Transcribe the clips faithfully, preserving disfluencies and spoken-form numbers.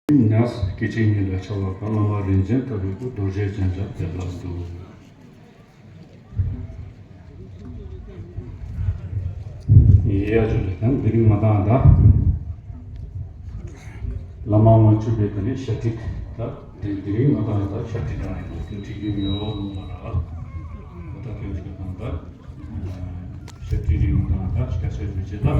ཉ་སྐད་ཅིག་ཉིད་ལ་འཆར་བ་དང་། བླ་མ་རིན་ཆེན་ལྟ་བུའི་སྐུ། རྡོ་རྗེ་ཅན་ཞབས་པད་ལ་འདུད། ཡ་ཇུ་ལེ། ད་དེ་རིང་ང་དང་ད་བླ་མ་མ་བཅུ་པའི་དེ་ནས་ཞབས་ཁྲིད། ད་དེ་དེ་རིང་ང་དང་ད་ཞབས་ཁྲིད་རང་ཡིན་འདུག་དེ་ཁྲིད་རྒྱུ་ཡོད་མོ་ལ་ར། ད་དེ་ཚོ་དང་ད་ཞབས་ཁྲིད་རིང་ང་དང་ད་སྐད་ཆ་ཞུ་བྱེད་ད།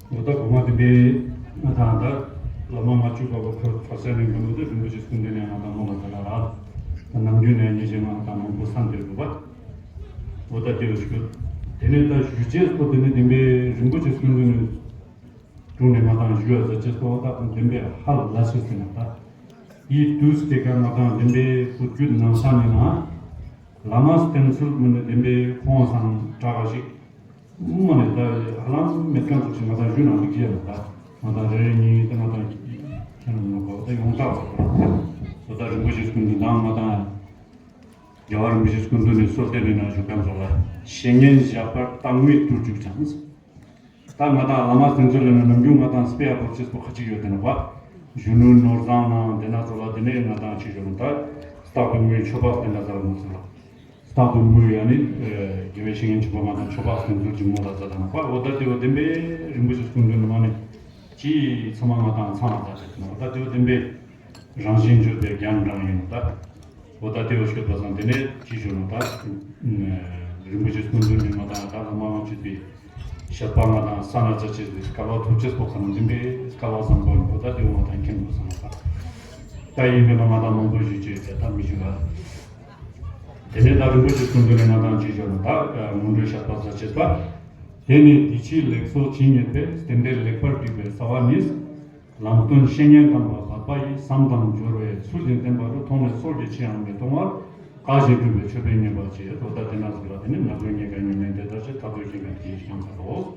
འོ་ད་གོང་མ་དེ་འདྲའི་ང་དང་ད་བླ་མ་མ་བཅུ་པ་བ་ཁོ་ཁ་སང་ནས་འགོ་མོ་དེ་རིན་པོ་ཆེ་སྐུ་མདུན་ནས་ང་དང་མོ་ལ་ད་ལ་ར། ད་ནམ་རྒྱུན་ནས་ཉེ་ཞིང་ང་དང་མང་པོ་བསམ་སྟེ་འདུག་པ། འོ་ད་དེ་བ་ཞུ། དེ་ནས་ད་ཞུ་ཅེས་པོ་དེ་ནི་བདེན་པའི་རིན་པོ་ཆེ་སྐུ་མདུན་ནས་དྲུང་ནས་ང་དང་ཞུ་ཡ་ཟེར་ཅེས་པོ་ད་བདེན་པའི་ཧ་ལ་ལ་ཆེ་ཟེར་ན་ད། ཡིད་དུས་དེ་ག་ང་དང་བདེན་པའི་བུ་རྒྱུད་ནང་ས་ནས་ན། བླ་མ་བསྟེན་ཚུལ་མི་ནི་བདེན་པའི་ཁོང་སང་དྲག་ཞིག་མ་ནི་ད་ཧ་ལམ་མེད་མཁན་ཚོ་ཞིག་ང་དང་ཞུ་ནང་འདུག་ཅེས་ལ་ད། ང་དང་རེ་རེ་གཉིས་ད་ང་དང་ཁྱེད་རང་ངོ་གོ་ད་ཡོངས་གྲགས་པ་ད་ད་རིན་པོ་ཆེ་སྐུ་མདུན་དང་ང་དང་། རྒྱལ་བ་རིན་པོ་ཆེ་སྐུ་མདུན་ནས་གསོལ་འདེབས་ནས་ན་ཞུ་མཁན་ཚོ་ལ། བཤེས་གཉེན་བཞག་པར་རྟག་མོས་ཏུ་འཇུག་ཅིང་། ད་ང་དང་བླ་མ་བསྟེན་ཚུལ་ལ་ནི་ནམ་རྒྱུན་ང་དང་སྤེ་ར་ཕོར་ཆེས་པོ་ཁ་ཅིག་ཡོད་དེ་ན་བ། གཞོན་ནུ་ནོར་བཟང་ནང་དེ་ན་ཚོ་ལ་དེ་ནས་ང་དང་ཅི་ཞུ་ན་ད། རྟག་ཏུ་མོས་མཆོད་པ་བསྟེན་ན་ཟེར་མོ་ཚོ་ལ། རྟག་ཏུ་མོས་ཡ་ནི་དགེ་བའི་བཤེས་གཉེན་ཆེན་པོ་ང་དང་མཆོད་པ་བསྟེན་ཚུལ་གྱི་མོ་ལ་ཟེར་དང་བ། འོ་ད་དེ་བ་བདེན་པའི་རིན་པོ་ཆེ་སྐུ་མདུན་ནས་མ་ནི་ཅི་ཚང་མ་ང་དང་ཚང་ལ་ད་ཅི་ན་འོ་ད་དེ་བ་བདེན་པའི་རང་བཞིན་བརྗོད་པའི་རྒྱན་རང་ཡིན་ནོ་ད། འོ་ད་དེ་བ་ཤོད་པ་སང་དེ་ནས་ཅི་ཞུ་ནོ་ད། རིན་པོ་ཆེ་སྐུ་མདུན་ནས་ང་དང་ད་བླ་མ་མ་བཅུ་པའི་ཞབས་པ་ང་དང་ས་ན་ཆ་ཆེས་པའི་སྐལ་བ་ཐོབ་ཆེས་པོ་ཁ་ན་འདི་འདྲའི་སྐལ་བ་བཟང་པོ་ནོ་ད་དེ་བ་ང་དང་མཁྱེན་དགོས་སང་ད། ད་ཡིན་པས་ན་ང་དང་མང་པོ་ཞུ་ཅེས་ད་མི་ཞུ་ལ། དེ་ནས་ད་རིན་པོ་ཆེ་སྐུ་མདུན་ནས་ང་དང་ཅི་ཞུ་ནོ་ད་སྔོན་འགྲོའི་ཞབས་པ་ས་ཆེས་པ། དེ་ནས་འདི་ཕྱིའི་ལེགས་ཚོགས་ཇི་སྙེད་པའི། རྟེན་འབྲེལ་ལེགས་པར་འགྲིག་པའི་རྩ་བ་ནི། ལམ་སྟོན་བཤེས་གཉེན་དམ་པ་དག་པ་ཡིས། བསམ་དང་སྦྱོར་བའི་ཚུལ་བཞིན་བསྟེན་པ་རུ། མཐོང་ནས་སོགས་ཀྱི་ཕྱིའང་མི་གཏོང་བར། བཀའ་བཞིན་སྒྲུབ་པའི་མཆོད་པས་མཉེས་པར་བྱེད། འོ་ད་དེ་ན་ཟེར་ལ་དེ་ནི་ནག་པོའི་ཉེས་དགའ་ཉོན་མོངས་དེ་ལྟར་བྱེད། ཐར་པའི་ཞིང་ཁམས་དེའི་ཞིང་ཚར་རོ།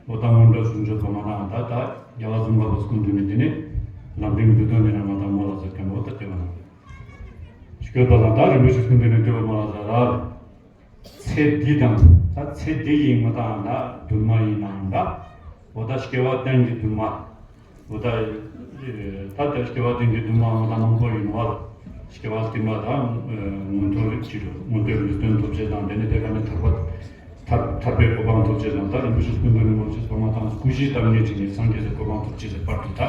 འོ་ད་སྔོན་འགྲོ་ཟུང་འཇུག་པ་མ་དང་ད་ད་རྒྱལ་བ་ཙོང་ཁ་པ་སྐུ་མདུན་ནས་དེ་ནི་ལམ་རིམ་བསྡུས་དོན་ནས་ན་མ་དང་མོ་ལ་ཟེར་མཁན་འོ་ད་དེ་བ་ན། སྐྱོད་པ་དང་ད་རིན་པོ་ཆེ་སྐུ་མདུན་ནས་འདུལ་བ་མ་ལ་ཟེར་ལ། ཚེ་འདི་དང་ད་ཚེ་འདི་ཡི་ང་དང་ད་འདུན་མ་ཡིན་ནའང་ད། འོ་ད་སྐྱེ་བ་གཏན་གྱི་འདུན་མ། འོ་ད་ད་ལྟ་སྐྱེ་བ་གཏན་གྱི་འདུན་མ་ང་དང་མང་པོ་ཡིན་བར། སྐྱེ་བ་གཏན་མ་དང་མངོན་མཐོ་རིགས་ཀྱི་མངོན་མཐོའི་ལུས་རྟེན་ཐོབ་བྱེད་དང་དེ་ནས་དེ་ག་ནས་ཐར་པ་ཐར་ཐར་པའི་གོ་འཕང་ཐོབ་བྱེད་དང་ད་རིན་པོ་ཆེ་སྐུ་མདུན་ནས་མ་བཅོས་པ་ང་དང་སྐུ་བཞིའི་བདག་ཉིད་ཅིག་ནས་སངས་རྒྱས་ཀྱི་གོ་འཕང་ཐོབ་བྱེད་ཀྱི་བར་དུ་ད།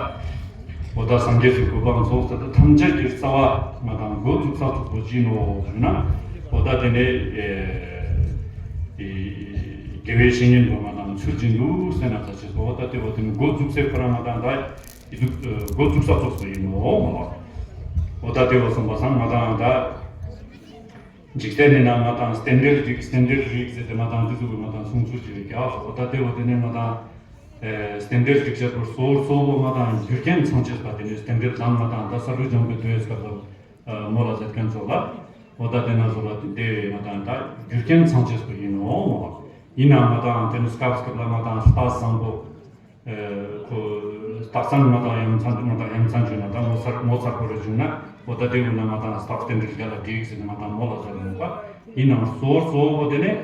འོ་ད་སངས་རྒྱས་ཀྱི་གོ་འཕང་རྫོགས་ཚར་ད་ཐམས་ཅད་ཀྱི་རྩ་བ་ང་དང་འགོ་བཙུགས་ས་ཚུགས་པོ་ཅི་ནོ་ཞུ་ན། འོ་ད་དེ་ནས་དགེ་བའི་བཤེས་གཉེན་པོ་ང་དང་ཚུལ་བཞིན་དུ་བསྟེན་ན་ད་ཅེས་སོ། འོ་ད་དེ་འོ་དེ་ནི་འགོ་བཙུགས་སའི་ཁོ་རང་ང་དང་ད་ཡི་འགོ་བཙུགས་ས་ཚུགས་པོ་ཡིན་ནོ་མ་ལ། འོ་ད་དེ་འོ་སོང་པ་སང་ང་དང་ད། འཇིག་རྟེན་ནི་ན་ང་དང་རྟེན་འབྲེལ་རིགས་རྟེན་འབྲེལ་རིགས་ཟེར་ཏེ་ང་དང་འདི་ཚོ་གི་ང་དང་གསུང་ཚུལ་ཅིག་རེད་ཀྱ། འོ་ད་དེ་འོ་དེ་ནས་ང་དང་རྟེན་འབྲེལ་རིགས་ཟེར་བར་གཙོ་བོ་གཙོ་བོ་ང་དང་རྒྱུ་རྐྱེན་ཚང་ཆེས་པ་དེ་ནས་རྟེན་འབྲེལ་དང་ང་དང་ད་ས་རུ་ལྗང་པའི་དུས་སྐབས་ལ་མོ་ལ་ཟེར་མཁན་ཚོ་ལ། འོ་ད་དེ་ན་ཚོ་ལ་དེ་ང་དང་ད་རྒྱུ་རྐྱེན་ཚང་ཆེས་པ་ཡིན་ནོ་མོ་ལ། ཡིན་ནའང་ང་དང་དེ་ནས་སྐབས་སྐབས་ལ་ང་དང་ལྟ་བཟང་པོ། ཁོ་སྟག་ཚང་ང་དང་ཡང་མཚན་ང་དང་ཡང་མཚན་བྱུང་ན་ད་ངོ་མཚར་ངོ་མཚར་པོ་རེ་བྱུང་ན་འོ་ད་དེ་འོ་ན་ང་དང་སྟག་རྟེན་འབྲེལ་རྒྱ་ལ་བསྒྲིགས་ཟེར་ནས་ང་དང་མོ་ལ་ཟེར་ཡོང་པ་ཡིན་ནའང་གཙོ་བོ་གཙོ་བོ་དེ་ནས་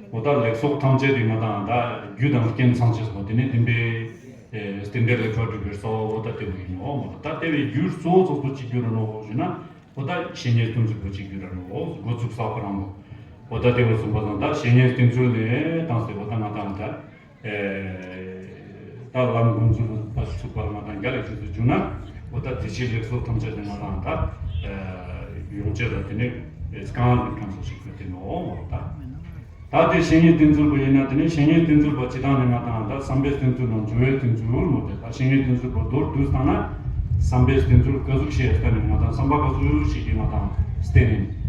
འོ་ད་ལེགས་ཚོགས་ཐམས་ཅད་དེ་ང་དང་ད་རྒྱུ་དང་རྐྱེན་ཚང་ཆེས་པོ་དེ་ནས་བདེན་པའི་རྟེན་འབྲེལ་ལེགས་པར་འགྲུབ་པའི་གཙོ་བོ་འོ་ད་དེ་བོ་ཡིན་ནོ་མོ་ད་དེ་བའི་རྒྱུ་གཙོ་བོ་ཚོགས་པོ་གཅིག་གྱུར་ར་ནོ་ཞུ་ན་འོ་ད་བཤེས་གཉེན་སྟོན་ཚུལ་པོ་གཅིག་གྱུར་ར་ནོ་འགོ་བཙུགས་ས་ཁོ་རང་མོ་འོ་ད་དེ་བོ་གསུངས་པ་དང་ད་བཤེས་གཉེན་སྟོན་ཚུལ་ནས་བཏང་སྟེ་འོ་ད་ང་དང་ད། ད་ལམ་འགོ་འཛུགས་པ་ཚུགས་པར་ང་དང་རྒྱ་ལ་ཆུ་ཚོད་བྱུང་ན་འོ་ད་དེ་ཕྱིའི་ལེགས་ཚོགས་ཐམས་ཅད་དེ་ང་དང་ད་ཡོང་ཆེད་ལ་དེ་ནས་སྐང་རིན་ཁམས་སུ་ཞིག་དགོས་དེ་ནོ་ད། ད་དེ་བཤེས་གཉེན་བསྟེན་ཚུལ་པ་ཡིན་ན་དེ་ནས་བཤེས་གཉེན་བསྟེན་ཚུལ་པ་སྤྱི་བཏང་ནས་ང་དང་ད་བསམ་པའི་བསྟེན་ཚུལ་དང་སྦྱོར་བའི་བསྟེན་ཚུལ་མོ་དེ་ད་བཤེས་གཉེན་བསྟེན་ཚུལ་པ་མདོར་བསྡུས་བཏང་ན་བསམ་པའི་བསྟེན་ཚུལ་ག་ཟུག་ཤེས་ཡ་ལྟ་ནས་ང་དང་བསམ་པ་ག་ཟུག་ཞིག་གིས་ང་དང་བསྟེན་ནས་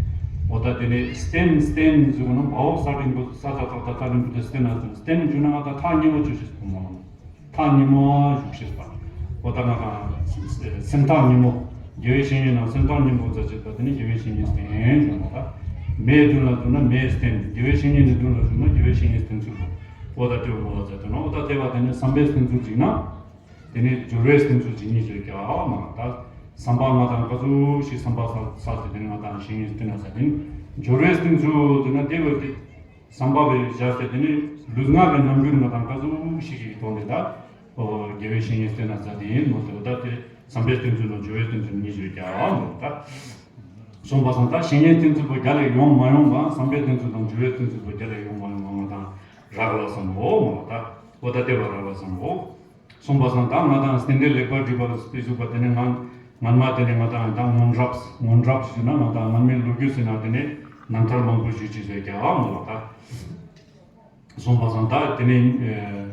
འོ་ད་དེ་ནས་བསྟེན་བསྟེན་ཟེར་གོ་ན་བ་འོག་ས་རིང་པོ་ས་ཐག་ཐག་ཐག་ཐག་རིང་པོ་དེ་བསྟེན་ན་བསྟེན་བསྟེན་བྱུང་ན་ང་དང་ཐག་ཉེ་མོ་བཅུ་ཞིག་གོ་མ་ཐག་ཉེ་མོ་བཞུགས་ཤེས་པ། འོ་ད་ང་དང་སེམས་ཐག་ཉེ་མོ། དགེ་བའི་བཤེས་གཉེན་ནང་སེམས་ཐག་ཉེ་མོ་ཟེར་བྱེད་པ་དེ་ནི་དགེ་བའི་བཤེས་གཉེན་བསྟེན་བྱུང་བ་ད། མའི་མདུན་ལ་འཛུལ་ན་མའི་བསྟེན། དགེ་བའི་བཤེས་གཉེན་ནི་མདུན་ལ་བཞུགས་ན་དགེ་བའི་བཤེས་གཉེན་བསྟེན་ཚུལ་བོ། འོ་ད་དེ་བ་མོ་ལ་ཟེར་དུ་ན་འོ་ད་དེ་བ་དེ་ནི་བསམ་པའི་བསྟེན་ཚུལ་གཅིག་ན། དེ་ནི་སྦྱོར་བའི་བསྟེན་ཚུལ་གཅིག་གཉིས་ཟེར་ཀྱང་མ་ད། བསམ་པ་ང་དང་ག་ཚོད་ཞིག་བསམ་པ་ས་ས་དེ་དེ་ནི་ང་དང་བཤེས་གཉེན་བསྟེན་ན་ས་དེ་ནི་སྦྱོར་བའི་བསྟེན་ཚུལ་དེ་ན་དེ་བ་དེ། བསམ་པ་བའི་བཞག་སྟེ་དེ་ནི་ལུས་ངག་གི་རྣམ་འགྱུར་ང་དང་ག་ཚོད་ཞིག་གིས་མཐོང་ནས་ད། ཨོ། དགེ་བའི་བཤེས་གཉེན་བསྟེན་ན་མཛད་དེ་ཡིན་མོ་དེ། ད་དེ་བསམ་པའི་བསྟེན་ཚུལ་དང་སྦྱོར་བའི་བསྟེན་ཚུལ་གཉིས་ཡོད་ཀྱང་མོ་ད། གསུངས་པ་སང་ད་བཤེས་གཉེན་བསྟེན་ཚུལ་པོ་རྒྱ་ལས་ཡོང་མ་ཡོང་བ་བསམ་པའི་བསྟེན་ཚུལ་དང་སྦྱོར་བའི་བསྟེན་ཚུལ་པོ་རྒྱ་ལས་ཡོང་མ་ཡོང་བ་ང་དང་རག་ལ་བསམ་འོ་མོ་ད། ཨོ་ད་དེ་བ་རག་ལ་བསམ་འོ། གསུངས་པ་སང་ད་ང་དང་རྟེན་འབྲེལ་ལེགས་པར་སྒྲིག་པ་ལ་སྤེལ་གཟུགས་པ་དེ་ནས་ང་ངན་མ་དེ་ནས་ང་དང་ད་སྔོན་རབས་སྔོན་རབས་ཞུ་ན་ང་དང་སྔ་མའི་ལོ་རྒྱུས་ཟེར་ན་དེ་ནས་རྣམ་ཐར་མང་པོ་ཞུ་ཅིག་ཟེར་ཀྱང་མོ་ལ་ད། གསུངས་པ་སང་ད་དེ་ནས་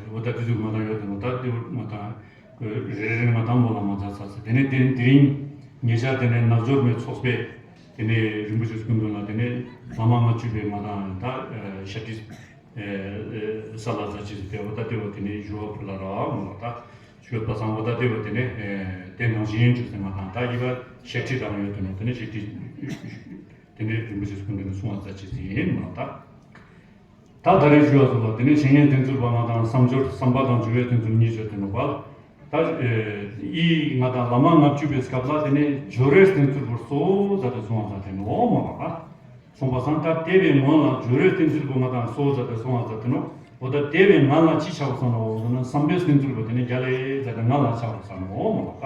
ཨོ་ད་དེ་ཚོ་ང་དང་ཡོད་དེ་ནོ་ད་དེ་ང་དང་རེ་རེ་ང་དང་མོ་ལ་མ་མཛད་ཚར་ཟེར། དེ་ནས་དེ་དེ་རིང་ཉེ་ཆར་དེ་ནས་ནག་འབྱོར་མའི་ཚོགས་པས་དེ་ནས་རིན་པོ་ཆེ་སྐུ་མདུན་ལ་དེ་ནས་བླ་མ་ལྔ་བཅུ་པའི་ང་དང་ད་ཞབས་ཕྱི། ས་ལ་ས་ཅི་སྟེ་འོ་ད་ལྟེ་བ་དེ་ནས་ཞུ་བ་ཕུ་ལ་ར་མོ་ལ་ད་ཞུ་བ་སང་འོ་ད་ལྟེ་བ་དེ་ནས་དེ་ནང་བཞིན་ཡིན་ཅུ་ཟེར་ང་དང་ད་ཡི་བ་ཤེས་ཁྲིད་དང་ཡོད་དེ་ནོ་དེ་ནས་ཤེས་ཁྲིད་དེ་ནས་རིན་པོ་ཆེ་སྐུ་མདུན་ནས་གསུང་བ་ས་ཅི་ཟིན་ཡིན་མོ་ལ་ད། ད་ད་རེས་ཞུ་བ་སོགས་ལ་དེ་ནས་བཤེས་གཉེན་བསྟེན་ཚུལ་པ་ང་དང་བསམ་སྦྱོར་བསམ་པ་དང་སྦྱོར་བའི་བསྟེན་ཚུལ་གཉིས་ཡོད་དེ་ནོ་པ། ད་ཨི་ང་དང་བླ་མ་ལྔ་བཅུ་པའི་སྐབས་ལ་དེ་ནས་སྦྱོར་བའི་བསྟེན་ཚུལ་པོར་གཙོ་བོ་ད་དེ་གསུང་བ་ད་དེ་ནོ་མོ་ལ་ད། གསུངས་པ་སང་ད་ལྟེ་བའི་ངོ་ལ་སྦྱོར་བའི་བསྟེན་ཚུལ་པོ་ང་དང་གཙོ་བོ་ད་དེ་གསུང་བ་ད་དེ་ནོ། འོ་ད་ལྟེ་བའི་ང་ལ་ཅི་ཆགས་སོང་ནོ་འོ་ན་བསམ་པའི་བསྟེན་ཚུལ་པོ་དེ་ནས་རྒྱ་ལས་ད་དེ་ང་ལ་ཆགས་སོང་ནོ་མོ་ལ་ད།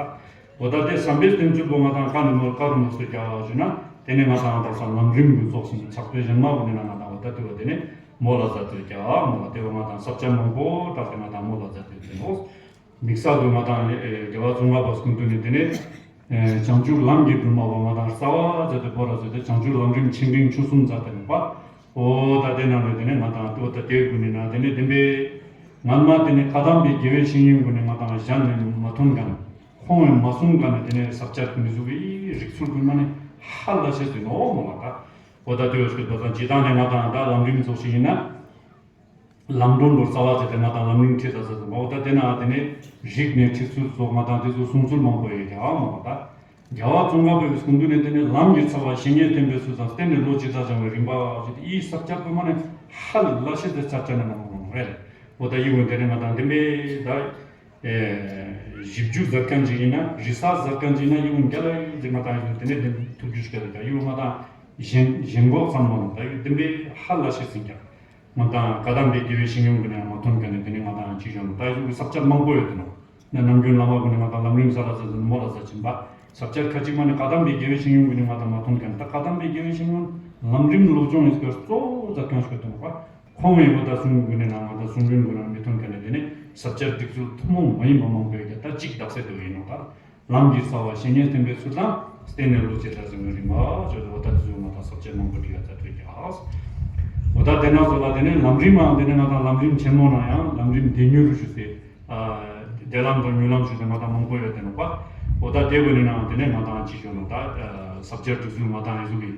འོ་ད་དེ་བསམ་པའི་བསྟེན་ཚུལ་པོ་ང་དང་ཀ་ནས་མོ་ཀ་རུ་མོ་སོ་རྒྱ་བ་ཞུ་ན་དེ་ནས་ང་དང་ད་ས་ལམ་རིམ་གྱི་ཚོགས་སུ་ཕྱག་དཔེ་གཞན་མ་བོ་ནས་ན་ང་དང་འོ་ད་དེ་བ་དེ་ནས་མོ་ལ་ཟ་དེ་རྒྱ་མོ་ལ་དེ་བ་ང་དང་ས་བཅད་མང་པོ་བཏགས་ཏེ་ང་དང་མོ་ལ་ཟ་དེ་དེ་ནོ། དམིགས་བསལ་དུ་ང་དང་རྒྱལ་བ་ཙོང་ཁ་པ་སྐུ་མདུན་ནས་དེ་ནས་བྱང་ཆུབ་ལམ་གྱི་སྒྲོན་མ་བ་ང་དང་རྩ་བ་ཟ་དེ་པོ་ལ་ཟ་དེ་བྱང་ཆུབ་ལམ་རིམ་ཆེ་འབྲིང་ཆུང་གསུམ་ཟ་དེ་ནོ་པ། འོ་ད་དེ་ནང་ནས་དེ་ནས་ང་དང་ལྟོ་ད་དེ་དགུ་ནས་ན་དེ་ནས་བདེན་པའི་ངན་མ་དེ་ནས་བཀའ་གདམས་པའི་དགེ་བའི་བཤེས་གཉེན་དགུ་ནས་ང་དང་གཞན་ནས་མ་ཐོན་གམ། ཁོང་བས་མ་གསུངས་ག་ནས་དེ་ནས་ས་བཅད་མི་བཟོ་བའི་རིགས་ཚུལ་དགོས་མ་ནི་ཧ་ལ་ཤེས་ཟིན་ནོ་མོ་ལ་ད། འོ་ད་དེ་བས་སྐད་པ་དང་ཇི་ལྟར་ནས་ང་དང་ད་ལམ་རིམ་ཚོགས་ཤིག་ཡིན་ན། ལམ་སྒྲོན་ལོ་རྩ་བ་ཟེར་ཏེ་ང་དང་ལམ་རིམ་ཁྲིད་ས་ཟེར་ཟིན་པ་འོ་ད་དེ་ན་དེ་ནས་རིགས་ནས་ཁྲིད་ཚུལ་སོགས་ང་དང་དེ་ཚོ་གསུང་ཚུལ་མང་པོ་ཡོད་ཀྱང་མོ་ལ་ད། རྒྱལ་བ་ཙོང་ཁ་པའི་གསུང་དུས་ནས་དེ་ནས་ལམ་གྱི་རྩ་བ་བཤེས་གཉེན་བསྟེན་པའི་ཚུལ་དང་བསྟེན་ནས་བློ་ཇི་ལྟར་སྦྱང་བའི་རིམ་པ་ཞེས་ཏེ་ཡིད་ས་བཅད་པོ་མ་ནས་ཧ་ལ་ཤེས་ཏེ་ས་བཅད་ནས་མ་མོ་རེད། འོ་ད་ཡིད་འོང་དེ་ནས་ང་དང་དེ་མེད་ད། ཞིབ་འཇུག་མཛད་མཁན་ཅིག་ཡིན་ན་རི་ས་མཛད་མཁན་ཅིག་ཡིན་ན་ཡིད་འོང་རྒྱ་ལ་ཡིད་འཛིན་མ་དང་ཡིད་འོང་དེ་ནས་དེ་ཐུགས་རྒྱུས་ཞིག་ག་དེ་ཀྱང་ཡིད་འོང་ང་དང་གཞན་གཞན་གོ་ཚང་མ་ནང་ད་ཡིད་དེ་མེད་ཧ་ལ་ཤེས་ཟིན་ཀྱང་། ང་དང་བཀའ་གདམས་པའི་དགེ་བའི་བཤེས་གཉེན་གྱི་ནང་མ་ཐོན་མཁན་ནི་དེ་ནི་ང་དང་ཅི་བྱུང་ད་ཡོད་ས་བཅད་མང་པོ་ཡོད་དེ་ནོ། ན་ནམ་རྒྱུན་བླ་མ་གུན་ནི་ང་དང་ལམ་རིམ་ས་ལ་ཟ་ཟིན་མོ་ལ་ཟ་བྱིན་པ། ས་བཅད་ཁ་ཅིག་མ་ནི་བཀའ་གདམས་པའི་དགེ་བའི་བཤེས་གཉེན་གྱི་ནི་ང་དང་མ་ཐོན་མཁན་ད་བཀའ་གདམས་པའི་དགེ་བའི་བཤེས་གཉེན་ལམ་རིམ་སློབ་སྦྱོང་ཡིན་སྐོར་གཙོ་བོ་ཟ་མཁན་ཞིག་ཡོད་དེ་ནོ་པ། ཁོང་བས་ང་དང་གསུང་གུན་ནི་ན་ང་དང་གསུང་རིམ་གུན་ནི་མི་ཐོན་མཁན་ནི་དེ་ནི་ས་བཅད་སྒྲིག་ཚུལ་ཐུན་མོང་མ་ཡིན་པ་མང་པོ་ཡོད་ཀྱང་ད་གཅིག་དག་ས་དེ་ཡིན་ནོ་ད། ལམ་གྱི་རྩ་བ་བཤེས་གཉེན་བསྟེན་པའི་ཚུལ་དང་བསྟེན་ནས་བློ་ཇི་ལྟར་སྦྱང་བའི་རིམ་པ་བརྗོད་དེ་འོ་ད་དེ་ཚོ་ང་དང་ས་བཅད་མང་པོ་བྲིས་ཡ་ད་ཐོས་ཀྱང་། འོ་ད་དེ་ན་ཚོ་ལ་དེ་ནས་ལམ་རིམ་མང་དེ་ནས་ང་དང་ལམ་རིམ་ཆེན་མོ་ན་ཡང་ལམ་རིམ་བདེ་མྱུར་ཞུ་སྟེ། བདེ་ལམ་དང་མྱུར་ལམ་ཞུ་སྟེ་ང་དང་མང་པོ་ཡོད་དེ་ནོ་པ། འོ་ད་དེ་བས་ནི་ན་དེ་ནས་ང་དང་ཅི་ཞུ་ནོ་ད་ས་བཅད་སྒྲིག་ཚུལ་ང་དང་ཡི་ཟུག་གི་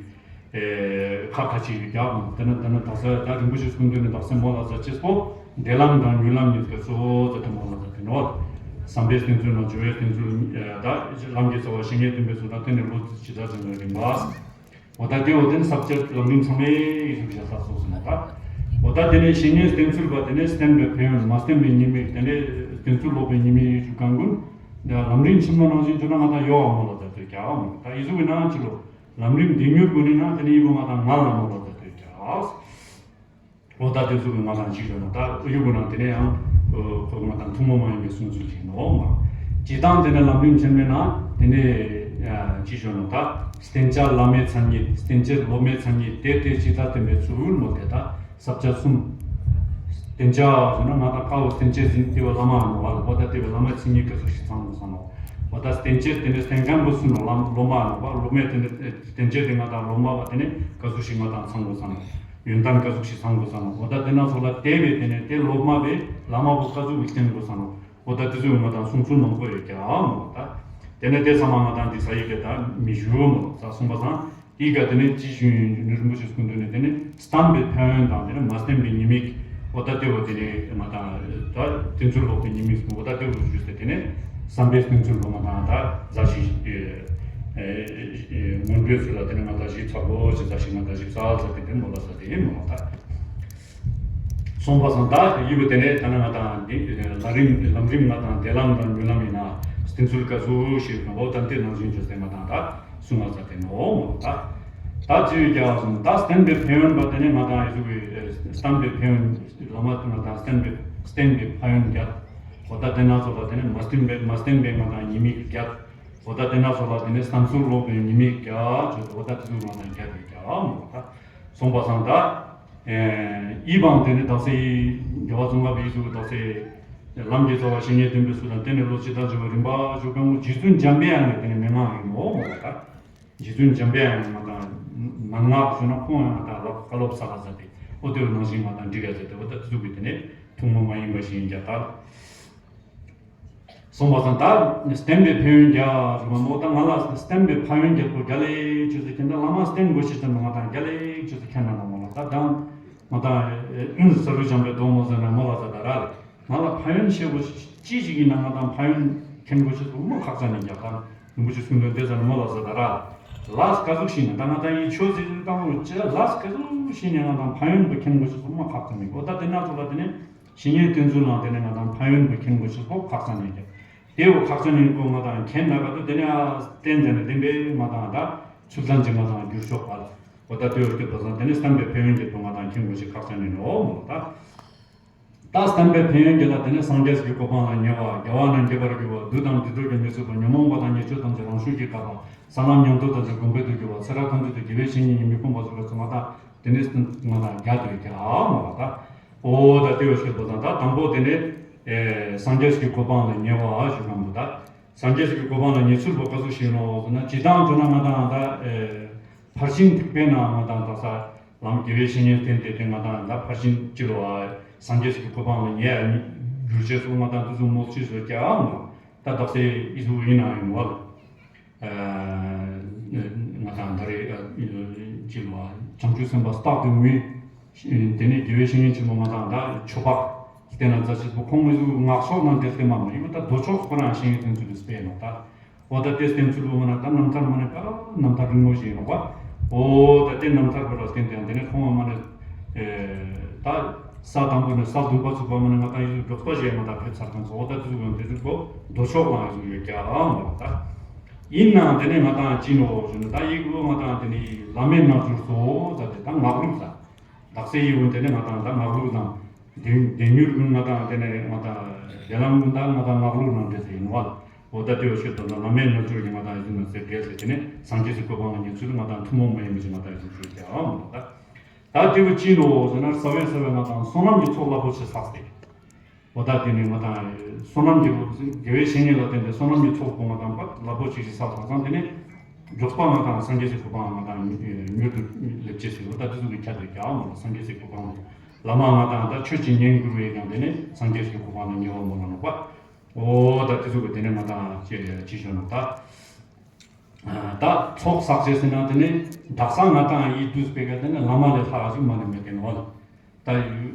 ཁ་ཁ་ཅིག་རྒྱག་དང་དེ་ནས་དེ་ནས་དག་ས་ད་རིན་པོ་ཆེ་སྐུ་མདུན་ནས་དག་ས་མོ་ལ་ཟ་ཅེས་པོ་བདེ་ལམ་དང་མྱུར་ལམ་གཉིས་ཀ་གཙོ་བོ་ད་དེ་མོ་ལ་ཟ་དེ་ནོ། བསམ་པའི་བསྟེན་ཚུལ་དང་སྦྱོར་བའི་བསྟེན་ཚུལ་ད་ལམ་གྱི་རྩ་བ་བཤེས་གཉེན་བསྟེན་པའི་ཚུལ་དང་དེ་ནས་ལོ་ཇི་ལྟར་སྦྱང་བའི་རིམ་པ། འོ་ད་དེ་འོ་དེ་ནི་ས་བཅད་ལམ་རིམ་ཚང་མའི་ཡིག་གཟུགས་བཞག་ས་སོགས་སུ་ན་ད། འོ་ད་དེ་ནས་བཤེས་གཉེན་བསྟེན་ཚུལ་པ་དེ་ནས་བསྟེན་པའི་ཕན་ཡོན་མ་བསྟེན་པའི་ཉེས་དམིགས་དེ་ནས་བསྟེན་ཚུལ་ལོག་པའི་ཉེས་དམིགས་ཡིག་གཟུགས་གང་གུན། ལམ་རིམ་ཆེན་མོ་ནང་བཞིན་བརྗོད་ན་ང་དང་ཡོ་བ་མོ་ལ་ཟ་དེ་རྒྱ་བ་མོ་ད་ཡི་ཟུག་གི་ནང་ཅི་ལོ། ལམ་རིམ་བདེ་མྱུར་དགོས་ནི་ན་དེ་ནི་ཡི་བོ་ང་དང་ང་ལ་མོ་ལ་དེ་དོན་ཀྱང་། འོ་ད་དེ་ཚོ་གི་ང་དང་གཅིག་ཡོད་ནོ་ད་ཡི་བོ་ནང་དེ་ནས་ཡང་ཁོ་ང་དང་ཐུན་མོང་མ་ཡིན་པའི་གསུང་ཚུལ་ཅིག་ནོ་མ། ཇི་ལྟར་དེ་ནས་ལམ་རིམ་ཆེན་མོའི་ནང་དེ་ནས་གཅིག་ཡོད་ནོ་ད་བསྟེན་བྱ་བླ་མའི་མཚན་ཉིད་བསྟེན་བྱེད་སློབ་མའི་མཚན་ཉིད་དེ་དེ་ཇི་ལྟར་བསྟེན་པའི་ཚུལ་མོ་དེ་ད། ས་བཅད་གསུམ། བསྟེན་བྱ་ཞེ་ན་ང་དང་ཀ་བོ་བསྟེན་བྱེད་ཟིན་ཏེ་བ་བླ་མ་ནོ་བ་ལ་འོ་ད་དེ་བའི་བླ་མ་མཚན་ཉིད་ག་ཚོད་ཞིག་ཚང་དགོས་ས་ནོ། འོ་ད་བསྟེན་བྱེད་དེ་ནི་བསྟེན་མཁན་པོ་སུ་ནོ་ལམ་སློབ་མ་ནོ་བ་སློབ་མའི་དེ་ནི་བསྟེན་བྱེད་དེ་ང་དང་སློབ་མ་བ་དེ་ནི་ག་ཚོད་ཞིག་ང་དང་ཚང་དགོས་ས་ནོ། ཡོན་ཏན་ག་ཚོད་ཞིག་ཚང་དགོས་ས་ནོ། འོ་ད་དེ་ན་ཚོ་ལ་དེ་བའི་དེ་ནི་དེ་སློབ་མ་བའི་བླ་མ་བོ་ག་ཚོད་ཀྱི་བསྟེན་དགོས་ས་ནོ། འོ་ད་དེ་ཚོ་ང་དང་གསུང་ཚུལ་མང་པོ་ཡོད་ཀྱང་འོ་ད། དེ་ནས་དེ་ཚང་མ་ང་དང་འདི་ས་ཡི་གེ་ད་མི་ཞུ་མོ་ད་གསུངས་པ་དང་། དེའི་སྐབས་དེ་ནས་ཅི་ཞུ་ཡིན་རིན་པོ་ཆེ་སྐུ་མདུན་ནས་དེ་ནས་བསྟན་པའི་ཕན་ཡོན་དང་དེ་ནས་མ་བསྟན་པའི་ཉེས་དམིགས་འོ་ད་ལྟེ་བ་དེ་ནས་ང་དང་ད་བསྟེན་ཚུལ་ལོག་པའི་ཉེས་དམིགས་འོ་ད་ལྟེ་བ་ཞུས་ཏེ་དེ་ནས་བསམ་པའི་བསྟེན་ཚུལ་ལོག་ང་དང་ད་ཛ་ཞིག་མངོན་པའི་ཚུལ་ལ་དེ་ནས་ང་དང་ཞིབ་ཚགས་པོ་ཞིག་ཛ་ཞིག་ང་དང་ཞིབ་ཚགས་ཚགས་ཏེ་དེ་ནས་མོ་ལ་ས་དེ་ཡིན་མོ་ད། གསུངས་པ་སང་ད་ཡིད་བུ་དེ་ནས་ད་ནང་ང་དང་འདི་ལམ་རིམ་ལམ་རིམ་ང་དང་བདེ་ལམ་དང་མྱུར་ལམ་ཡིན་ན་བསྟེན་ཚུལ་ག་ཚོད་ཞིག་ཡོད་ན་འོ་ད་འདི་ནང་བཞིན་བརྗོད་ཚེ་ང་དང་ད། གསུང་བ་མཛད་དེ་ནོ་མོ་ད། ད་ཅི་ཡོད་ཀྱང་གསུང་ད་བསྟན་པའི་ཕན་ཡོན་པ་དེ་ནས་ང་དང་ཡི་ཟུག་གི་བསྟན་པའི་ཕན་ཡོན་བླ་མ་དེ་ང་དང་བསྟན་པའི་བསྟན་པའི་ཕན་ཡོན་བརྒྱད། འོ་ད་དེ་ན་ཚོ་ལ་དེ་ནས་མ་བསྟན་པའི་མ་བསྟན་པའི་ང་དང་ཉེས་དམིགས་བརྒྱད། འོ་ད་དེ་ན་ཚོ་ལ་དེ་ནས་བསམ་ཚུལ་ལོག་པའི་ཉེས་དམིགས་བརྒྱད་བརྗོད་དེ། འོ་ད་དེ་ཚོ་ང་དང་བརྒྱད་དེ་བརྒྱད་མོ་ད་སོང་པ་སང་ད། ཨི་བང་དེ་ནས་དག་སའི་རྒྱལ་བ་ཙོང་ཁ་པའི་ཡིག་གཟུགས་དག་སའི་ལམ་གྱི་རྩ་བ་བཤེས་གཉེན་བསྟེན་པའི་ཚུལ་དང་། དེ་ནས་བློ་ཇི་ལྟར་འབྱུང་བའི་རིམ་པ་བཅུ་གང་པོ་རྗེ་བཙུན་འཇམ་པའི་དབྱངས་ཀྱི་དེ་ནས་མན་ངག་ཡིན་ནོ་མོ་ད། རྗེ་བཙུན་འཇམ་པའི་དབྱངས་ང་དང་མན་ངག་ཞུ་ན་ཁོང་ཡང་ང་དང་ལབ་བཀའ་སློབ་ས་ལ་མཛད་དེ། ཨོ་དེ་བས་ནང་བཞིན་ང་དང་འགྲིག་ཡ་མཛད་དེ། ཨོ་ད་དེ་ཚོ་གི་དེ་ནས་ཐུན་མོང་མ་ཡིན་པ་ཞིག་ཡིན་ཀྱང་ད། སོང་བ་སང་ད་བསྟན་པའི་ཕན་ཡོན་རྒྱ་རུ་མ་མོ་ད་ང་ལ་བསྟན་པའི་ཕན་ཡོན་རྒྱ་པོ་རྒྱ་ལེགས་ཅོས་སུ་མཁྱེན། ད་བླ་མ་བསྟེན་དགོས་ཤེས་ཀྱང་ང་དང་རྒྱ་ལེགས་ཅོས་སུ་མཁྱེན་ན་ན་མོ་ལ་ད་དང་ང་དང་ས་རུ་འཇམ་པའི་གདོང་མོ་ཟེར་ན་མོ་ལ་ཟེར་ད་ར་ལེ། ང་ལ་ཕན་ཡོན་ཤེས་དགོས་ཅི་ཞིག་ཡིན་ན་ང་དང་ཕན་ཡོན་མཁྱེན་དགོས་ཤེས་སུ་མོ་ཁག་ཅན་ཡིན་རྒྱ་ད་རིན་པོ་ཆེ་གསུང་དོན་དེ་ཟེར་ན་མོ་ལ་ཟེར་ད་ར་ལེ། ལས་ཀ་ཟུག་ཤེས་ནས་ད་ང་དང་ཡི་ཆོས་ཟེར་དུས་དང་པོ་ཅི་ལས་ཀ་ཟུག་ཤེས་ནས་ང་དང་ཕན་ཡོན་པོ་མཁྱེན་དགོས་ཤེས་སུ་མོ་ཁག་ཅན་ཡིན་གོ། ད་དེ་ན་ཚོ་ལ་དེ་ནས། བཤེས་གཉེན་བསྟེན་ཚུལ་ནང་དེ་ནས་ང་དང་ཕན་ཡོན་པོ་མཁྱེན་དགོས་ཤེས་པོ་ཁག་ཅན་ཡིན་ཀྱང་། དེ་བོ་ཁག་ཅན་ཡིན་གོ་ང་དང་མཁྱེན་ན་ག་དུ་དེ་ནས་ཨ་བསྟེན་དེ་ནས་བསྟེན་པས་ང་དང་ད་ཚུལ་ཙམ་གྱིས་ང་དང་འགྱུར་ཆོག་པ་ལ། འོ་ད་དེ་བོ་སྐྱོད་པ་སང་དེ་ནས་བསྟན་པའི་ཕན་ཡོན་གྱི་དོན་ང་དང་མཁྱེན་དགོས་ཤེས་ཁག་ཅན་ཡིན་ནོ་མོ་ད། ད་བསྟན་པའི་ཕན་ཡོན་གྱི་ལ་དེ་ནས་སངས་རྒྱས་ཀྱི་གོ་འཕང་ལ་ཉེ་བ། རྒྱལ་བ་རྣམས་དགྱེས་པར་འགྱུར་བ། བདུད་དང་བདུད་འགྲོ་རྒྱལ་མི་ཚུགས་པ། ཉོན་མོངས་པ་དང་ཉེས་སྤྱོད་ཐམས་ཅད་རང་ཤུགས་ཀྱིས་འགག་པ། ས་ལམ་ཉམས་རྟོགས་ཐམས་ཅད་གོམས་པས་དུར་གྱུར་བ། ཚེ་རབས་ཐམས་ཅད་དུ་དགེ་བའི་བཤེས་གཉེན་ཉིད་མི་ཕམ་པ་སོགས་ལ་ཚོགས་ང་དང་། དེ་ནས་ང་དང་རྒྱ་དུ་རྒྱ་མ་བ་ད། ཨོ་ད་དེ་བས་ཤེས་པ་དང་ད་དང་པོ་དེ་ནས་ཨེ་སངས་རྒྱས་ཀྱི་གོ་འཕང་ལ་ཉེ་བ་ཞུ་གམ་པོ་ད། སངས་རྒྱས་ཀྱི་གོ་འཕང་ལ་ཉེ་ཚུལ་པོ་ག་ཚོད་ཞིག་ནོ་ཟེར་ན། སྤྱིར་བཏང་བརྗོད་ན་ང་དང་ད་ཨེ་ཕར་ཕྱིན་ཐེག་པའི་ནང་ང་དང་ད་ས་ལམ་དགེ་བའི་བཤེས་གཉེན་བསྟེན་ཏེ་དེ་ང་དང་ད་ཕར་ཕྱིན་ཅི་ལོ་ཨ་སངས་རྒྱས་ཀྱི་གོ་འཕང་ལ་ཉེ་ཡ་འགྱུར་བྱེད་སོགས་ང་དང་དུ་ཚོད་མོ་ཆེ་བཟོ་རྒྱ་མ་ད་དག་སའི་ཨི་ཟུ་ཡིན་ན་ཡིན་བ་ལ། ང་དང་ད་རེས་ཅི་ལོ་བྱང་ཆུབ་སེམས་དཔའ་རྟག་ཏུ་ངུས། དེ་ནས་དགེ་བའི་བཤེས་གཉེན་ཆེན་པོ་ང་དང་ད་ཆོས་པ་བསྟན་ན་རྩ་ཆེན་པོ་ཁོང་མི་གཟུགས་ངག་ཕྱོགས་ནང་དེ་བསྟན་མ་མ་ཡིན་པ་ད་མདོ་ཕྱོགས་ཁོ་རང་བཤེས་གཉེན་བསྟེན་ཚུལ་དུ་སྤེལ་ནོ་ད། འོ་ད་དེ་བསྟེན་ཚུལ་བོ་མ་ན་ད་རྣམ་ཐར་མ་ནས་ད་རྣམ་ཐར་རིང་མོ་ཞིག་ཡིན་ནོ་བ། འོ་ད་དེ་རྣམ་ཐར་བོ་ལ་བསྟེན་ཏེ་དེ་ནས་ཁོང་མ་ནས་ད་ས་དང་པོ་ནས་ས་བདུན་པ་ཚུགས་པ་མ་ནས་ང་དང་ཡིག་གཟུགས་མགྱོགས་པ་ཞིག་ང་དང་ཕེབས་ཚར་གང་ཚོ། འོ་ད་དེ་ཚོ་དེ་ཚོ་མདོ་ཕྱོགས་ལ་ཡིག་གཟུགས་ཡོད་ཀྱང་མ་ད། ཡིན་ནའང་དེ་ནས་ང་དང་ཅི་ནོ་ཞུ་ན་ད་ཡིག་གཟུགས་ང་དང་དེ་ནས་བླ་མའི་རྣལ་འབྱོར་སོ་ད་དེ་ད་ངག་ལུགས་ད། དག་སའི་ཡིག་གཟུགས་དེ་ནས་ང་དང་ད་ངག་ལུགས་དང་། དེ་དེ་མྱུར་ཀུན་ང་དང་དེ་ནས་ང་དང་དེ་ལམ་ཀུན་ད་ང་དང་ངག་ལུགས་ནང་འདྲེས་ཡིན་བ། འོ་ད་དེ་བ་ཤེས་དོན་ལ་བླ་མའི་རྣལ་འབྱོར་གྱི་ང་དང་ཡིག་གཟུགས་ནང་གསལ་འགྲེལ་ཟེར་དེ་ནས་སངས་རྒྱས་སུ་གོ་འཕང་ལ་ཉེ་ཚུལ་ང་དང་ཐུན་མོང་མ་ཡིན་པ་ཞིག་ང་དང་ཡིག་གཟུགས་ཞུ་རྒྱ་འོང་ད། ད་དེ་བ་ཅི་ནོ་ཟེར་ན་རྩ་བའི་རྩ་བའི་ང་དང་བསོད་ནམས་ཀྱི་ཚོགས་རླབས་པོ་ཆེ་བསགས་ཏེ། འོ་ད་དེ་ནས་ང་དང་བསོད་ནམས་ཀྱི་དགེ་བའི་བཤེས་གཉེན་ལ་བརྟེན་ཏེ་བསོད་ནམས་ཀྱི་ཚོགས་པོ་ང་དང་པ་རླབས་པོ་ཆེ་ཞིག་བསགས་སོང་ཙང་དེ་ནས་མགྱོགས་པ་ང་དང་སངས་རྒྱས་སའི་གོ་འཕང་ང་དང་མྱུར་དུ་སླེབས་ཅེས་ཟེར། འོ་ད་དེ་ཚོ་གི་ཁྱད་དུ་རྒྱ་མོ་ལ་སངས་རྒྱས་སའི་གོ་འཕང་ལ་བླ་མ་ང་དང་ད་ཆོས་ཀྱི་ཉན་དགོས་པའི་ཀྱང་དེ་ནས་སངས་རྒྱས་སའི་གོ་འཕང་ལ་ཉེ་བ་མོ་ལ་ནོག་པ། འོ་ད་དེ་ཚོ་གི་དེ་ནས་ང་དང་ཅི་ཅི་ཞོ་ནོག་ད། ད་ཚོགས་བསགས་བྱས་ཟིན་ན་དེ་ནས་དག་ས་ང་དང་ཡིད་དུ་སྤེལ་ག་དེ་ནས་བླ་མ་ལས་ལྷག་ཅིག་མ་ནས་མེད་དེ་ནོ་ལ། ད་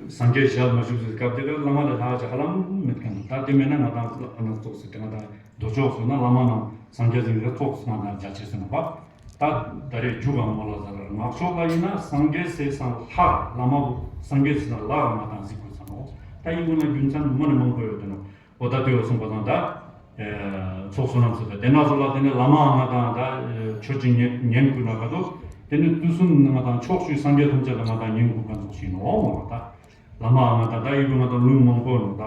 སངས་རྒྱས་ཞལ་མ་བཞུགས་ཟེར་སྐབས་དེ་ལ་བླ་མ་ལས་ལྷག་ཅིག་ཧ་ལམ་མེད་མཁན་ད་དེ་མེད་ན་ང་དང་ལ་ན་ཚོགས་ཟེར་ཏེ་ང་དང་མདོ་ཕྱོགས་སུ་ན་བླ་མ་ནང་སངས་རྒྱས་ཟིན་རེ་ཚོགས་ང་དང་རྒྱ་ཆེ་ཟིན་པ། ད་ད་རེས་རྒྱུ་གང་མོ་ལ་ཟེར་ངག་ཕྱོགས་ལ་ཡིན་ན་སངས་རྒྱས་ཟེར་སང་ལྷག་བླ་མ་བོ་སངས་རྒྱས་ཟེར་ན་ལྷག་ང་དང་གཟིགས་དགོས་ས་ནོ། ད་ཡིན་དགོས་ན་རྒྱུ་མཚན་མ་ནས་མང་པོ་ཡོད་དེ་ནོ། འོ་ད་དེ་བ་གསུངས་པ་དང་ད། ཚོགས་བསོད་ནམས་ཟེར་ད་དེ་ན་ཚོགས་ལ་དེ་ནས་བླ་མ་ང་དང་ད་ཆོས་ཀྱི་ཉན་ཉན་དགོས་ན་ག་དོ། དེ་ནས་དུས་གསུམ་ང་དང་ཕྱོགས་བཅུའི་སངས་རྒྱས་ཐམས་ཅད་ལ་ང་དང་ཉན་དགོས་ག་ཚོགས་ཤིག་ནོ་མ་ད། བླ་མ་ང་དང་ད་ཡི་གུ་ང་དང་ལུང་མང་པོ་ནོ་ད་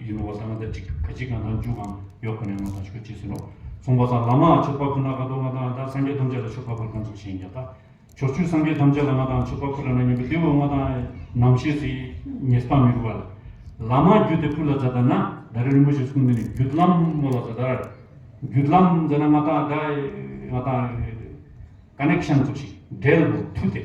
ཡིན་ནོ་བ་ད་ང་དང་གཅིག་ག་གཅིག་ང་དང་རྒྱུ་གང་ཡོད་ག་ནས་ང་དང་ཆོས་ཅི་ཟེར་ནོ། གསུངས་པ་ཙང་བླ་མ་མཆོད་པ་ཕུལ་ན་ག་དོ་ང་དང་ད་སངས་རྒྱས་ཐམས་ཅད་ལ་མཆོད་པ་ཕུལ་ག་ཚོགས་ཤིག་ཡིན་ཀྱང་ད། ཕྱོགས་བཅུའི་སངས་རྒྱས་ཐམས་ཅད་ལ་ང་དང་མཆོད་པ་ཕུལ་ན་ཉན་པའི་དེ་བོ་ང་དང་ནམ་ཤེས་སི་ཉེས་པ་མི་རུ་བ་ལ། བླ་མ་བརྒྱུད་དེ་ཕུལ་ལ་མཛད་ད་ན་ད་རེ་རིན་པོ་ཆེ་གསུངས་དེ་ནི་བརྒྱུད་ལམ་མོ་ལ་མཛད་ད་ར། བརྒྱུད་ལམ་མཛད་ན་ང་དང་ད་ང་དང་ཀ་ནེག་ཤན་ཚོགས་ཤིག་འབྲེལ་བོ་མཐུད་དེ།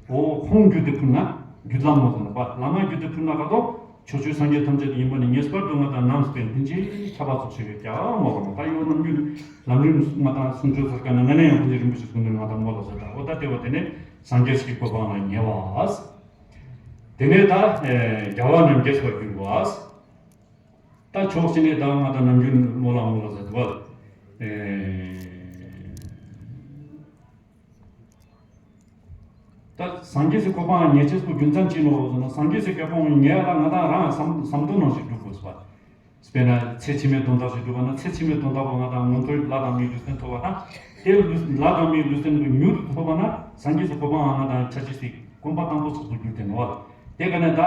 འོ་ཁོང་བརྒྱུད་དེ་ཕུལ་ན་བརྒྱུད་ལམ་མོ་ལ་མཛད་པ་བླ་མ་བརྒྱུད་དེ་ཕུལ་ན་ག་དོ། ཕྱོགས་བཅུའི་སངས་རྒྱས་ཐམས་ཅད་ཡིན་པ་ནི་ངེས་པར་དུ་ང་དང་རྣམ་དཔེ་འདི་ཅིག་ཁྱབ་པ་ཚོགས་ཤིག་ཡོད་ཀྱང་མ་རུང་ད་ཡོད་ནམ་རྒྱུན་ལམ་རིམ་ང་དང་གསུང་ཆོས་ཚར་ཀ་ན་ང་ནས་ཡང་ཕུན་ཚོགས་རིན་པོ་ཆེ་གསུང་དོན་ང་དང་མོ་ལ་ཟེར་ད་འོ་ད་དེ་བ་དེ་ནས་སངས་རྒྱས་ཀྱི་གོ་འཕང་ལ་ཉེ་བ། དེ་ནས་ད་རྒྱལ་བ་རྣམས་དགྱེས་པར་འགྱུར་བ། ད་ཕྱོགས་གཅིག་ནས་ད་ང་དང་ནམ་རྒྱུན་མོ་ལ་མོ་ལ་ཟེར་དུ་བ། ད་སངས་རྒྱས་སུ་གོ་འཕང་ཉེ་ཆེས་སུ་རྒྱུ་མཚན་ཅི་ནོ་ཟེར་ན་སངས་རྒྱས་སུ་གོ་འཕང་ཉེ་ལ་ང་དང་རང་བསམ་བསམ་དོན་ནང་བཞིན་འགྲུབ་དགོས་སོ། དཔེར་ན་ཚེ་ཕྱི་མའི་དོན་དག་ཞིག་སྒྲུབ་པ་ན་ཚེ་ཕྱི་མའི་དོན་དག་པོ་ང་དང་མངོན་མཐོའི་ལྷ་དང་མིའི་ལུས་རྟེན་ཐོབ་པ་དང་། དེ་ལུས་ལྷ་དང་མིའི་ལུས་རྟེན་དུ་མྱུར་དུ་ཐོབ་པ་ན་སངས་རྒྱས་སུ་གོ་འཕང་ང་དང་ཆ་ཅེས་སི་གོམ་པ་དང་པོ་ཚོགས་སུ་གྱུར་ཏེ་ནོ། དེ་ག་ནས་ད་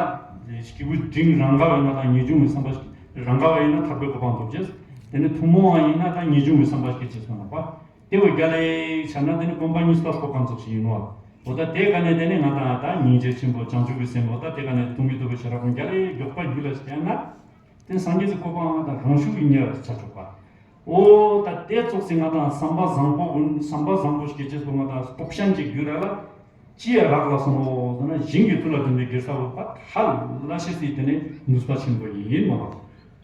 སྐྱེས་བུ་འབྲིང་རང་དགའ་བའི་ང་དང་ངེས་འབྱུང་གི་བསམ་པ་ རང་ག་བ་ཡིན་ན་ཐར་པའི་གོ་འཕང་ཐོབ་ཅེས། དེ་ནས་ཐུན་མོང་བ་ཡིན་ན་ད་ངེས་འབྱུང་གི་བསམ་པ་སྐྱེ་ཅེས་སོང་ན་པ། དེ་བས་རྒྱ་ལས་ཆ་ན་དེ་ནི་སྒོམ་པ་གཉིས་པ་སྤོ་གང་ཚོགས་ཤིག་ཡིན་ནོ། འོ་ད་དེ་ག་ནས་དེ་ནི་ང་དང་ད་སྙིང་རྗེ་ཆེན་པོ་བྱང་ཆུབ་ཀྱི་སེམས་པོ་ད་དེ་ག་ནས་སྟོང་ཉིད་རྟོགས་པའི་ཤེས་རབ་ཀུན་རྒྱ་ལས་མགྱོགས་པ་རྒྱུད་ལ་སྐྱེས་ན། དེ་སངས་རྒྱས་ཀྱི་གོ་འཕང་ང་དང་རང་ཤུགས་ཀྱིས་ཉེ་བར་ཆ་ཆོག་པ། འོ་ད་དེ་ཚོགས་སེ་ང་དང་བསམ་པ་བཟང་པོ་ཀུན་བསམ་པ་བཟང་པོ་སྐྱེ་ཅེས་སོ་ང་དང་སྟོབས་ཤན་གྱི་རྒྱུད་ར་ལ། ཅི་ཡ་རག་ལ་སོང་ལོ་ཟེར་ན་ཞིང་གི་དུས་ལ་ལྡན་པའི་གེ་སར་བ་ཧ་ལ་ཤེས་སྲིད་དེ་ནི་ནུས་པ་ཆེན་པོ་ཡིན་མ་རེད།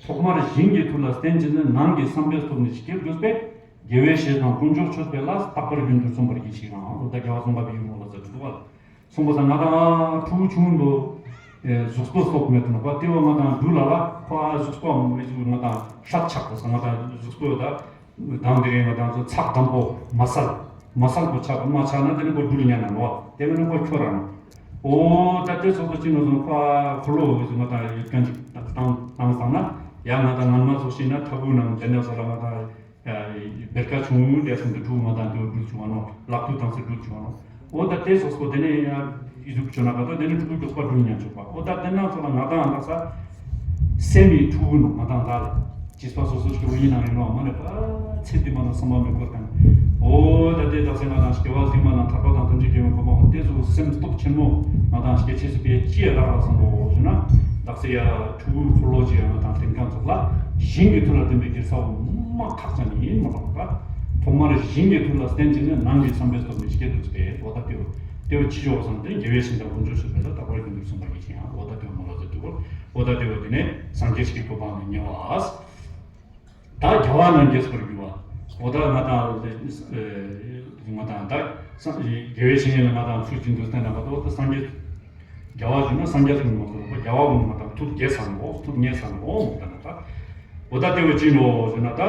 ཐོག་མར་ཞིང་གི་དུས་ལ་བརྟེན་ཅིང་ནི་ནང་གི་བསམ་པའི་སྟོབས་ནི་ཇི་སྐད་དུ་བས། དགེ་བའི་བཤེས་དང་དཀོན་མཆོག་མཆོད་པའི་ལ་རྟག་པར་རྒྱུན་དུ་བསྲུང་བར་གྱིས་ཤིག་ཨང་། འོ་ད་རྒྱལ་བ་ཙོང་ཁ་པའི་ཡུལ་མོ་ལ་ཟེར་འདུག་བ། སོང་པ་སང་ང་དང་ཕྲུ་གུ་ཆུང་དུ་གཟུགས་པོ་སྟོབས་མེད་དུ་ནོག་པ་དེ་བ་ང་དང་འབྲུ་ལ་ལ་ཁོ་ཨ་གཟུགས་པོ་མི་གཟུགས་ང་དང་ཧྲག་ཆག་པ་སང་ང་དང་གཟུགས་པོ་ད། དང་དེ་རིང་ང་དང་ཚོ་ཚགས་དམ་པོ་མ་སལ། མ་སལ་པོ་ཆགས་པ་མ་ཆགས་ན་དེ་ནི་ཁོ་འགྲུལ་ཉན་ན་ནོ། དེ་མིན་ན་ཁོ་ཁྱོ་ར་ནོ། འོ་ད་དེ་ཚོ་ཚོ་ཅི་ནོ་ཟོ་ཁོ་ཨ་འཁོར་ལོ་འོ་ཟོ་ང་དང་ཡོད་མཁན་ཅིག་བཏང་བཏང་བཏང་ན་ཡང་ང་དང་ངན་མ་ཚོ་ཤེས་ན་ཐབ་བུ་ནང་དེ་ནས་ཟོ་ལ་ང་དང་བེར་ཀ་ཆུང་ངུ་འདྲ་སོང་དུ་འགྲུལ་ང་དང་དེ་འགྲུལ་བྱུང་བ་ནོ། ལག་ཏུ་བཏང་སེ་འགྲུལ་བྱུང་བ་ནོ། འོ་ད་དེ་སོགས་པོ་དེ་ནས་ཡང་ཡི་ཟུག་བྱོས་ན་ག་ད་དེ་ནས་ཕྲུ་གུ་མགྱོགས་པ་འགྲུལ་ཉན་ཆོག་པ། འོ་ད་དེ་ན་ཚོ་ལ་ང་དང་ད་ས་སེམས་ཡི་ཕྲུ་གུ་ནོ་ང་དང་ད་ལ་ཅིས་པ་སོ་སོ་ཞིག་གི་ཡིན་ན་ཡིན་ནོ་མ་ནས་པ་ཚེ་འདི་མ་ནོ་བསམ་པ་མི་འཁོར་གང་། འོ་ད་དེ་ད་སེ་ང་དང་སྐྱེ་བ་ཟིན་མ་ན་ཐར་པ་དང་ཐམས་ཅད་མཁྱེན་པའི་གོ་འཕང་དེ་ཚོ་སེམས་སྟོབས་ཆེན་མོ་ང་དང་སྐྱེ་ཆེ་སུ་པའི་ཅི་ཡ་རག་ལ་སོང་གོ་ཞུ་ན་ད་སེ་ཡ་ཕྲུ་གུ་འཁོར་ལོ་ཅི་ཡ་ང་དང་ལྡན་མཁན་ཚོ་ལ་ཞིང་གི་དུས་ལ་ལྡན་པའི་གེ་སར་བ་མ་ཁག་ཅན་ཡིན་མ་རག་པ། ཐོག་མར་ཞིང་གི་དུས་ལ་བརྟེན་ཅིང་ནི་ནང་གི་བསམ་པའི་སྟོབས་ནི་སྐྱེ་དུ་སྤེལ། འོ་ད་དེ་བ་དེ་བ་ཅི་ཆོག་བསམ་སྟེ་དགེ་བའི་བཤེས་དང་དཀོན་མཆོག་མཆོད་པའི་ལ་རྟག་པར་རྒྱུན་དུ་བསྲུང་བར་གྱིས་ཤིག་ཨང་། འོ་ད་དེ་བ་མོ་ལ་ཟེར་དུ་བ། འོ་ད་དེ་བ་དེ་ནས་སངས་རྒྱས་ཀྱི་གོ་འཕང་ནི་ཉེ་བ། ད་རྒྱལ་བ་རྣམས་རྒྱས་པར་འགྱུར་བ། འོ་ད་ང་དང་ང་དང་ད་དགེ་བའི་བཤེས་གཉེན་ལ་ང་དང་ཚུལ་བཞིན་དུ་བསྟེན་ན་མ་གཏོགས་ད་སངས་རྒྱས། རྒྱལ་བ་ཞུ་ན་སངས་རྒྱས་ཀྱི་མ་གཏོགས་རྒྱལ་བ་ཀུན་ང་དང་ཐུགས་དགྱེས་ས་ནོ། ཐུགས་མཉེས་ས་ནོ། འོ་ད་ན་ད། འོ་ད་དེ་བ་ཅི་ནོ་ཞུ་ན་ད།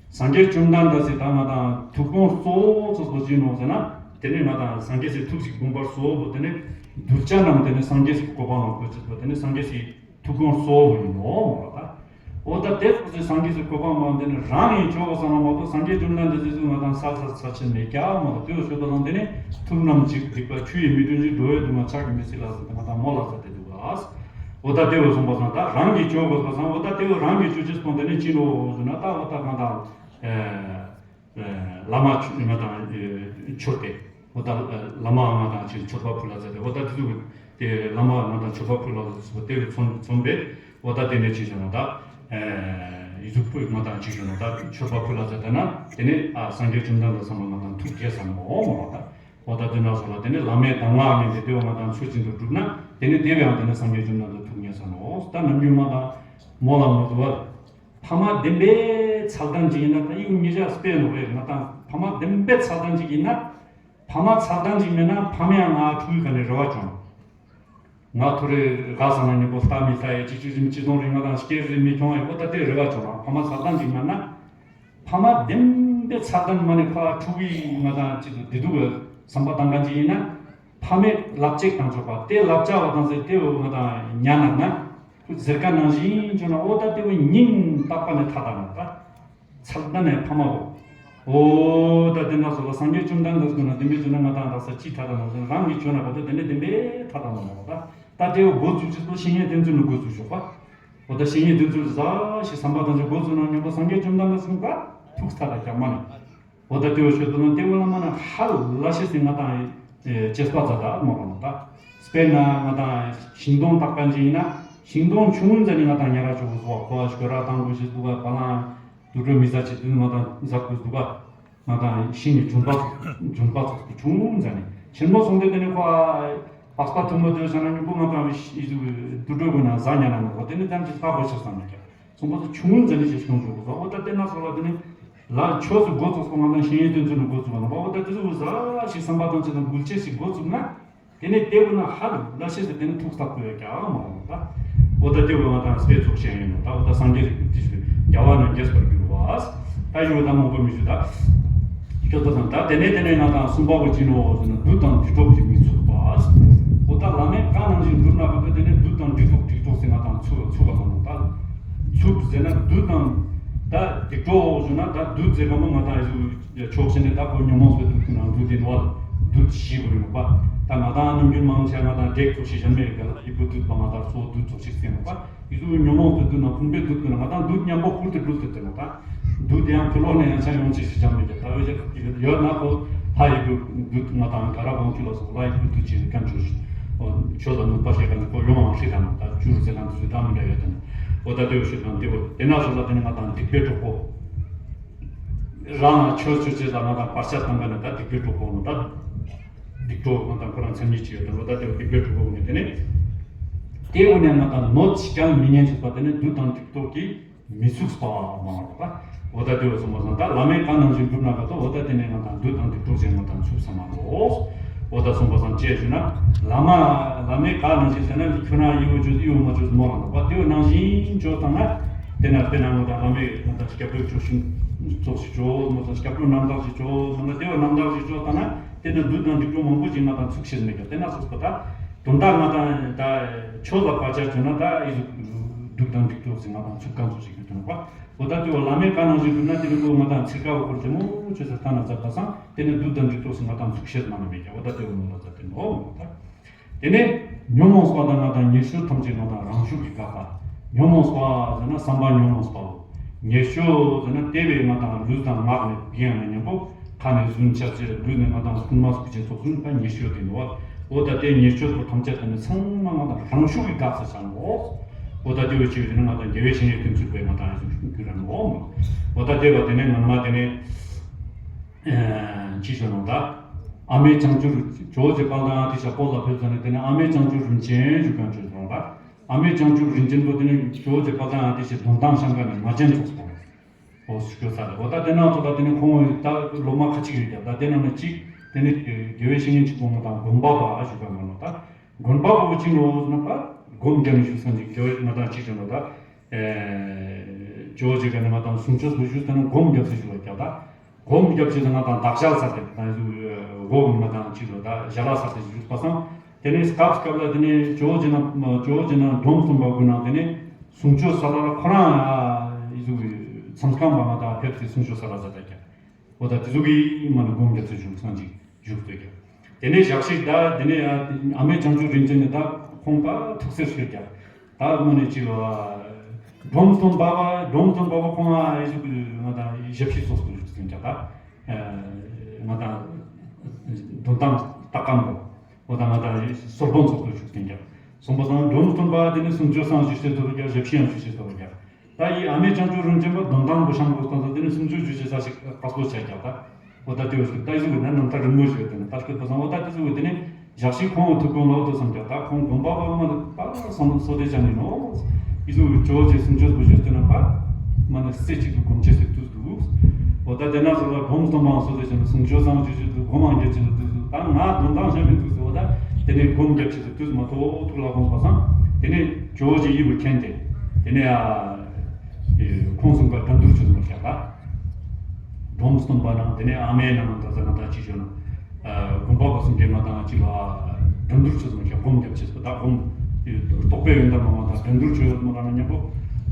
སངས་རྒྱས་བཅོམ་ལྡན་འདས་སི་ད་ང་དང་ཐུགས་དགོངས་གཙོ་བོ་གཙོ་གཙོ་ཅི་ནོ་ཟེར་ན། དེ་ནས་ང་དང་སངས་རྒྱས་སི་ཐུགས་ཀྱི་དགོངས་པ་གཙོ་བོ་དེ་ནས་གདུལ་བྱ་རྣམས་དེ་ནས་སངས་རྒྱས་སི་གོ་འཕང་ལ་འགོད་ཅེས་པ་དེ་ནས་སངས་རྒྱས་སི་ཐུགས་དགོངས་གཙོ་བོ་ཡིན་ནོ་མོ་ལ་ད། འོ་ད་དེ་ཚོ་ཚོས་སངས་རྒྱས་སི་གོ་འཕང་མ་འདི་ནི་རང་ཡིན་ཆོག་གོ་བསམ་ན་མ་གཏོགས་སངས་རྒྱས་བཅོམ་ལྡན་འདས་སི་ང་དང་ས་ས་ས་ཆེན་མེད་ཀྱག་མ་གཏོགས་དེ་བ་ཤོད་པ་དང་དེ་ནས་ཐུབ་རྣམས་འཇིག་སྡིག་པ་ཆུ་ཡིས་མི་འདྲུད་ཅིང་འགྲོ་བའི་སྡུག་བསྔལ་ཕྱག་གིས་མི་སེལ་ལ་ཟེར་ཏེ་ང་དང་མོ་ལ་ཟེར་ཏེ་འདུག་ག། འོ་ད་དེ་བ་གསུངས་པ་སང་ད་རང་གིས་ཆོག་གོ་བསམ་པ་སང་འོ་ད་དེ་བ་རང་གིས་ཆོག་ཅེས་སོང་དེ་ནས་ཅི་ནོ་ཟེར་ན་ད་འོ་ད་ང་དང་། བླ་མ་ང་དང་མཆོད་དེ། འོ་ད་བླ་མ་ང་དང་ཅིག་མཆོད་པ་ཕུལ་ལ་ཟེར་ཏེ་འོ་ད་དེ་ཚོ་དེ་བླ་མ་ང་དང་མཆོད་པ་ཕུལ་ལ་ཟེར་ཏེ་དེ་ཚོ་མཚོན་པས་འོ་ད་དེ་ནས་ཅིག་བྱུང་ན་ད་ཡི་ཟུག་པོས་ང་དང་ཅིག་བྱུང་ན་ད་མཆོད་པ་ཕུལ་ལ་ཟེར་ཏེ་ན་དེ་ནས་ཨ་སངས་རྒྱས་བཅོམ་ལྡན་འདས་བསམ་པ་ང་དང་ཐུགས་དགྱེས་ས་མོ་མོ་ད་འོ་ད་དེ་ན་སོ་ལ་དེ་ནས་བླ་མའི་གདམས་ངག་ཉན་ཏེ་དེ་བ་ང་དང་ཚུལ་བཞིན་དུ་བསྒྲུབ་ན་དེ་ནས་དེ་བའང་དེ་ནས་སངས་རྒྱས་བཅོམ་ལྡན་འདས་ཐུགས་མཉེས་ས་མོ་ད་ནམ་རྒྱུན་མ་དང་མོ་ལ་མོ་དུ་བ། ཕ་མ་བདེན་པའི་ཚད་ལྡན་ཅིག་ཡིན་ན་ད་ཡུལ་ཉེ་ཆར་སྤེལ་ནོ་བས་ང་དང་ཕ་མ་བདེན་པའི་ཚད་ལྡན་ཅིག་ཡིན་ན། ཕ་མ་ཚད་ལྡན་ཅིག་མེད་ན་ཕ་མས་ང་ཕྲུ་གུའི་ཁ་ནས་རེ་བ་བཅོལ། ང་ཐོ་རེ་ག་ས་ན་ཉིན་པོ་ལྟ་མི་ལྟ་ཡ་ཅིག་ཅིག་རིམ་ཅི་དོང་རེ་ང་དང་སྐྱེ་རེ་མི་ཁྱོང་ཡ་འོ་ད་དེ་རེ་བ་བཅོལ་ན་ཕ་མ་ཚད་ལྡན་ཅིག་མེད་ན། ཕ་མ་བདེན་པའི་ཚད་ལྡན་མ་ནས་ཕ་ཕྲུ་གུའི་ང་དང་ཅིག་ཏུ་བདེ་སྡུག་གི་བསམ་པ་བཏང་མཁན་ཅིག་ཡིན་ན། ཕ་མས་ལབ་ཅེས་དང་ཆོག་པ་དེ་ལབ་བྱ་བ་དང་ཟེར་དེ་འོ་ང་དང་ཉན་ན་ན། ཟེར་ཀ་ནང་བཞིན་བྱུང་ན་འོ་ད་དེ་བས་སྙིང་ཐག་པ་ནས་ཐ་དད་ན་ད། ཚད་ལྡན་ནས་ཕ་མ་བོ། འོ་ད་དེ་ན་སོ་ལ་སངས་རྒྱས་བཅོམ་ལྡན་འདས་ཀུན་ན་དེ་མི་བྱུང་ན་ང་དང་ད་ས་ཅི་ཐ་དད་ན་ཟེར་རང་གིས་བྱུང་ན་ག་ཚོད་དེ་ནས་བདེན་པའི་ཐ་དད་ན་མ་བ་ད། ད་དེ་བས་འགོ་བཙུགས་ཅིག་ཏུ་བཤེས་གཉེན་བསྟེན་ཚུལ་ནི་འགོ་བཙུགས་ཞོག་པ། འོ་ད་བཤེས་གཉེན་བསྟེན་ཚུལ་ཟ་ཞིག་བསམ་པ་དང་ཅིག་འགོ་བཙུགས་ན་ཉོན་པ་སངས་རྒྱས་བཅོམ་ལྡན་འདས་ཀུན་ཀ་ཐུགས་ཐ་དད་ཀྱང་མ་ནི། འོ་ད་དེ་བས་ཤོད་དུ་ན་དེ་བས་ལ་མ་ན་ཧ་ལ་ཤེས་སི་ང་དང་ཅེས་པ་ཛ་དྲག་མ་རུང་ད། དཔེར་ན་ང་དང་ཤིང་སྡོང་བཏགས་པ་ཅིག་ཡིན་ན་ཤིང་སྡོང་ཆུང་ངུ་ཙམ་ནས་ང་དང་ཉར་ར་ཆོག་གི་བཟོ་བ་ཁོ་བ་ཤོད་ར་བཏང་དགོས་ཤེས་འདུག་ག་བ་ལང་དུད་འགྲོ་མི་ཟ་ཆེད་དུ་ང་དང་ཟ་དགོས་འདུག་ག་ང་དང་ཤིང་གི་ལྗོན་པ་ལྗོན་པ་ཚོགས་སུ་ཆུང་ངུ་ཙམ་ནས་ཆེན་པོ་སོང་སྟེ་དེ་ནས་ཁོ་བ་པགས་པ་མཐོན་པོ་དེ་བྱ་ན་མྱུ་གུ་ང་དང་དུད་འགྲོ་གི་ན་ཟ་ཉར་ན་མ་གོ་དེ་ནས་ཙམ་ཅིག་ལྟ་དགོས་ཤེས་བསམ་ནས་ཀྱང་། གསུངས་པ་ཚོ་ཆུང་ངུ་ཙམ་ནས་ཞེས་སྐྱོང་ཆོག་གོ་ཟོ་འོ་ད་དེ་ན་སོ་ལ་དེ་ནི་ལ་ཆོས་སུ་འགོ་ཚུགས་སོང་ང་དང་ཤེས་ཡོན་སྟོན་ཚུལ་ནི་འགོ་ཚུགས་པ་ན་པ་འོ་ད་དེ་ཚོ་ཟ་ཞིག་བསམ་པ་དང་བཅས་དང་འགུལ་བྱེད་ཞིག་འགོ་ཚུགས་ན་དེ་ནི་དེ་བོ་ན་ཧ་ལ་ཤེས་སུ་དེ་ནི་ཐུགས་ཐག་གོ་ཡ་ཀྱང་མ་འོང་ད་འོ་ད་དེ་བོ་ང་དང་དཔེ་ཚོགས་ཤེས་ཡོན་ནོ་ད་འོ་ད་སངས་རྒྱས་རིགས་ཀྱི་རྒྱལ་བ་རྣམས་རྒྱས་པར་འགྱུར་བ་ད་ཡོད་ད་མང་པོ་མི་ཞུ་ད། ཁྱོད་ཚོ་དང་ད་དེ་ནས་དེ་ནས་ང་དང་གསུམ་པ་བོ་ཅི་ནོ་ཟེར་ན་བདུད་དང་སྡིག་གྲོགས་ཀྱིས་མི་ཚུགས་པ། འོ་ད་བླ་མས་བཀའ་གནང་བཞིན་བསྒྲུབ་ན་ག་ཚོད་དེ་ནས་བདུད་དང་སྡིག་གྲོགས་སྡིག་གྲོགས་ཟེར་ང་དང་ཚུགས་ཚུགས་པ་མ་ནོ་ད། ཚུགས་ཟེར་ན་བདུད་དང་ད་སྡིག་གྲོགས་ཟེར་ན་ད་བདུད་ཟེར་ག་མོ་ང་དང་ཡ་ཕྱོགས་ཞེན་ནས་ད་ཁོ་ཉོན་མོངས་པའི་དུག་ཁུ་ནང་འདུག་དེ་ནོ་ལ། བདུད་བཞི་པོ་ཡོད་པ། ད་ང་དང་ནམ་རྒྱུན་མང་ཆེ་ང་དང་བགེགས་ཚོགས་ཞེས་བྱ་མེད་ག་ལ་ཡི་གུ་བདུད་པ་ང་དང་སོ་བདུད་ཚོགས་ཤིག་ཟེར་ནོ་པ། ཡི་གུ་ཉོན་མོངས་བདུད་ན་ཕུང་པོའི་བདུད་ན་ང་དང་བདུད་མཉམ་པོ་ཁུར་དུ་བླུགས་ཏེ་ཟེར་ནོ་ད། བདུད་དེ་ཡང་ཕི་ལོག་ནས་ཡང་ཆ་ཡོང་ཅེས་ཞེས་བྱ་མེད་ཀ་ད་བའི་ཡོད་ན་ཁོ་ལྷ་ཡི་གུ་བདུད་ང་དང་ག་ར་བོང་ཆུ་ལ་སོགས་ལྷ་ཡི་གུ་བདུད་ཅེས་བཀའ་འགྱུར་ཞིག་ཆོས་ལ་ནུས་པ་ཞེས་ག་ནི་ཁོ་ཡོང་བ་ཧྲི་དང་ད་བཅུ་རུ་ཟེར་ན་འདི་ཚོའི་ད་མི་འདྲ་ཡོད་དེ་ནི་འོ་ད་དེ་བའི་ཤུལ་དང་དེ་བོ་དེ་ན་སོགས་ལ་དེ་ནི་ང་དང་སྡིག་པའི་གྲོགས་པོ། རང་ལ་ཆོས་ཆོས་ཅེས་ལ་ང་དང་བར་ཆད་བཏང་ག་ནས་ད་སྡིག་པའི་གྲོགས་པོ་ནོ་ད། སྡིག་གྲོགས་ང་དང་ཁོ་རང་མཚན་ཉིད་ཅི་ཡོད་དང་ལོ་ད་དེ་སྡིག་པའི་གྲོགས་པོ་ནས་དེ་ནས། དེ་འོ་ནས་ང་དང་ནོ་ཅི་ཀྱང་མི་ཉན་ཅེས་པ་དེ་ནས་བདུད་དང་སྡིག་གྲོགས་ཀྱིས་མི་ཚུགས་པ་མ་རོ་ད། འོ་ད་དེ་བས་སོང་པ་སང་ད་བླ་མའི་བཀའ་ནང་བཞིན་སྒྲུབ་ན་ག་ཏོ་འོ་ད་དེ་ནས་ང་དང་བདུད་དང་སྡིག་གྲོགས་ཅན་ང་དང་ཚུགས་ས་མ་རོ། འོ་ད་སོང་པ་སང་ཅེས་ཞུ་ན། བླ་མ་བླ་མའི་བཀའ་ནང་བཞིན་ཟེར་ན་ཁྱོད་རང་ཡིའུ་ཅོས་ཡིའུ་མ་ཅོས་མོ་རང་ལ་བ་དེ་བས་ནང་བཞིན་ཅོས་བཏང་ན། དེ་ན་དཔེར་ན་ང་དང་བླ་མའི་ང་དང་སྐྱབས་འགྲོའི་ཆོས་ཤིང་ཚོགས་ཤིག་ཅོས་མོ་དང་སྐྱབས་འགྲོ་རྣམ་དག་ཅིག་ཅོས་མོ་ན་དེ་བས་རྣམ་དག་ཅིག་ཅོས་བཏང་ན། དེ་ནི་བདུད་དང་སྡིག་གྲོགས་མང་པོ་ཅིག་ང་དང་ཚུགས་ཤེས་མེད་ཀྱང་དེ་ན་སོགས་པ་ད། དོན་དག་ང་དང་ད་ཆོས་ལ་བར་ཆད་བྱུང་ན་ད་ཨི་ཟུག་བདུད་དང་སྡིག་གྲོགས་ཟེར་ང་དང་ཚུགས་གང་ཚོགས་ཤིག་ཡོད་དོ་ནོ་པ། འོ་ད་དེ་བ་བླ་མའི་བཀའ་ནང་བཞིན་བསྒྲུབ་ན་དེ་ནི་ཁོ་ང་དང་ཚིག་ཀ་བ་ཁོར་ཇེ་མོ་ཆོས་ཟེར་ཐ་ན་མཛད་པ་སང་དེ་ནི་བདུད་དང་སྡིག་གྲོགས་ཟེར་ང་དང་ཚུགས་ཤེས་མ་ནི་མེད་ཀྱང་འོ་ད་དེ་བ་མོ་ལ་མཛད་དེ་ནོ་མོ་ད། དེ་ནས་ཉོན་མོངས་པ་དང་ང་དང་ཉེས་སྤྱོད་ཐམས་ཅད་ང་དང་རང་ཤུགས་ཀྱིས་འགག་པ། ཉོན་མོངས་པ་ཟེར་ན་བསམ་པ་ཉོན་མོངས་པའོ། ཉེས་སྤྱོད་ཟེར་ན་དེ་བས་ང་དང་ལུས་དང་ངག་ནས་བགྱིས་ཡང་ན་མཉམ་པོ་ཁ་ནས་རྫུན་ཆབ་ཆེ་ལུས་ནས་ང་དང་རྐུན་མ་རྐུ་ཅན་ཚོགས་ཟུན་པ་ཉེས་སྤྱོད་དེ་ནོ། འོ་ད་དེ་ཉེས་སྤྱོད་པོ་ཐམས་ཅད་དེ་ནི་ཚང་མ་ང་དང་རང་ཤུགས་ཀྱིས་འགག་ས་ཆ་ནོ། འོ་ད་དེ་བས་ཆེ་བས་དེ་ནི་ང་དང་དགེ་བའི་བཤེས་གཉེན་བསྟེན་ཚུལ་བས་ང་དང་ཡང་རྒྱུ་ར་ནོ། འོ་ད་དེ་བ་དེ་ནི་ངན་མ་དེ་ནི། ཅི་ཞུ་ནོ་ད། ཨ་མའི་བྱང་ཆུབ་ཇོ་བོ་རྗེ་དཔལ་ལྡན་ཨ་ཏི་ཤ་བོད་ལ་ཕེབས་ཙ་ནས་དེ་ནས་ཨ་མའི་བྱང་ཆུབ་རིན་ཆེན་ཞུ་མཁན་ཅིག་ཡོང་ད། ཨ་མའི་བྱང་ཆུབ་རིན་ཆེན་པོ་དེ་ནས་ཇོ་བོ་རྗེ་དཔལ་ལྡན་ཨ་ཏི་ཤའི་གདུང་ཐང་བཤམས་མཁན་ནས་མ་བྱན་ཚོགས་སོང་། འོ་སྐྱོ་ས་རེད། འོ་ད་དེ་ནང་ཚོ་ད་དེ་ནས་ཁོང་ད་སློབ་མ་ཁ་ཅིག་ཡོད་ཀྱང་ད་དེ་ནང་ནས་གཅིག་དེ་ནས་དགེ་བའི་བཤེས་གཉེན་གཅིག་པོ་ང་དང་དགོན་པ་པ་ཞུ་མཁན་མ་ནོ་ད། དགོན་པ་པོ་ཅི་ནོ་ཟེར་ན་ད་སྒོམ་རྒྱབ་ནས་བཞུགས་སང་ཅིག་དགེ་བའི་ང་དང་ཅི་ཟེར་ནོ་ད། ཇོ་བོ་རྗེ་ག་ནས་ང་དང་གསུང་ཆོས་སུ་བཞུགས་ཟེར་ན་སྒོམ་རྒྱབ་སེ་བཞུགས་པ་རྒྱབ་ད། སྒོམ་རྒྱབ་སེ་ང་དང་བདག་ཞལ་ཟེར་ཏེ་ད་ཡུ་སྒོ་གི་ང་དང་ཅི་ལོ་ད་ཞལ་ལ་ཟེར་ཏེ་བཞུགས་པ་སང་། དེ་ནས་སྐབས་སྐབས་ལ་དེ་ནས་ཇོ་བོ་རྗེ་ན་ཇོ་བོ་རྗེ་ན་འབྲོམ་སྟོན་པ་གུ་ནང་དེ་ནས་གསུང་ཆོས་ས་ལ་ཁོ་རང་ཡུ་མཚམས་ཁང་པ་ང་དང་ཕེབས་ཏེ་གསུང་ཆོས་ས་ལ་ཟེར་ད་རྒྱབ། འོ་ད་དེ་ཚོ་གིས་མ་ནི་སྒོམ་རྒྱབ་ཚེ་བཞུགས་སངས་ཅིག་བཞུགས་ཚོད་ཀྱང་། དེ་ནས་ཞག་ཞིག་ད་དེ་ནས་ཨ་མའི་བྱང་ཆུབ་རིན་ཆེན་ནི་ད་ཁོང་པ་ཐུགས་སེར་ཤོར་ཀྱང་། ད་མ་ནི་ཅིག་ལ་འབྲོམ་སྟོན་པ་བ་འབྲོམ་སྟོན་པ་བ་ཁོང་ཨ་ཨེ་ཟུག་ང་དང་ཞབས་ཕྱི་སོགས་སུ་བཞུགས་ཟིན་ཀྱང་ད་ང་དང་དོན་དང་ལྟ་ཀམ་པོ། འོ་ད་ང་དང་སོར་སྦོམ་ཚོགས་སུ་བཞུགས་ཟིན་ཀྱང་། སོང་པ་སང་འབྲོམ་སྟོན་པ་དེ་ནས་གསུང་ཆོས་སང་ཞུ་བྱེད་ཐུབ་ཀྱང་ཞབས་ཕྱི་ཡང་ཞུ་བྱེད་ཐུབ་ཀྱང་། ད་ཡི་ཨ་མའི་བྱང་ཆུབ་རིན་ཆེན་པ་གདུང་ཐང་པོ་བཤམས་དགོས་སྟངས་དེ་ནི་གསུང་ཆོས་ཞུ་བྱེད་ས་ཞིག་དཀའ་སྤོ་བྱས་ཀྱང་ད། འོ་ད་དེ་བས་ད་ཡི་གཟུགས་ན་རྣམ་ཐར་རིང་མོ་ཞིག་ཡོད་དེ་ནི་ད་སྐྱོད་པ་སང་འོ་ད་དེ་གཟུགས་དེ་ནི་ཞག་ཞིག་ཁོང་ཐུགས་དགོངས་ལ་འོ་དོ་བསམ་ཀྱང་ད་ཁོང་དགོངས་པ་པ་མ་ནི་པ་བསམ་སོ་དེ་ཅང་ཡིན་ནོ། ཡི་གཟུགས་ཇོ་བོ་རྗེ་གསུང་ཆོས་པོ་ཞུས་ཏེ་ན་པ་མ་ནི་སྲས་གཅིག་ཏུ་སྒོམ་ཆེ་ཟེར་དུས་འདུག་འོ་ད་དེ་ན་ཟོ་ལ་སྒོམ་སྟོན་པའང་སོ་དེ་ཅང་གསུང་ཆོས་སང་ཞུ་ཞུ་དུ་སྒོམ་ཨང་རྒྱ་ཆེ་ཟེར་དུས་འདུག་ད་ང་དོན་དང་གཞན་མི་འདུག་ཟེར་འོ་ད་དེ་ནི་སྒོམ་རྒྱ་ཆེ་ཟེར་དུས་མ་ཐོག་ཐུགས་ལ་དགོངས་པ་སང་དེ་ནི་ཇོ་བོ་རྗེ་ཡིད་དུ་མཁྱེན་ཏེ་དེ་ནི་ཨ། ཁོང་གསུམ་ཀ་འགྲན་བསྡུར་བྱེད་དགོས་ཀྱང་ད། འབྲོམ་སྟོན་པ་ནང་དེ་ནས་ཨ་མའི་ནང་ད་ས་ང་ད་ཅི་བྱོས་ན། དགོན་པ་པ་གསུམ་གའི་ང་དང་ཅི་ལ་འགྲན་བསྡུར་བྱེད་དགོས་ཀྱང་སྒོམ་རྒྱབ་བྱེད་དགོས་ད་སྒོམ། རྟོགས་པའི་ཡོན་ཏན་མང་བ་དང་འགྲན་བསྡུར་བྱེད་ཡོད་མོ་རང་ན་མཉམ་པོ།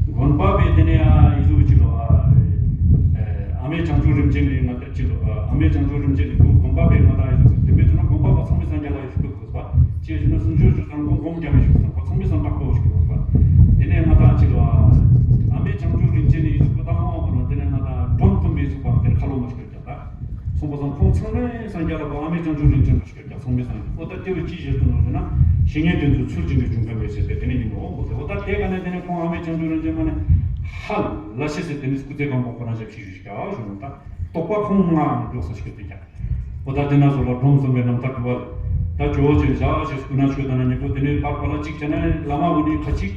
དགོན་པ་པའི་དེ་ནས་ཨ་ཡི་ཟུ་ཅི་ལ། ཨ་མའི་བྱང་ཆུབ་རིན་ཆེན་ལས་ང་ད་ཅི་ལ་ཨ་མའི་བྱང་ཆུབ་རིན་ཆེན་ལས་དགོན་པ་པའི་ང་དང་ཡི་ཟུ་དེ་མེད་ཚུལ་ན་དགོན་པ་པ་ཚང་མའི་སངས་རྒྱས་ལ་ཡི་ཟུ་དགོས་པ། ཅེས་ཞུ་ན་གསུང་ཆོས་ཞུ་ཙང་ཁོང་སྒོམ་རྒྱབ་མི་ཞུ་ཙང་ཁོ་ཚང་མའི་སང་དྲག་པོ་ཞུ་དགོས་པ། དེ་ནས་ང་དང་ཅི་ལ། ཨ་མའི་བྱང་ཆུབ་རིན་ཆེན་ནི་ཡི་ཟུག་པོ་དང་ཧོང་པོ་ན་དེ་ནས་ང་དང་འབྲོམ་སྟོན་པའི་ཟུག་པའང་དེར་ཁ་ལོ་མ་ཞིག་ཀྱང་ད། སོང་པ་སང་ཁོང་ཚང་མས་སངས་རྒྱས་ལ་ཨ་མའི་བྱང་ཆུབ་རིན་ཆེན་པ་ཞིག་ཀྱང་ཚང་མས་སངས་རྒྱས་འོ་ད་དེ་བས་ཅི་བཞེས་ཐུབ་ནོ་ཟེར་ན། བཤེས་གཉེན་དེ་ཚོ་ཚུལ་བཞིན་དུ་བྱུང་ག་མེད་ཟེར་ཏེ་དེ་ནས་ཡིན་ནོ་འོ་ཟེར་འོ་ད་དེ་ག་ནས་དེ་ནས་ཁོང་ཨ་མའི་བྱང་ཆུབ་རིན་ཆེན་མ་ནས་ཧ་ལ་ཤེས་ཟེར་དེ་ནས་སྐུ་ཚེ་གང་པོ་ཁོ་རང་ཞབས་ཕྱི་ཞུ་ཞིག་ཀྱང་ཞུ་ནོ་ད། རྟོགས་པ་ཁོང་ང་འགྲོ་ས་ཞིག་ཏུ་ཀྱང་། འོ་ད་དེ་ན་སོ་ལ་སྒྲོམ་གསུམ་པའི་རྣམ་ཐར་འདུག་བ། ད་ཇོ་བོ་རྗེ་བཞག་ཞེས་སྐུ་ན་ཆོས་དང་ན་ཉེ་པོ་དེ་ནས་པར་པ་ལ་གཅིག་བྱས་ན་བླ་མ་བོ་ནི་ཁ་ཅིག་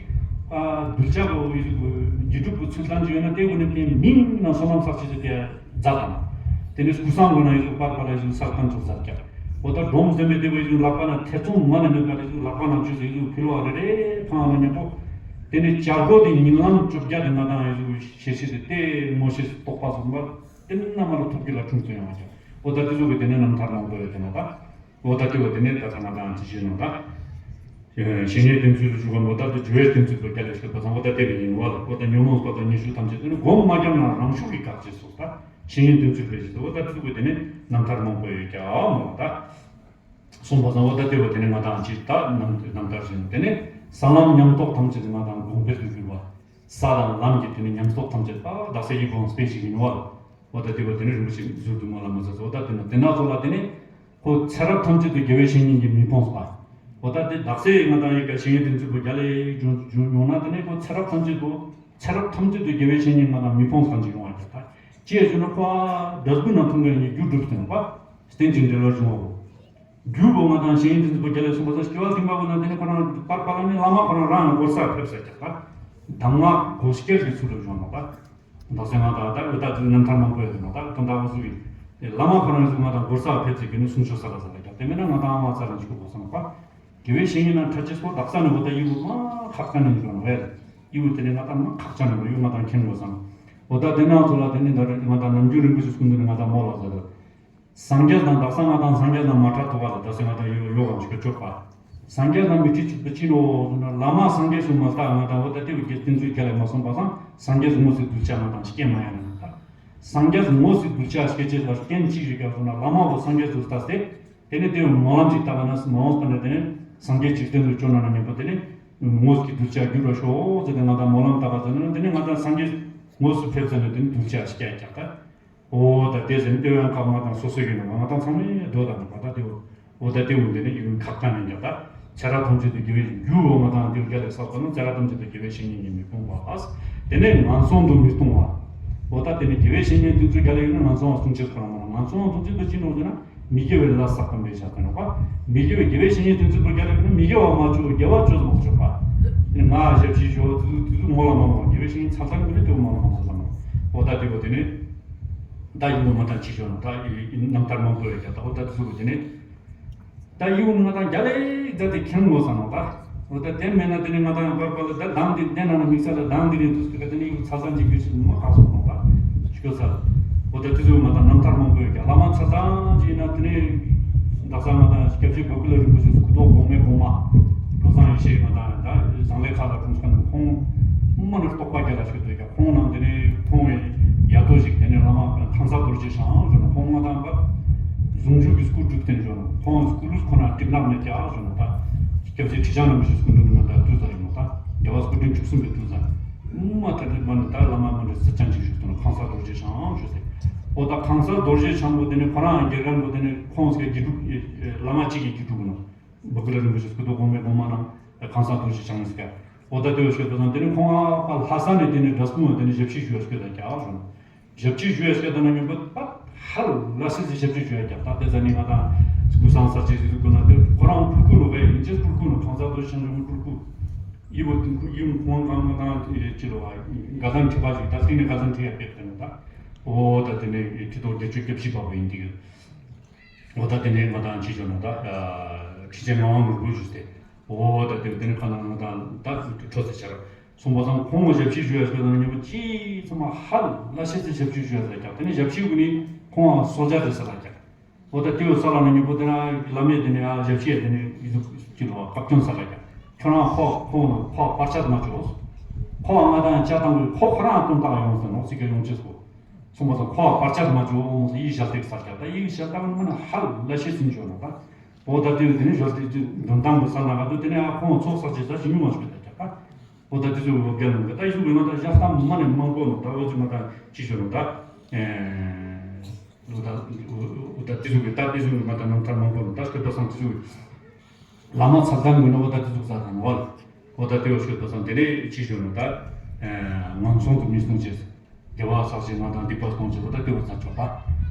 གདུལ་བྱ་བོ་ཡི་གཟུགས་དགེ་སྒྲུབ་ཀྱི་ཚུལ་ཙམ་ཅིག་ཡོད་ན་དེ་བོ་ནི་ཕན་མིང་ན་བསོད་ནམས་བསགས་ཅི་ཟེར་ཏེ་མཛད་དང་། དེ་ནས་སྐུ་སང་བོ་ན་ཡི་གཟུགས་པར་པ་ལ་ཡི་གཟུགས་བསགས་སྟངས་ཚོགས་མཛད་ཀྱང་། འོ་ད་སྒྲོམ་གསུམ་པའི་དེ་བོ་ཡི་གཟུགས་ལག་པ་ན་ཐེ་ཚོམ་མ་ན་ནུས་པ་ཡི་གཟུགས་ལག་པ་ན་ཆུ་ཟེར་ཡི་གཟུགས་ཕུལ་བ་རེ་རེ་འཕང་ན་ཉེ་པོ། དེ་ནས་བྱ་སྒོ་དེ་ཉིན་ལམ་བཅོ་བརྒྱད་དེ་ང་དང་ཡི་གཟུགས་ཤེས་ཤེས་ཏེ་དེ་མོ་ཤེས་རྟོགས་པ་བཟུང་བ། དེ་ནི་རྣམ་པ་ལ་ཐུགས་ཀྱི་ལ་ཁྲུང་ཙེ་ཡོང་བ་ཀྱང་། འོ་ད་དེ་ཚོ་གི་དེ་ནས་རྣམ་ཐར་མང་པོ་ཡོད་དེ་ནོ་ད། འོ་ད་དེ་བ་དེ་ནས་ད་ཚང་མ་དང་ཅི་བྱེད་ནོ་ད། བཤེས་གཉེན་བསྟེན་ཚུལ་དུ་འཇུག་གམ་འོ་ད་དེ་སྦྱོར་བའི་བསྟེན་ཚུལ་དུ་རྒྱ་ལས་ཤེས་པ་ཚང་འོ་ད་དེ་ནས་ཡིན་ནོ་ད། འོ་ད་ཉོན་མོངས་པ་དང་ཉེས་སྤྱོད་ཐམས་ཅད་དེ་ནི་སྒོམ་མ་བརྒྱབ་ན་རང་ཤུགས་ཀྱིས་འགག་ཅེས་སོ་ད། བཤེས་གཉེན་བསྟེན་ཚུལ་སྦེ་བྱེད་དོ་འོ་ད་དེ་ཚོ་གི་དེ་ནས་རྣམ་ཐར་མང་པོ་ཡོད་ཀྱང་འོ་ད། གསུངས་པ་དང་། འོ་ད་དེ་བ་དེ་ནས་ང་དང་ཅི་ད་རྣམ་རྣམ་ཐར་ཞིག་དེ་ནས་ས་ལམ་ཉམས་རྟོགས་ཐམས་ཅད་ང་དང་གོང་འཕེལ་དུ་གྱུར་པ། ས་དང་ལམ་གྱི་དེ་ནས་ཉམས་རྟོགས་ཐམས་ཅད་ད་དག་ས་ཡི་གོང་སྤེལ་ཞིག་ཡིན་བ། འོ་ད་དེ་བ་དེ་ནས་རིན་པོ་ཆེ་ཟུར་དུ་ང་ལ་མ་ཟ་ཟ། འོ་ད་དེ་ན་དེ་ན་ཚོ་ལ་དེ་ནས་ཁོ་ཚེ་རབས་ཐམས་ཅད་དུ་དགེ་བའི་བཤེས་གཉེན་གྱིས་མི་ཕོངས་པ། འོ་ད་དེ་དག་ས་ང་དང་ཡི་ག་བཤེས་གཉེན་དེ་ཚོ་གོ་རྒྱ་ལས་བྱུང་བྱུང་མྱོང་ན་དེ་ནས་ཁོ་ཚེ་རབས་ཐམས་ཅད་དུ་ཚེ་རབས་ཐམས་ཅད་དུ་དགེ་བའི་བཤེས་གཉེན་ང་དང་མི་ཕོངས་པ་ཅིག་ཡོང་བ་རྒྱ་ད། ཅེས་བྱུང་ན་ཁོ་འབྲས་བུ་ན་མཐོང་གི་རྒྱུ་སྒྲུབ་སྟེ་ནོ་པ། རྟེན་ཅིང་འབྲེལ་བར་འབྱུང་བའོ། རྒྱུ་བོ་ང་དང་བཤེས་གཉེན་དེ་ཚོ་གོ་རྒྱ་ལས་གསུངས་པ་ས་སྐྱེ་བ་ཐེངས་པ་བོ་ན་དེ་ནས་ཁོ་རང་པར་པ་ལ་ནི་བླ་མ་ཁོ་རང་རང་ཡང་སྒོ་ས་ཕེབས་ས་རྒྱ་ད། གདམས་ངག་གོ་སྐལ་གྱི་ཚུལ་དུ་བྱུང་ནོ་པ། འདོགས་སེ་ང་དང་ད་འུ་ད་དུ་རྣམ་ཐར་མང་པོ་ཡོད་དེ་ནོ་ད་དོན་དག་འོ་སུ་ཡིན། བླ་མ་ཁོ་རང་ཡིན་སུ་ང་དང་སྒོ་ས་ཕེབས་ཚེ་གི་ནི་གསུང་ཆོས་ས་ལ་ས་ལ་རྒྱ་དེ་མེད་ན་ང་དང་ཨ་མ་ས་རང་ཅིག་གོ་གོ་ས་ནོ་པ། དགེ་བའི་བཤེས་གཉེན་ན་ཁྲ་ཆེ་སྐོར་དག་ས་ནས་འོ་ད་ཡིད་དུ་མ་ཁག་ཅན་ནས་འགྲོ་ནོ་རེད། ཡིད་དུ་དེ་ནས་ང་དང་མ་ཁག་ཅན་ནས་འགྲོ་ཡུལ་ང་དང་མཁྱེན་དགོས་སམ། འོ་ད་དེ་ནང་ཚོ་ལ་དེ་ནས་ད་རེས་ང་དང་ནམ་རྒྱུན་རིན་པོ་ཆེ་སྐུ་མདུན་ནས་ང་དང་མོ་ལ་ཟེར། སངས་རྒྱས་དང་དག་ས་ང་དང་སངས་རྒྱས་དང་མ་ཁྲ་ཐུག་པ་ལ་དག་ས་ང་དང་ཡོ་ཡོ་གམ་ཞིག་ག་ཆོག་པ། སངས་རྒྱས་དང་མི་ཁྲི་གཅིག་པ་ཅི་ནོ་ཟེར་ན་བླ་མ་སངས་རྒྱས་སུ་མ་ལྟ་ང་དང་འོ་ད་དེ་བའི་རྒྱལ་བསྟན་ཚུལ་རྒྱ་ལས་མ་སོང་པ་སང་སངས་རྒྱས་སུ་ངོ་སི་གདུལ་བྱ་ང་དང་སྐྱེ་མ་ཡང་ན་ད། སངས་རྒྱས་སུ་ངོ་སི་གདུལ་བྱ་སྐྱེ་ཅེས་ལ་རྐྱེན་གཅིག་རིག་ག་སོང་ན་བླ་མ་བོ་སངས་རྒྱས་སུ་ལྟ་སྟེ། དེ་ནས་དེ་སྨོན་ལམ་ཅིག་བཏབ་པ་ན་མ་འོངས་པ་ནས་དེ་ནས་སངས་རྒྱས་འཇིག་རྟེན་དུ་བྱོན་ན་ན་མཉམ་པོ་དེ་ནས་ངོ་སྐྱེ་གདུལ་བྱ་འགྱུར་བར་ཤོག་ཟེར་ཏེ་ང་དང་སྨོན་ལམ་བཏབ་པ་ཟེར་ན་དེ་ནས་ང་དང་སངས་རྒྱས་ངོ་སུ་ཕེབས་ཟེར་ནས་དེ་ནས་གདུལ་བྱ་སྐྱེ་རྒྱག་ད། འོ་ད་དེ་ཟེར་ནས་དེ་བས་ཁ་ང་དང་སོ་སོ་ཡིན་ནོ་ང་དང་ཚང་མས་འདོད་དང་ནོ་ང་དང་དེ་འོ་ད་དེ་འོ་དེ་ནས་ཡུན་ཁག་ཀ་ནས་རྒྱག་ད། ཚེ་རབས་ཐམས་ཅད་དུ་དགེ་བའི་རྒྱུ་འོ་ང་དང་དེ་རྒྱ་ལས་བསགས་པ་ན་ཚེ་རབས་ཐམས་ཅད་དུ་དགེ་བའི་བཤེས་གཉེན་གྱིས་མི་ཕོངས་པ། དེ་ནས་ངན་སོང་དུ་མི་ལྟུང་བ། འོ་ད་དེ་ནས་དགེ་བའི་བཤེས་གཉེན་དེ་ཚོ་རྒྱ་ལས་ཡིན་ན་ངན་སོང་བ་སྲུང་ཕྱིར་ཁོ་རང་མ་ལ་ངན་སོང་བ་སྲུང་ཕྱིར་དུ་ཅི་འགྲོ་ཟེར་ན་མི་དགེ་བའི་ལས་བསགས་པ་མེད་བྱ་དེ་ནོ་པ། མི་དགེ་བའི་དགེ་བའི་བཤེས་གཉེན་དེ་ཚོ་རྒྱ་ལས་ཡིན་ན་མི་དགེ་བ་མ་བཅུག་དགེ་བ་བཅོས་མ་བཅུག་པ། དེ་ནས་ང་ཞབས་ཕྱི་ཞོ་དེ་ཚོ་དེ་ཚོ་ངོ་ལ་མ་མོ་དགེ་བའི་བཤེས་གཉེན་ཚ་ཚ་མི་ལ་དེ་མ་ལ་མ་མོ་ཟེར་ན། འོ་ད་དེ་བོ་དེ་ནས་ད་ཡིན་ནོ་མ་དང་ཅི་ཞོ་ནོ་ད་རྣམ་ཐར་མང་པོ་ཡོད་ཀྱང་ད་འོ་ད་དེ་ཚོ་བོ་དེ་ནས། ད་ཡིག་ང་དང་རྒྱ་ལས་རྫ་དེ་ཁྱེར་དགོས་ས་ནོ་ད། འོ་ད་དེ་མེད་ན་དེ་ནས་ང་དང་ཡང་པར་པར་ལ་ད་དང་དེ་བསྟན་ན་ན་དམིགས་བསལ་ལ་དང་དེ་རིང་དུས་སྐབས་དེ་ནས་ཡིག་ཚ་ཚ་འཇིག་རྒྱུ་ཞིག་མ་ཁག་སོང་ནོ་ད། ཤོད་ས་ལ། འོ་ད་དེ་ཚོ་ང་དང་རྣམ་ཐར་མང་པོ་ཡོད་ཀྱང་བླ་མ་ཚ་ཚ་འཇིག་ན་དེ་ནས་དག་ས་ང་དང་སྐྱབས་རྗེ་གོ་ཀུ་ལ་རིན་པོ་ཆེ་སྐུ་ཐོག་གོང་མའི་གོང་མ། བློ་བཟང་ཡེ་ཤེས་ང་དང་ད་བཟང་ལས་ཁག་ལ་ཀྲུང་ས་ནང་ཁོང་མ་ནི་རྟོགས་པ་རྒྱ་ལ་ཤོད་དོ་ཀྱང་ཁོང་ནང་དེ་ནས་ཁོང་བའི་ཡ་དོ་ཞིག་དེ་ནས་བླ་མ་ཁང་ས་རྡོ་རྗེ་ཞང་ཞུ་ན་ཁོང་ང་དང་པ། ཟུང་འཇུག་གི་སྐུ་སྒྲུབ་བསྟན་ཞུ་ན་ཁོང་སྐུ་ལུས་ཁོ་ན་ཏིག་ནག་མེད་ཀྱག་ཞུ་ན་ད། སྐྱབས་རྗེ་ཁྲི་བྱང་རིན་པོ་ཆེ་སྐུ་མདུན་ན་ད་ཏུ་ཟ་ཡིན་ནོ་ད། རྒྱལ་བ་སྐུ་ཕྲེང་བཅུ་གསུམ་པའི་ཏུ་ཟ། མ་ད་ནི་མ་ནི་ད་བླ་མ་མ་ནི་སི་ཅང་ཅིག་ཞུ་དོ་ན་ཁང་ས་རྡོ་རྗེ་ཞང་ཞུ་ཟེར། འོ་ད་ཁང་ས་རྡོ་རྗེ་ཞང་པོ་དེ་ནི་ཁོ་རང་དགེ་རྒན་པོ་དེ་ནི་ཁོང་སྐད་དགེ་ཕྲུག་བླ་མ་གཅིག་གི་དགེ་ཕྲུག་ནོ། བུ་ཀུ་ལ་རིན་པོ་ཆེ་སྐུ་ཐོག་གོང་མའི་གོང་མ་ནང་ཁང་ས་རྡོ་རྗེ་འཆང་ཟེར་ཀ། འོ་ད་དེ་བས་སྐད་དོ་ན་དེ་ནི་ཁོང་ཨ་ལྷ་ས་ནས་དེ་ནི་འབྲས་སྤུངས་དེ་ནི་ཞབས་ཕྱི་ཞུ་བའི་སྐད་དང་རྒྱག་ཞུ་ན། ཞབས་ཕྱི་ཞུ་བའི་སྐད་དང་ན་ཉོན་པ་པ་ཧ་ལ་སི་སི་ཞབས་ཕྱི་ཞུ་བའི་རྒྱག་ད་དེ་ཟ་ནི་ང་དང་སྐུ་སང་ས་ཅི་ཟི་ཟི་ཀུ་ན་དེ་ཁོ་རང་ཕུར་ཁུ་ནོ་བས་ཡིན་ཅེས་ཕུར་ཁུ་ནོ་ཁང་ས་རྡོ་རྗེ་འཆང་ཆུང་ཕུར་ཁུ། ཡི་བོ་དུང་ཁུ་ཡི་མོ་ཁོང་གང་ང་དང་ཅི་ལོ་བ་ག་ཟན་ཁྲི་པ་ཞིག་ད་སི་ནི་ག་ཟན་ཁྲི་ཡ་པེག་དེ་ནི་ད། འོ་ད་དེ་ནི་ཁྲི་ཐོག་བདེ་སྤྱོད་སྐྱབས་ཞི་པ་བོ་ཡིན་དེ་གི། འོ་ད་དེ་ནས་ང་དང་ཅི་བྱོས་ན་ད། ཁྲི་ཆེན་ངག་དབང་ནོར་བུ་ཞུས་ཏེ། འོ་ད་དེ་དེ་ནས་ཁ་ནང་ང་དང་ད་འཕྲོ་ཚེ་ཆར། སོང་པ་སང་ཁོང་གི་ཞབས་ཕྱི་ཞུ་ཡ་ཞུ་ཡ་དང་ཉིན་པོ་ཅི་ཚང་མ་ཧ་ལ་ཤེས་ཚེ་ཞབས་ཕྱི་ཞུ་ཡ་ཟེར་ཀྱང་དེ་ནས་ཞབས་ཕྱི་གུ་ནི་ཁོང་ཨ་སོ་ཇ་དེ་ཟེར་ལ་ཀྱང་། འོ་ད་དེ་བས་ས་ལ་ན་ཉིན་པོ་དེ་ན་བླ་མས་དེ་ནས་ཨ་ཞབས་ཕྱི་ཡ་དེ་ནས་ཡི་ཟུག་ཅི་ལོ་བཀའ་བཀྱོན་ཟེར་ལ་ཀྱང་ཁྱོད་རང་ཁོ་ཁོ་ཁོ་པར་ཆད་མ་བཅོས། ཁོ་ང་དང་ཅ་དང་གི་ཁོ་ཁོ་རང་དོན་དག་ཡོང་ཟེར་ནོ་ཚིག་གི་ཡོང་ཅེས་སོ། སོང་པ་སང་ཁོ་བ་བར་ཆད་མ་བཅོ་འོང་ཟེར་ཡིག་ཞལ་ཏེག་ས་རྒྱག་ད་ཡིག་ཞལ་ཏེག་མ་ན་ཧ་ལ་ཤེས་ཟིན་བཅོ་ནོ་ད། འོ་ད་དེ་དེ་ནི་ཞལ་ཏེག་དེ་འདོན་སྟངས་པོ་ས་ན་ག་དུ་དེ་ནི་ཨ་ཁོང་ཚོགས་ས་ཅེ་ས་ཞིག་ཉུང་བ་ཞིག་ད་རྒྱག་ད། འོ་ད་དེ་ཚོ་འོ་རྒྱ་ནང་གི་ད་ཡིག་གཟུགས་ཡོད་ན་ད་ཞག་ཐམ་མ་ནས་མང་པོ་ནོ་ད་འོ་ཅི་མ་ད་ཅི་ཞོ་ནོ་ད། འོ་ད་འོ་ད་དེ་ཚོ་གི་ད་དེ་ཚོ་གི་མ་ད་རྣམ་ཐར་མང་པོ་ནོ་ད་སྐད་པ་སང་དེ་ཚོ་གི། བླ་མ་ཚབ་དང་ངོས་ནས་འོ་ད་དེ་ཚོ་ཟ་དང་ནོ། འོ་ད་དེ་བ་ཤོད་པ་སང་དེ་ནས་ཅི་ཞུ་ནོ་ད། ངན་སོང་དུ་མི་ལྟུང་ཅེས། དགེ་བ་བསགས་ཤིང་ང་དང་སྡིག་པ་སྤོང་ཅེས་འོ་ད་དེ་བ་ཟ་ཆོག་པ།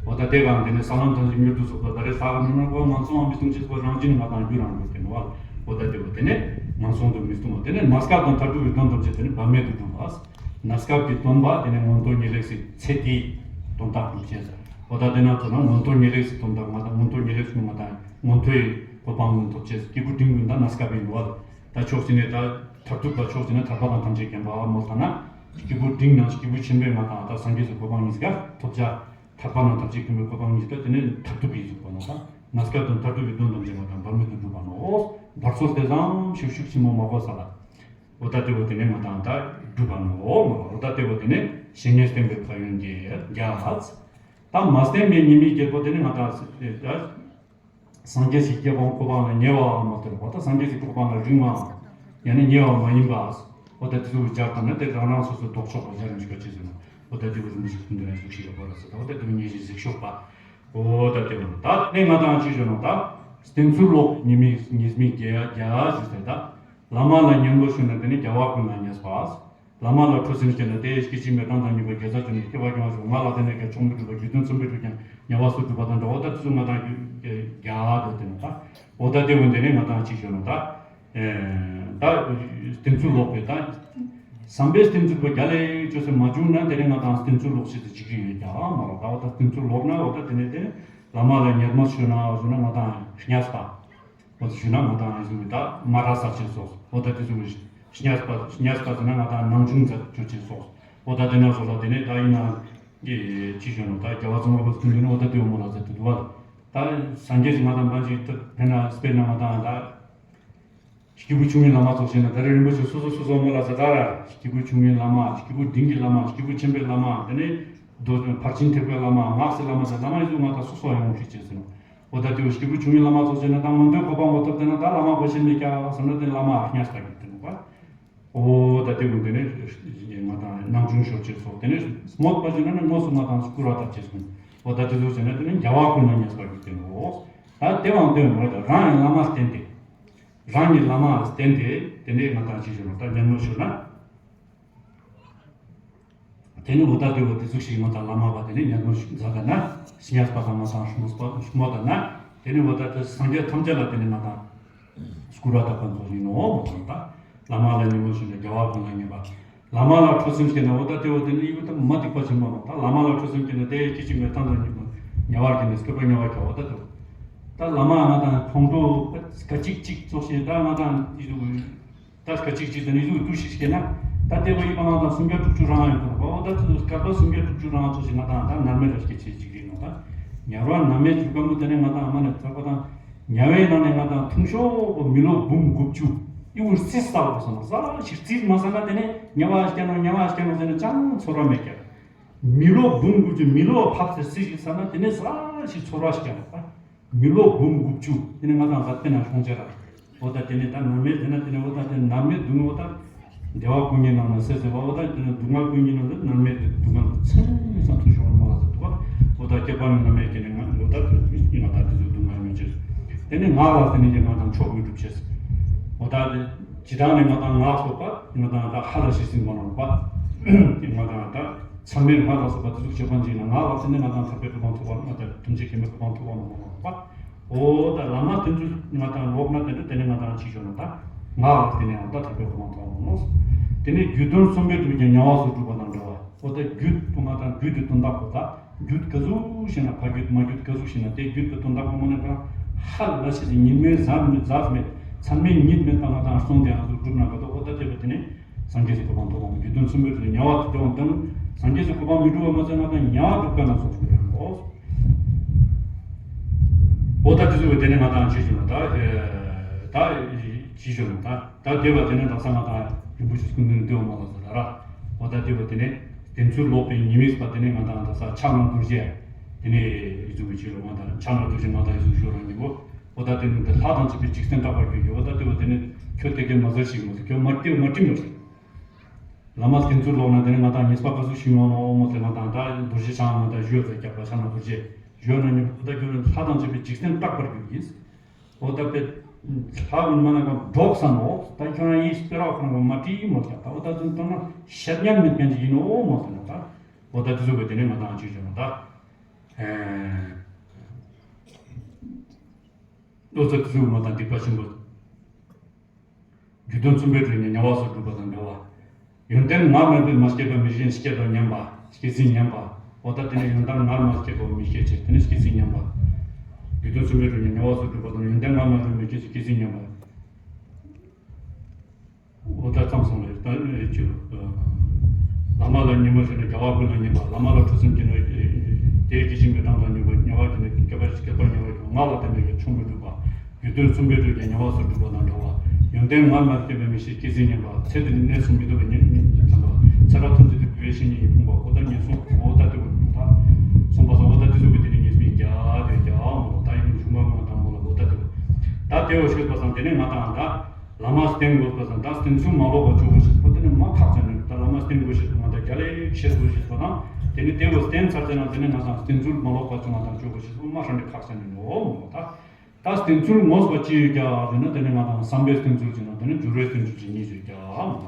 འོ་ད་དེ་གང་དེ་ནས་ས་ལམ་ཐམས་ཅད་མྱུར་དུ་རྫོགས་པ་ད་རེས་ས་ག་མི་ནོར་བ་ངན་སོང་བ་མི་ལྟུང་ཅེས་པ་རང་བཞིན་ང་དང་རྒྱུ་རང་རྒྱུ་དེ་ནོ། འོ་ད་དེ་བ་དེ་ནས་ངན་སོང་དུ་མི་ལྟུང་བ་དེ་ནས་གནས་སྐབས་དང་མཐར་ཐུག་གི་དོན་ཐམས་ཅད་དེ་ནས་བར་མེད་དུ་འགྲུབ་པ། གནས་སྐབས་ཀྱི་སྟོན་པ་དེ་ནས་མངོན་མཐོ་ངེས་ལེགས་སི་ཚེ་དེའི་དོན་དག་སྒྲུབ་ཅེས་ཟེར། འོ་ད་དེ་ན་ཚོ་ན་མངོན་མཐོ་ངེས་ལེགས་སི་དོན་དག་ང་དང་མངོན་མཐོ་ངེས་ལེགས་སི་ང་དང་མངོན་མཐོའི་གོ་འཕང་ཐོབ་ཅེས་སྐྱེས་བུ་འབྲིང་ཀུན་ད་གནས་སྐབས་ཡིན་ནོ། ད་ཕྱོགས་གཅིག་ནས་ད་མཐར་ཐུག་པ་ཕྱོགས་གཅིག་ནས་ཐར་པ་དང་ཐམས་ཅད་མཁྱེན་པ་མོ་ལྟ་ན་སྐྱེས་བུ་འབྲིང་ནང་སྐྱེས་བུ་ཆེན་པོའི་ང་དང་ད་སངས་རྒྱས་སི་གོ་འཕང་ཡིན་ཟེར་ཐོབ་བྱ། ཐར་པ་ནང་ཐམས་ཅད་མཁྱེན་པའི་གོ་འཕང་ཡིན་ཟེར་དེ་ནས་མཐར་ཐུག་གི་ཡིན་ཟེར་གོ་ནོ་ད་གནས་སྐབས་དང་མཐར་ཐུག་གི་དོན་ཐམས་ཅད་ང་དང་བར་མེད་དུ་འགྲུབ་པ་ནོ། བར་སོགས་དེ་ཙམ་ཤུགས་ཤུགས་ཆེན་མོ་མ་གོ་ས་ལ། འོ་ད་དེ་བོ་དེ་ནས་ང་དང་ད་སྒྲུབ་པ་ནོ་མ་རོ། འོ་ད་དེ་བོ་དེ་ནས་བཤེས་གཉེན་བསྟེན་པའི་ཕན་ཡོན་གྱི་རྒྱ་ད་མ་བསྟེན་པའི་ཉེས་དམིགས་བརྒྱད་པོ་དེ་ནི་ང་དང་ད་ སངས་རྒྱས་ཀྱི་སྐྱེ་བ་གོ་འཕང་ལ་ཉེ་བའམ་མ་ལྟར་བ་དང་སངས་རྒྱས་ཀྱི་གོ་འཕང་ལ་རིང་བའམ་ཡང་ན་ཉེ་བ་མ་ཡིན་པ། འོ་ད་དེ་ཚོ་སྦྱར་བཏང་ན་དེ་རང་རང་སོ་སོའི་ལྡོག་ཕྱོགས་པ་སྦྱར་ཡོང་ཆོག་ཅེས་ཟེར་ན། འོ་ད་དེ་བོ་རིན་པོ་ཆེ་སྐུ་མདུན་ནས་གཟིགས་ཤིག་ཡོད་པ་ར་ཟེར། ད་འོ་ད་དེ་བོ་ཉེ་ཞིང་གཟིགས་ཤོག་པ། འོ་ད་དེ་བོ་ད་ནི་ང་དང་ཅི་ཞུ་ནོ་ད། བསྟེན་ཚུལ་ལོག་ཉེས་དམིགས་ཉེས་དམིགས་བརྒྱད་བརྒྱད་ཞུ་ཟེར་ད། བླ་མ་ལ་ཉན་མོ་ཞུ་ན་དེ་ནི་རྒྱལ་བ་ཀུན་ལ་ཉེས་པ། བླ་མ་ལ་ཁྲོ་སེམས་སྐྱེས་ན་དེ་སྐྱེ་འཆི་མེད་གྲངས་དང་མྱུར་བའི་དགེ་རྩ་བཅོས་ནས་སྐྱེ་བ་སྐྱེ་བ་ཞིག་ང་ལ་དེ་ནས་ཀྱང་ཆོག་མི་འགྲུབ་པ་རྒྱུ་དོན་མཚུངས་པའི་གྲུབ་ཀྱང་ཉེ་བར་སུ་སྒྲུབ་པ་དང་འདྲ་བ་ད་དེ་ཚོ་ང་དང་རྒྱ་དེ་དེ་ནས་ད། འོ་ད་དེ་འོན་དེ་ནས་ང་དང་ཅི་ཞུ་ནོ་ད། ད་བསྟེན་ཚུལ་ལོག་པའི་ད། བསམ་པའི་བསྟེན་ཚུལ་པོ་རྒྱ་ལས་ཅོ་སེ་མ་བྱུང་ན་དེ་ནས་ང་དང་བསྟེན་ཚུལ་ལོག་ཤེས་དེ་ཅིག་རིགས་ཡོད་ཀྱང་མ་རོགས་ད། འོ་ད་བསྟེན་ཚུལ་ལོག་ན་འོ་ད་དེ་ནས་དེ་བླ་མ་ལ་ཉན་མོ་ཞུ་ན་ཞུ་ན་ང་དང་བརྙས་པ། འོ་ཞུ་ན་ང་དང་ཨ་ཟུག་ད་མ་ར་ས་ཆེན་སོགས་འོ་ད་དེ་ཟུག་བརྙས་པ་བརྙས་པ་ཟེར་ན་ང་དང་ནང་ཆུང་ཚ་ཆུ་ཆེན་སོགས་འོ་ད་དེ་ན་སོགས་ལ་དེ་ནས་ད་ཡིན་ན་ཅི་ཞུ་ནོ་ད་རྒྱལ་བ་ཙོང་ཁ་པ་ཀུན་འདུས་ནི་འོ་ད་དེ་འོ་མོ་ལ་ཟེར་དུ་འདུག་བ། ད་སངས་རྒྱས་ཀྱི་ང་དང་ཕན་ཅིག་ད་དེ་ན་དཔེར་ན་ང་དང་ད་སྐྱེས་བུ་ཆུང་ངུའི་བླ་མ་ཚོ་བྱས་ན་ད་རེ་རིན་པོ་ཆེ་སོ་སོ་སོ་སོ་མོ་ལ་ཟེར་ད་ར་སྐྱེས་བུ་ཆུང་ངུའི་བླ་མ་སྐྱེས་བུ་འབྲིང་གི་བླ་མ་སྐྱེས་བུ་ཆེན་པོའི་བླ་མ་དེ་ནས་རྡོ་ཕར་ཕྱིན་ཐེག་པའི་བླ་མ་སྔགས་སི་བླ་མ་ཟེར་བླ་མ་ཡི་ཚོ་ང་དང་སོ་སོ་ཡོང་ཤེས་བྱས་ཟེར་ནོ། འོ་ད་དེ་བོ་སྐྱེས་བུ་ཆུང་ངུའི་བླ་མ་ཚོ་བྱས་ན་ད་མངོན་མཐོའི་གོ་འཕང་མ་ཐོབ་དེ་ན་ད་བླ་མ་བོ་ཤེས་མེད་ཀྱག་བསམ་ན་དེ་བླ་མ་བརྙས་ལྟ་གི་དེ་ནོ་བ། འོ་ད་དེ་བོ་དེ་ནས་ང་དང་ནང་ཆུང་ཤོར་བྱས་སོ་དེ་ནས་དངོས་པ་བྱས་ན་ནི་དངོས་སུ་ང་དང་སྐུར་བ་བཏབ་བྱས་སོ། འོ་ད་དེ་ཚོ་བྱས་ན་དེ་ནས་རྒྱལ་བ་ཀུན་ལ་ཉེས་པ་གི་དེ་ནོ། ད་དེ་བང་དེ་ནོ་ད་རང་ཡང་བླ་མ་བསྟེན་ཏེ། རང་གི་བླ་མ་བསྟེན་ཏེ་དེ་ནས་ང་དང་ཅི་ཞུ་ནོ་ད་ཉན་མོ་ཞུ་ན། དེ་ནི་འོ་ད་དེ་བོ་དེ་ཚོ་ཞིག་ང་དང་བླ་མ་བ་དེ་ནི་ཉན་མོ་ཞུ་མཛད་ད་ན་བརྙས་པ་དང་ང་དང་ཤུ་མོ་ཤུ་མོ་ད་ན་དེ་ནི་འོ་ད་དེ་སངས་རྒྱས་ཐམས་ཅད་ལ་དེ་ནི་ང་དང་སྐུར་བ་བཏབ་པ་ཚོ་ཡིན་ནོ་མོ་དང་ད་བླ་མ་ལ་ཉན་མོ་ཞུ་ན་རྒྱལ་བ་ཀུན་ལ་ཉེས་པ། བླ་མ་ལ་ཁྲོ་སེམས་སྐྱེས་ན་འོ་ད་དེ་བོ་དེ་ནི་ཡི་བོ་ད་མ་སྡིག་པ་ཆེན་པོ་ནོ་ད་བླ་མ་ལ་ཁྲོ་སེམས་སྐྱེས་ན་དེ་སྐྱེ་འཆི་མེད་གྲངས་དང་མྱུར་བ་ཉེ་བར་སྐྱེས་ནས་སྐྱེ་བ་ཉེ་བར་སྐྱེ་འོ་ད་དེ་བོ། ད་བླ་མ་ང་དང་ཁོང་ཁྲོ་སྐད་ཅིག་ཅིག་ཙོགས་ཤིག་ད་ང་དང་ཡི་བོ། ད་སྐད་ཅིག་གཅིག་དང་ནི་གཟུགས་བཏུ་ཞིག་སྐྱེས་ན། ད་ལྟེ་བ་ཡི་བ་ང་དང་སུམ་བརྒྱ་དྲུག་ཅུ་རང་ཡོད་དོ། འོ་ད་དེ་ཚོ་སྐལ་པ་སུམ་བརྒྱ་དྲུག་ཅུ་རང་ཚོ་ཞིག་ང་དང་ད་ནར་མེད་ར་སྐྱེ་ཆེ་ཅིག་རེད་ནོ་ད། ཉ་རོ་ནར་མེད་ཅུ་ཀ་མོ་དེ་ནས་ང་དང་མ་ནས་ཚ་པ་དང་། ཉ་བའི་ནང་ནས་ང་དང་ཐུང་ཤོས་པོ་མི་ལོ་འབུམ་དགུ་བཅུ། ཡི་བོ་སྲིད་ས་བོ་སོང་ན་ས་ཞིག་རྩིས་མ་ས་ན་དེ་ནས་ཉ་བ་སྐྱེ་ནོ་ཉ་བ་སྐྱེ་ནོ་ཟེར་ན་ཅང་ཚོར་བ་མེད་ཀྱང་། མི་ལོ་འབུམ་དགུ་བཅུ་མི་ལོ་ཕབ་ཚེ་སྲིད་ཞིག་ས་ན་དེ་ནས་ས་ཞིག་ཚོར་བ་ཞིག་ཀྱང་ད། མི་ལོ་འབུམ་དགུ་བཅུ་དེ་ནས་ང་དང་ག་དཔེ་ན་ཤོང་ཆེ་ར། འོ་ད་དེ་ནས་ད་ནར་མེད་དེ་ན་དེ་ནས་འོ་ད་དེ་ནར་མེད་སྡུག་བསྔལ་འོ་ད། བདེ་བ་ཀུན་གྱི་ནང་ན་སེ་སེ་བ་འོ་ད་དེ་ནས་སྡུག་བསྔལ་ཀུན་གྱི་ནང་དུ་ནར་མེད་དེ་སྡུག་བསྔལ་ཚང་མ་ཚང་ཐུ་ཤོར་མ་ལ་ཟེར་འདུག་བ། འོ་ད་སྐྱེ་བ་ནི་ནར་མེད་ཀྱི་ནས་ང་འོ་ད་དེ་ང་ད་དེ་ཚོ་སྡུག་བསྔལ་མྱོང་ཆེ། དེ་ནས་ངག་ལ་དེ་ནས་ཀྱི་ང་དང་མཆོག་མི་སྒྲུབ་ཆེ། འོ་ད་དེ་ཇི་ལྟར་ནས་ང་དང་ངག་སོགས་པ་ང་དང་ད་ཧ་ལ་ཤི་སྲིད་མ་ནོར་བ། ང་དང་ད། ཚད་མའི་ངག་ལ་སོགས་པ་དེ་ཚོ་བྱེད་པ་འཇིག་ན་ངག་ལ་བརྟེན་ནས་ང་དང་ཐར་པའི་གོ་འཕང་ཐོབ་པར་ང་དང་ཐམས་ཅད་མཁྱེན་པའི་གོ་འཕང་ཐོབ་པར་མ་ངོ་མ་རུང་བ། འོ་ད་བླ་མ་བསྟེན་ཚུལ་ང་དང་ལོག་ན་དེ་འདྲ་དེ་ནས་ང་དང་ཅི་ཞོར་ན་ད་ངག་ལ་བརྟེན་ནས་ཡང་ད་ཐར་པའི་གོ་འཕང་ཐོབ་པར་མ་ངོ་། དེ་ནས་རྒྱུད་དོན་གསུམ་པའི་སྒྲུབ་ཀྱང་ཉེ་བར་སུ་སྒྲུབ་པ་དང་འདྲ་བ། འོ་ད་རྒྱུད་དུ་ང་དང་རྒྱུད་དེ་དོན་དག་གོ་ད་རྒྱུད་ག་ཟུག་ཞེ་ན་ཕ་རྒྱུད་མ་རྒྱུད་ག་ཟུག་ཞེ་ན་དེ་རྒྱུད་དེ་དོན་དག་གོ་མོ་ནས་ཀ་ཧ་ལ་ཤེས་སི་ཉིན་མོའི་ཟ་མི་ཟ་མེད་ཚང་མའི་ཉིད་མེད་པ་ང་དང་གསུངས་ཏེ་ཡང་སུ་སྒྲུབ་ན་ག་ད་འོ་ད་དེ་བས་དེ་ནས། སངས་རྒྱས་སུ་གོ་འཕང་ཐོབ་པ་རྒྱུད་དོན་གསུམ་པའི་དུས་ཉེ་བར་དུ་སྟོན་དང་། སངས་རྒྱས་སུ་གོ་འཕང་མི་འགྲུབ་པ་མ་ཚད་ང་དང་ཉེ་བར་སྒྲུབ་དཀའ་ན་སོགས་སུ་ཡང་གོ། འོ་ད་དེ་ཚོ་བས་དེ་ནས་ང་དང་ཅི་ཞུ་ན་ད། ད་ཅི་ཞུ་ན་ད་ད་དེ་བ་དེ་ནས་ད་ས་ང་དང་རིན་པོ་ཆེ་སྐུ་མདུན་དུ་འོང་མ་ལ་ཟེར་ད་ར། འོ་ད་དེ་བ་དེ་ནས་བསྟེན་ཚུལ་ལོག་པའི་ཉེས་དམིགས་པ་དེ་ནས་ང་དང་ད་ས་ཕྱག་ན་རྡོ་རྗེ། དེ་ནས་ཡི་ཚུ་གི་ཕྱི་ལ་ང་དང་ཕྱག་ན་རྡོ་རྗེ་ང་དང་ཡི་ཚུ་ཞུ་རང་ཉིན་གོ། འོ་ད་དེ་ནི་འདི་ལྷ་དང་བཅས་པའི་འཇིག་རྟེན་སྐྲག་པར་གྱུར་ཡོད། འོ་ད་དེ་བ་དེ་ནི་ཁྱོད་དེ་གའི་མ་ཟེར་ཞིག་མ་ཟེར་ཁྱོད་མ་བལྟས་མ་བལྟས་མ་ཟེར། བླ་མ་བསྟེན་ཚུལ་ལོག་ན་དེ་ནི་ང་དང་ཉེས་པ་ག་ཚོད་ཞིག་ཡོང་ནོ་འོ་མོ་ཟེར་ང་དང་ད་རྡོ་རྗེ་འཆང་ང་དང་ཞུས་ཟེར་རྒྱག་པ་ཆ་ན་རྡོ་རྗེ་ཞུས་ན་ནི་འོ་ད་ཁྱོད་ནི་ལྷ་དང་བཅས་པའི་འཇིག་རྟེན་སྐྲག་པར་གྱུར་ཡིན། འོ་ད་པེ་ལྷ་བུན་མ་ན་ག་འགྲོགས་ས་ནོ་ད་ཁྱོད་རང་ཡིན་སྤེ་ར་ཁོ་རང་ག་མ་བྲིས་མོ་རྒྱག་ད་འོ་ད་ཚུན་ཐོན་ན་ཤ་ཉན་མེད་མཁན་ཅིག་ཡིན་ནོ་འོ་མོ་ཟེར་ན་ད་འོ་ད་དེ་ཚོ་གི་དེ་ནི་ང་དང་ཅི་བྱུང་ད། བློ་རྩེ་ཀུན་གཞི་དབུ་མ་དང་སྡིག་པ་ཆེན་པོ། རྒྱུད་དོན་གསུམ་པའི་གྲོས་ནི་ཉེ་བར་སུ་སྒྲུབ་པ་དང་འདྲ་བ། ཡོན་ཏན་སྔར་མེད་པའི་མ་སྐྱེས་པ་མི་ཤེས་སྐྱེས་པར་ཉམས་པ་སྐྱེས་ཟིན་ཉམས་པ། འོ་ད་དེ་ནི་ཡོན་ཏན་སྔར་མ་སྐྱེས་པ་མི་ཤེས་ཅེས་དེ་ནི་སྐྱེས་ཟིན་ཉམས་པ། རྒྱུད་དོན་གསུམ་པའི་གྲོས་ནི་ཉེ་བར་སུ་སྒྲུབ་པ་དང་ཡོན་ཏན་སྔར་མེད་པའི་མི་ཤེས་སྐྱེས་ཟིན་ཉམས་པ། འོ་ད་ཙམ་སོང་ལས་ད་ཅི། བླ་མ་ལ་ཉན་མོ་ཞུ་ན་རྒྱལ་བ་ཀུན་ལ་ཉེས་པ། བླ་མ་ལ་ཁྲོ་སེམས་སྐྱེས་ན་དེའི་སྐྱེ་འཆི་མེད་གྲངས་དང་ཉེས་པ་ཉེ་བར་སྐྱེས་ན་སྐྱེ་བ་སྐྱེ་བ་ཉེ་བར་སྐྱེ་ངག་ལ་བརྟེན་པའི་ཆོག་མི་འགྲུབ་པ། རྒྱུད་དོན་གསུམ་པའི་གྲོས་ཀྱང་ཉེ་བར་སུ་སྒྲུབ་པ་དང་འདྲ་བ། ཡོན་ཏན་སྔར་མ་སྐྱེས་པའི་མི་ཤེས་སྐྱེས་ཟིན་ཉམས་པ། ཚེ་འདི་ནས་གནས་སུ་མི་ལྡོག་པའི་ཉེས་དམིགས་ཉེས་དམིགས་ཚེ་རབས་ཐམས་ཅད་དུ་འགྱུར་བའི་བཤེས་གཉེན་ཡིད་ཕུང་པ། འོ་ད་ངན་སོང་འོ་ད་དེ་བ་ད་སོང་པ་སོང་འོ་ད་དེ་ཚོ་གི་དེ་ནི་ཉེས་དམིགས་བརྒྱ་དེ་བརྒྱ་འོ་ད་ཡིན་ན་གཞུང་མ་མ་དང་མོ་ལ་འོ་ད། དེ་འོ་ཤོད་པ་སང་དེ་ནས་ང་དང་ད་བླ་མ་བསྟེན་དགོས་པ་སང་ད་བསྟེན་ཚུལ་མ་ལོག་པ་བཅུག་དགོས་ཤེས་པོ་དེ་ནས་མ་ཁག་ཅན་ནས་ད་བླ་མ་བསྟེན་དགོས་ཤེས་པོ་ང་ད་རྒྱ་ལས་ཤེས་དགོས་ཤེས་པ་དང་དེ་ནས་དེ་འོ་བསྟེན་ཚར་ཚེ་ན་དེ་ནས་ང་དང་བསྟེན་ཚུལ་མ་ལོག་པ་བཅུག་ང་དང་བཅུག་དགོས་ཤེས་པོ་མ་ཧྲ་འདྲེ་ཁག་ཅན་ནས་ནོ་མོ་ད། ད་བསྟེན་ཚུལ་ངོས་པ་ཅི་ཡོད་ཀྱག་ཟེར་ན་དེ་ནས་ང་དང་བསམ་པའི་བསྟེན་ཚུལ་ཅིག་ན་དེ་ནས་སྦྱོར་བའི་བསྟེན་ཚུལ་ཅིག་གཉིས་ཡོད་ཀྱག་མོ་ད།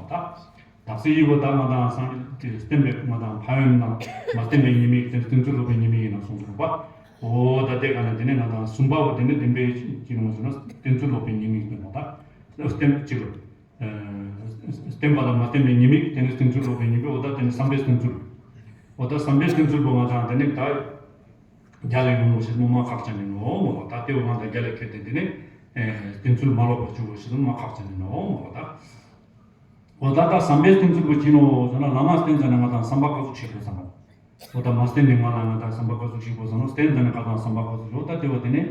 དག་ས་ཡི་བོ་ད་ང་དང་སངས་རྒྱས་བསྟེན་པའི་ང་དང་ཕན་ཡོན་དང་མ་བསྟེན་པའི་ཉེས་དམིགས་དེ་བསྟེན་ཚུལ་ལོག་པའི་ཉེས་དམིགས་ཡིན་ན་གསུངས་འདུག་པ། འོ་ད་དེ་ག་ནས་དེ་ནས་ང་དང་གསུམ་པ་བོ་དེ་ནས་བདེན་པའི་ཅི་ཡིན་ཟེར་ན་བསྟེན་ཚུལ་ལོག་པའི་ཉེས་དམིགས་དེ་ནོ་ད། བསྟེན་ཅི་ལོ། བསྟེན་པ་དང་མ་བསྟེན་པའི་ཉེས་དམིགས་དེ་ནས་བསྟེན་ཚུལ་ལོག་པའི་ཉེས་དམིགས་འོ་ད་དེ་ནས་བསམ་པའི་བསྟེན་ཚུལ། འོ་ད་བསམ་པའི་བསྟེན་ཚུལ་བོ་ང་དང་དེ་ནས་ད། རྒྱ་ལས་ཡོང་བ་ཞིག་ནོ་མ་ཁག་ཅན་ནས་ནོ་མོ་ད་ལྟེ་བ་ང་དང་རྒྱ་ལས་ཁེལ་ཏེ་འདི་ནས་བསྟེན་ཚུལ་མ་ལོག་པ་བཅུག་པ་ཞིག་ནོ་མ་ཁག་ཅན་ནས་ནོ་མོ་ད། འོ་ད་ད་བསམ་པའི་བསྟེན་ཚུལ་པོ་ཅི་ནོ་ཟེར་ན་བླ་མ་བསྟེན་ཙ་ན་ང་དང་བསམ་པ་ག་ཚོད་ཤེས་དགོས་ས་ནོ། འོ་ད་མ་བསྟེན་ནས་ང་ལ་ང་དང་བསམ་པ་ག་ཚོད་ཤེས་དགོས་ས་ནོ་བསྟེན་ཙ་ན་ང་དང་བསམ་པ་ག་ཚོད་ཤེས་འོ་ད་ལྟེ་བ་དེ་ནས་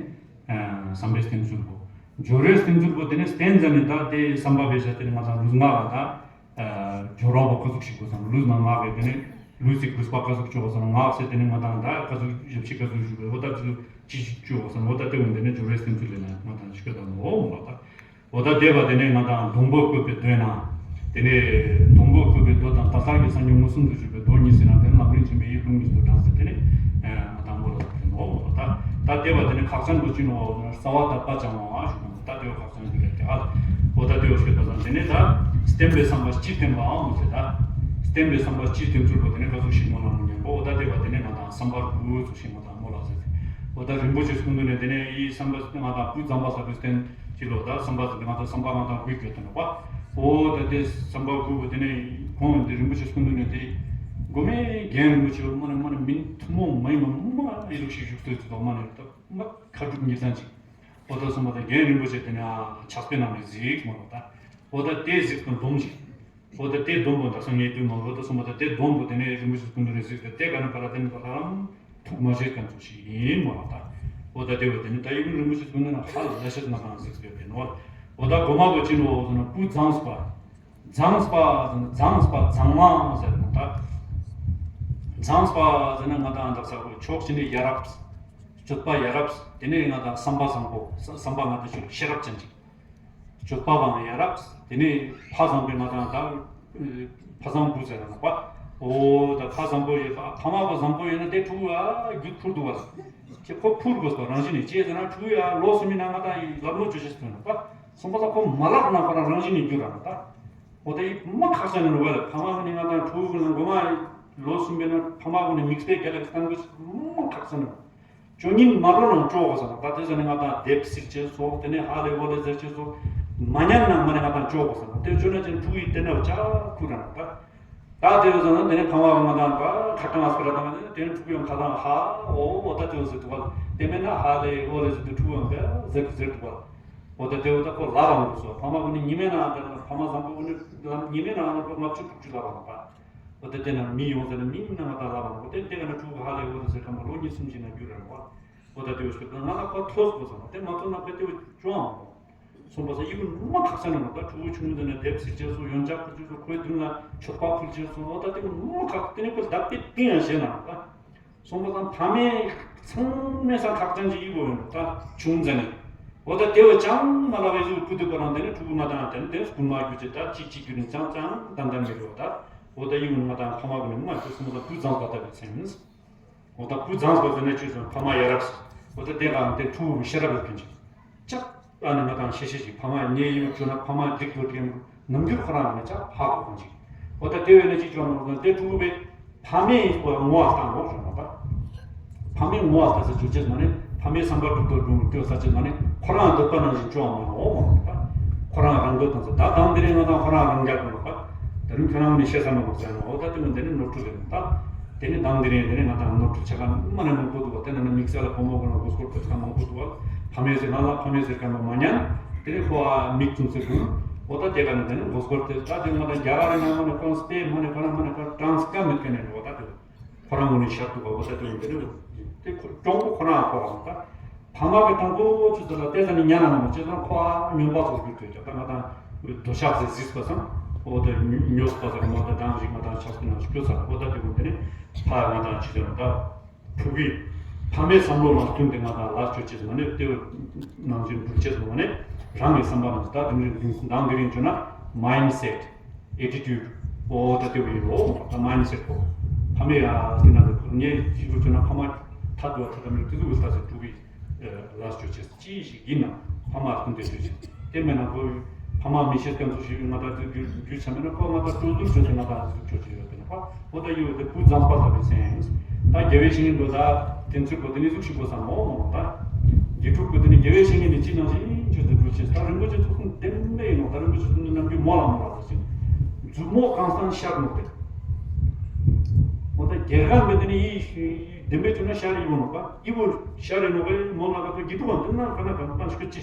བསམ་པའི་བསྟེན་ཚུལ་པོ། སྦྱོར་བའི་བསྟེན་ཚུལ་པོ་དེ་ནས་བསྟེན་ཙ་ནས་ད་དེ་བསམ་པ་བེ་ཤ་དེ་ནས་ང་དང་ལུས་ངག་ལ་ད། སྦྱོར་བ་བ་ཀ་ཟུག་ཞིག་དགོས་སམ་ལུས་ན་ངག་གི་དེ་ནས་ལུས་སི་གུས་པ་ཀ་ཟུག་ཅོག་སམ་ངག་སེ་དེ་ནས་ང་དང་ད་ཀ་ཟུག་ཞབས་ཕྱི་ཀ་ཟུག་ཞུ་གི་འོ་ད་ཅི་ཟུག་ཅི་ཞིག་ཅོག་སམ་འོ་ད་དེ་འོ་དེ་ནས་སྦྱོར་བའི་སེམས་ཚུལ་ལས་ན་ང་དང་ཞིག་ག་དང་འོ་མོ་ད། འོ་ད་དེ་བ་དེ་ནས་ང་དང་སྡོང་པོ་བཀོད་པའི་དོན་ན། དེ་ནས་སྡོང་པོ་བཀོད་པའི་མདོ་དང་ད་ལྟ་གི་སངས་རྒྱས་མངོན་སུམ་དུ་བྱེད་པའི་མདོ་གཉིས་ཟེར་ན་དེ་ནས་ལམ་རིམ་ཆེན་པོའི་ཡིག་ལུང་གཉིས་སུ་དྲངས་ཟེར་དེ་ནས་ང་དང་མོ་ལ་ཟེར་འོ་མོ་ད། ད་དེ་བ་དེ་ནས་ཁག་ཅན་པོ་ཅི་ནོ་ཟེར་ན་རྩ་བ་དང་པ་ཅང་བ་ཞུ་ད་ལྟ་དེའོ་ཁག་ཅན་འདི་རེད་དེ་ཨ། འོ་ད་དེའོ་ཞུས་པ་དང་དེ་ནས་ད་བསྟེན་པའི་བསམ་པ་སྤྱིར་བསྟེན་པའམ་མོ་ཟེར་ད། བསྟེན་པའི་བསམ་པ་སྤྱིར་བསྟེན་ཚུལ་པོ་དེ་ནས་ག་ཚོད་ཞིག་མོ་ལ་མོ་ཉམས་པོ་འོ་ད་དེ་བ་དེ་ནས་ང་དང་བསམ་པ་དགུ་ཚོ་ཞིག་མོ་དང་མོ་ལ་ཟེར་ཏེ། འོ་ད་རིན་པོ་ཆེ་སྐུ་མདུན་ནས་དེ་ནས་ཡི་བསམ་པ་ང་དང་སྤུས་གཙང་པ་ཟབ་པའི་བསྟེན་ཅི་ལོ་ད་བསམ་པ་ཟེར་ཏེ་ང་དང་བསམ་པ་ང་དང་དགུ་གྱོད་དེ་ནོ་པ། འོ་ད་དེ་བསམ་པ་དགུ་པོ་དེ་ནས་ཁོང་འདི་རིན་པོ་ཆེ་སྐུ་མདུན་ནས་དེ་མགོ་མའི་རྒན་རིན་པོ་ཆེ་མོ་ནས་མོ་ནས་མིན་ཐུན་མོང་མ་ཡིན་པ་མ་ཡི་ལུགས་ཤིག་བཞུགས་སྟོད་ཚུལ་དང་མ་ནས་ད། མ་ཁ་སྒྲུབ་ཉེར་ཚན་ཅིག་འོ་ད་གསུངས་པ་དང་རྒན་རིན་པོ་ཆེ་དེ་ནས་ཨ་ཕྱག་དཔེ་ནང་ནས་གཟིགས་མ་ལོ་ད། འོ་ད་དེ་གཟིགས་དང་སྡོམ་ཅིག་འོ་ད་དེ་སྡོམ་པོ་ད་སང་ངས་དུས་མ་ལོ་ད་གསུངས་པ་ད་དེ་སྡོམ་པོ་དེ་ནས་རིན་པོ་ཆེ་སྐུ་མདུན་ནས་གཟིགས་ཏེ་དེ་ག་ནས་པ་ལ་དེ་ནས་པ་ལ་རང་ཐུགས་མ་ཆད་ཀ་ཚོ་ཞིག་ཡིན་མ་ལོ་ད། འོ་ད་དེ་བ་དེ་ནས་ད་ཡིན་རིན་པོ་ཆེ་སྐུ་མདུན་ནས་ཧ་ལ་ཤེས་མ་དང་གཟིགས་པའི་དེ་ནོ། འོ་ད་གོ་མ་བོ་ཅི་ནོ་ཟེར་ན་སྤུས་གཙང་པ། གཙང་པ་ཟེར་ན་གཙང་པ་གཙང་མ་ཟེར་ན་ད། གཙང་པ་ཟེར་ན་ང་དང་འདག་ས་གོ་ཕྱོགས་གཅིག་ནས་ཡ་རབས། སྤྱོད་པ་ཡ་རབས། དེ་ནས་ང་དང་བསམ་པ་བཟང་པོ་བསམ་པ་ང་དང་ཤོད་ཤེས་རབ་ཅན་ཅིག་སྤྱོད་པ་བའང་ཡ་རབས། དེ་ནས་ཕ་བཟང་པོའི་ང་དང་ད། ཕ་བཟང་བུ་ཟེར་ན་པ། འོ་ད་ཕ་བཟང་པོ་ཡོད་པ་ཕ་མ་པ་བཟང་པོ་ཡོད་ན་དེ་ཕྲུ་གུ་ཨ་རྒྱུད་འཕུར་འདུག་བ། ཁྱེད་ཁོ་འཕུར་དགོས་པ་རང་བཞིན་ནས་ཅེས་ཟེར་ན་ཕྲུ་གུ་ཨ་ལོ་གསུམ་ཡིན་ན་ང་དང་ལབ་ལོ་བཅུ་ཞིག་ཐོན་ན་པ། སོང་པ་ད་ཁོ་མ་ལབ་ན་ཁོ་རང་རང་བཞིན་ནས་རྒྱུ་ར་ན་ད། འོ་ད་ཡིད་མ་ཁག་ཅན་ནས་ནོ་བ་ལ་ཕ་མ་ཀུན་ནས་ང་དང་ཕྲུ་གུ་ཀུན་ལ་མགོ་མ་ལོ་གསུམ་པའི་ན་ཕ་མ་ཀུན་ནས་དམིགས་བསལ་རྒྱ་ལ་གི་གཏང་དགོས་ཤིག་མ་ཁག་ཅན་ནོ། ཅོ་ཉིན་མ་འགྲོ་ནང་ཅོ་གོ་ས་ན་ད་དེ་ཟ་ནས་ང་དང་དེབ་སིག་བྱས་སོ་དེ་ནས་ཧ་ལས་འོ་ལས་ཟེར་བྱས་སོ། མ་ཉན་ན་མ་ནས་ང་དང་ཅོ་གོ་ས་ན་དེ་ཅོ་ན་ཅན་ཕྲུ་གུ་ཡིས་དེ་ན་ཅག་ཁུ་ར་ན་ད། ད་དེ་བས་ཟེར་ན་དེ་ནས་ཕ་མ་བ་ང་དང་ད་ཁ་གྲངས་ཨ་སི་པ་ར་དང་དེ་ནས་ཕྲུ་གུ་ཡང་ཁ་གྲངས་ཧ་འོ་འོ་ད་དེ་བས་ཟེར་འདུག་བ། དེ་མེད་ན་ཧ་ལས་འོ་ལས་ཟེར་དུས་ཕྲུ་གུ་ཡང་དེ་ཟེར་གི་ཟེར་འདུག་བ། འོ་ད་དེ་བས་ད་ཁོ་ལ་བ་འོ་སོ་ཕ་མ་བ་ནི་ཉི་མའི་ནང་དེ་ན་ཕ་མ་བཟང་པོ་བ་ནི་ཉི་མའི་ནང་ལ་ཁོ་ལྔ་བཅུ་དྲུག་ཅུ་ལ་བ་ན་པ། འོ་ད་དེ་ན་མི་ཡོང་ཟེར་ན་མི་ཡིན་ན་ང་ད་ལ་བ་ན་འོ་དེ་དེ་ག་ན་ཕྲུ་གུ་ཧ་ལས་འོ་ད་ཟེར་ཁ་མ་ལོ་གཉིས་གསུམ་ཅིག་ན་རྒྱུ་ར་བ། འོ་ད་དེ་བས་ཤོད་ད་ང་ལ་ཁོ་ཐོས་དགོས་སོ་དེ་མ་ཐོས་ན་པ་དེ་བས་ཅོ་ཨང་། སོང་པ་ས་ཡི་གུ་མ་ཁག་ས་ན་མ་ད་ཕྲུ་གུ་ཆུང་ངུ་དེ་ནས་དེབ་སི་བྱས་སོ་ཡོན་ཆབ་ཁུར་བྱས་སོ་ཁོའི་མདུན་ལ་མཆོད་པ་ཕུལ་བྱས་སོ་འོ་ད་དེ་གུ་མ་ཁག་དེ་ནས་ཁོ་ལྡབ་དེ་བསྟན་ཡང་བྱས་ན་མ་ད། སོང་པ་སང་ཕ་མའི་ཚང་མའི་སང་ཁག་ཅན་གྱི་ཡི་གུ་ཡོད་ད་ཆུང་ཙེ་ནས། འོ་ད་དེ་བས་ཅང་མ་ལ་བའི་གཟུགས་ཕུ་དུ་པ་རང་དེ་ནས་ཕྲུ་གུ་མ་དང་དེ་ནས་དེ་སྐུ་མ་རྒྱུ་ཅེ་ད་ཅིག་ཅིག་རྒྱུ་ནས་ཅང་ཅང་དམ་དམ་མི་རུ་བ་ད། འོ་ད་ཡི་གུ་མ་དང་ཕ་མ་གུ་ནས་མ་ཁྱོད་སོང་པ་སང་ཕུ་ཙང་པ་ད་བའི་ཚེ་ཡིན། འོ་ད་བུ་བཟང་པོ་ཟེར་ན་ཅི་སོང་ཕ་མ་ཡ་རབས་སོ། འོ་ད་དེ་གང་དེ་ཕྲུ་གུ་ཤེས་རབ་ཡོད་མཁན་ཅིག་ཅག་ཨ་ནི་ང་དང་ཤེས་ཤེས་ཅིག་ཕ་མ་ཉེ་ཡིན་བཅོ་ན་ཕ་མ་འགྲིག་དགོས་དྲན་ནམ་རྒྱུན་ཁོ་རང་ལ་ཅག་ཧ་གོ་མཁན་ཅིག་འོ་ད་དེ་བས་ན་ཅི་བཅོ་ན་འོ་ད་དེ་ཕྲུ་གུ་བས་ཕ་མའི་ངོ་བ་བཏང་དགོས་བྱུང་བ་ད། ཕ་མའི་ངོ་བ་ལྟ་ས་བཅོ་ཅེས་མ་ནི་ཕ་མའི་བསམ་པ་སྒྲུབ་ཏུ་སྒྲུབ་སྐྱོ་ས་ཅེས་མ་ནི་ཁོ་རང་འདོད་པ་ནང་བཞིན་བཅོ་བ་མ་ནོ་མ་ནོ་ད། ཁོ་རང་རང་འདོད་དང་ས་ད་དང་དེ་རིང་ང་དང་ཁོ་རང་རང་རྒྱག་དགོས་ལོ་ད། དེ་རིང་ཁྱོད་རང་ནས་བཤད་ས་མ་གོ་ཟེར་ནོ་འོ་ད་དེ་མོ་འདི་ནི་ནོར་འཁྲུལ་རེད་ད། དེ་ནི་དང་འདི་རིང་འདི་ནི་ང་དང་ནོར་འཁྲུལ་ཆ་ག་མ་ནི་མང་པོ་འདུག་བ་དེ་ནི་ནི་དམིགས་བསལ་ལ་ཕོ་མོ་གོ་ན་མགོ་སྐོར་དེ་ཆ་མང་པོ་འདུག་བ། ཕ་མའི་ཟེར་ང་ལ་ཕ་མའི་ཟེར་ག་མ་མ་ཉན། དེ་ནི་ཁོ་ཨ་མིག་བཙུམ་ཟེར་གོ་ན། འོ་ད་དེ་ག་ནི་འདི་ནི་མགོ་སྐོར་དེ་ད་དེ་ང་དང་རྒྱ་གར་རི་ནང་མ་ནི་ཁོ་རང་སྤེ་མ་ནི་ཁོ་རང་མ་ནི་ཁོ་རང་ཀྲང་སི་ཀ་མེད་མཁན་ནི་འོ་ད་དེ། ཁོ་རང་ངོ་ནས་ཤར་འདུག་ག་འོ་ད་དེ་འོ་དེ་ནི་དེ་ཁོ་གྲོང་པོ་ཁོ་རང་ཁོ་རང་ད། ཕ་མ་གི་དང་པོ་ཆུ་ཚོད་ལ་བལྟས་ས་ནི་ཉ་ན་ན་མ་བྱས་ཙང་ཁོ་ཨ་སྨྱོན་པ་ཚོ་རྒྱུ་དོད་ཀྱང་ད་ང་དང་འདོད་ཆགས་ཟེར་གཟིགས་པ་སང་འོ་དེ་ཉོས་པ་ཟེར་མ་ད་དང་རིག་མ་དང་ཆགས་པའི་ནང་སྐྱོ་ཚར་འོ་ད་དེ་འོ་དེ་ནི་ཕ་ང་དང་ཅི་ཟེར་ན་ད་ཕྲུ་གུའི་ ཕ་མའི་བསམ་བློ་ལ་བསྟུན་ཏེ་ང་དང་ལས་བཅོ་ཅེས་མ་ནས་ལྟེ་བ་ནང་བཞིན་སྒྲུབ་ཅེས་མ་ནས་རང་གི་བསམ་པ་ནང་ད་དེང་རིང་དེང་དང་དེ་རིང་བརྗོད་ན་མའིན་སེཊ། ཨེ་ཊི་ཊུཌ། ཨོ་ད་ལྟེ་བ་ཡིན་རོ། ད་མའིན་སེཊ་གོ། ཕ་མའི་ཡ་དེ་ནང་དུ་ངས་ཞིབ་ཏུ་བརྗོད་ན་ཕ་མ་ཐ་དུ་བ་ཐ་ད་མིར་ཏི་ཏུ་བུ་ས་སེ་དྲུག་གི་ལས་བཅོ་ཅེས། ཅི་ཞིག་ཡིན་ན་ཕ་མ་སྟོན་ཏེ་ཞུ་ཅིག་དེ་མེད་ན་ཁོ་ཕ་མ་མི་ཤེས་ཀྱང་ཚོ་ཞིག་ང་དང་རྒྱུ་རྒྱུ་ཆ་མེད་ན་ཁོ་ང་དང་སྤྲོ་བསྡུར་བྱོས་ཏེ་ང་དང་ཞུ་ཆོག་ཅིག་ཡོད་དེ་ན་ཁོ་འོ་ད་ཡོད་དེ་བུ་བཟང་པ་ལྟ་བུའི་སེམས། ད་དགེ་བའི་བཤེས་གཉེན་འགྲོ་ད་དེ་ཚོའི་སྐོར་དེ་ནི་གཟུགས་ཤིག་པོ་བསམ་མོ་མོ་ད་དགེ་ཕྲུག་གི་དེ་ནི་དགེ་བའི་བཤེས་གཉེན་དེ་ཅི་ནང་བཞིན་ཆོས་དེ་སྒྲུབ་ཆེད་ད་རིན་པོ་ཆེ་ཚོགས་གསུམ་བདེན་པའི་ཡིན་ནོ། ད་རིན་པོ་ཆེ་ཚོགས་གསུམ་དེ་ནམ་རྒྱུན་མོ་ལ་མོ་ལ་ཟེར་ཅིང་མཛུབ་མོ་གང་སང་ཤར་ནོ་དེ། འོ་ད་དགེ་རྒན་མེད་དེ་ནི་ཡིད་བདེན་པའི་ཆུ་ན་ཤར་ཡིན་པོ་ནོ་པ་ཡིད་པོ་ཤར་ཡིན་ནོ་པ་མོ་ལ་ག་ཚོད་དགེ་ཕྲུག་གང་དེ་ན་ག་ན་ག་ན་ཤོད་ཅི།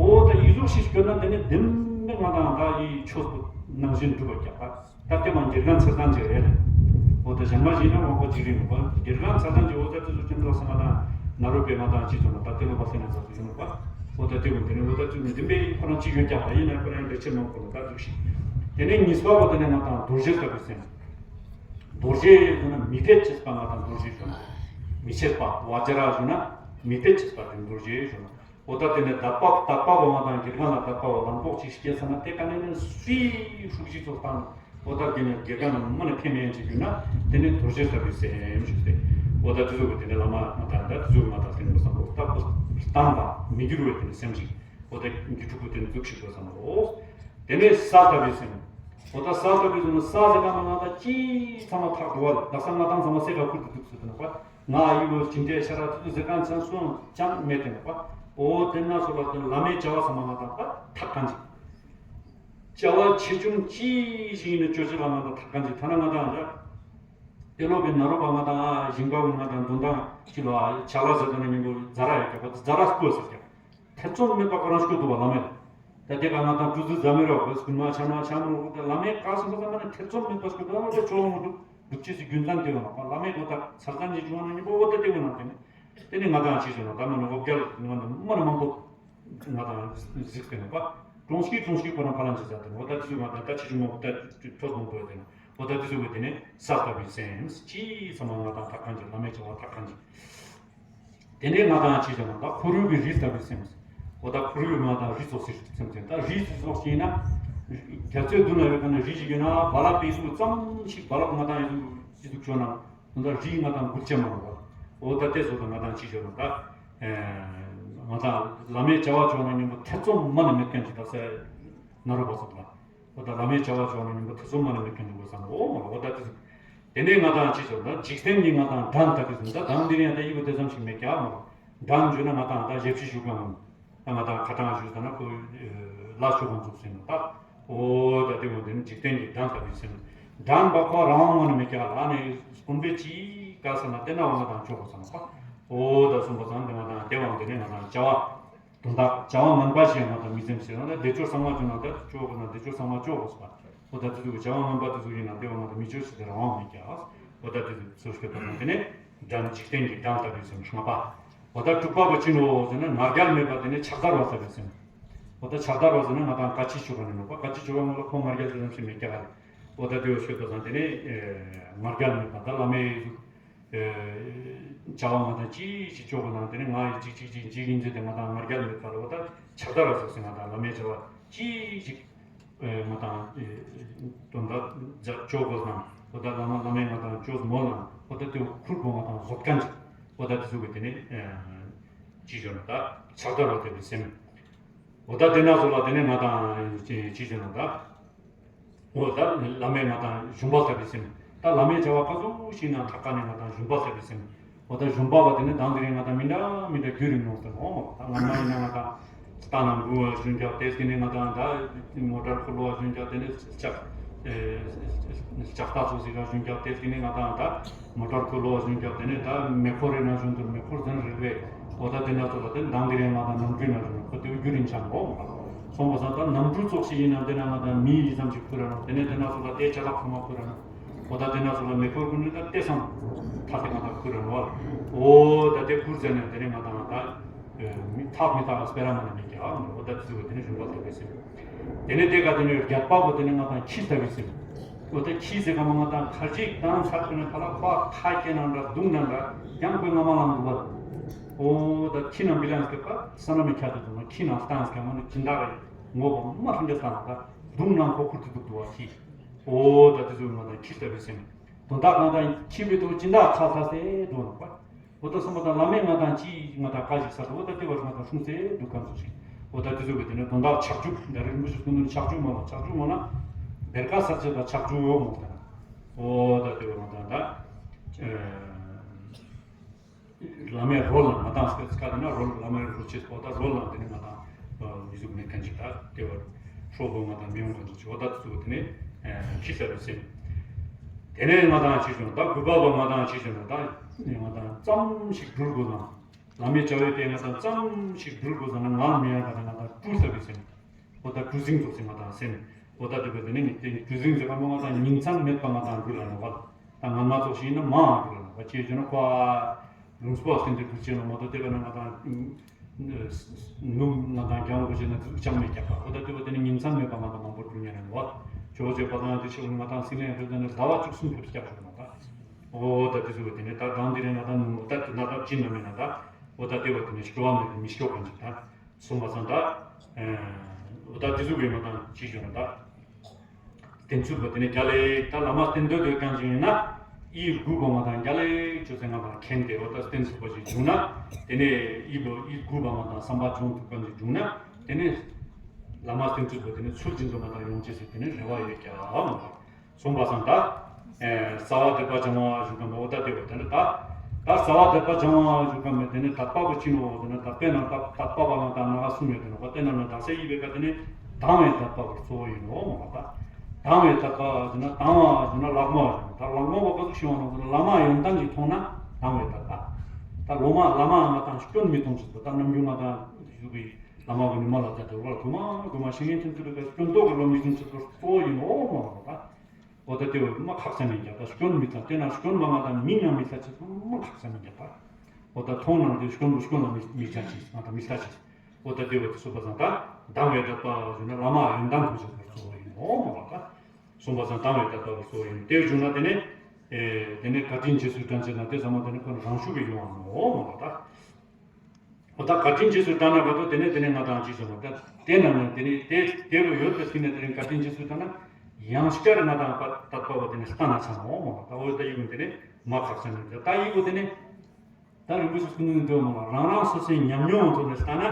འོ་ད་ཡིག་གཟུགས་ཤིག་བཀོད་ན་དེ་ནི་བདེན་པའི་ང་དང་ད་ཡི་ཆོས་སུ་ནང་བཞིན་འགྲུབ་པར་རྒྱག་པ། ད་ལྟ་མ་དགེ་རྒན་ཚེ་བརྟན་ཅིག་རེད། འོ་ད་གཞན་མ་ཞིག་ན་དབང་པོ་ཅིག་རིང་བ་དགེ་རྒན་ཚེ་བརྟན་ཅིག་འོ་ད་དེ་ཚོ་ཅུང་ཙག་སེ་ང་དང་ན་རོ་པའི་ང་དང་ཅིག་ཚོ་ན་ད་དེ་ལོ་པ་སེ་ན་ཚ་ཚོ་ཡོང་བ། འོ་ད་དེ་བོ་དེ་ནི་འོ་ད་དེ་བདེན་པའི་ཁོ་རང་ཅིག་ཡོད་ཀྱང་བ་ཡིན་ན་ཁོ་རང་འདྲ་ཆེ་མང་པོ་ན་ད་ཚུགས་ཤིག་དེ་ནི་གཉིས་པ་བོ་དེ་ནི་ང་དང་རྡོ་རྗེ་ལྟ་བུའི་སེམས། རྡོ་རྗེ་ཞུ་ན་མི་ཐེབས་ཅེས་པ་ང་དང་རྡོ་རྗེ་ཞུ་ན། མི་ཆད་པ་བཛྲ་ཞུ་ན་མི་ཐེབས་ཅེས་པ་དེ་རྡོ་རྗེ་ཞུ་ན། འོ་ད་དེ་ནས་དད་པ་དད་པ་བོ་ང་དང་དགེ་རྒན་ལ་དད་པ་བོ་ལམ་ལྐོག་ཅིག་སྐྱེས་ས་ན་དེ་ག་ནས་ནས་སུའི་ཧྲུག་ཅིག་ཚོགས་དང་འོ་ད་དེ་ནས་དགེ་རྒན་ལ་མ་ནས་ཕན་མེད་ཅིག་ཡོད་ན་དེ་ནས་རྡོ་རྗེ་ལྟ་བུའི་སེམས་ཞུ་སྟེ། འོ་ད་དེ་ཚོ་གི་དེ་ནས་བླ་མ་ང་དང་ད་དེ་ཚོ་ང་དང་དེ་ནས་བསམ་བློ་ལྟ་བུ་བཏང་དང་མི་འགྱུར་བའི་དེ་ནས་སེམས་ཤིག་འོ་ད་དགེ་ཕྲུག་པོ་དེ་ནས་འཛུགས་ཤིག་དགོས་བསམ་བློ། དེ་ནས་ས་ལྟ་བུའི་སེམས། འོ་ད་ས་ལྟ་བུའི་སེམས་ས་ཟེར་ག་མ་ང་ད་ཅི་ཚང་མ་ཐག་འགྲོ་བ་ལ་ད་ས་ང་དང་ཚང་མ་སེ་ག་ཁུར་དུ་འདུག་ཟེར་དུ་ནོ་པ། ང་ཡི་ལོ་ཇི་འདྲའི་ཤ་ར་ཐུ་ཟེར་གང་ཆང་སོང་ཅང་མེད་དེ་ནོ་པ། འོ་དེ་ན་སོ་ལ་དེ་བླ་མའི་བྱ་བ་ཚང་མ་ང་དང་པ་ཐག་གང་ཅིག་བྱ་བ་ཆེ་ཆུང་ཅི་ཞིག་ཡིན་ན་ཅོ་ཅི་ལ་ང་དང་ཐག་གང་ཅིག་ཐ་ན་ང་དང་འདྲ། དེ་ལོ་པའི་ན་རོ་པ་ང་དང་ཨ་ཞིང་པ་བོ་ང་དང་དོན་དང་ཅི་ལོ་ཨ་ཆ་ལ་ཟེར་དོ་ན་མི་འགོ་ཛ་ར་ཡོད་ཀྱང་པ་ཛ་ར་སྐོ་ཟེར་ཀྱང་། ཐེ་ཚོམ་མེད་པ་ཁོ་རང་སྐྱོ་འདུག་བ་བླ་མས། ད་དེ་ག་ང་དང་གྲུ་ཟུར་འཛམ་མི་རོགས་དགོས་སྐུ་མ་ཆ་མ་ཆ་མོ་ད་བླ་མས་བཀའ་གསུང་པ་ཚང་མ་ནི་ཐེ་ཚོམ་མེད་པ་སྐྱོ་འདུག་བླ་མ་ད་ཆོག་མོ་འདུག་འདུག་ཅེས་སུ་རྒྱུན་ཚང་དེ་བ་ན་བླ་མས་གོ་ད་ཚར་ཚང་ཉིད་བྱུང་བ་ན་ཉིན་པོ་འོ་ད་དེ་བ་ན་དེ་ནི་དེ་ནི་ང་དང་ཅི་ཞུ་ན་ད་མ་ནི་འོ་བརྒྱལ་ང་དང་མ་ནི་མང་པོ་ང་དང་གཟིགས་ཏེ་ནི་པ་གྲོང་ཞིག་གྲོང་ཞིག་ཁོ་རང་ཕ་ལང་ཅི་ཟ་དེ་ནི་འོ་ད་ཅི་ཞུ་ང་དང་ད་ཅི་ཞུ་མང་པོ་ད་ཐོས་མང་པོ་ཡོད་དེ་ནི་འོ་ད་དེ་ཚོ་བས་དེ་ནི་ས་ལྟ་བུའི་སེམས་ཅི་ཚང་མ་ང་དང་ཐག་གང་ཅི་བླ་མས་བྱ་བ་ཐག་གང་ཅི། དེ་ནས་ང་དང་ཅི་བྱ་ན་ད་ཁོར་ཡུག་གི་རི་ལྟ་བུའི་སེམས། འོ་ད་ཁོར་ཡུག་ང་དང་རི་ཚོགས་སི་སེམས་ཅན་ད་རི་ཚོགས་ཅིག་ཡིན་ན། རྒྱ་མཚོའི་མདུན་ལ་ཡོད་པ་ན་རི་ཞིག་ཡོད་ན་བ་ལ་པའི་གཟུགས་ཙམ་ཞིག་བ་ལ་ང་དང་ཡི་གཟུགས་ཡི་གཟུགས་བྱོས་ན་འོ་ད་རི་ང་དང་འགུལ་ཅེས་མ་རུང་བ། འོ་ད་དེ་ཚོ་ད་ང་དང་ཅི་བྱ་ན་ད། ང་དང་བླ་མའི་བྱ་བ་བྱོས་ན་ཉིན་མོ་ཐེ་ཚོམ་མ་ནས་མེད་མཁན་ཅིག་ད་ས་ན་རོ་བ་ཚོ་ད། འོ་ད་བླ་མའི་བྱ་བ་བྱུང་ན་ཉིན་མོ་ཐེ་ཚོམ་མ་ནས་མི་ཕན་འདུག་བསམ་འོ་མ་འོ་ད་དེ་ཚོ། དེ་ནས་ང་དང་ཅི་བྱུང་ན་འཇིག་རྟེན་གྱི་ང་དང་འགྲན་ལྟ་བུའི་ཟུང་ད་དང་འདིར་ཡང་ད་ཡི་གེ་དེ་ཙམ་ཞིག་མེད་ཀྱང་མ་འགྲན་བརྗོད་ན་ང་དང་ད་ཞབས་ཕྱི་ཞུ་གང་ད་ང་དང་ཁ་གྲངས་ཞུ་ད་ན་ཁོ་ལ་ཆོག་གང་འཛུགས་ཟིན་ནོ་ད། འོ་ད་དེ་འོ་དེ་ནི་འཇིག་རྟེན་གྱི་འགྲན་ལྟ་བུའི་སེམས། འགྲན་པ་ཁོ་རང་དབང་མ་ནས་མེད་ཀྱང་ལ་ནས་དཀོན་པའི་ཅི་ག་ས་ན་དེ་ན་འོ་ང་དང་ཆོག་གོ་བསམ་པ། འོ་ད་གསུངས་པ་ཙམ་དེ་ང་དང་དེ་བང་དེ་ནས་ང་དང་བྱ་བ། དོན་དག་བྱ་བ་ངན་པ་ཞིག་ཡང་ང་དང་མི་འཛེམ་ཟེར་ན་བདེ་སྐྱོར་གསང་བ་བྱུང་ན་ད་ཅོག་གོ་ན་བདེ་སྐྱོར་གསང་བ་ཅོག་གོ་ཟེར་བ། འོ་ད་དེ་ཚོ་བྱ་བ་ངན་པ་དེ་ཚོ་ཡིན་ན་བདེ་བ་ང་དང་མི་ཅོག་ཟེར་ཏེ་རང་དབང་མེད་ཀྱང་། འོ་ད་དེ་ཚོ་ཚོ་སྐྱོད་པ་དང་དེ་ནས་འགྲན་འཇིག་རྟེན་གྱི་འགྲན་ལྟ་བུའི་སེམས་ལྔ་པ། འོ་ད་དྲུག་པ་བོ་ཅི་ནོ་ཟེར་ན་ང་རྒྱལ་མེད་པ་དེ་ནས་ཆགས་སྡང་རོ་ལྟ་བུའི་སེམས། འོ་ད་ཆགས་སྡང་རོ་ཟེར་ན་ང་དང་ག་ཅི་ཆོག་ག་ནས་ནོ་པ་ག་ཅི་ཆོག་ག་ངོ་ལ་ཁོ་ང་རྒྱལ་དེ་ཙམ་ཞིག་མེད་ཀྱང་རེད། འོ་ད་དེ་བོ་སྐྱོད་པ་དང་དེ་ནས་ང་རྒྱལ་མེད་པ་ད་བླ་མའི་བྱ་བ་ང་དང་ཅི་ཞིག་ཆོག་གི་ནང་དེ་ནི་ང་ཡི་ཅིག་ཅིག་ཅིག་འཇིག་ཡིན་ཚེ་དེ་ང་དང་ང་རྒྱལ་མེད་པར་འོ་ད་ཆགས་སྡང་ར་ཟེར་སེ་ང་དང་བླ་མའི་བྱ་བ་ཅི་ཞིག་ང་དང་དོན་དག་ཅོག་གོ་ནང་འོ་ད་བླ་མ་བླ་མའི་ང་དང་ཅོག་མོ་ནང་འོ་ད་དེ་ཁུར་པོ་ང་དང་བཟོད་མཁན་ཅིག་འོ་ད་དེ་ཚོ་གི་དེ་ནི་ཅི་བྱོས་ན་ད་ཆགས་སྡང་ར་དེ་བའི་སེམས། འོ་ད་དེ་ན་ཚོ་ལ་དེ་ནི་ང་དང་ཅི་བྱོས་ན་ད། འོ་ད་བླ་མས་ང་དང་ཞུམ་པ་ལྟ་བུའི་སེམས། ད་བླ་མའི་བྱ་བ་ག་ཚོད་ཞིག་ན་ཐག་ཀ་ནས་ང་དང་ཞུམ་པ་ལྟ་བུའི་སེམས། འོ་ད་ཞུམ་པ་བ་དེ་ནི་དང་དེ་རིང་ང་དང་མི་འདྲ་མི་འདྲ་རྒྱུ་རིང་ནོ་ཟེར་འོ་མ་ད་ང་མ་ཡིན་ན་ང་དང་རྟ་ནང་འགུལ་བ་ཞུན་རྒྱག་དེ་དེ་ནི་ང་དང་ད་མོ་ཊར་འཁོར་ལོ་བ་ཞུན་རྒྱག་དེ་ནི་ལྕགས་ལྕགས་རྟ་ཚོ་ཟིག་ག་ཞུན་རྒྱག་དེ་དེ་ནི་ང་དང་ད་མོ་ཊར་འཁོར་ལོ་བ་ཞུན་རྒྱག་དེ་ནི་ད་མེ་འཁོར་རེ་ན་ཞུན་དུ་མེ་འཁོར་ཟན་རེད་བས། འོ་ད་དེ་ན་ཚོ་ལ་དེ་མདང་དེ་རིང་ང་དང་ནམ་རྒྱུན་ན་རུ་ཁོ་དེ་རྒྱུ་རིན་ཆང་འོ། སོང་བ་ས་ད་ནམ་གྲུ་ཚོགས་ཤིག་ཡིན་ན་དེ་ན་ང་དང་མི་ཡི་ཙམ་ཞིག་ཁུར་ར་ནོ་དེ་ནས་དེ་ན་ཚོ་ལ་དེ་ཆ་ལག་ཚང་མ་ཁུར་ར་ནོ། འོ་ད་དེ་ན་ཚོ་ལ་མེ་འཁོར་ཁུར་ནི་ད་དེ་སང་ཐག་དེ་ང་དང་ཁུར་ར་ནོ་བ། འོ་ད་དེ་ཁུར་ཟེར་ནས་དེ་ནས་ང་དང་ད་མི་ཐག་མི་ཐག་སྤེ་ར་མ་ནས་མི་རྒྱག་འོ་ད་དེ་ཚོ་དེ་ནས་ཞུམ་པ་ལྟ་བུའི་སེམས། དེ་ནས་དེ་ག་དེ་ནས་རྒྱག་པ་བོ་དེ་ནས་ང་དང་ཁྱི་ལྟ་བུའི་སེམས། འོ་ད་ཁྱི་ཟེར་ག་མ་ང་དང་ཁར་ཅིག་བཏང་ཚར་ཁོ་ན་ཕ་ལ་ཁོ་ཁ་སྐྱེ་ནང་འདྲ་གདུང་ནང་འདྲ་ཡང་ཁོའི་རྔ་མ་ལངས་འདུག་བ། འོ་ད་ཁྱི་ནང་བི་ལང་སྐད་པ་ས་ན་མི་ཁྱ་དུ་འདུག་ན་ཁྱི་ནང་བཏང་སྐད་མ་ནི་སྦྱིན་བདག་གི་ངོ་བོ་མ་ཧྲང་སྐད་བཏང་ལ་ད་གདུང་ནང་ཁོ་ཁུར་དུ་འདུག་འདུག་བ་ཁྱི། འོ་ད་དེ་ཚོ་ང་དང་ཁྱི་ལྟ་བུའི་སེམས། དོན་དག་ང་དང་ཁྱི་བི་དུ་སྦྱིན་བདག་ཚ་ཚ་སེ་འདུག་ན་པ། འོ་ད་སོང་པ་དང་བླ་མས་ང་དང་ཅི་ང་དང་བཀའ་ཞིག་ས་དང་འོ་ད་ལྟེ་བར་ང་དང་སྲུང་ཚེ་འདུག་གམ་སོ་ཞིག་འོ་ད་དེ་ཚོ་གི་དེ་ནས་དོན་དག་ཆག་ཆུ་འདྲ་རིང་པོ་ཞིག་སོང་ནས་ཆག་ཆུ་མ་ལ་ཆག་ཆུ་མ་ལ་བེར་ཀ་ས་ཆེ་དང་ཆག་ཆུ་འོ་མོ་དང་འོ་ད་ལྟེ་བར་ང་དང་ད་བླ་མས་རོལ་ལ་ང་དང་སྐད་ཀ་དེ་ན་རོལ་བླ་མས་རོལ་ཆེ་འོ་ད་རོལ་ལ་དེ་ནས་ང་དང་མི་གཟུགས་མེད་མཁན་ཅིག་ད་ལྟེ་བར་ཧྲོ་བོ་ང་དང་མི་ཡོང་མཁན་ཅིག་འོ་ད་དེ་ཚོ་གི་དེ་ནས་ཁྱི་ས་རུ་སེམས། དེ་ནས་ང་དང་ཅི་བྱུང་ད་དགུ་པ་བ་ང་དང་ཅི་བྱུང་ད་ང་དང་ཙམ་ཞིག་འགྲུལ་དགོས་ན། བླ་མའི་བྱ་བའི་དེ་ང་དང་ཙམ་ཞིག་འགྲུལ་དགོས་ན་ང་མི་ཡང་ང་དང་ང་དང་གྲུ་ཟ་བའི་སེམས། འོ་ད་གྲུ་གཟིངས་ཚོགས་སེ་ང་དང་སེམས། འོ་ད་དེ་བས་དེ་ནས་ངས་དེ་གྲུ་གཟིངས་ཟེར་ག་མོ་ང་དང་ཉིང་མཚམས་མེད་པ་ང་དང་འགྲུལ་ལ་ནོ་བ། ད་ང་མ་ཚོགས་ཤིག་ཡིན་ན་མའང་འགྲུལ་ལ་ནོ་བ་ཅེས་བརྗོད་ན་ཁོ་ཨ། ལུང་སྤོ་སེམས་དེ་འགྲུལ་ཆེ་ནོ་མ་གཏོགས་དེ་བས་ན་ང་དང་། ནུབ་ང་དང་རྒྱང་འགོ་བྱས་ན་འཛུགས་ཅང་མེད་རྒྱག་པ་འོ་ད་དེ་བས་དེ་ནས་ཉིང་མཚམས་མེད་པ་ང་དང་མང་པོ་འགྲུལ་ཉན་ནོ་བ། ཇོ་བོ་རྗེ་པ་དང་དེ་ཆེ་བ་ནི་ང་དང་སིང་ལན་ཕེབས་ད་ནས་ཟླ་བ་བཅུ་གསུམ་ཕེབས་རྒྱག་ཤོག་ནོ་ད། འོ་ད་དེ་ཚོ་བས་དེ་ནས་ད་དང་དེ་རིང་ང་དང་ནུབ་ད་དེ་ན་ད་ཅི་ན་མེད་ན་ད། འོ་ད་དེ་བས་དེ་ནས་སྐྱོ་བ་མེད་པའི་མི་སྐྱོ་གང་ཅིག་ད། སོང་བ་ཙང་ད། འོ་ད་དེ་ཚོ་བས་ང་དང་ཅི་བྱུང་ན་ད། བསྟེན་ཚུལ་བ་དེ་ནས་རྒྱ་ལས་ད་བླ་མ་བསྟེན་འདོད་དོད་ཀྱང་ཅིག་ཡིན་ན། ཨི་དགུ་པ་ང་དང་རྒྱ་ལས་ཅོ་ཚེ་ང་དང་མཁྱེན་ཏེ་འོ་ད་བསྟེན་ཚུལ་བ་ཞིག་བྱུང་ན། དེ་ནས་ཨི་བོ་ཨི་དགུ་པ་ང་དང་བསམ་པ་བྱུང་ཐུབ་ཀྱང་ཅིག་བྱུང་ན། དེ་ནས་བླ་མ་བསྟེན་ཚུལ་བ་དེ་ནས་ཚུལ་འཛིན་དུ་ང་དང་ཡོང་ཅེས་སུ་དེ་ནས་རེ་བ་ཡོད་ཀྱང་མ་གཏོགས། གསུངས་པ་སང་ད། རྩ་བ་སྡོད་པ་སྦྱང་བ་ཞུ་གམ་པ་འོ་ད་དེ་བ་དེ་ནི་ད། ད་རྩ་བ་སྡོད་པ་སྦྱང་བ་ཞུ་གམ་པ་དེ་ནི་དད་པ་བོ་ཅི་ནོ་དེ་ནི་དད་པའི་ནང་དད་དད་པ་བ་ནང་ད་ནང་གསུམ་ཡོད་དེ་ནོ་བ་དེ་ནང་ནི་དག་ས་ཡི་བའི་ཀ་དེ་ནི་དང་བའི་དད་པ་བོ་གཙོ་བོ་ཡིན་ནོ་མ་བ་ད། དང་བའི་དད་པ་བ་དེ་ནི་དང་བ་དེ་ནི་ལག་མོ་ད་ལག་མོ་བ་ག་ཚོད་ཤེས་བ་ནོ་དེ་ནི་བླ་མ་ཡོན་ཏན་གྱི་མཐོང་ན་དང་བའི་དད་པ། ད་ལོ་མ་བླ་མ་ང་དང་སྐྱོན་མི་མཐོང་ཅིག་པོ་ད་ནམ་རྒྱུན་ང་དང་ཞུ་བའི་བླ་མ་བོ་ནི་མ་ལ་ད་དེ་བ་གོ་མ་གོ་མ་ཤེས་ངན་ཐུན་ཐུན་རེ་ཀ་སྐྱོན་རྟོག་གི་ལོ་མི་ཟིན་ཅིག་པོ་གཙོ་བོ་ཡིན་ནོ་མ་བ་ད། འོ་ད་དེ་བས་མ་ཁག་ཅན་མིན་རྒྱག་ད་སྐྱོན་མི་ཚང་དེ་ན་སྐྱོན་མ་ང་དང་མི་ཉམས་མི་ཚ་ཆེ་མ་ཁག་ཅན་མིན་རྒྱག་ད། འོ་ད་མཐོང་ནང་དེ་སྐྱོན་པོ་སྐྱོན་ལ་མི་མི་ཆ་ཆེ་ང་དང་མི་ཚ་ཆེ། འོ་ད་དེ་བས་དེ་སོ་པ་ཚང་ད་དང་བའི་དད་པ་ཞུ་ན་བླ་མ་ཡོན་ཏན་ཐོན་ཆེ་བར་གཙོ་བོ་ཡིན་ནོ་མ་བ་ད། སོང་པ་ཚང་དང་བའི་དད་པ་བར་གཙོ་བོ་ཡིན་དེ་བཞུགས་ན་དེ་ནས། དེ་ནས་བཀའ་དྲིན་རྗེས་སུ་དྲན་ཆེ་ན་དེ་ཚང་མ་དེ་ནས་ཁོ་ན་རང་ཤུགས་ཀྱིས་ཡོང་བ་ནོ་མ་བ་ད། འོ་ད་བཀའ་དྲིན་རྗེས་སུ་དྲན་ན་ག་དོ་དེ་ནས་དེ་ནས་ང་དང་ཅི་བྱུང་བ་ད་དེ་ན་ནས་དེ་ནས་དེ་དེ་རུ་ཡོད་པའི་ཚུལ་ནས་དེ་ནས་བཀའ་དྲིན་རྗེས་སུ་དྲན་ན་ཡང་བསྐྱར་ང་དང་བ་དད་པ་བ་དེ་ནས་ལྟ་ན་ཚང་འོ་མ་ད་འོ་ད་ཡི་གུ་དེ་ནས་མ་ཁག་ཅན་ནས་ད་ཡི་གུ་དེ་ནས་ད་རིན་པོ་ཆེ་སྐུ་ངོ་འདོད་མ་ལ་རང་རང་སོ་སོའི་ཉམས་མྱོང་ཐོག་ནས་ལྟ་ན་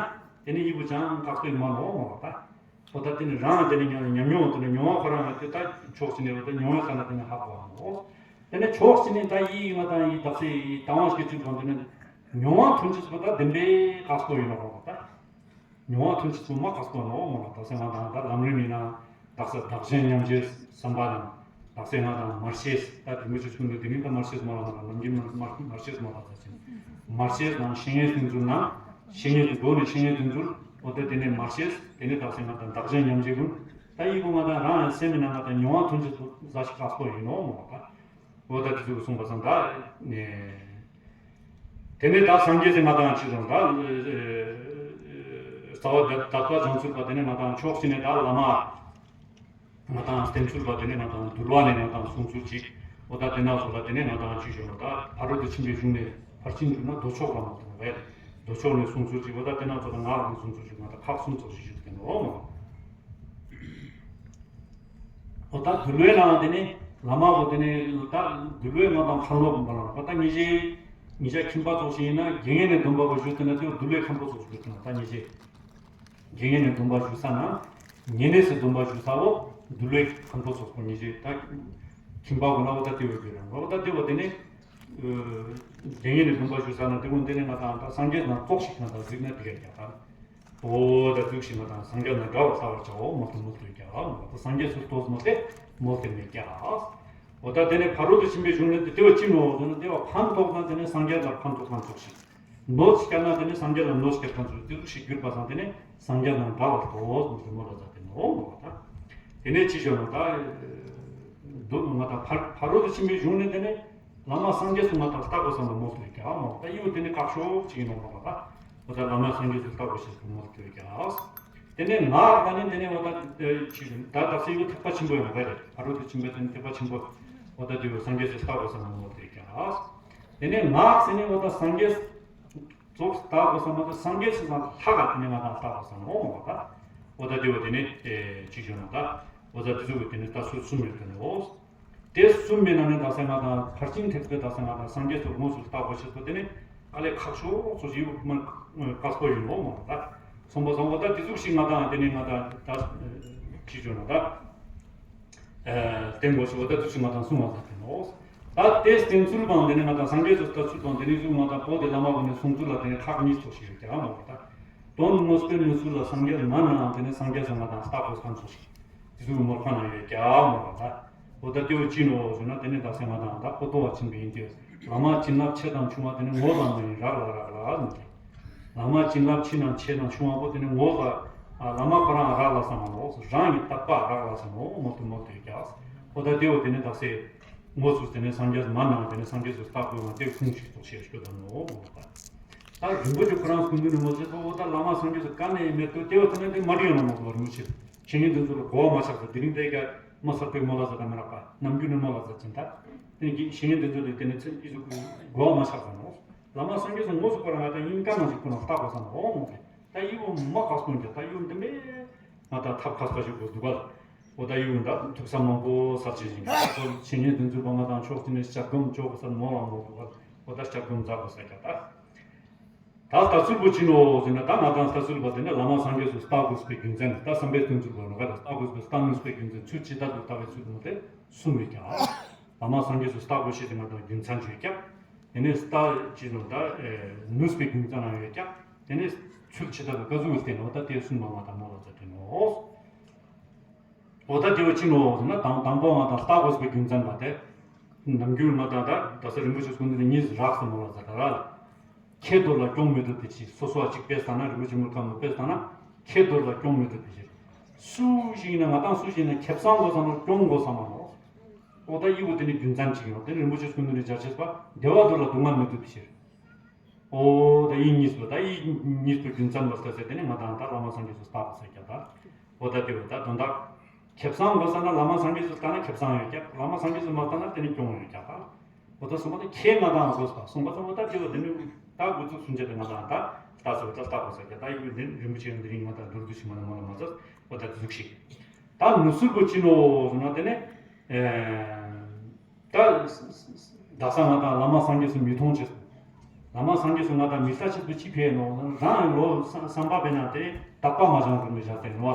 དེ་ནས་ཡི་གུ་ཅང་ཁག་པོའི་མ་ནོ་མ་ད་འོ་ད་དེ་ནས་རང་དེ་ནས་ཉམས་ཉམས་མྱོང་ཐོག་ནས་མྱོང་བ་ཁོ་རང་ལ་དེ་ད་ཕྱོགས་ཅི་ནས་འོ་ད་མྱོང་བ་ལྟ་ན་དེ་ནས་ཧ་གོ་བ་ནོ། དེ་ནས་ཕྱོགས་གཅིག་ནས་ད་ཡིད་ང་དང་ཡིད་དག་སའི་ཡིད་དང་བ་སྐྱེ་ཚུལ་དང་དེ་ནས་མྱོང་བ་ཐོན་ཅིག་པོ་ད་བདེན་པའི་ཁག་པོ་ཡིན་ནོ་རོགས་ད། མྱོང་བ་ཐོན་ཅིག་པོ་མ་ཁག་པོ་ནོ་མ་ལ་དག་ས་ང་དང་ད་ལམ་རིམ་ཡིན་ན་དག་ས་བདག་གཞན་མཉམ་བརྗེའི་བསམ་པ་དང་དག་ས་ང་དང་མར་ཤེས་ད་དེ་མི་ཆུ་ཆུ་འདི་དེ་ནི་ད་མར་ཤེས་མ་ལ་ན་ལམ་གྱི་མར་མར་ཤེས་མ་ལ་ད་ཅིན་མར་ཤེས་དང་ཤེས་ངེས་ཐོན་ཚུལ་ན་ཤེས་ངེས་ཀྱི་སྒོ་ནས་ཤེས་ངེས་ཐོན་ཚུལ་འོ་ད་དེ་ནས་མར་ཤེས་དེ་ནས་དག་ས་ང་དང་བདག་གཞན་མཉམ་བརྗེ་ཀུན་ད་ཡི་གུ་ང་དང་རང་ཡང་སེམས་མི་ནང་ང་དང་མྱོང་བ་ཐོན་ཅིག་པོ་ཟ་ཞིག་ཁག་པོ་ཡིན་ནོ་མ་ལ་ད། འོ་ད་དེ་ཚོ་གསུངས་པ་སང་ད། དེ་ནས་ད་སངས་རྒྱས་སེ་ང་དང་ཅི་རུང་ད། རྩ་བ་དད་དད་པ་སྦྱང་ཚུལ་པ་དེ་ནས་ང་དང་ཕྱོགས་གཅིག་ནས་ད་བླ་མ། ང་དང་བསྟེན་ཚུལ་པ་དེ་ནས་ང་དང་འདུལ་བ་ནས་ང་དང་གསུང་ཚུལ་ཅིག་འོ་ད་དེ་ན་སོགས་ལ་དེ་ནས་ང་དང་ཅི་ཞུ་རུང་ད་ཕ་རོལ་ཏུ་ཕྱིན་པའི་གཞུང་ནས་ཕར་ཕྱིན་གྱུར་ན་མདོ་ཕྱོགས་ལ་མ་དང་བས་མདོ་ཕྱོགས་ནས་གསུང་ཚུལ་ཅིག་འོ་ད་དེ་ན་སོགས་ལ་ང་རང་གསུང་ཚུལ་ཅིག་ང་དང་ཁག་གསུམ་ཙམ་ཞིག་ཞུ་དེ་ནོ་མ། འོ་ད་འདུལ་བའི་ནང་དེ་ནི་བླ་མ་བོ་དེ་ནི་ད་འདུལ་བའི་ནང་དང་ཁ་ལོ་བ་ལ་འོ་ད་ཉེ་ཞའི་ཉེ་ཞ་ཁྱིམ་པ་ཚོགས་ཤིག་ཡིན་ན་དགེ་བསྙེན་ནས་སྡོམ་པ་བོ་ཞུ་དེ་ན་དེ་འདུལ་བའི་ཁང་པ་ཚོགས་ཞུ་དེ་ན་ད་ཉེ་ཞའི་དགེ་བསྙེན་ནས་སྡོམ་པ་ཞུ་ས་ན་ཉེ་གནས་སུ་སྡོམ་པ་ཞུ་ས་བོ་འདུལ་བའི་ཁང་པ་ཚོགས་པོ་ཉེ་ཞའི་ད་ཁྱིམ་པ་བོ་ན་འོ་ད་དེ་བོ་དེ་རང་འོ་ད་དེ་བོ་དེ་ནི་དགེ་བསྙེན་ནས་སྡོམ་པ་ཞུ་ས་ན་དེ་བོ་དེ་ནི་ང་དང་ད་སངས་རྒྱས་ནང་ཙོགས་ཤིག་ན་ད་གཟིགས་ན་དེ་ག་རྒྱ་ད། འོ་ད་དུག་ཤི་མ་དང་སངས་རྒྱས་ན་འདྲ་བར་ལྟ་བར་བྱའོ། མོལ་ཏེ་མོལ་ཏེ་ཀྱང་མོལ་ཏེ་སངས་རྒྱས་སུ་ལྟོས་མོལ་ཏེ་མོལ་ཏེ་མེད་ཀྱང་། འོ་ད་དེ་ནས་ཕ་རོལ་ཏུ་ཕྱིན་པའི་གཞུང་ནི་དེ་བ་ཅི་ནོ་ཟེར་ན་དེ་བ་ཕན་ཐོགས་ན་དེ་ནས་སངས་རྒྱས་ལ་ཕན་ཐོགས་ཁན་ཙོགས་ཤིག་གནོད་སྐྱེལ་ན་དེ་ནས་སངས་རྒྱས་ལ་གནོད་སྐྱེལ་ཁན་ཙོགས་དེ་ཙོགས་ཤིག་གྱུར་པ་སང་དེ་ནས་སངས་རྒྱས་ན་འདྲ་བར་ལྟོས་མོལ་ཏེ་མོལ་ལ་ཟ་དེ་ནོ་མོལ་བ་ད། དེ་ནས་ཅི་ཞོན་ནོ་ད། མདོ་ང་དང་ཕ་ཕ་རོལ་ཏུ་ཕྱིན་པའི་གཞུང་ནི་དེ་ནས། བླ་མ་སངས་རྒྱས་སུ་ང་དང་ལྟ་དགོས་བསམ་པ་མོལ་ཏེ་ཀྱང་མོལ་ད་ཡིན་དེ་ནི་བཀག་ཤོག་ཅིག་ཡིན་ནོ་མོལ་བ་ད། འོ་ད་བླ་མ་སངས་རྒྱས་སུ་ལྟ་དགོས་ཞེས་སུ་མོལ་ཏེ་ཀྱང་ དེ་ནས་ངག་ལ་ནི་དེ་ནས་འོ་ད་ཅི་ད་ད་སེ་ཡུ་ཐེག་པ་ཆེན་པོ་ཡོང་བ་རེད། ཕ་རོལ་ཏུ་ཕྱིན་པའི་དེ་ནི་ཐེག་པ་ཆེན་པོ་འོ་ད་དེ་བས་སངས་རྒྱས་སུ་བལྟ་དགོས་ས་མང་པོ་དེ་ཀྱང་། དེ་ནས་ངག་ཟེར་ནས་འོ་ད་སངས་རྒྱས་ཙོགས་བལྟ་དགོས་ས་མ་གཏོགས་སངས་རྒྱས་སུ་ལྷག་ག་དེ་ནས་ང་དང་བལྟ་དགོས་ས་མང་པོ་མ་གཏོགས། འོ་ད་དེ་བས་དེ་ནས་ཅི་བྱུང་ན་ད་འོ་ད་དེ་ཚོ་གི་དེ་ནས་ད་སུ་གསུམ་ཡོད་དེ་ནས་འོ། དེ་གསུམ་མེད་ན་ནི་ད་སེ་ང་དང་ཕར་ཕྱིན་ཐེག་པའི་ད་སེ་ང་དང་སངས་རྒྱས་སུ་དངོས་སུ་བལྟ་དགོས་ཤེས་པོ་དེ་ནི་དཀའ་ལས་ཁག་ཤོས་སུ་ཞིག་མ་དཀའ་སྤོ་ཡིན་ནོ་མ་ད། སོང་པ་སོང་པ་ད་དེ་ཟུག་ཞིག་ང་དང་དེ་ནི་ང་དང་ད་ཅི་བྱུང་ན་ད་བསྟེན་དགོས་ཤེས་པོ་ད་དེ་ཟུག་ང་དང་གསུང་བ་ད་དེ་ནོ། ད་དེ་བསྟེན་ཚུལ་བང་དེ་ནི་ང་དང་སངས་རྒྱས་སུ་ལྟ་ཚུལ་བང་དེ་ནི་ཟུག་ང་དང་པོ་དེ་བླ་མ་བོ་ནས་གསུང་ཚུལ་ལ་དེ་ནི་ཁག་གཉིས་ཚོ་ཞིག་ཡོད་ཀྱང་མ་ད། དོན་དངོས་པོའི་ནུས་ཚུལ་ལ་སངས་རྒྱས་མ་ནའང་དེ་ནི་སངས་རྒྱས་སུ་ང་དང་ལྟ་དགོས་ཁན་ཚོ་ཞིག་དེ་ཚོའི་མོར་ཁ་ན་ཡོད་ཀྱང་མོ་ལ་ད། འོ་ད་དེ་བས་ཅི་ནོ་ཟེར་ན་དེ་ནི་ད་སེ་ང་དང་ད་པོ་ཏོ་བ་ཆེན་པོ་ཡིན་ཏེ། བླ་མ་བྱིན་རླབས་ཆེ་དང་ཆུང་བ་དེ་ནི་ངོ་ལ་མ་ཡིན་རག་ལ་རག་ལ་ཟེར་ཏེ། བླ་མ་བྱིན་རླབས་ཆེ་ན་ཆེ་དང་ཆུང་བ་པོ་དེ་ནི་ངོ་ལ་བླ་མ་ཁོ་རང་རག་ལ་ས་མ་ནོ། རང་གི་བརྟག་པ་རག་ལ་ས་ནོ་མོ་དུ་མོ་དུ་ཀྱང་། འོ་ད་དེ་བས་དེ་ནི་ད་སེ་ངོ་སུ་དེ་ནི་སངས་རྒྱས་མ་ནའང་དེ་ནི་སངས་རྒྱས་སུ་ལྟ་དགོས་ང་དེ་ཁུངས་ཤིག་ཏོག་ཤེས་ཤོད་ད་ནོ་མོ་ད། ད་རིན་པོ་ཆེ་ཁོ་རང་སྐུ་མདུན་ནས་མོ་ཟེར་ཏོ། འོ་ད་བླ་མ་སངས་རྒྱས་སུ་ག་ནས་མེད་དོ་དེ་བས་དེ་ནི་དེ་མ་འདྲི་ཡོང་ན་མོ་དུ་བ་རིན་པོ་ཆེ། བཤེས་གཉེན་དེ་ཚོ་ལ་གོ་བ་མ་ཆགས་ཚེ་དེ་རིང་དེ་ག་མ་གསར་པའི་མོ་ལ་ཟེར་ག་མི་རག་པ་ནམ་རྒྱུན་ནས་མོ་ལ་ཟེར་ཅིང་ད། དེ་གི་བཤེས་གཉེན་དེ་ཚོ་ལ་དེ་ནས་ཚེ་ཨི་ཚོ་གོ་བ་མ་ཆགས་ཚ་ནོ། བླ་མ་སངས་རྒྱས་སུ་དངོས་སུ་ཁོ་རང་ང་ད་ཡིན་ཀ་ནང་ཞིག་ཁོ་རང་ལྟ་དགོས་ས་ནོ་འོང་ནོ་དེ། ད་ཡི་བོ་མ་ག་སོང་ཀྱང་ད་ཡི་བོ་འདི་མེད་ང་ད་ཐབས་ཁ་ཁ་ཞིག་དགོས་འདུག་ག། འོ་ད་ཡི་བོ་ད་ཐུགས་བསམ་མང་པོ་ས་ཆེ་ཞིང་ཁོ་བཤེས་གཉེན་དེ་ཚོ་བ་ང་དང་ཕྱོགས་དེ་ནས་ལྕགས་སྒམ་ཅོག་གོ་ས་མོ་ལ་མོ་འདུག་ག། འོ་ད་ལྕགས་སྒམ་འཛག་གོ་ས་ཀྱང་ད། ད་ལྟ་ཚུལ་པོ་ཅི་ནོ་ཟེར་ན་ད་ང་དང་ལྟ་ཚུལ་པ་དེ་ནི་བླ་མ་སངས་རྒྱས་སུ་ལྟ་དགོས་པའི་རྒྱུ་མཚན་ད་བསམ་པའི་སྟོན་ཚུལ་པོ་ནོ་ག་ལ་ལྟ་དགོས་པའི་ལྟ་ནུས་པའི་རྒྱུ་མཚན་ཚུལ་ཇི་ལྟར་དུ་ལྟ་བའི་ཚུལ་མོ་དེ་གསུམ་ཡོད་ཀྱང་། བླ་མ་སངས་རྒྱས་སུ་ལྟ་དགོས་ཤེས་དེ་ང་དང་རྒྱུ་མཚན་ཅིག་ཡོད་ཀྱང་། དེ་ནས་ལྟ་ཅི་ནོ་ད་ནུས་པའི་རྒྱུ་མཚན་ཡང་ཡོད་ཀྱང་། དེ་ནས་ཚུལ་ཇི་ལྟར་དུ་ག་ཟུག་ལ་བརྟེན་ནོ་ད་དེ་གསུམ་པ་ང་དང་མོ་ལ་ཟེར་དེ་ནོ། འོ་ད་དེ་བས་ཅི་ནོ་ཟེར་ན་དང་དང་པོ་ང་དང་ལྟ་དགོས་པའི་རྒྱུ་མཚན་པ་དེ། ནམ་རྒྱུན་ང་དང་ད་ད་ས་རིན་པོ་ཆེ་སྐུ་མདུན་ནས་གཉིས་རག་སོ་མོ་ལ་ཟེར་ད་ར། ཁྱེད་དོར་ལ་སྐྱོང་མི་ཐུབ་པའི་ཕྱིར། སོ་སོ་ཅིག་དཔེ་ལྟ་ན་རིན་པོ་ཆེ་མུར་ཁ་མོ་དཔེ་ལྟ་ན་ཁྱེད་དོར་ལ་སྐྱོང་མི་ཐུབ་པའི་ཕྱིར། སུ་ཞིག་ཡིན་ན་ང་དང་སུ་ཞིག་ཡིན་ན་ཁེ་བཟང་དགོས་ས་ན་སྐྱོང་དགོས་ས་མ་ནོ། འོ་ད་ཡི་བོ་དེ་ནི་རྒྱུ་མཚན་ཅིག་ཡོང་དེ་ནི་རིན་པོ་ཆེ་སྐུ་མདུན་ནས་སྦྱར་ཆེས་པ་བདེ་བ་དོར་ལ་སྡུག་བསྔལ་མི་ཐུབ་པའི་ཕྱིར། འོ་ད་ཡིད་གཉིས་པོ་ད་ཡིད་གཉིས་པོ་རྒྱུ་མཚན་པ་ལྟ་ཚེ་དེ་ནི་ང་དང་ད་བླ་མ་སངས་རྒྱས་སུ་ལྟ་དགོས་ས་ཀྱང་ད། འོ་ད་དེ་བས་ད་དོན་དག་ཁེ་བཟང་དགོས་ས་ན་བླ་མ་སངས་རྒྱས་སུ་ལྟ་ན་ཁེ་བཟང་ཡོད་ཀྱང་བླ་མ་སངས་རྒྱས་སུ་མ་ལྟ་ན་དེ་ནི་སྐྱོན་ཡོད་ཀྱང་ད། འོ་ད་གསུངས་པ་ད་ཁྱེད་ང་དང་དགོས་པ་གསུངས་པ་ད་འོ་ད་དེ་བས་དེ་ནི་ད་དགོས་ཚུལ་སུན་ཆད་དེ་ང་དང་ད་ལྟ་ཚུལ་ད་ལྟ་དགོས་ས་ཀྱང་ད་ཡིད་འདི་རིན་པོ་ཆེ་འདི་རིང་ང་དང་མདོར་བསྡུས་ཤིག་མ་ན་མ་ལ་མ་ཚར་འོ་ད་དེ་ཟུག་ཤིག་ད་ནུས་ཚུལ་པོ་ཅི་ནོ་ཟེར་ན་དེ་ནི། ད་ད་ས་ང་དང་བླ་མ་སངས་རྒྱས་སུ་མི་མཐོང་ཆེད་དུ། བླ་མ་སངས་རྒྱས་སུ་ང་དང་མི་ལྟ་ཆེད་དུ་ཅི་ཕེ་ནོ། རང་ལོ་བསམ་པ་བས་ན་དེ་དག་པ་མ་བྱང་ཟེར་བའི་ཞག་དེ་ནོ།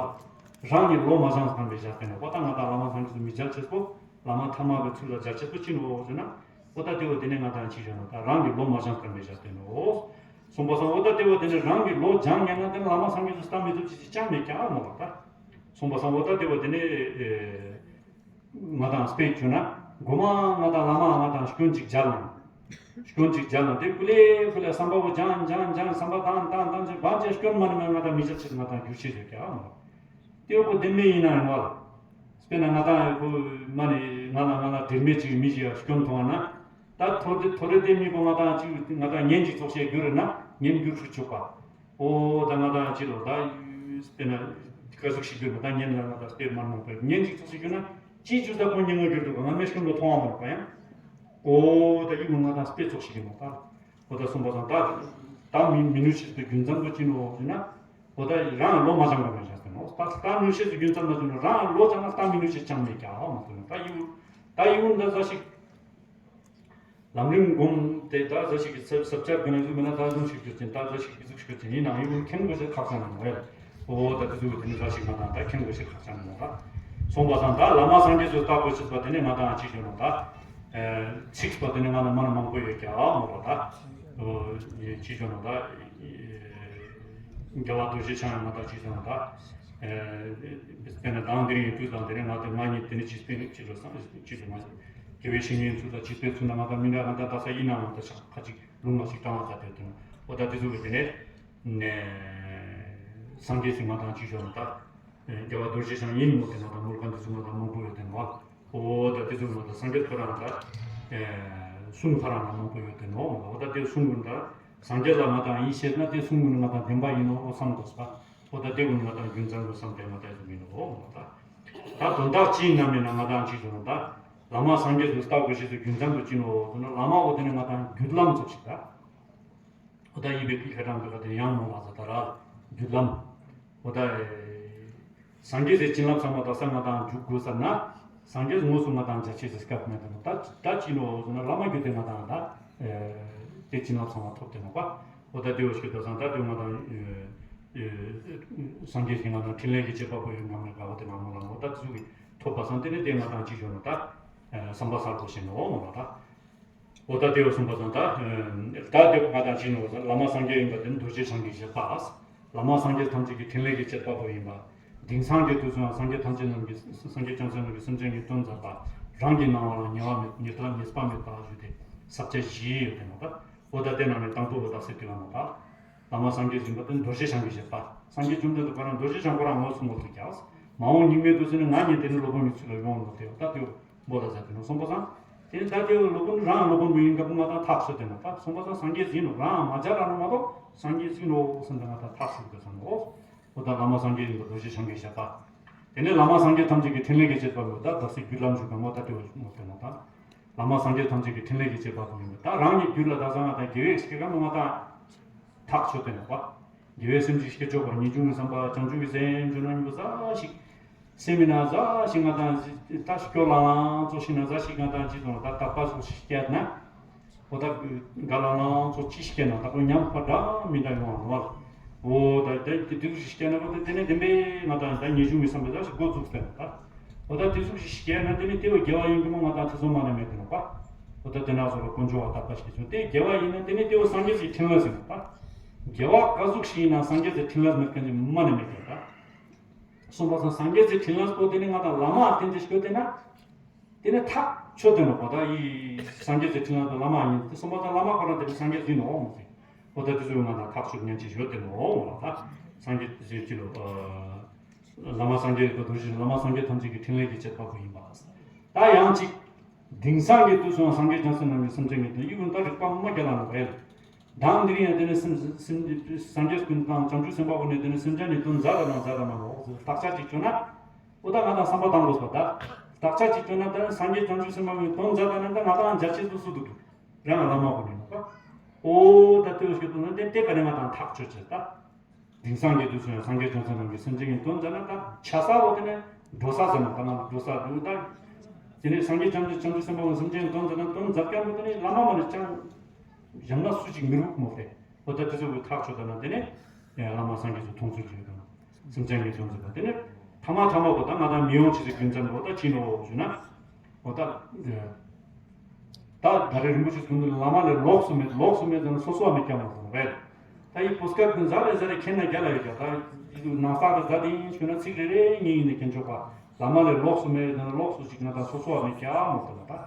རང་གི་ལོ་མ་བྱང་ཟེར་བའི་ཞག་དེ་ནོ། འོ་ད་ང་དང་བླ་མ་སངས་རྒྱས་སུ་མི་སྦྱར་ཆེད་དུ་བླ་མ་ཐ་མ་བའི་ཚུལ་ལ་སྦྱར་ཆེད་དུ་ཅི་ནོ་ཟེར་ན། འོ་ད་དེ་བས་དེ་ནས་ང་དང་ཅི་བྱ་ནོ་ད་རང་གི་ལོ་མ་བྱང་ཟེར་བའི་ཞག་དེ་ནོ། གསུངས་པ་སང་འོ་ད་དེ་བས་དེ་ནས་རང་གི་ལོ་བྱང་ཉན་ན་དེ་ནས་བླ་མ་སངས་རྒྱས་སུ་ལྟ་མི་ཐུབ་ཅི་ཅི་ཅང་མེད་ཀྱང་མོ་བ་ད། གསུངས་པ་སང་འོ་ད་དེ་བས་དེ་ནས། ང་དང་དཔེ་བརྗོད་ན། མགོ་མ་ང་དང་བླ་མ་ང་དང་སྐྱོན་ཅིག་སྦྱར་ལ། སྐྱོན་ཅིག་སྦྱར་ལ་དེ་ཀུ་ལེ་ཀུ་ལེ་བསམ་པ་བོ་སྦྱང་སྦྱང་སྦྱང་བསམ་པ་བཏང་བཏང་བཏང་ཅིག་བང་ཅིག་སྐྱོན་མ་ནི་མ་ང་དང་མི་བྱ་ཕྱིར་ང་དང་འགྱུར་ཕྱིར་ཡོད་ཀྱང་མ། དེ་ཀོ་དེ་མེད་ཡིན་ན་ཡོང་བ་ལ། དཔེར་ན་ང་དང་ཀོ་མ་ནི་ང་ལ་ང་ལ་དྲིན་མེད་ཅིག་མི་ཞིག་ཡ་སྐྱོན་མཐོང་བ་ན། ད་ཐོ་རེ་ཐོ་རེ་དེ་མི་ཀོ་ང་དང་ཅིག་ང་དང་ཉན་ཅིག་ཚོགས་བཤད་རྒྱུ་རེད་ན་ཉན་རྒྱུ་ཧྲུ་ཆོག་པ། ཨོ་ད་ང་དང་ཅི་ལོ་ད་དཔེར་ན་དཀའ་ཟུག་ཞིག་གྱུར་ན་ད་ཉན་ལ་ང་དང་དཔེ་མ་མང་པོ་ཉན་ཅིག་ཚོགས་ཞིག་གྱུར་ན་ཅི་ཅུ་ད་ཁོ་ཉན་ང་གྱུར་འདུག་ང་མེ་སྐྱོན་ལ་མཐོང་བ་མ་རེད་པ་ཡང་། ཨོ་ད་ཡིག་ང་དང་དཔེ་ཚོགས་ཞིག་གྱུར་ན་ད་ཨོ་ད་གསུངས་པ་དང་ད་ད་མི་མི་ནུས་ཤེས་པའི་རྒྱུ་མཚན་པོ་ཅི་ནོ་ཟེར་ན་ཨོ་ད་རང་ལོ་མ་བྱང་བ་མེད་བྱ་ཟེར་ནོ། ད་ད་ནུས་ཤེས་པའི་རྒྱུ་མཚན་པོ་ཅི་ནོ་རང་ལོ་བྱང་ན་ད་མི་ནུས་ཤེས་ཅང་མེད་ཀྱང་ཨོ་མ་ཟེར་ནོ། ད་ཡིག་ད་ཡིག་འདི་ཟ་ཞིག་ལམ་རིམ་སྒོམ་དེ་ད་ཟ་ཞིག་གི་ས་ས་ཆ་གི་ནས་ཟུག་མིན་ན་ད་ཟུག་ཞིག་གྱུར་ཅིང་ད་ཟ་ཞིག་གི་ཟུག་ཞིག་གྱུར་ཅིང་ཡིན་ནའང་ཡུལ་མཁན་དགོས་ཤེས་ཁག་ཅན་མོ་རེད། ཨོ་ད་དེ་ཟུག་གི་དེ་ནི་ཟ་ཞིག་ང་དང་ད་མཁན་དགོས་ཤེས་ཁག་ཅན་མོ་ར། སོང་པ་སང་ད་བླ་མ་སངས་རྒྱས་སུ་བལྟ་དགོས་ཤེས་པ་དེ་ནི་ང་དང་ཅི་བྱོས་ནོ་ད། ཚིགས་པ་དེ་ནི་ང་དང་མ་ན་མང་པོ་ཡོད་ཀྱང་མོ་ར་ད། ཅི་བྱོས་ནོ་ད། རྒྱལ་བ་རྡོ་རྗེ་འཆང་ཡང་ང་དང་ཅི་བྱོས་ནོ་ད། དཔེར་ན་དང་དེ་རིང་ཡིན་དུས་དང་དེ་རིང་ང་དང་ང་གཉིས་དེ་ནི་ཅི་སྤེལ་ཅི་ལོ་སང་ཅི་ལོ་མ་ཟད། དགེ་བའི་བཤེས་གཉེན་ཚོ་དང་ཅི་སྤེལ་ཚུལ་ན་ང་དང་མི་འདྲ་ང་དང་ད་ས་ཡིན་ནའང་ད་ཆགས་ཁ་ཅིག་ལུང་ལ་ཞིག་དྲང་བ་ད་དེ་དོན་འོ་ད་དེ་ཚོ་གི་དེ་ནས་ནས་སངས་རྒྱས་སུ་ང་དང་ཅི་ཤོར་ན་ད་རྒྱལ་བ་རྡོ་རྗེ་འཆང་ཡིན་མོ་དེ་ང་དང་མོར་ག་འདི་ཚོ་ང་དང་མང་པོ་ཡོད་དེ་ནོ། འོ་ད་དེ་ཚོ་ང་དང་སངས་རྒྱས་ཁོ་རང་ད་གསུང་ཁ་རང་ན་མང་པོ་ཡོད་དེ་ནོ། འོ་ད་དེ་གསུང་ཀུན་ད་སངས་རྒྱས་ལ་ང་དང་ཡིན་ཤེས་ན་དེ་གསུང་ཀུན་ང་དང་བདེན་པ་ཡིན་ནོ་འོ་བསམ་དགོས་པ། ཨོ་ད་དེ་ཀུན་ང་དང་རྒྱུ་མཚན་དུ་བསམ་སྟེ་ང་དང་ཡོད་མིན་ནོ། ད་དོན་དག་ཅི་ཡིན་ན་མིན་ན་ང་དང་ཅི་བྱུང་ད། བླ་མ་སངས་རྒྱས་སུ་ལྟ་དགོས་ཤེས་སུ་རྒྱུ་མཚན་དུ་ཅི་ནོ་ཟེར་ན། བླ་མ་འོ་དེ་ནི་ང་དང་རྒྱུད་ལམ་ཚོགས་ཤིག་ད། ཨོ་ད་ཡིན་པའི་ཁ་གྲངས་པའི་ཁ་དེ་ཡང་མོ་ལ་ཟ་ད་ར་རྒྱུད་ལམ། ཨོ་ད་སངས་རྒྱས་སའི་བྱིན་རླབས་ཚང་མ་དག་ས་ང་དང་འཇུག་དགོས་ས་ན། སངས་རྒྱས་དངོས་སུ་ང་དང་མཇལ་ཆེས་སུ་སྐབས་མེད་དུ་ད་ད་ཅི་ནོ་ཟེར་ན། བླ་མ་རྒྱུད་དེ་ང་དང་ད་དེ་བྱིན་རླབས་ཚང་མ་ཐོབ་དེ་ནོ་པ། ཨོ་ད་དེ་འོ་ཞིག་ད་སང་ད་དེ་ང་དང་སངས་རྒྱས་ཀྱི་ང་དང་འཕྲིན་ལས་ཀྱི་བྱེད་པ་པོ་ཡོད་ངམ་ནས་ག་བ་དེ་ང་མོ་ལ་ངོ་ད་དེ་ཚོ་གི་ཐོབ་པ་སང་དེ་ནས་དེ་ང་དང་ཅི་བྱུང་ནོ་ད་བསམ་པ་གསར་པོ་ཞིག་ནོ་མོ་ལ་ད། ཨོ་ད་དེ་བ་གསུངས་པ་དང་ད། ད་དེ་བ་ང་དང་ཅི་ནོ་བླ་མ་སངས་རྒྱས་ཡིན་པ་དེ་ནི་རྡོ་རྗེ་འཆང་གི་བཞེད་པ། བླ་མ་སངས་རྒྱས་ཐམས་ཅད་ཀྱི་འཕྲིན་ལས་ཀྱི་བྱེད་པ་པོ་ཡིན་པ། དེང་སང་གི་དུས་སུ་ཡང་སངས་རྒྱས་ཐམས་ཅད་རྣམས་ཀྱི་སངས་རྒྱས་བྱང་སེམས་རྣམས་ཀྱི་སེམས་ཅན་གྱི་དོན་མཛད་པ། རང་གི་སྣང་བ་ལ་ཉེས་པ་མེད་ཉེས་པ་མེད་པ་ཞུ་སྟེ་ས་བཅད་བཞི་ཡོད་དེ་ནོ་ད། ཨོ་ད་དེ་རྣམས་ནི་དང་པོ་བོ་ད་སེ་དེ་བ་ནོ་ད། བླ་མ་སངས་རྒྱས་ཡིན་པ་དེ་རྡོ་རྗེ་འཆང་གི་བཞེད་པ། སངས་རྒྱས་བཅོམ་ལྡན་འདས་ཁོ་རང་རྡོ་རྗེ་འཆང་ཁོ་རང་དངོས་སུ་ངོ་ཐུག་ཀྱང་། མ་འོངས་ཉིན་མོའི་དུས་སུ་ནི་ང་ཉིད་དེ་ནི་སློབ་དཔོན་གྱི་ཚུལ་ལ་ཡོང་ནོ་དེ་ད་དེ་བོ་ལ་ཟ་དེ་ནོ་གསུངས་པ་སང་། དེ་ནི་ད་དེ་བོ་སློབ་དཔོན་རང་སློབ་དཔོན་མི་ཡིན་སྐབས་ང་དང་ཐག་ཆོད་དེ་ནོ་ད་གསུངས་པ་སང་། སངས་རྒྱས་ཡིན་ནོ་རང་མ་སྦྱར་ར་ནོ་མ་གཏོགས་སངས་རྒྱས་ཡིན་ནོ་གསུངས་ཏེ་ང་དང་ཐག་ཆོད་དེ་སོང་ནོ། ཨོ་ད་བླ་མ་སངས་རྒྱས་ཡིན་པ་རྡོ་རྗེ་འཆང་གི་བཞེད་པ། དེ་ནས་བླ་མ་སངས་རྒྱས་ཐམས་ཅད་ཀྱི་འཕྲིན་ལས་ཀྱི་བྱེད་པ་མོ་ད་བདག་སྲིད་རྒྱུད་ལམ་འཇུག་པ་མོ་ད་དེ་བོ་ངོ་དེ་ནོ་ད། བླ་མ་སངས་རྒྱས་ཐམས་ཅད་ཀྱི་འཕྲིན་ལས་ཀྱི་བྱེད་པ་པོ་ཡིན་པ། ད་རང་ཉིད་རྒྱུད་ལ་ད་སང་ང་དང་དགེ་བའི་ཤེས་ཀ་མོ་ང་དང་ཐག་ཆོད་དེ་ནོ་པ། དགེ་བའི་སེམས་ཅིག་སྐྱེ་ཆོག་པར་ངེས་འབྱུང་གི་བསམ་པ་བྱང་ཆུབ་ཀྱི་སེམས་བྱུང་ན་ཡིན་པ་ཟ་ཞིག་སེམས་མི་ན་ཟ་ཞིག་ང་དང་ད་སྐྱོ་ལང་ལང་ཚོ་ཞིག་ན་ཟ་ཞིག་ང་དང་ཅི་དང་ད་དག་པ་སོགས་ཤིག་སྐྱེ་ན། ཨོ་ད་དགའ་ལང་ལང་ཚོ་ཅི་ཞིག་སྐྱེ་ན་ད་ཁོ་ཉམས་པ་འདྲ་མི་འདྲ་ཡོང་བ་ནོ་བ། ཨོ་ད་ད་དེ་དུས་ཤིག་སྐྱེ་ན་ཁོ་ད་དེ་ནས་བདེན་པའི་ང་དང་ད་ངེས་འབྱུང་གི་བསམ་པ་ཟ་ཞིག་འགོ་བཙུགས་ཟེར་ན་ད། ཨོ་ད་དེ་ཚོ་ཞིག་སྐྱེས་ན་དེ་ནི་དེ་བོ་དགེ་བ་ཡིན་གྱི་མོ་ང་དང་ཐེ་ཚོམ་མ་ནས་མེད་དེ་ནོ་པ། ཨོ་ད་དེ་ན་སོགས་ལ་དཀོན་མཆོག་བ་དག་པ་ཞིག་བྱུང་དེ་དགེ་བ་ཡིན་ན་དེ་ནི་དེ་བོ་སངས་རྒྱས་ཀྱི་འཕྲིན་ལས་ཟེར་ནོ་པ། དགེ་བ་ག་ཟུག་ཞིག་ཡིན་ན་སངས་རྒྱས་ཀྱི་འཕྲིན་ལས་མེད་མཁན་གྱི་མ་ནས་མེད་དེ་ད། གསུངས་པ་སང་སངས་རྒྱས་ཀྱི་འཕྲིན་ལས་པོ་དེ་ནི་ང་དང་བླ་མ་བསྟེན་ཏེ་ཞིག་དེ་ན། དེ་ནི་ཐག་ཆོད་དེ་ནོ་པ་ད་ཡི་སངས་རྒྱས་ཀྱི་འཕྲིན་ལས་པོ་བླ་མ་ཡིན་དེ་གསུངས་པ་ད་བླ་མ་ཁོ་རང་དེ་ནི་སངས་རྒྱས་ཡིན་ནོ་མོ་ཟེར། ཨོ་ད་དེ་ཚོ་ང་དང་ཐག་ཆོད་ཉན་ཅིག་ཡོད་དེ་ནོ་མོ་ལ་ད། སངས་རྒྱས་ཀྱི་ལོ། བླ་མ་སངས་རྒྱས་ཀྱི་རྡོ་རྗེ་བླ་མ་སངས་རྒྱས་ཐམས་ཅད་ཀྱི་འཕྲིན་ལས་ཀྱི་བྱེད་པ་པོ་ཡིན་པ། ད་ཡང་ཅིག་དེང་སང་གི་དུས་སུ་སངས་རྒྱས་བྱང་སེམས་རྣམས་ཀྱི་སེམས་ཅན་གྱི་དོན་ཡིད་ཀུན་ད་རིག་པ་མ་རྒྱ་ལ་ནོ་བས། དང་དེ་རིང་ཡང་དེ་ནས་སེམས་སེམས་སངས་རྒྱས་ཀུན་དང་བྱང་ཆུབ་སེམས་དཔའ་པོ་ནས་དེ་ནས་སེམས་ཅན་ནི་དོན་མཛད་དང་མཛད་དང་མ་ནོ་བརྟག་དཔྱད་ཅིག་བྱུང་ན། ཨོ་ད་ང་དང་བསམ་པ་བཏང་དགོས་པ་ད། བརྟག་དཔྱད་ཅིག་བྱུང་ན་ད་སངས་རྒྱས་བྱང་ཆུབ་སེམས་དཔའ་པོའི་དོན་མཛད་དང་ན་ད་ང་དང་མཇལ་ཆེ་སུ་སུ་འདུག་རང་བླ་མ་པོ་ནས་ནོ་པ། ཨོ་ད་དེ་བོ་ཞིག་འདུག་ན་དེ་དེ་ག་ནས་ང་དང་ཐག་ཆོད་ཅེས་ད། དེང་སང་གི་དུས་སུ་ཡང་སངས་རྒྱས་བྱང་སེམས་རྣམས་ཀྱི་སེམས་ཅན་གྱི་དོན་མཛད་ན་ད་ཆ་ས་བོ་དེ་ནས་འགྲོ་ས་ཟེར་ན་ད་ང་འགྲོ་ས་དེ་ད། དེ་ནས་སངས་རྒྱས་བྱང་ཆུབ་བྱང་ཆུབ་སེམས་དཔའ་བོ་སེམས་ཅན་གྱི་དོན་མཛད་ན་དོན་མཛད་མཁན་པོ་དེ་ནས་བླ་མ་མ་ནས་ཅང་། ཡང་ན་སུ་ཅིག་མི་རུག་མོ་སྟེ། ཨོ་ད་དེ་ཚོ་གི་ཐག་ཆོད་ད་ན་དེ་ནས། བླ་མ་སངས་རྒྱས་ཚོ་མཐོང་ཚུལ་གྱི་དང་། སེམས་ཅན་གྱི་དོན་མཛད་པ་དེ་ནས། ཐ་མ་ཐ་མ་བོ་ད་ང་དང་མི་ཡོང་ཆེད་དུ་རྒྱུ་མཚན་འོ་ད་ཅི་ནོ་ཞུ་ན། ཨོ་ད། ད་ད་རེ་རིན་པོ་ཆེ་སྐུ་མདུན་བླ་མ་ལས་ལོགས་སུ་མེད་ལོགས་སུ་མེད་ཟེར་ན་སོ་སོ་བ་མེད་ཀྱང་མ་སོང་བས། ད་ཡི་བུ་སྐད་ཀུན་ཟ་རེ་ཟ་རེ་ཁྱེད་ན་རྒྱ་ལ་ཡོད་ཀྱང་ད་ཡི་དུ་ནང་ས་རེ་ཟ་དེ་ཡིན་ཞུ་ན་ཚིག་རེ་རེ་གཉིས་ཡིན་ནས་མཁྱེན་ཆོག་པ། བླ་མ་ལས་ལོགས་སུ་མེད་ཟེར་ན་ལོགས་སུ་ཞིག་ན་ད་སོ་སོ་བ་མེད་ཀྱང་མ་སོང་བ་ད།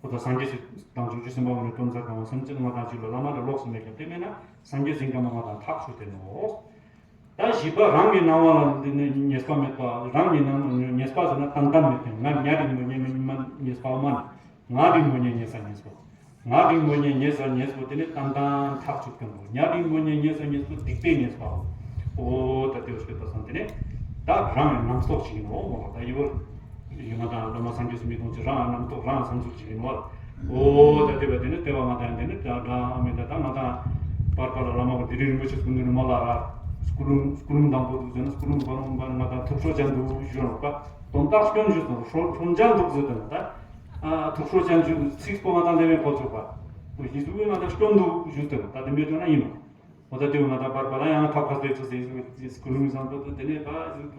ཁོ་ད་སངས་རྒྱས་སི་དང་བྱང་ཆུབ་སེམས་དཔའ་བོ་ནས་དོན་མཛད་གང་བ་སེམས་ཅན་ང་དང་ཅིག་ལ་བླ་མ་ལས་ལོགས་སུ་མེད་ཀྱང་དེ་མེད་ན་སངས་རྒྱས་ཟིན་གང་བ་ང་དང་ཐག་ཆོད་དེ་ནོ། ད་བཞི་པ་རང་གི་སྣང་བ་ལ་འདི་ནི་ཉེས་པ་མེད་པ། རང་གི་སྣང་ཉེས་པ་ཟེར་ན་ཏན་ཏན་མེད་པའི་ང་ཉ་རིང་མོ་ཉེ་མི་མ་ཉེས་པ་མ་ནི་ང་རིང་མོ་ཉེ་ཉེས་ས་ཉེས་པོ། ང་རིང་མོ་ཉེ་ཉེས་ས་ཉེས་པོ་དེ་ནི་ཏན་ཏན་ཐག་ཆོད་ཀྱང་པོ། ཉ་རིང་མོ་ཉེ་ཉེས་ས་ཉེས་པོ་སྡིག་པའི་ཉེས་པའོ། ཨོ་ད་དེ་བ་ཤོད་པ་སང་དེ་ནི་ད་རང་གི་རྣམ་རྟོག་ཅིག་ཡིན་ནོ་མོ་ལ་ད་ཡི་བོ། ཡི་ང་དང་བླ་མ་སངས་རྒྱས་སུ་མི་གཏོང་ཅིག་རང་རྣམ་རྟོག་རང་བསམ་ཚུལ་ཅིག་ཡིན་ནོ། ཨོ་ད་དེ་བ་དེ་ནི་ལྟེ་བ་ང་དང་དེ་ནི་ད་འདྲ་མི་འདྲ་ད་ང་དང་པར་པར་ལ་བླ་མ་བོ་དེ་རིང་རིན་པོ་ཆེ་སྐུ་མདུན་ནི་མོ་ལ་ར་སྐུ་རླུང་སྐུ་རླུང་དང་པོ་འདུག་ཟེར་ན་སྐུ་རླུང་བར་རུང་བར་ང་དང་ཐུགས་སྲོག་ཅན་འདུག་ཞུ་རོགས་པ། དོན་དག་སྐྱོན་ཞུ་དང་སྲོག་སྲོག་ཅན་འདུག་ཟེར་དང་ད། ཐུགས་སྲོག་ཅན་ཞུ་ཚིག་པོ་ང་དང་ལེ་བའི་གོ་ཆོག་པ། ཡིན་ཟུག་གི་ང་དང་སྐྱོན་འདུག་ཞུ་དང་ད་དེ་མེད་དོན་ན་ཡིན་ནོ། འོ་ད་དེ་ང་དང་བར་བར་ལ་ཡང་ཐབས་ཁ་ཟེར་ཚུལ་ཟེར་ཟུག་སྐུ་རླུང་བཟང་པོ་དང་དེ་ནས་ད་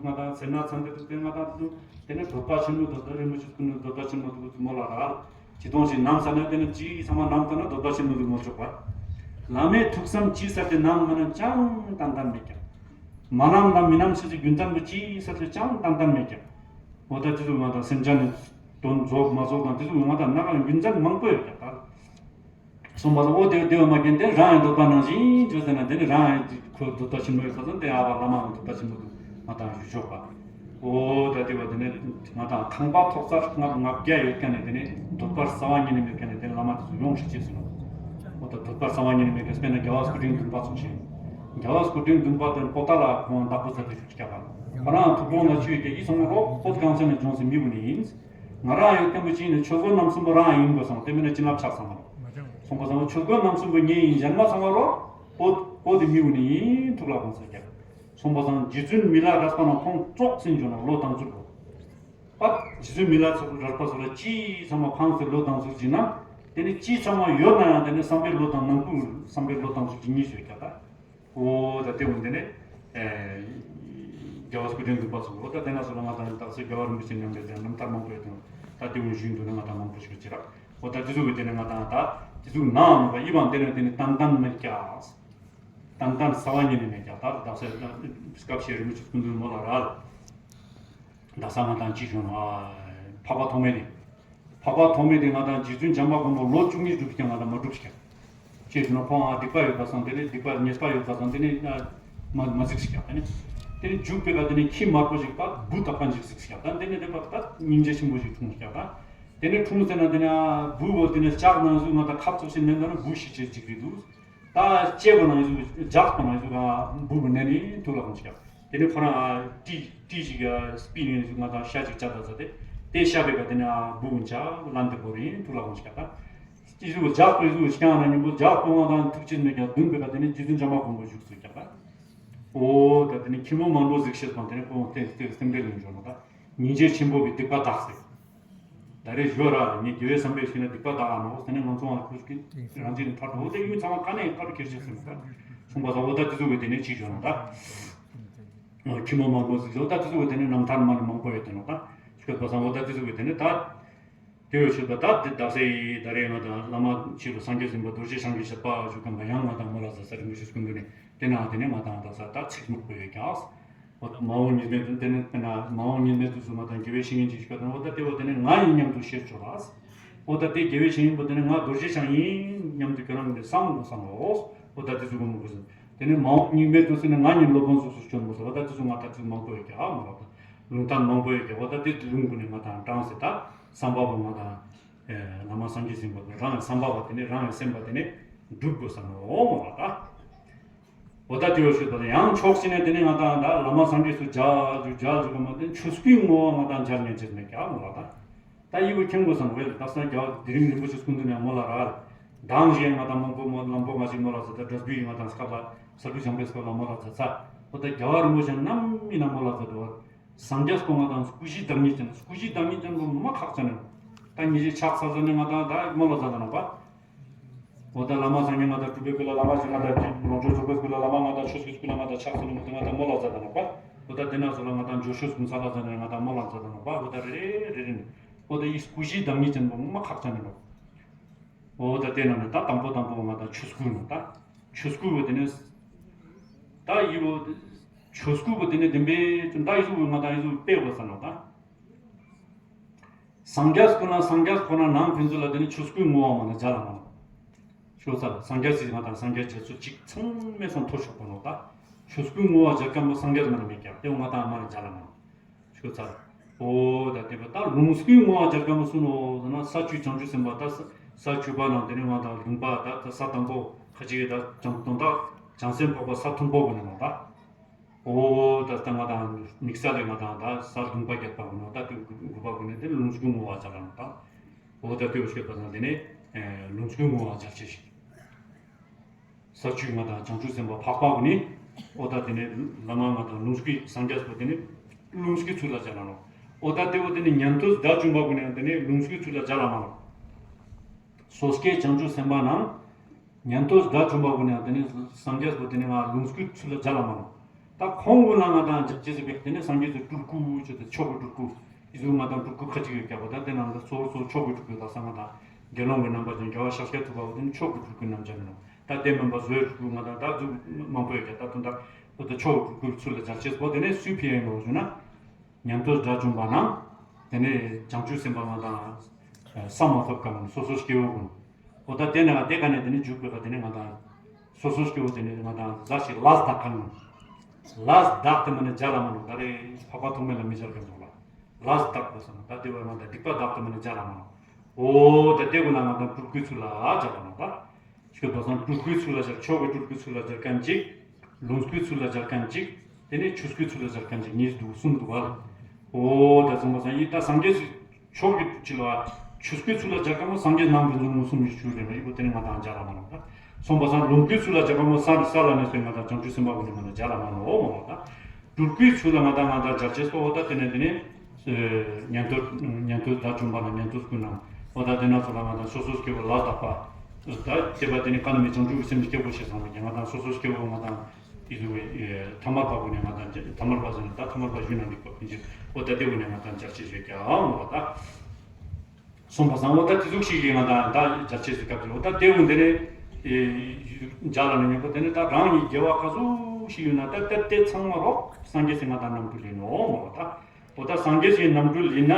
ང་དང་སེར་སྣ་ཚང་དེ་དུ་དེ་ང་དང་དུ་དེ་ནས་འདོད་པ་ཆེན་མོ་དང་ད་རིན་པོ་ཆེ་སྐུ་ནི་འདོད་པ་ཆེན་མོ་དུ་མོ་ལ་ར། ཅི་གཏོང་ཞིག་ནམ་ས་ན་དེ་ནི་ཅི་ཚང་མ་ནམ་ད་ན་འདོད་པ་ཆེན་མོ་དུ་མོ་ཆོག་པ། བླ་མའི་ཐུགས་བསམ་ཅི་ཟེར་ཏེ་ནམ་མ་ན་ཅང་ཏན་ཏན་མེད་ཀྱང་། མ་ནམ་དང་མི་ནམ་ཞེས་སུ་རྒྱུ་མཚན་པོ་ཅི་ཟེར་ཏེ་ཅང་ཏན་ཏན་མེད་ཀྱང་། འོ་ད་དེ་ཚོ་ང་དང་སེམས་ཅན་ནི་དོན་རྫོགས་མ་རྫོགས་དང་དེ་ཚོ་ང་དང་སྣ་ཁ་རྒྱུ་མཚན་མང་པོ་ཡོད་ཀྱང་ད། གསུངས་པ་ལ་འོ་དེ་དེ་བ་མ་རྒན་དེ་རང་ཡང་འདོད་པ་ནང་བཞིན་བྱོས་ཟེར་ན་དེ་ནི་རང་ཡང་ཁོ་འདོད་པ་ཆེན་མོ་ཡོད་པ་དང་དེ་ཨ་བ་བླ་མ་ཡང་འདོད་པ་ཆེན་མོ་འདུག་ང་དང་ཞུ་ཆོག་པ། འོ་ད་དེ་བ་དེ་ནི་ང་དང་ཁང་པ་ཐོག་ས་ལྔ་ལྔ་བརྒྱ་ཡོད་མཁན་ནས་དེ་ནི་འདོད་པ་རྩ་བ་ཉིད་ནས་མེད་མཁན་ནས་དེ་བླ་མ་དེ་ཚོ་ཡོང་ཧྲི་ཅེས་ཟེར་ནོ། འོ་ད་འདོད་པ་རྩ་བ་ཉིད་ནས་མེད་མཁན་དཔེར་ན་རྒྱལ་བ་སྐུ་ཕྲེང་བདུན་པ་ཚོ་བཞིན། རྒྱལ་བ་སྐུ་ཕྲེང་བདུན་པ་དང་པོ་ཏཱ་ལ་ཁོང་བདག་པོ་མཛད་དེ་བཞུགས་ཀྱག་པ། ཁོ་རང་ཐུགས་དགོངས་ལ་ཆོས་ཀྱི་ཡིད་ཚང་མ་རོགས་བོད་གངས་ཅན་ལ་ལྗོངས་སུ་མི་བུ་ནི་ཡིན། ང་རང་ཡང་སྟོན་པ་ཅིག་ནི་ཆོས་སྐུ་རྣམ་གསུམ་པོ་རང་ཡིན་དགོས་སམ་དེ་མིན་ན་བྱིན་རླབས་ཆགས་སམ་མ་རོགས། སོང་པ་སང་ཆོས་སྐུ་རྣམ་གསུམ་པོ་ངེད་ཡིན་གཞན་མ་ཚང་མ་རོགས་བོད་བོད་དེ་མི་བུ་ནི་ཡིན་ཐུགས་ལ་དགོངས་ཟེར་ཀྱག། སོང་པ་སང་རྗེ་བཙུན་མི་ལ་རས་པ་ན་ཁོང་ཙོག་ཟིན་བྱུང་ན་ལོ་དང་ཚུལ་ལོ། པ། རྗེ་བཙུན་མི་ལ་ཚོགས་རབ་པ་སོགས་ལ་ཅི་ཚང་མ་ཕངས་སེ་ལོ་དང་ཚུལ་གྱིས་ན། དེ་ནི་ཅི་ཚང་མ་ཡོད་ན་ཡང་དེ་ནི་བསམ་པའི་ལོ་དང་ནང་ཁུལ་བསམ་པའི་ལོ་དང་ཚུལ་གྱིས་གཉིས་ཡོད་ཀྱག་ད། ཨོ་ད་དེ་འོན་དེ་ནི། རྒྱལ་བ་སྐུ་ཕྲེང་བདུན་པ་ཚོ་ཨོ་ད་དེ་ན་སོ་ལ་ང་དང་ད་སེ་རྒྱལ་བ་རིན་པོ་ཆེ་མཉམ་པའི་དེ་རྣམ་ཐར་མང་པོ་ཡོད་དང་ད་དེ་འོན་ཞུས་འདུག་ན་ང་དང་མང་པོ་ཞིག་ཅི་ར། ཨོ་ད་དེ་ཚོ་གི་དེ་ནི་ང་དང་ད་དེ་ཚོ་ནང་ནོ་བ་ཡི་བང་དེ་ནི་དེ་ནི་ཏན་ཏན་མེད་ཀྱག། ཏན་ཏན་རྩ་བ་ཉིད་ནས་མེད་ཀྱག་ད་དག་ས་སྐབས་ཤིག་རིན་པོ་ཆེ་སྐུ་མདུན་མོ་ལ་ར། དག་ས་ང་དང་ཅི་བྱུང་ན། འཕགས་པ་ཐོགས་མེད་དེ། འཕགས་པ་ཐོགས་མེད་དེ་ང་དང་རྗེ་བཙུན་བྱམས་པ་མགོན་པོ་ལོ་བཅུ་གཉིས་སྒྲུབ་ཀྱང་ང་དང་མ་སྒྲུབ་ཀྱག། ཅེས་བྱུང་ན་ཁོང་ཨ་སྡིག་པ་ཡོད་པ་སང་དེ་ནས་སྡིག་པ་ཉེས་པ་ཡོད་པ་སང་དེ་ནས་མ་མ་གཟིགས་ཀྱག་དེ་ནས། དེ་ནས་རྒྱུག་པའི་ཀ་དེ་ནས་ཁྱི་དམར་པོ་ཞིག་པ་འབུ་དག་པ་འཇིག་གཟིགས་ཀྱག་ད་དེ་ནས་དེ་པ་ད་སྙིང་རྗེ་ཆེན་པོ་ཞིག་འཁྲུངས་ཀྱག་ད། དེ་ནས་འཁྲུངས་ཟེར་ན་དེ་ནས་ཨ་འབུ་བོ་དེ་ནས་ལྕགས་ནང་བཞིན་ང་དང་ཁབ་ཚུགས་ཤིང་མེད་ན་འབུ་ཤི་ཆེ་འཇིག་རེད་འདུག། ད་སྐྱེས་པ་ནང་བཞིན་རྒྱགས་པ་ནང་བཞིན་ག་འབུ་བོ་ནས་ནི་ཐུགས་ལ་ཁོང་ཆ། དེ་ནས་ཁོ་རང་ཏི་ཏི་ཞིག་ག་སྤི་ནས་ང་དང་ཤ་ཅིག་བཅད་ད་ཟ་དེ་དེ་ཤ་བེ་ག་དེ་ནས་འབུ་བོ་ཆ་ལན་དེ་བོ་རིན་ཐུགས་ལ་ཁོང་ཆ་ད། ཏི་ཞིག་རྒྱགས་པའི་གཟུགས་ཤང་ན་ཉིན་པོ་རྒྱགས་པོ་ང་དང་ཐུགས་ཆེན་མེད་ཀྱང་བདུན་པའི་ག་དེ་ནས་རྗེ་བཙུན་བྱམས་པ་མགོན་པོ་བཞུགས་སུ་རྒྱག་པ། ཨོ་ད་དེ་ནས་ཁྱི་མོ་མང་པོ་གཟིགས་ཤེས་པ་དེ་ནས་ཁོང་སྟེང་སྟེང་སེམས་ཁྲལ་ལེན་འཇོག་ནོ་ད། སྙིང་རྗེ་ཆེན་པོ་གི་སྡིག་པ་དག་སེ། ད་རེས་ཞོ་ར་ངས་དགེ་བའི་བསམ་པས་ཤེས་ན་སྡིག་པ་དག་ཨ་ནོ་ཟེར་ནས་ང་ཚོ་བ་ཁུར་གི་རང་བཞིན་མཐར་ཐུག་འོ་དེ་ཡུན་ཚང་མ་ཀ་ནས་ཀ་རུ་ཁྱེར་ཤེས་ཟེར་ནོ་ད། གསུངས་པ་ས་འོ་ད་དེ་ཚོ་གི་དེ་ནས་ཅི་ཞོ་ནོ་ད། ཁྱི་མོ་མང་པོ་གཟིགས་འོ་ད་དེ་ཚོ་གི་དེ་ནས་རྣམ་ཐར་མ་ནི་མང་པོ་ཡོད་དེ་ནོ་ད། ཤོད་པ་ས་འོ་ད་དེ་ཚོ་གི་དེ་ནས་ད། དེ་བས་ཆོས་པ་ད་དེ་དག་སའི་ད་རེས་ང་དང་བླ་མ་ཆོས་ལ་སངས་རྒྱས་ཟིན་པ་རྡོ་རྗེ་འཆང་གི་བཤད་པ་བཞུགས་མཁན་པ་ཡང་ང་དང་མོ་ལ་ཟ་ས་རིན་པོ་ཆེ་སྐུ་མདུན་ནས་དེ་ན་དེ་ནས་ང་དང་དག་ས་ད་ཚིག་མང་པོ་ཡོད་ཀྱང་། འོ་ད་མ་འོངས་ཉིན་མེད་དུ་དེ་ནས་དཔེར་ན་མ་འོངས་ཉིན་མེད་དུ་སུ་ང་དང་དགེ་བའི་བཤེས་གཉེན་ཅིག་ཞུ་བ་དང་འོ་ད་དེ་བ་དེ་ནས་ང་ཡིན་སྙམ་དུ་ཤེས་ཆོག་ལ། འོ་ད་དེ་དགེ་བའི་བཤེས་གཉེན་པོ་དེ་ནས་ང་རྡོ་རྗེ་འཆང་ཡིན་སྙམ་དུ་ཁྱོད་རང་གིས་བསམ་དགོས་བསམ་རོགས། འོ་ད་དེ་ཚོ་གོ་མོ་གོ་ཟིན་དེ་ནས་མ་འོངས་ཉིན་མེད་དུ་སུ་ནས་ང་ཉིད་སློབ་དཔོན་སོ་སོ་སྐྱོན་དགོས་ཟེར་བ་ད་དེ་ཚོ་ང་ད་ཚིག་མང་པོ་ཡོད་ཀྱང་ཨ་མ་རོགས་ད། ལུང་བསྟན་མང་པོ་ཡོད་ཀྱང་འོ་ད་དེ་ལུང་གུ་ནས་ང་དང་དྲངས་ཟེར་ད་བསམ་པ་པོ་ང་དང་། བླ་མ་སངས་རྒྱས་ཟིན་པ་དང་རང་ཡང་བསམ་པ་པ་དེ་ནས་རང་ཡང་སེམས་པ་དེ་ནས་སྒྲུབ་དགོས་བསམ་ནོ་འོ་མ་ལ་ད། འོ་ད་དེ་བ་ཤོད་པ་དང་ཡང་ཕྱོགས་གཅིག་ནས་དེ་ནས་ང་དང་ད་བླ་མ་སངས་རྒྱས་སུ་མཇལ་རྒྱུ་མཇལ་རྒྱུ་ག་མ་དེ་ཆོས་སྐུའི་ངོ་བོ་ང་དང་མཇལ་ཉན་ཆེད་མེད་ཀྱ་མ་ལ་ད། ད་ཡི་བོ་མཁྱེན་དགོས་བསམ་བས་ད་སང་རྒྱ་དེ་རིང་རིན་པོ་ཆེ་སྐུ་མདུན་ནས་མོ་ལ་ར། མདང་ཞེས་ང་དང་མང་པོ་མོ་ལམ་པོ་ང་ཞིག་མོ་ལ་ཟེར་ད་འབྲས་བུའི་ང་དང་སྐབས་ལ་ས་ལུ་བྱང་པའི་སྐབས་ལ་མོ་ལ་ཟེར་ཚ། འོ་ད་རྒྱལ་བ་རིན་པོ་ཆེ་ནམ་མི་ན་མོ་ལ་ཟེར་དོ། སངས་རྒྱས་སྐུ་ང་དང་སྐུ་བཞིའི་བདག་ཉིད་ཅན་སྐུ་བཞིའི་བདག་ཉིད་ཅན་པོ་མ་ཁག་ཅན་ནོ། ད་ཉིད་ཀྱི་ཕྱག་འཚལ་ས་ནས་ང་དང་ད་མོ་ལ་ཟ་ད་ནོ་པ། འོ་ད་བླ་མ་སངས་རྒྱས་ང་དང་སྤྲུལ་པའི་སྐུ་ལ་བླ་མ་ཞིག་ང་དང་ལོངས་སྤྱོད་རྫོགས་པའི་སྐུ་ལ་བླ་མ་ང་དང་ཆོས་ཀྱི་སྐུ་ལ་ང་དང་ཕྱག་འཚལ་ནས་ང་དང་མོ་ལ་ཟ་ད་ནོ་པ། འོ་ད་དེ་ན་སོ་ལ་ང་དང་ཇོ་ཤོས་གུང་ཚ་ལ་ཟ་ནས་ང་དང་མོ་ལ་ཟ་ད་ནོ་པ། འོ་ད་རེ་རེ་རེ་རེ་ནས་འོ་ད་ཡི་སྐུ་བཞིའི་བདག་ཉིད་ཅན་པོ་མ་ཁག་ཅན་ནོ། འོ་ད་དེ་ན་ནི་ད་དང་པོ་དང་པོ་ང་དང་ཆོས་སྐུ་ནོ་ད། ཆོས་སྐུ་བོ་དེ་ནས། ད་ཡི་བོ། ཆོས་སྐུ་བོ་དེ་ནས་བདེན་པའི་ད་ཡི་སྐུ་བོ་ང་དང་ཡི་སྐུ་དཔེ་བོ་ས་ནོ་ད། སངས་རྒྱས་སྐུ་ན་སངས་རྒྱས་ཁོ་ན་ནང་ཕན་ཚུན་ལ་དེ་ནས་ཆོས་སྐུའི་ངོ་བོ་མ་ནི་མཇལ་ལ་མ་ནོ། ཤོ་ཚར་སངས་རྒྱས་སྲིད་ང་དང་སངས་རྒྱས་རྒྱ་མཚོ་གཅིག་ཚང་མས་སང་མཐོ་ཤོག་པ་ནོ་ད། ཆོས་སྐུའི་ངོ་བོ་མཇལ་མཁན་པོ་སངས་རྒྱས་མ་ནི་མེད་ཀྱང་དེ་བོ་ང་དང་མ་ནི་མཇལ་ལ་མ་ནོ། ཤོད་ཚར། ཨོ་ད་དེ་བ་ད་ལུང་སྐུའི་ངོ་བོ་སྦྱར་ག་མ་སུ་ནོ་ཟེར་ན་ས་བཅུའི་བྱང་ཆུབ་སེམས་དཔའ་ད་ས་ས་བཅུ་པ་ནང་དེ་ནས་ང་དང་ལུང་པ་ད་ད་ས་དང་པོ་ཁ་ཅིག་གི་ད་བྱང་དོན་དག་བྱང་སེམས་འཕགས་པ་ས་མཐོན་པོ་གི་ནང་ད། ཨོ་ད་ད་ང་དང་དམིགས་བསལ་ལས་ང་དང་ད་ས་ལུང་པ་བརྒྱད་པ་གི་ནང་ད་དེ་དགུ་པ་གི་ནས་དེ་ལུང་སྐུའི་ངོ་བོ་སྦྱར་ལ་ནང་ད། ཨོ་ད་དེ་བ་ཤོད་པ་ན་དེ་ནས་ལུང་སྐུའི་ངོ་བོ་སྦྱར་ཆེ་ཞིག་ས་བཅུའི་ང་དང་བྱང་ཆུབ་སེམས་དཔའ་འཕགས་པ་གུན་ནི། ཨོ་ད་དེ་ནས་བླ་མ་ང་དང་ལུང་སྐུའི་སངས་རྒྱས་པོ་དེ་ནི་ལུང་སྐུའི་ཚུལ་ལ་སྦྱར་ལ་ནོ། ཨོ་ད་དེ་བོ་དེ་ནི་ཉན་ཐོས་དགྲ་བཅོམ་པ་གུན་ནི་དེ་ནི་ལུང་སྐུའི་ཚུལ་ལ་སྦྱར་ལ་མ་ནོ། སོ་སྐྱེ་བྱང་ཆུབ་སེམས་དཔའ་ནང་། ཉན་ཐོས་དགྲ་བཅོམ་པ་གུན་ནི་དེ་ནི་སངས་རྒྱས་པོ་དེ་ནི་ང་ལུང་སྐུའི་ཚུལ་ལ་སྦྱར་ལ་མ་ནོ། ད་ཁོང་གུན་ལ་ང་དང་སྦྱར་ཅེས་ཟེར་བས་དེ་ནི་སངས་རྒྱས་ཀྱི་སྤྲུལ་སྐུ་ཅེས་ཏེ་མཆོག་གི་སྤྲུལ་སྐུ། ཨི་ཟུ་ང་དང་སྤྲུལ་སྐུ་ཁ་ཅིག་ཡོད་ཀྱག་པ་ད་དེ་ནང་ལ་གཙོ་བོ་གཙོ་བོ་མཆོག་གི་སྤྲུལ་སྐུ་ལ་ས་ང་དང་དགེ་སློང་གི་རྣམ་པ་ཅན་རྒྱལ་བ་ཤཱཀྱ་ཐུབ་པ་བོ་དེ་ནི་མཆོག་གི་སྤྲུལ་སྐུའི་རྣམ་གཞག་ཡིན་ནོ། ད་དེ་མིན་པ་བཟོའི་སྤྲུལ་སྐུ་ང་དང་ད་ཟུག་མང་པོ་ཡོད་ཀྱག་ད་དོན་དག་ཨོ་ད་མཆོག་གི་སྤྲུལ་སྐུའི་ཚུལ་ལ་སྦྱར་ཅེས་པོ་དེ་ནས་སུའི་ཕི་ཡིན་ནོ་ཞུ་ན། ཉན་ཐོས་དགྲ་བཅོམ་པ་ནང་། དེ་ནས་བྱང་ཆུབ་སེམས་དཔའ་ང་དང་། བསམ་མ་ཐོབ་ཀ་མིན་སོ་སོ་སྐྱེ་བོ་ཀུན། ཨོ་ད་དེ་ནས་དེ་ག་ནས་དེ་ནས་འཇུག་པའི་ཀ་དེ་ནས་ང་དང་། སོ་སོ་སྐྱེ་བོ་དེ་ནས་ང་དང་ཟ་ཞིག་ལས་དག་ཀ་མིན། ལས་དག་དེ་མ་ནས་སྦྱར་ལ་མ་ནོ་ད་རེ་འཕགས་པ་ཐོགས་མེད་ལ་མི་སྦྱར་ཀ་འདུག་ལ། ལས་དག་པོ་སོང་ད་དེ་བས་ང་དང་སྡིག་པ་དག་དེ་མ་ནས་སྦྱར་ལ་མ་ནོ། ཨོ་ད་དེ་ཀུན་ལ་ང་དང་སྤྲུལ་སྐུའི་ཚུལ་ལ་སྦྱར་ལ་ནོ་ད། ཁྱོད་དོ་སང་སྤྲུལ་སྐུའི་ཚུལ་ལ་སྦྱར་མཆོག་གི་སྤྲུལ་སྐུའི་ཚུལ་ལ་སྦྱར་ཀ་ཅིག་ལོངས་སྐུའི་ཚུལ་ལ་སྦྱར་མཁན་གཅིག་དེ་ནས་ཆོས་སྐུའི་ཚུལ་ལ་སྦྱར་མཁན་གཅིག་གཉིས་འདུག་གསུམ་འདུག་བ། འོ་ད་གསུངས་པ་སང་ཡིན་ད་སངས་རྒྱས་ཕྱོགས་ཀྱི་ཕྱི་ལ་ཆོས་སྐུའི་ཚུལ་ལ་སྦྱར་མཁན་པོ་སངས་རྒྱས་ནང་གི་འབྱུང་གནས་གསུམ་ཡོད་ཞུ་རེད་ན་ཡིན་པོ་དེ་ནས་ང་དང་སྦྱར་ལ་མ་ནོར་ད། གསུངས་པ་སང་ལོངས་སྐུའི་ཚུལ་ལ་སྦྱར་མཁན་པོ་ས་ས་ལ་གནས་པའི་ང་དང་བྱང་ཆུབ་སེམས་དཔའ་བོ་ནས་ང་དང་སྦྱར་ལ་མ་ནོར་འོ་མ་ནོར་ད། སྤྲུལ་སྐུའི་ཚུལ་ལ་ང་དང་ང་དང་སྦྱར་ཅེས་སོ་འོ་ད་དེ་ནས་དེ་ནས། ཉན་ཐོས་ཉན་ཐོས་དགྲ་བཅོམ་པ་ལ་ཉན་ཐོས་སྐུ་རྣམས་འོ་ད་དེ་ན་ཚོ་ལ་ང་དང་སོ་སོའི་སྐྱེ་བོ་ལ་དག་པ། ད་སྐྱེ་བ་དེ་ནི་ཀ་ནི་མི་བྱང་ཆུབ་ཀྱི་སེམས་ཀྱི་སྐྱེ་བོ་ཞེས་བསམ་པའི་ང་དང་སོ་སོའི་སྐྱེ་བོ་ང་དང་དེ་ཚོ་ཐ་མལ་པ་བོ་ནས་ང་དང་ཐ་མལ་པ་ཟེར་ན་ད་ཐ་མལ་པ་ཞུས་ན་འགྲིག་པ་ཕན་ཆད་འོ་ད་དེ་བོ་ནས་ང་དང་སྦྱར་ཅེས་བྱེད་ཀྱང་འོ་ད། གསུངས་པ་སང་འོ་ད་དེ་ཟུག་ཞིག་གིས་ང་དང་ད་སྦྱར་ཅེས་སུ་སྐབས་ཀྱི་འོ་ད་དེ་འོ་འདི་ནས་སྦྱར་ལ་ནི་ཉོན་པོ་དེ་ནི་ད་རང་ཉིད་དགེ་བ་ག་ཟུག་ཞིག་ཡོད་ན་ད་ད་དེ་ཚང་མ་རོགས་སངས་རྒྱས་སེ་ང་དང་རྣམ་སྤྲུལ་ཡིན་ནོ་མ་རོགས་ད། འོ་ད་སངས་རྒྱས་ཀྱི་རྣམ་སྤྲུལ་ཡིན་ན་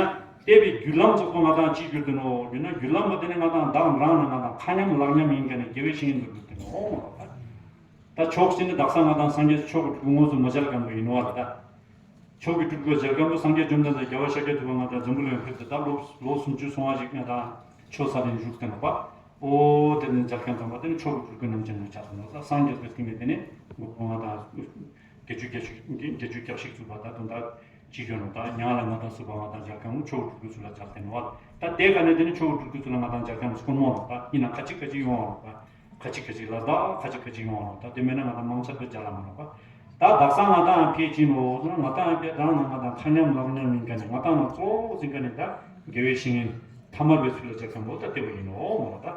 བལྟས་པའི་རྒྱུ་ལམ་ཚོགས་པ་ང་དང་ཅིའི་རྒྱུར་དུ་ནོ་ཡོད་ན་རྒྱུ་ལམ་པ་དེ་ནི་ང་དང་བདག་རང་ནི་ང་དང་ཁ་མཉམ་ལག་མཉམ་ཡིན་མཁན་ནི་དགེ་བའི་བཤེས་གཉེན་དུ་གྱུར་ཏེ་ནོ། ད་ཕྱོགས་གཅིག་ནི་དག་ས་ང་དང་སངས་རྒྱས་ཕྱོགས་ཀྱི་དངོས་སུ་མ་མཇལ་མཁན་པོ་ཡིན་ནོ་བ་ད། ཕྱོགས་ཀྱི་སྤྲུལ་སྐུ་མཇལ་མཁན་པོ་སངས་རྒྱས་བཅོམ་ལྡན་འདས་རྒྱལ་བ་ཤཱཀྱ་ཐུབ་པ་ང་དང་འཛམ་བུ་གླིང་ཕེབས་ཏེ་ད་ལོ་ལོ་སུམ་ཅུ་སོང་བ་ཞིག་ང་དང་ཆོས་ས་ལ་བཞུགས་ཏེ་ནོ་པ། འོ་དེ་ནི་མཇལ་མཁན་ཚང་མ་དེ་ནི་ཕྱོགས་ཀྱི་སྤྲུལ་སྐུ་རྣམ་མཁྱེན་ནོ་ཆགས་སོང་ནོ་ད་སངས་རྒྱས་པའི་སྟེང་ནས་དེ་ནི་ང་དང་། བརྒྱད་ཅུ་གྱ་བཞི་བརྒྱད་ཅུ་གྱ་བཞི་བཙུགས་པ་ད་དུང་ད་ཅི་ཡོད་ནོ་ད་ཉང་ལ་ང་དང་སུ་བ་ང་དང་མཇལ་མཁན་ཆོས་སྤྲུལ་སྐུ་ཚུལ་ལ་མཇལ་ཏེ་ནོ་བ། ད་དེ་ག་ནས་དེ་ནི་ཆོས་སྤྲུལ་སྐུ་ཚུལ་ལ་ང་དང་མཇལ་མཁན་དཀོན་མོ་ནོ་ད་ཡིན་ན་ཁ་ཅིག་ཁ་ཅིག་ཡོང་བ་ནོ་ད། ཁ་ཅིག་ཁ་ཅིག་ལ་ད་ཁ་ཅིག་ཁ་ཅིག་ཡོང་བ་ནོ་ད་དེ་མེད་ན་ང་དང་མང་ཆེ་བས་མཇལ་ལ་མ་ནོ་བ། ད་དག་ས་ང་དང་ཕེ་ཅི་ནོ་ང་དང་ཕེ་རང་ན་ང་དང་ཁ་མཉམ་ལག་མཉམ་ཡིན་ག་ནས་ང་དང་ན་གཙོ་བོ་ཟིན་ག་ནས་ད་དགེ་བའི་བཤེས་གཉེན་ཐ་མལ་པའི་ཚུལ་ལ་མཇལ་མཁན་པོ་ད་དེ་བ་ཡིན་ནོ་མ་ནོ་ད།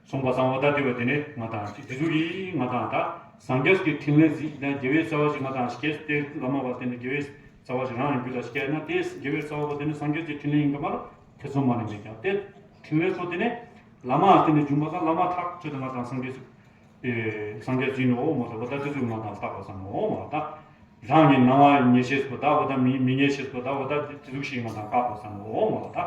གསུངས་པ་སང་འོ་ད་དེ་བས་དེ་ནས་ང་དང་ཅིག་དེ་ཚོ་གིས་ང་དང་ད་སངས་རྒྱས་ཀྱི་ཕྲིན་ལས་ཟིག་དང་དགེ་བའི་རྩ་བ་ཞིག་ང་དང་སྐྱེས་ཏེ་བླ་མ་བ་དེ་ནས་དགེ་བའི་རྩ་བ་ཞིག་རང་རྒྱུད་ལ་སྐྱེས་ན་དེ་དགེ་བའི་རྩ་བ་བ་དེ་ནས་སངས་རྒྱས་ཀྱི་ཕྲིན་ལས་ཡིན་ག་མ་ལ་ཐེ་ཚོམ་མ་ནས་མེད་ཀྱང་དེ་ཕྲིན་ལས་ཚོ་དེ་ནས་བླ་མ་དེ་ནས་བྱུང་བ་དང་བླ་མ་ཐག་ཆོད་དུ་ང་དང་སངས་རྒྱས་སུ་སངས་རྒྱས་ཀྱི་ནོ་མོ་ཟེར་བ་ད་དེ་ཚོ་ང་དང་བརྟག་པ་སང་ནོ་མོ་ད་རང་གི་སྣང་བ་ཉེ་ཤེས་པོ་ད་འོ་ད་མི་མི་ཉེ་ཤེས་པོ་ད་འོ་ད་དེ་ཚོ་ཞིག་ང་དང་བཀག་པ་སང་ནོ་མོ་ད།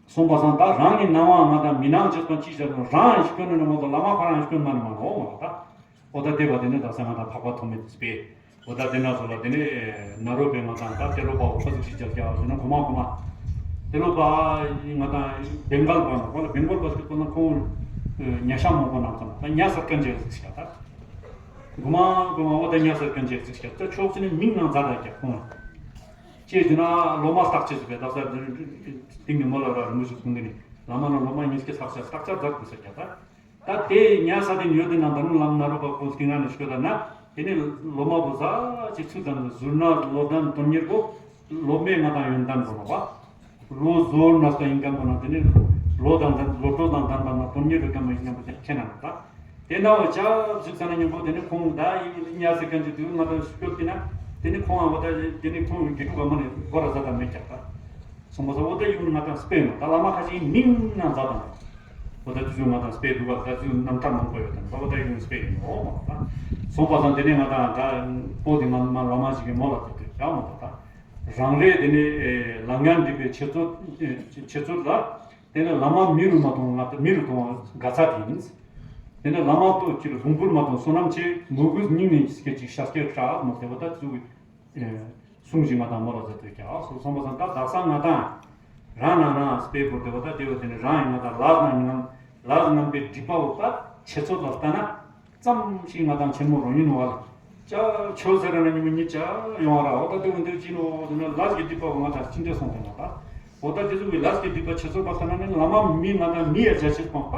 གསུངས་པ་སང་ད་རང་གི་སྣང་བ་ང་དང་མི་སྣང་ཅེས་དང་ཅི་བྱ་དང་རང་ཡང་ཤི་སྐྱོན་ནི་མོ་དང་བླ་མ་ཁོ་རང་ཡང་ཤི་སྐྱོན་མ་ནི་མ་ནོ་མ་ད། འོ་ད་དེ་བ་དེ་ནི་ད་ས་ང་དང་འཕགས་པ་ཐོགས་མེད་དེ་སྤེ། འོ་ད་དེ་ན་ཚོ་ལ་དེ་ནི་ན་རོ་པའི་ང་དང་ད་ཏེ་ལོ་པ་འོ་ཁ་ཟིག་ཞིག་ཅར་ཀྱ་བ་ཟེར་ན་གོ་མ་གོ་མ། ཏེ་ལོ་པ་ང་དང་བེང་གལ་པ་ན་ཁོ་ལ་བེང་གོལ་པ་ཟེར་ཁོ་ན་ཁོང་ཉ་ཤ་མང་པོ་ནང་ཙམ་ད་ཉ་སར་ཀན་ཅེ་ཟིག་ཤ་ད། གོ་མ་གོ་མ་འོ་ད་ཉ་སར་ཀན་ཅེ་ཟིག་ཤ་ད་ཕྱོགས་ཅི་ནི་མིང་ནང་ཛ་ད་ཀྱ་ཁོང་། ཅེས་བྱས་ན་ལོ་མ་བརྟག་ཅེས་སུ་བས་བརྟག་ས་སྟེང་ནས་མོ་ལ་ར་རི་མོ་ཞིག་གསུང་གི་ནི་བླ་མ་ན་ལོ་མ་ཉིས་ཀྱི་བརྟག་ས་བརྟག་ཅ་ཛར་དུ་ས་ཀྱ་ད། ད་དེ་ཉ་ས་དེ་ཉོ་དེ་ན་ད་རུང་ལམ་ན་རོ་པ་ཁོང་སྟེང་ན་ནས་ཤོད་ད་ན་དེ་ནི་ལོ་མ་བོ་ཟ་ཅིག་ཚུལ་དང་ཟུར་ན་ལོ་དང་དོན་གཉེར་པོ་ལོ་མེ་ང་དང་ཡོན་ཏན་པོ་ནོ་བ། ལོ་ཟོར་ན་ས་ཡིན་གམ་པོ་ན་དེ་ནི་ལོ་དང་ལོ་ཏོ་དང་ལྡན་པ་ན་དོན་གཉེར་རུ་གམ་པོ་ཡིན་གམ་པོ་དེ་ཁྱེད་ན་ནོ་ད། དེ་ན་བ་ཅག་ཟིག་ས་ན་མཉམ་པོ་དེ་ནི་ཁོང་ད་ཡིན་ཉ་སི་ཀན་ཅི་དུས་ང་དང་སྐྱོབ་དེ་ན་དེ་ནི་ཁོང་བ་ད་དེ་ནི་ཁོང་གི་ཏུ་ག་མ་ནི་སྒོ་ར་ཟ་དང་མེད་ཀྱག་ད། སོང་པ་ས་འོ་ད་ཡུག་ནི་ང་དང་སྤེལ་ནོ་ད་བླ་མ་ཁ་ཅིག་མིང་ནང་ཛ་དང་། འོ་ད་དུས་ཚོད་ང་དང་སྤེལ་འདུག་བ་ད་དུས་རྣམ་ཐར་མང་པོ་ཡོད་དང་འོ་ད་ཡུག་ནི་སྤེལ་ཡིན་ནོ་མ་ད། སོང་པ་སང་དེ་ནས་ང་དང་ད་པོ་དེ་ང་མ་བླ་མ་ཞིག་གི་མོ་ལ་ད་དུས་ཀྱང་མ་ད་ད། རང་རེ་དེ་ནས་ལམ་ཡང་འདྲིས་པའི་འཆད་རྩོད་འཆད་རྩོད་ལ་དེ་ནས་བླ་མ་མི་རུ་མ་གཏོང་ང་མི་རུ་གཏོང་བ་དགའ་ཚ་དེ་ཡིན། དེ་ནས་བླ་མ་ལྟོ་ཅིར་བོང་བུར་མ་གཏོང་བསོད་ནམས་ཆེ་མོས་གུས་སྙིང་ནས་སྐད་ཅིག་ཤ་སྐད་ཧྲག་མ་དེ་བ་ད་ཚུགས། གསུང་བཞིན་ང་དང་མོ་ལ་ཟེར་དུས་ཀྱང་སོ་སོང་པ་སང་ད་དག་ས་ང་དང་རང་ན་རང་སྤེལ་བོར་དེ་བ་ད་དེ་བ་དེ་ནི་རང་ཡིན་ང་དང་ལག་ན་ངམ་ལག་ངམ་པའི་སྒྲིབ་པ་བོ་ད་ཆེ་ཚོད་ལ་ལྟ་ན་ཙམ་ཞིག་ང་དང་ཆེན་མོ་རང་ཡིན་ནོ་བ་ལ་ཅ་ཆོས་ཟེར་ན་ཉི་མ་ཉི་ཅ་ཡོང་བ་ར་འོ་ད་དེ་བ་འདི་ཅི་ནོ་དེ་ན་ལག་གི་སྒྲིབ་པ་བོ་ང་དང་ཅི་འདྲ་སོང་དེ་ན་ད། འོ་ད་དེ་ཚོ་གི་ལས་ཀྱི་སྒྲིབ་པ་ཆེ་ཚོད་པ་ལྟ་ན་ནི་བླ་མ་མི་ང་དང་མི་ཡ་བྱ་ཆེ་སྤང་པ་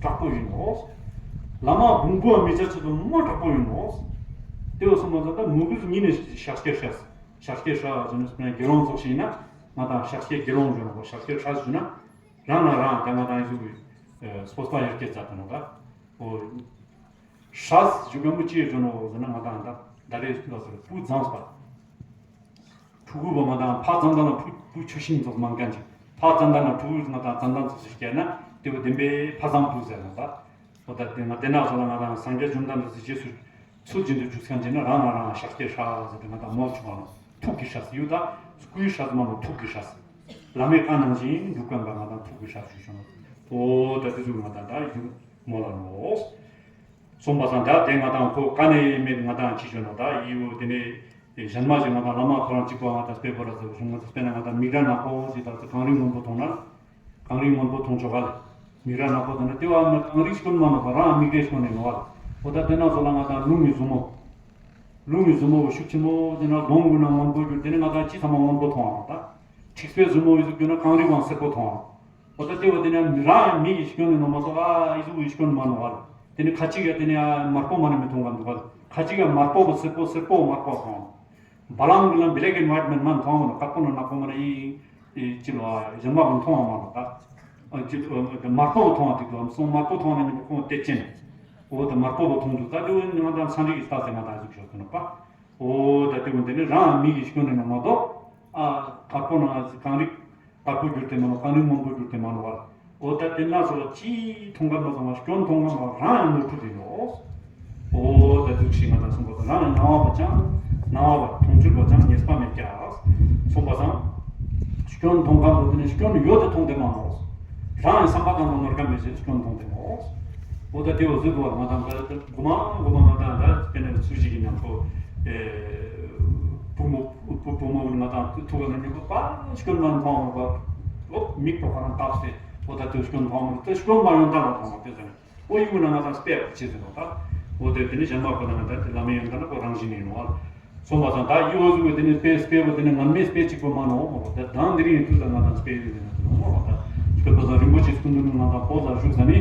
དྲག་པོ་ཡིན་ནོ། བླ་མ་བོང་བུ་བ་མི་བྱ་ཆེ་ཚོད་མ་དྲག་པོ་ཡིན་ནོ། དེ་བ་སོང་མ་ཟད་ད་མོ་གུས་ཉིན་ནས་ཤ་སྐྱེ་ཧྲས། ཤ་སྐྱེ་ཧྲ་ཟེར་ནས་དགེ་སློང་ཚོགས་ཤིག་ཡིན་ན་ང་དང་ཤ་སྐྱེ་དགེ་སློང་ཟེར་ནོ་ཤ་སྐྱེ་ཧྲ་ཟེར་ན་རང་ན་རང་དེ་ང་དང་ཡུ་གི་སྤོས་པ་ཡར་སྐྱེ་ཚ་དང་ནོ་ད། འོ། ཧྲས་ཞུ་ག་མོ་ཅི་ཡོད་ནོ་ཟེར་ན་ང་དང་ད་ད་རེས་ལ་ཟེར་བུ་བཟང་སྤ། ཕྲུ་གུ་བ་ང་དང་ཕ་ཙན་དན་ལ་ཕྲུ་བུ་ཆུ་ཤིང་ཚོགས་མང་མཁན་ཅིག་ཕ་ཙན་དན་ལ་ཕྲུ་གུ་ང་དང་ཙན་དན་ཚོགས་སུ་སྐྱེས་ན་དེ་བ་བདེན་པའི་ཕ་བཟང་བུ་ཟེར་ན་ད། འོ་ད་དེ་ང་དེ་ན་ཚོ་ལ་ང་དང་སངས་རྒྱས་བཅོམ་ལྡན་འདས་སུ་རྗེས་སུ་ཚུལ་བཞིན་དུ་འཇུག་མཁན་ཅིག་ན་རང་ང་རང་ཤ་སྐྱེ་ཧྲ་ཟེར་ཏེ་ང་དང་མོ་ཆུང་བ་ནོ་ཐུག་གི་ཧྲ་ཟེར་ཡུ་ད་སྐུའི་ཧྲ་ཟེར་མ་ནོ་ཐུག་གི་ཧྲ་ཟེར། བླ་མའི་བཀའ་ནང་བཞིན་འཇུག་མཁན་པ་ང་དང་ཐུག་གི་ཧྲ་ཞུ་ཤོང་ནོ། འོ་ད་དེ་ཚོ་ང་དང་ད་ཡུ་མོ་ལ་ནོ། གསུངས་པ་སང་ད་དེ་ང་དང་ཁོ་ཀ་ནས་མེད་ང་དང་ཅི་བྱོས་ནོ་ད་ཡིའུ་དེ་ནས་གཞན་མ་ཞིག་ང་དང་བླ་མ་ཁོ་རང་གཅིག་པོ་ང་དང་སྤེལ་བོ་ར་ཟེར་བྱུང་ང་དང་སྤེལ་ན་ང་དང་མིག་ར་ནག་པོ་ཞིག་ད་ཚོ་གངས་རི་སྔོན་པོ་མཐོང་ན་གངས་རི་སྔོན་པོ་མཐོང་ཆོག་ག་ལ་མིག་ར་ནག་པོ་དང་ན་དེ་བ་མི་གངས་རི་སྐྱོན་མ་ནོ་བ་རང་མིག་རེ་སྐྱོན་ནས་ནོ་བ་ལ་འོ་ད་དེ་ན་ཚོ་ལ་ང་དང་ལུང་མི་བཟུང་མོ་ རླུང་གི་ཟུར་མོ་བ་ཤུགས་ཆེན་པོ་དེ་ན་གདོང་གུན་ན་སྔོན་པོ་གྱུར། དེ་ནས་ང་དང་ཅི་ཚང་མ་སྔོན་པོ་མཐོང་བ་དང་། འཁྲིག་པའི་ཟུར་མོ་བའི་གཟུགས་གྱུར་ན་རྐང་རིགས་བང་སེར་པོ་མཐོང་བ། འོ་ད་དེ་བ་དེ་ནས་རང་མིག་གི་སྐྱོན་ནི་ནོ་མ་གཏོགས་ཨ་ཨི་གཟུགས་ཀྱི་སྐྱོན་མ་ནོ་བ། དེ་ནས་ཁ་ཅིག་ག་དེ་ནས་ཨ་དམར་པོ་མ་ནི་མི་མཐོང་ག་འདུག་ག་ཁ་ཅིག་ག་དམར་པོ་བ་སེར་པོ་སེར་པོ་དམར་པོ་མཐོང་། བ་ལང་གི་ལ་black and white མན་མ་མཐོང་བ་ནོ། དཀར་པོ་ནོ་ནག་པོ་མ་ནི་ཨི་ཨི་ཅི་ལོ་ཨ་གཞན་མ་གུན་མཐོང་བ་མ་ནོ་ད། ཨ་ཅི་ཨ་དམར་པོ་བ་མཐོང་བ་དེ་དུ་ཨམ་སོང་དམར་པོ་མཐོང་ནས་ནི་ཁོང་བལྟས་ཅན། འོ་ད་དམར་པོ་བ་མཐོང་འདུག་ད་དེ་བ་ང་དང་ཚན་རིག་གི་ལྟ་ཚེ་ང་དང་གཟུགས་ཤོར་དུ་ནོ་པ། འོ་ད་དེ་བ་དེ་ནི་རང་མིག་གི་སྐྱོན་ནི་ནོ་མ་གཏོགས། ཨ་དཀར་པོ་ན་རྐང་རིགས་དཀར་པོ་གྱུར་ཏེ་མ་ནོ། རྐང་རིགས་སྔོན་པོ་གྱུར་ཏེ་མ་ནོ་བ། འོ་ད་དེ་ན་སོ་ཅི་མཐོང་ག་མ་སོང་བ་སྐྱོན་མཐོང་ག་མ་རང་ཡང་ནོར་འཁྲུལ་དེ་ནོ། འོ་ད་དུག་ཤིང་ང་དང་གསུངས་པ་དང་རང་ཡང་སྣང་བ་བ་ཅང་སྣང་བ་བ་མཐོང་ཚུལ་བ་ཅང་ངེས་པ་མེད་ཀྱང་། གསུངས་པ་དང་། སྐྱོན་མཐོང་ག་མ་དེ་ནི་སྐྱོན་ཡོད་དེ་མཐོང་དེ་མ་ནོ། རང་ཡང་བསམ་པ་དང་ནོར་ག་མེད་ཅེས་སྐྱོན་མཐོང་དེ་ནོ། འོ་ད་དེ་བ་ཟེར་དུ་བ་ང་དང་ད་གོ་མ་གོ་མ་ང་དང་ད་དཔེར་ན་ཚུལ་ཞིག་གི་ཉམས་པོ། བུ་མོ་བུ་བུ་མོ་ང་དང་ཐུག་ག་ན་ཉམས་པོ་པ་སྐྱོན་མ་མཐོང་བ། འོ་མིག་པོ་ཁ་རང་བཏབ་སྟེ་འོ་ད་དེ་སྐྱོན་མཐོང་མ་དེ་སྐྱོན་མ་ཡོང་ད་ལ་མཐོང་བ་དེ་ཟེར་ནས། འོ་ཡིག་ནང་ང་དང་དཔེ་ཅི་ཟེར་ནོ་ད། འོ་དེ་དེ་ནི་གཞན་མ་ཁོ་ན་ང་དང་དེ་ལ་མེ་ཡོན་ད་ན་ཁོ་རང་བཞིན་ཡིན་ནོ། སོང་བ་དང་ད་ཡིག་འོ་ཟུག་དེ་ནི་དཔེ་དཔེ་བོ་དེ་ནི་ངན་མེད་དཔེ་གཅིག་པོ་མ་ནོ་མོ་ད་དང་དེ་རིང་ཡིན་དུས་ད་ང་དང་དཔེ་ཡོད་དེ་ན་དེ་ནོ་མོ་ད། ཁྱོད་པ་ས་རིན་པོ་ཆེ་སྐུ་མདུན་ནི་ང་དང་བོད་ལ་བཞུགས་ས་ནི།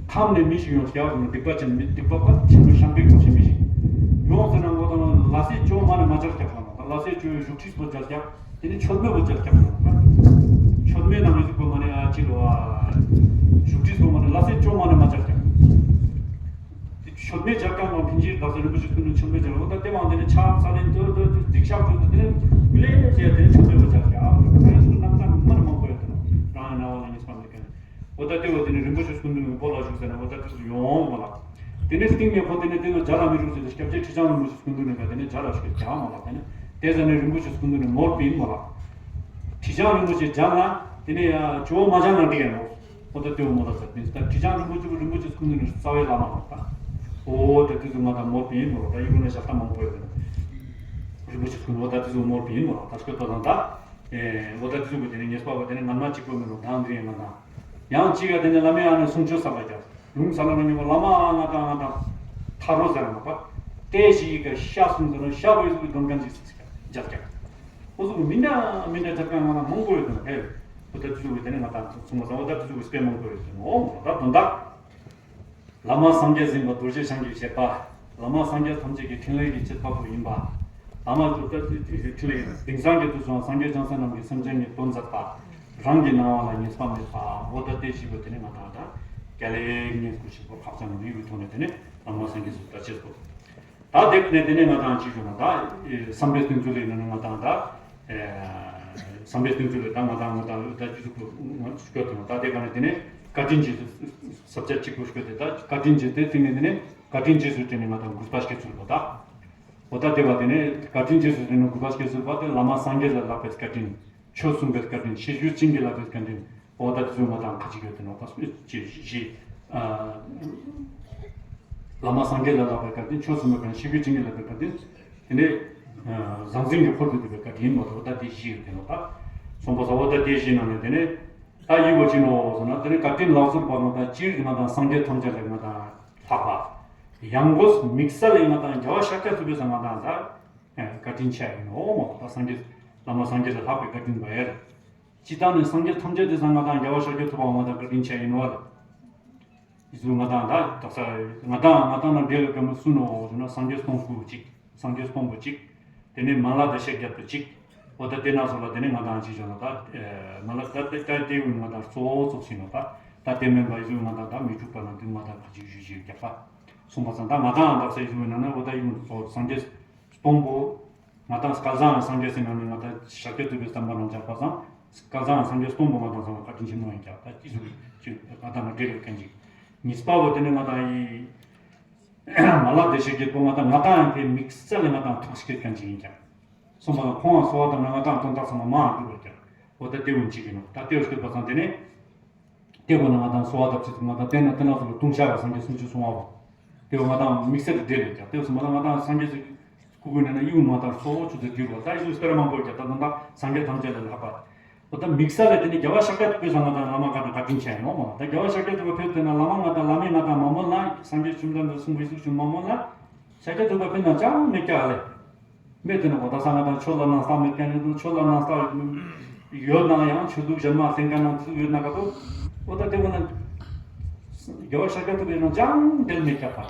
ཁམས་ནས་མི་ཞིག་ཡོང་སྐྱ་བ་སྡིག་པ་ཅན་མི་སྡིག་པ་པ་ཆེན་པོ་ཤམ་པའི་སྐུ་ཆེན་མི་ཞིག་ཡོང་ཟེར་ན་ངོ་དང་ལ་སེ་ཅོ་མ་ནི་མ་ཅར་སྐྱ་བ་ལ་ལ་སེ་ཅོ་ཡོད་བཞུགས་ཁྲིས་པོ་ཅར་སྐྱ། དེ་ནི་མཆོད་མེ་བོ་ཅར་སྐྱ་བ་ལ། མཆོད་མེ་ནང་གི་གཟུགས་པོ་མ་ནི་ཨ་ཅི་ལོ་ཨ། བཞུགས་ཁྲིས་པོ་མ་ནི་ལ་སེ་ཅོ་མ་ནི་མ་ཅར་སྐྱ། དེ་མཆོད་མེ་ཅར་སྐྱ་མ་ཕིན་ཅི་ལ་སེ་རིན་པོ་ཆེ་སྐུ་ནི་མཆོད་མེ་ཅར་ལོ་ད་དེ་མང་དེ་ནི་ཕྱག་ས་ལེན་དོ་དོ་དོ་སྡིག་བཤགས་དོ་དོ་དེ་ནི་ཀུ་ལེ་ཅེ་དེ་ནི་མཆོད་མེ་བོ་ཅར་སྐྱ། རིན་པོ་ཆེ་སྐུ་རྣམ་ཐར་མ་ནི་མང་པོ་ཡོད་དེ་ནོ། རང་ཡང་ན་བ་ལ་ཉེས་པ་མེད་མཁན། འོ་ད་དེ་བ་དེ་ནི་རིན་པོ་ཆེ་སྐུ་མདུན་ནི་བོད་ལ་བཞུགས་ཟེར་ན་འོ་ད་དེ་ཚོ་ཡོང་མ་ལགས། དེ་ནི་སྟེང་ནས་ཁོ་དེ་ནི་དེ་ཚོ་རྒྱ་ལ་མི་རུང་ཟེར་ཏེ་སྐྱབས་རྗེ་ཁྲི་བྱང་རིན་པོ་ཆེ་སྐུ་མདུན་ནི་ག་དེ་ནི་རྒྱ་ལ་ཞུགས་རྒྱ་མ་ལགས། དེ་ནི་དེ་ཟེར་ནི་རིན་པོ་ཆེ་སྐུ་མདུན་ནི་ནོར་བུ་ཡིན་མ་ལགས། ཁྲི་བྱང་རིན་པོ་ཆེ་རྒྱ་ལ་དེ་ནི་ཇོ་བོ་མ་རྒྱ་ལ་འགྲིག་ཡ་ནོ། འོ་ད་དེ་བ་མོ་ལ་ཟེར་ཏེ་ད་ཁྲི་བྱང་རིན་པོ་ཆེ་སྐུ་རིན་པོ་ཆེ་སྐུ་མདུན་ནི་རྩ་བའི་བླ་མ་ལགས་ད། འོ་ད་དེ་ཚོ་ང་ད་ནོར་བུ་ཡིན་མ་ལགས། ད་ཡིན་ན་ཞབས་ཏ་མང་པོ་ཡོད་ནོ། རིན་པོ་ཆེ་སྐུ་མདུན་འོ་ད་དེ་ཚོ་ནོར་བུ་ཡིན་མ་ལགས། ད་སྐྱོད་པ་དང་ད། ཨེ་འོ་ད་དེ་ཚོ་གི་དེ་ནི་ཉེས་པ་བ་དེ་ནི་ངན་མ་གཅིག་པོ་མིན་ནོ་དང་དེ་ཡང་ང་དང་། ཡང་གཅིག་ག་དེ་ནི་བླ་མའི་ཨ་ནི་གསུང་ཆོས་ས་ལ་རྒྱབ། ལུང་ས་ལ་ན་ཉོ་བ་བླ་མ་ང་དང་ང་དང་། ཐ་རོ་ཟེར་མ་པ། ཏེ་ཞིག་གི་ཤ་གསུང་ཟེར་ན་ཤ་བོ་ཡི་གི་དོན་གང་ཅིག་རྒྱབ་རྒྱབ། འོ་ཚོ་གི་མི་འདྲ་མི་འདྲ་རྒྱབ་གང་ང་དང་མང་པོ་ཡོད་དོ་ཧེ། འོ་ད་དེ་ཚོ་གི་དེ་ནི་ང་དང་གསུང་མ་ས་འོ་ད་དེ་ཚོ་གི་དཔེ་མང་པོ་ཡོད་དོ་ནོ་ད་དོན་དག་བླ་མ་སངས་རྒྱས་ཟིན་པ་རྡོ་རྗེ་འཆང་གི་བཞེད་པ། བླ་མ་སངས་རྒྱས་ཐམས་ཅད་ཀྱི་ཕྲིན་ལས་ཀྱི་བྱེད་པ་པོ་ཡིན་པ། བླ་མ་ཐུབ་ད་ཐུབ་ཀྱི་ཕྲིན་ལས་ཡིན། དེང་སང་གི་དུས་སུའང་སངས་རྒྱས་བྱང་སེམས་རྣམས་ཀྱིས་སེམས་ཅན་གྱི་དོན་མཛད་པ། རང་གི་སྣང་བ་ལ་ཉེས་པ་མེད་པ། འོ་ད་དེ་ཞིག་པོ་དེ་ནི་ང་དང་ད་རྒྱ་ལས་ངན་སྐུ་ཞིག་པོ་ཁག་ཅན་རིག་པའི་ཐོག་ནས་དེ་ནི་བླ་མ་སངས་རྒྱས་སུ་ད་ཆེད་དུ། ད་དེ་ནས་དེ་ནས་ང་དང་ཅི་ཞུ་ན་ད་བསམ་པའི་སྟེང་ཚུལ་ལས་ནི་ང་དང་ད། བསམ་པའི་སྟེང་ཚུལ་ལས་ད་ང་དང་ང་དང་ད་ཅི་ཞུ་དགོས་ང་ཞུ་དགོས་དེ་ནོ་ད་དེ་ག་ནས་དེ་ནས་བཀའ་དྲིན་རྗེས་སུ་ས་བཅད་གཅིག་པོ་ཞུ་དགོས་དེ་ད་བཀའ་དྲིན་རྗེས་དེ་སྟེང་ནས་དེ་ནས་བཀའ་དྲིན་རྗེས་སུ་དྲན་ནས་ང་དང་གུས་པ་སྐྱེ་ཚུལ་ལོ་ད། འོ་ད་དེ་བ་དེ་ནས་བཀའ་དྲིན་རྗེས་སུ་དྲན་ནས་གུས་པ་སྐྱེ་ཚུལ་བ་དེ་བླ་མ་སངས་རྒྱས་ལ་ལྷག་པའི་བཀའ་དྲིན། ཆོས་གསུངས་པའི་བཀའ་དྲིན། ཤེས་རྒྱུད་བྱིན་གྱིས་བརླབས་པའི་བཀའ་དྲིན། འོ་ད་དེ་ཚོ་ང་དང་ཁ་ཅིག་ཡོད་དེ་ནོ་ད་སྤེ་ཅེས་བཞི། བླ་མ་སངས་རྒྱས་ལ་ལྷག་པའི་བཀའ་དྲིན། ཆོས་གསུངས་པའི་བཀའ་དྲིན། ཤེས་རྒྱུད་བྱིན་གྱིས་བརླབས་པའི་བཀའ་དྲིན། དེ་ནས་ཟང་ཟིང་གི་འཁོར་དུ་འདུས་པའི་བཀའ་དྲིན་ཡིན་པ་འོ་ད་དེ་བཞི་ཡོད་དེ་ནོ་ད། སོང་པ་ས་འོ་ད་དེ་བཞི་ནང་ནས་དེ་ནས་ད་ཡིད་བ་ཅི་ནོ་ཟེར་ན་དེ་ནས་བཀའ་དྲིན་ལག་ཟུར་པ་ནོ་ད་སྤྱིར་ང་དང་སངས་རྒྱས་ཐམས་ཅད་ལས་ང་དང་ལྷག་པ། ཡང་སྒོས་དམིགས་བསལ་ལས་ང་དང་རྒྱལ་བ་ཤཱཀྱ་ཐུབ་པའི་ས་ང་དང་ད། བཀའ་དྲིན་ཆེ་ཡིན་ནོ་མོ་ད་སངས་རྒྱས། བླ་མ་སངས་རྒྱས་ལ་ལྷག་པའི་བཀའ་དྲིན་པ་ཡར། སྤྱི་བཏང་ནས་སངས་རྒྱས་ཐམས་ཅད་དེ་སང་ང་དང་རྒྱལ་བ་ཤཱཀྱ་ཐུབ་པ་ང་དང་བཀའ་དྲིན་ཆེ་ཡིན་ནོ་ལ། ཡིད་ཚུལ་ང་དང་ད་དག་ས་ང་དང་ང་དང་ན་འབྲེལ་བའི་བཀའ་མོལ་སུ་ནོ་ཟེར་ན་སངས་རྒྱས་སྟོང་སྐུ་གཅིག་སངས་རྒྱས་སྟོང་པོ་གཅིག་དེ་ནས་མ་ལ་བདེ་གཤེགས་བརྒྱད་དོ་གཅིག་འོ་ད་དེ་ན་སོ་ལ་དེ་ནས་ང་དང་ཅི་བྱུང་ན་ད་མ་ལ་ད་ད་ད་དེ་ཡུན་ང་དང་གཙོ་བོ་ཚོགས་ཤིང་ནོ་ད་ད་དེ་མིན་པ་ཡིད་ཚུལ་ང་དང་ད་མི་འཁྲུག་པ་ན་དུ་ང་དང་ཁ་ཅིག་ཞུ་ཞིག་རྒྱག་པ། གསུངས་པ་ཙང་ད་ང་དང་དག་ས་ཡིད་ཚུལ་ན་ན་འོ་ད་ཡུན་གཙོ་བོ་སངས་རྒྱས། སྟོང་པོ། ང་དང་སྐལ་བཟང་སངས་རྒྱས་ཟེར་ན་ནི་ང་དང་ཤཱཀྱ་ཐུབ་པའི་བསྟན་པ་ནང་འཇགས་པ་སང་སྐལ་བཟང་སངས་རྒྱས་སྟོང་པོ་ང་དང་ཚང་མ་བཀའ་དྲིན་ཆེན་མོ་ཡིན་ཀྱང་ད་ཅི་ཟུག་ཅི་ང་དང་ང་འབྲེལ་ཡོད་མཁན་ཅིག་གཉིས་པ་བོ་དེ་ནི་ང་དང་ཡི་མ་ལགས་བདེ་གཤེགས་རྒྱལ་པོ་ང་དང་ང་དང་ཡང་དེ་དམིགས་བསལ་ལས་ང་དང་ཐུགས་སྐྱེད་མཁན་ཅིག་ཡིན་ཀྱང་། སོང་པ་ན་ཁོང་ལ་གསོལ་བ་བཏབ་ན་ང་དང་དོན་དག་ཚང་མ་མང་འགྲུབ་པ་ཀྱང་འོ་ད་དེ་འུན་ཅིག་ཡིན་ནོ་ད་དེ་འུ་སྐྱོད་པ་ཚང་དེ་ནི། དེ་བོ་ན་ང་དང་གསོལ་བ་བཏབ་ཚེ་ང་དང་བསྟན་ན་བསྟན་ན་སོགས་ལ་ལྟུང་བཤགས་པ་སངས་རྒྱས་སུམ་ཅུ་སོང་བ་བོ། དེ་བོ་ང་དང་དམིགས་བསལ་དུ་འབྲེལ་ཡོད་ཀྱང་དེ་བོ་སོང་མ་ན་ང་དང་སངས་རྒྱས་སུ་སྐུ་གུ་ནས་ན་ཡིད་འོང་ང་དང་གཙོ་བོ་ཆུ་ཚོད་བསྒྱུར་བ་ད་ཡིད་འོང་སྤེ་ར་མང་པོ་ཀྱང་ད་དོན་དག་སངས་རྒྱས་ཐམས་ཅད་ལ་ལྷག་པ། འོ་ད་དམིགས་བསལ་ལ་དེ་ནི་རྒྱལ་བ་ཤཱཀྱ་ཐུབ་པའི་སང་ང་དང་བླ་མ་ང་དང་བཀའ་དྲིན་ཆེ་ཡོང་མ་ད་རྒྱལ་བ་ཤཱཀྱ་ཐུབ་པ་ཕེབས་དེ་ན་བླ་མ་ང་དང་བླ་མས་ང་དང་མ་མོལ་ན་སངས་རྒྱས་བཅོམ་ལྡན་འདས་གསུངས་པའི་གཟུགས་ཆུ་མ་མོལ་ན། ཤཱཀྱ་ཐུབ་པ་དཔེར་ན་ཅང་མེད་ཀྱག་ལེ། མེད་དེ་ནི་འོ་ད་ས་ང་དང་ཆོས་ལ་ནང་ས་མེད་ཀྱང་ཡོད་དུ་ཆོས་ལ་ནང་ས་ཡོད་ན་ཡང་ཆོས་ལུགས་གཞན་མ་སེང་ག་ནང་ཚུགས་ཡོད་ན་ག་ཏོ། འོ་ད་དེ་བོ་ན་རྒྱལ་བ་ཤཱཀྱ་ཐུབ་པའི་ནང་ཅང་འབྲེལ་མེད་ཀྱག་པ།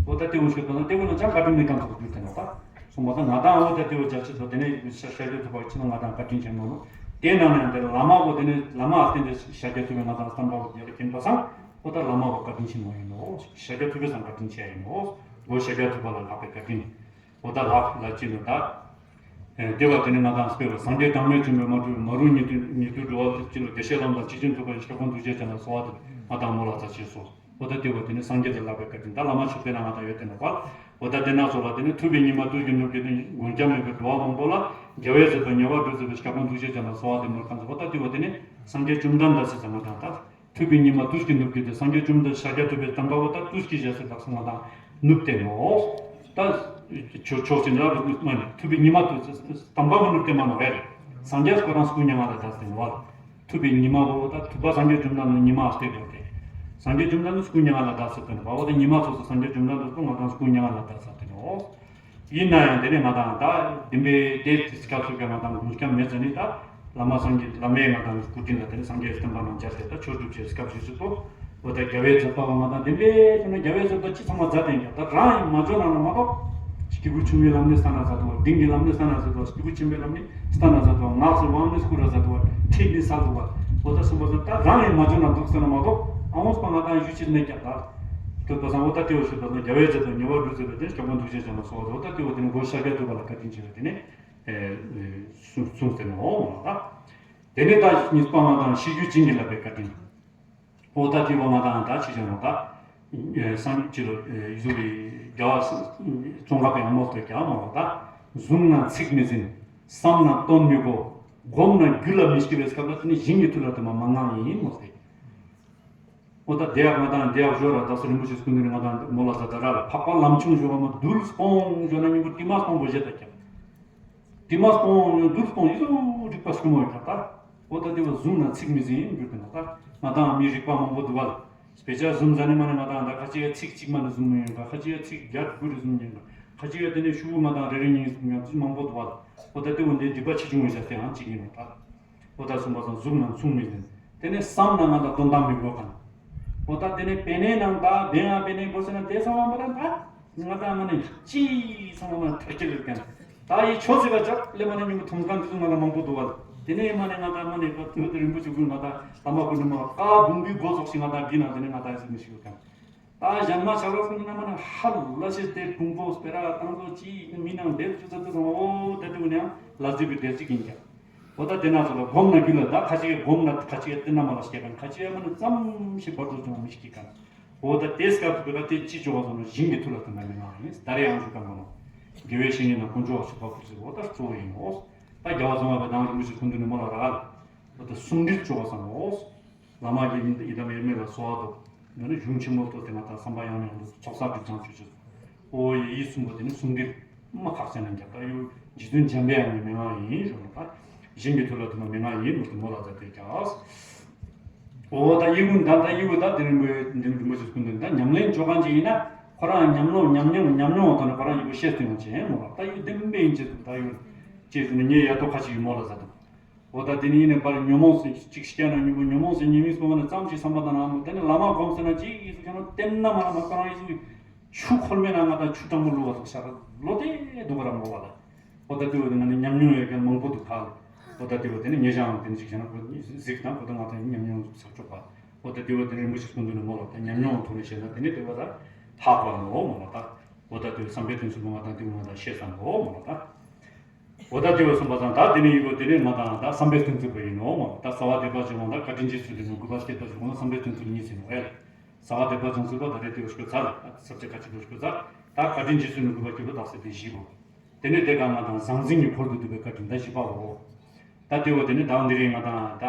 འོ་ད་དེ་བོ་ཞིག་ཏུ་ན་དེ་བོ་ན་ཅང་བཀའ་དྲིན་མེད་ཀྱང་ཚོགས་རྒྱུ་དེ་ནོ་ད། སོང་པ་ད་ང་དང་འོ་ད་དེ་བོ་རྒྱ་ཆེ་ཚོ་དེ་ནས་ཤཱཀྱ་ཐུབ་པ་ཕྱིན་ན་ང་དང་བཀའ་དྲིན་ཆེ་ནོ་ནོ། དེ་ནང་ནས་དེ་བླ་མ་བོ་དེ་ནས་བླ་མ་བསྟེན་ཏེ་ཤཱཀྱ་ཐུབ་པའི་ང་དང་བསྟན་པ་བོ་རྒྱལ་ལ་ཁྱེར་པ་སང་། འོ་ད་བླ་མ་བོ་བཀའ་དྲིན་ཆེན་མོ་ཡིན་ནོ། ཤཱཀྱ་ཐུབ་པའི་སང་བཀའ་དྲིན་ཆེ་ཡིན་ནོ། འོ་ཤཱཀྱ་ཐུབ་པ་ལ་ལྷག་པའི་བཀའ་དྲིན། འོ་ད་ལྷག་ལ་ཅི་ནོ་ད། ཨེ་དེ་བ་དེ་ནི་ང་དང་སྤེལ་བ་སངས་རྒྱས་བདག་མེད་ཆེན་པོས་མ་གྲུབ་མ་རུངས་ཉིད་དུ་ཉིད་དུ་འགྲོ་བ་ཅི་ནོ་བདེ་གཤེགས་ལམ་དང་ཆེ་ཆུང་ཐུབ་པ་ཡི་ཤོག་ཁོང་ཐུགས་རྗེ་ཅན་ལ་གསོལ་བ་དེ་ང་དང་མོ་ལ་ཚ་ཆེ་སོ། འོ་ད་དེ་བ་དེ་ནི་སངས་རྒྱས་དང་ལྷག་པའི་བཀའ་དྲིན་ད་བླ་མ་མཆོད་པའི་ནང་ང་དང་ཡོད་དེ་ནོ་པ། འོ་ད་དེ་ན་སོགས་ལ་དེ་ནི་ཐུབ་པའི་ཉི་མ་དུས་ཀྱི་ནུབ་ཀྱི་དེ་མགོན་སྐྱབས་མེད་པའི་འགྲོ་བ་མང་པོ་ལ་རྒྱལ་བའི་མཛད་པ་ཉེ་བར་སྒྲུབ་མཛད་པའི་ཤོག་ཁོང་ཐུགས་རྗེ་ཅན་ལ་གསོལ་བ་དེ་མོ་གང་ཟེར་འོ་ད་དེ་བ་དེ་ནི་སངས་རྒྱས་བཅོམ་ལྡན་འདས་སྲས་ཚང་མ་དང་ད། ཐུབ་པའི་ཉི་མ་དུས་ཀྱི་ནུབ་ཀྱི་དེ་སངས་རྒྱས་བཅོམ་ལྡན་ཤཱཀྱ་ཐུབ་པའི་བསྟན་པ་བོ་ད་དུས་ཀྱི་ཞལ་ཟེར་ལགས་སོ་ང་དང་ནུབ་སྟེ་ནོ། ད་ཆོས་ཆོས་ཅན་རབ་ཏུ་མ་ནི་ཐུབ་པའི་ཉི་མ་དུས་བསྟན་པ་བོ་ནུབ་སྟེ་མ་ནོ་བས། སངས་རྒྱས་ཁོ་རང་སྐུ་མྱ་ངན་ལས་འདས་ཏེ་ནོ། ཐུབ་པའི་ཉི་མ་བོ་ད་ཐུབ་པ་སངས་རྒྱས་བཅོམ་ལྡན་ནི་ཉི་མ་སྟེ་དོ་སྟེ། སངས་རྒྱས་བཅོམ་ལྡན་ནི་སྐུ་མྱ་ངན་ལས་འདས་ཏེ་ནོ་བ་བོ་ད་ཉི་མ་ཚོ་ཚོ་སངས་རྒྱས་བཅོམ་ལྡན་དུ་སྐུ་ང་དང་སྐུ་མྱ་ངན་ལས་འདས་ཏེ་ནོ། ཡིན་ན་ཡང་དེ་ནས་ང་དང་ད་བདེན་པའི་དེ་སྐབས་སུ་ཀྱང་ང་དང་གོང་ཁྱམས་མེད་ཟེར་ནི་ད་བླ་མ་སངས་རྒྱས་བླ་མས་ང་དང་སྐུ་དྲིན་ལ་དེ་ནས་སངས་རྒྱས་བསྟན་པ་རྣམས་སྦྱར་ཏེ་ད་ཆོས་སྒྲུབ་བྱེད་སྐབས་སུ་སུ་ཏོ། འོ་ད་རྒྱལ་བའི་མཛད་པ་བ་ང་དང་བདེན་པའི་དེ་ནས་རྒྱལ་བའི་མཛད་པ་ཅི་ཚང་མ་མཛད་དེ་ཀྱང་ད་རང་ཡིན་མ་འཇོག་ན་ལ་མ་གཏོགས། སྐྱེས་བུ་ཆུང་བའི་ལམ་ནི་ས་ན་ཟ་དོ་བ། གདིང་གི་ལམ་ནི་ས་ན་ཟ་དོ་བ། སྐྱེས་བུ་ཆེན་པོའི་ལམ་ནི་ས་ན་ཟ་དོ་བ། ངག་གི་དབང་ནི་སྐུ་ར་ཟ་དོ་བ། ཁྲིད་ནི་ས་དོ་བ། འོ་ད་གསུངས་པ་ཟེར་ད་རང་ཡིན་མ་འཇོག་ན་འདུག་ཟེར་ན་མ་གཏོགས་ཨ་འོང་སྤ་ང་དང་ཡུལ་ཕྱིར་གནས་ཀྱང་ད། ཐུབ་པ་སང་འོ་ད་ལྟེ་བ་ཞུ་ད་ན་རྒྱལ་བའི་མཛད་པ་ཉེ་བར་སྒྲུབ་མཛད་པའི་དེ་སྐྱོབ་པ་འདུ་བྱེད་ཅན་ལ་གསོལ་བ་འོ་ད་ལྟེ་བ་དེ་ནི་སྒོ་ཤཱཀྱ་ཐུབ་པ་ལ་བཀའ་དྲིན་ཆེ་བས་དེ་ནི་གསུངས་གསུངས་ཟེར་ནོ་འོ་ད། དེ་ནི་ད་གཉིས་པ་ང་དང་ཤེས་རྒྱུད་བྱིན་གྱིས་བརླབས་པའི་བཀའ་དྲིན། འོ་ད་ལྟེ་བ་ང་དང་ད་ཆེ་ཆུང་ལ་ད། སངས་ཅི་ལོ་ཡུ་རི་རྒྱལ་བ་ཙོང་ཁ་པའི་ཨ་མོ་ལྟོས་ཀྱང་མོ་ལ་ད། བཟུང་ན་ཚིག་མི་ཟིན། བསམ་ན་དོན་མི་གོ། བསྒོམས་ན་རྒྱུད་ལ་མི་སྐྱེ་བའི་སྐབས་ལ་དེ་ནི་ཞིང་གི་ཐུལ་ལ་དུ་མ་མ་ངང་ཡིན་མོ་ཟེར། འོ་ད་དེ་ཡག་ང་དང་དེ་ཡག་ཞོར་ར་ད་སོ་རིན་པོ་ཆེ་སྐུ་མདུན་ནས་ང་དང་མོ་ལ་ཟ་ད་ར་ལ་འཕགས་པ་ལམ་ཆུང་ཞོར་བ་མ་རྡུལ་སྤོང་ཞོར་ན་སྙིང་པོ་དྲི་མ་སྤོང་པོ་བཞེས་ད་ཀྱང་། དྲི་མ་སྤོང་རྡུལ་སྤོང་ཡི་སུ་རིག་པ་སྐྱོ་མོ་ཡོད་ད། འོ་ད་དེ་བ་བཟུང་ན་ཚིག་མི་ཟིན་གྱུར་ཏེ་ན་ད་ང་དང་མི་རིག་པ་མང་པོ་འདུག་བ་ལ། དཔེ་ཆ་བཟུང་ཟ་ནི་མ་ནི་ང་དང་ད་ཁ་ཅིག་ཡ་ཚིག་གཅིག་མ་ནི་བཟུང་མི་ཡོང་ག་ཁ་ཅིག་ཡ་ཚིག་བརྒྱ་དགུ་རེ་བཟུང་མི་ཡོང་ག་ཁ་ཅིག་ཡ་དེ་ནས་ཤུ་བུ་ང་དང་རེ་རེ་གཉིས་བཟུང་ཡང་ཚིག་མང་པོ་འདུག་བ་ལ། འོ་ད་དེ་བ་འདི་སྒྲིབ་པ་ཆེ་ཆུང་ཡོད་ས་དེའང་གཅིག་ཡིན་ནོ་ད། འོ་ད་གསུངས་པ་སང་གཟུགས་རྣམས་མཚུངས་མི་ལྡན། དེ་ནས་བསམ་ན་ང་དང་དོན་དམ་མི་གོ་གང་། འོ་ད་དེ་ནས་པེ་ནེ་ནང་ད་བདེན་ཨ་པེ་ནེ་གོ་ཟེར་ན་དེ་ཚང་མ་མ་རེད་ད། ང་དང་མ་ནས་ཅི་ཚང་མ་མ་ཐར་གྱི་རེད་ཀྱང་། ད་ཡི་ཆོས་ཟེར་བ་ཅག་ལས་མ་ནས་ཉིན་མོ་ཐོང་གང་དུ་ང་དང་མང་པོ་འདུག་བ། དེ་ནས་མ་ནས་ང་དང་མ་ནས་ག་དུས་དེ་རིན་པོ་ཆེ་ཀུན་ང་དང་ལམ་པ་ཀུན་ནས་མ་བཀའ་འབུམ་པའི་སྒོ་ཚོགས་ཤིག་ང་དང་འདི་ན་དེ་ནས་ང་དང་ཟེར་མི་ཤེས་ཀྱང་། ད་གཞན་མ་ཆགས་རོགས་ཀུན་ན་མ་ནས་ཧ་ལ་ཤེས་དེ་ཀུན་པོ་སྤེ་ར་བཏང་ཚོ་ཅི་མི་ནང་འདེབས་ཆུ་ཚ་ཚ་སོང་བ་འོ་ད་དེ་ཀུན་ཡང་ལ་རྩིས་པའི་འདེབས་ཅིག་ཡིན་ཀྱང་། འོ་ད་དེ་ན་ཚོ་ལ་སྒོམ་ན་རྒྱུད་ལ་ད་ཁ་ཅིག་གིས་སྒོམ་ན་ཁ་ཅིག་གིས་བསྟེན་ན་མ་ལ་སྐྱེ་གང་ཁ་ཅིག་ཡ་མ་ནི་ཙམ་ཞིག་བར་དུ་བྱུང་བ་མི་ཤེས་ཀྱི་གང་། འོ་ད་དེ་སྐབས་སུ་བོད་པ་དེ་ཅི་བྱུང་བ་སོང་ན་ཞིང་གི་ཐུལ་ལ་དུ་མ་མི་ངང་ཡིན་ད་རེ་ཡང་ཞུ་གང་མ་ནོ། དགེ་བའི་བཤེས་གཉེན་དང་དཀོན་མཆོག་ག་ཆོད་པ་ཕུར་ཟེར་འོ་ད་གཙོ་བོ་ཡིན་ནོ། ད་རྒྱལ་བ་ཙོང་ཁ་པའི་དང་རིན་པོ་ཆེ་སྐུ་མདུན་ནས་མོ་ལ་རག་ལ། འོ་ད་གསུང་འདྲིར་བྱུང་བ་སོང་ནོ། བླ་མ་གིས་ཡི་དམ་དབྱེར་མེད་ལ་གསོལ་བ་འདེབས། ང་ནི་གཞུང་ཆེན་མོ་ཐོག་དེ་ང་དང་བསམ་པ་ཡང་ནས་ཡང་དུ་ཚོགས་བསགས་སྒྲིབ་སྦྱང་ཆོས་ཆོས། ཨོ་ཡེ་ཡིད་གསུམ་པོ་དེ་ནི་གསུང་འདིར་མ་ཁག་ཅན་ན་རྒྱབ་ད་ཡུ་རྗེ་བཙུན་འཇམ་པའི་དབྱངས་ཀྱི་མན་ངག་ཡིན་ཞུ་ནོ་ད། ཞིང་གི་ཐུལ་ལ་དུ་མ་མན་ངག་ཡིན་མོ་དེ་མོ་ལ་ད་དེ་རྒྱག་ཨོ་ད་ཡི་གུ་ད་ད་ཡི་གུ་ད་དེ་རིང་པོའི་འདི་རིང་པོ་ཞིག་སྐུ་མདུན་ད་ཉམས་ལེན་བཅོ་གང་ཅིག་ཡིན་ན་ཁོ་རང་ཉམས་མྱོང་ཉམས་མྱོང་ཉམས་མྱོང་ཐོག་ནས་ཁོ་རང་ཡི་གུ་ཤེས་ཐུབ་ཡོང་ཅེས་མོ་ལ་ད་ཡུ་བདེན་པའི་ཡིན་ཅེས་ད་ཡུ་ཅེས་ཟེར་ནས་ངས་ཡ་ཐོག་ཁ་ཅིག་ཡི་མོ་ལ་ཟ་དུ། འོ་ད་དེ་ནི་ཡིན་ནས་པར་ཉོན་མོངས་སུ་གཅིག་སྐྱེས་ན་ཉོན་མོངས་ཉོན་མོངས་སུ་ཉེས་དམིགས་སོང་བ་ནི་ཙམ་ཞིག་བསམ་པ་དང་ནང་དུ་དེ་ནི་བླ་མ་སྒོམ་ཟེར་ན་གཅིག་ཡིན་སུ་ཁྱོད་རང་བསྟེན་ན་མ་ན་མ་ཁོ་རང་ཡིན་སུ་ཆུ་ཁོལ་མེད་ན་ང་དང་ཆུ་གཙང་པོ་བླུགས་པ་སོགས་ཤར་ལོ་དེ་འདུག་ག་ར་མོ་བ་ལ། འོ་ད་དེ་བ་དེ་ང་ནི་ཉམས་མྱོང་ཡོད་མཁན་མང་པོ་འདུག་ག་ལ། འོ་ད་དེ་བ་དེ་ནི་ཉེ་ཞང་དེ་ནི་གཅིག་བྱས་ན་ཁོ་གཟིགས་དང་ཁོ་ད་ང་དང་ཉམས་མྱོང་ཟུག་ཆགས་ཆོག་པ། འོ་ད་དེ་བ་དེ་ནི་རིན་པོ་ཆེ་སྐུ་མདུན་ནས་མོ་ལ་ད་ཉམས་མྱོང་ཐོག་ནས་བཤད་ན་དེ་ནི་དེ་བ་ད་ཐག་པ་ནོ་མོ་ལ་ད། འོ་ད་དེ་བ་བསམ་པའི་དོན་ཚུལ་མོ་ང་དང་དེ་བ་ང་དང་ཤེས་ས་ནོ་མོ་ལ་ད། འོ་ད་དེ་བས་གསུངས་པ་དང་ད་དེ་ནས་ཡི་གེ་དེ་ནས་ང་དང་ད་བསམ་པའི་དོན་ཚུལ་པ་ཡིན་ནོ་མ་ད་རྩ་བ་སྡེ་པ་བྱུང་བ་ད་བཀའ་དྲིན་རྗེས་སུ་དེ་ནས་དགུ་པ་སྐྱེད་པ་བྱུང་བ་བསམ་པའི་དོན་ཚུལ་གཉིས་ཟིན་ནོ་ཨེ། རྩ་བ་སྡེ་པ་བྱུང་ཚུལ་པ་ད་རེ་དེ་བས་ཤོད་ཚར་ས་བཅད་ཁ་ཅིག་བས་ཤོད་ཚར་ད་བཀའ་དྲིན་རྗེས་སུ་ནི་དགུ་པ་སྐྱེད་པ་དག་ས་དེ་བཞི་བོ། དེ་ནས་དེ་ག་ང་དང་ཟང་ཟིང་གི་འཁོར་དུ་འདུས་པའི་བཀའ་དྲིན་ད་བཞི་པའོ། ད་དེ་བས་དེ་ནས་ད་འདི་རིང་ང་དང་ད་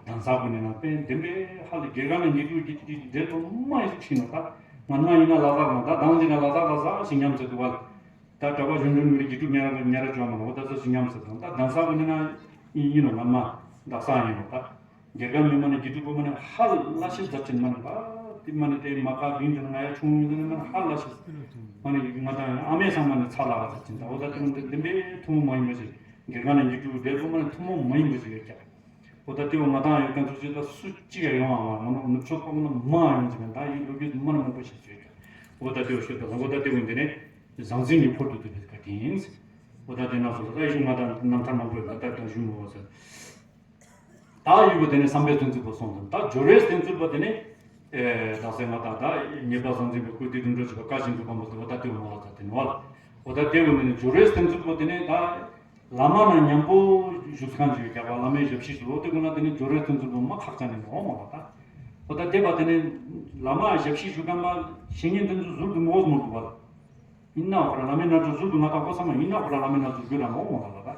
གདན་ས་ཀུན་ནས་ན་དཔེ་བདེན་པའི་ཧ་ལས་དགེ་རྒན་ནས་ཉེ་དུ་གི་འདྲེ་དོ་མ་ཡི་ཤིག་ཤིག་ནོ་ད་ང་ང་ཡིན་ན་ལ་དྭགས་ནང་ད་དང་འདི་ན་ལ་དྭགས་ལ་ཟག་ཞིག་ཉམས་ཟེར་འདུག་བ། ད་གྲྭ་པ་གཞོན་གཞོན་མི་རིགས་ཀྱི་ཐུགས་ཉར་ཉར་བྱུང་མ་ནོ་ད་ཚོ་ཞིག་ཉམས་ཟེར་དང་ད་གདན་ས་གོ་ནི་ན་ཡིན་ནོ་ང་མ་ད་ས་ཡིན་ནོ་ད། དགེ་རྒན་མི་མ་ནི་ཀྱི་ཐུགས་པོ་མ་ནི་ཧ་ལ་ཤི་ཟབ་ཅན་མ་ནི་ད་ དེ་མ་ནི་དེ་མ་ཁ་བིང་དུ་ང་ཡ་ཆུང་ཡོད་ན་མ་ཧ་ལ་ཞིག་མ་ནི་ང་དང་ཨ་མའི་སང་མ་ནི་ཚ་ལ་བ་ཚ་ཅིན་ད་འོ་ད་དེ་འདི་འདི་འདི་ཐུན་མོང་མ་ཡིན་པ་ཞིག་དགེ་རྒན་ནས་ཉི་ཤུ་དེ་ལོ་མ་ནི་ཐུན་མོང་མ་ཡིན་པ་ཞིག་ཡོད་ཀྱང་། འོ་ད་དེ་འོ་ང་དང་ཡོད་ཀྱང་ཚོ་ཅིག་ད་སུ་གཅིག་ཡང་ཡོང་བ་མ་ནོ་ནུབ་ཕྱོགས་ཕོག་ན་མ་ཡོང་ཅིག་ད་ཡིན་ལོ་རྒྱུས་མ་ནི་མང་པོ་ཞིག་ཡོད་ཀྱང་། འོ་ད་དེ་འོ་ཤོད་ད་འོ་ད་དེ་འོ་འདི་ནས་ཟང་ཟིང་གི་ཕོར་དུ་དུ་བེད་ཀ་དེ་ཡིན། འོ་ད་དེ་ན་སོ་ད་ད་ཡིན་ང་དང་རྣམ་ཐར་མང་པོ་ཡོད་ད་ད་ད་ཞུ་མོ་བ་ཟེར། ད་ཡུལ་པོ་དེ་ནས་བསམ་པའི་བསྟན་འཛིན་པོ་སོང་དང་ད་སྦྱོར་བའི་བསྟན་འཛིན་པོ་དེ་ནས་ཨེ་དག་སེ་ང་དང་ད་ཉེས་པ་བཟང་འཛིན་པའི་སྐུ་དེ་དུ་འགྲོ་བྱེད་པ་བཀའ་བཞིན་དུ་གང་པོ་དེ་བ་ད་དེ་བ་མ་ལ་ད་དེ་ནོ་བ་ལ། འོ་ད་དེ་བོ་ནས་སྦྱོར་བའི་བསྟན་འཛིན་པོ་དེ་ནས་ད་བླ་མ་ན་མཉམ་པོ་བཞུགས་ཁང་ཅིག་རྒྱག་པ་བླ་མའི་ཞབས་ཕྱི་ཞུ་འོ་དེ་ཀུན་ལ་དེ་ནས་སྦྱོར་བའི་བསྟན་འཛིན་པོ་མ་ཁག་ཅན་ནས་ནོ་མ་ལ་ད། འོ་ད་དེ་བ་དེ་ནས་བླ་མ་ཞབས་ཕྱི་ཞུ་མཁན་པ་བཤེས་གཉེན་དེ་ཚོ་ཟུར་དུ་མོ་བོ་མོ་དུ་བ་ལ། ཡིན་ན་འོ་ཁ་ར་བླ་མའི་ན་ཚོ་ཟུར་དུ་ང་དང་ཁོ་ཚང་མ་ཡིན་ན་འོ་ཁ་ར་བླ་མའི་ན་ཚོ་རྒྱུ་ར་མ་འོ་མ་ལ་ལ་ད།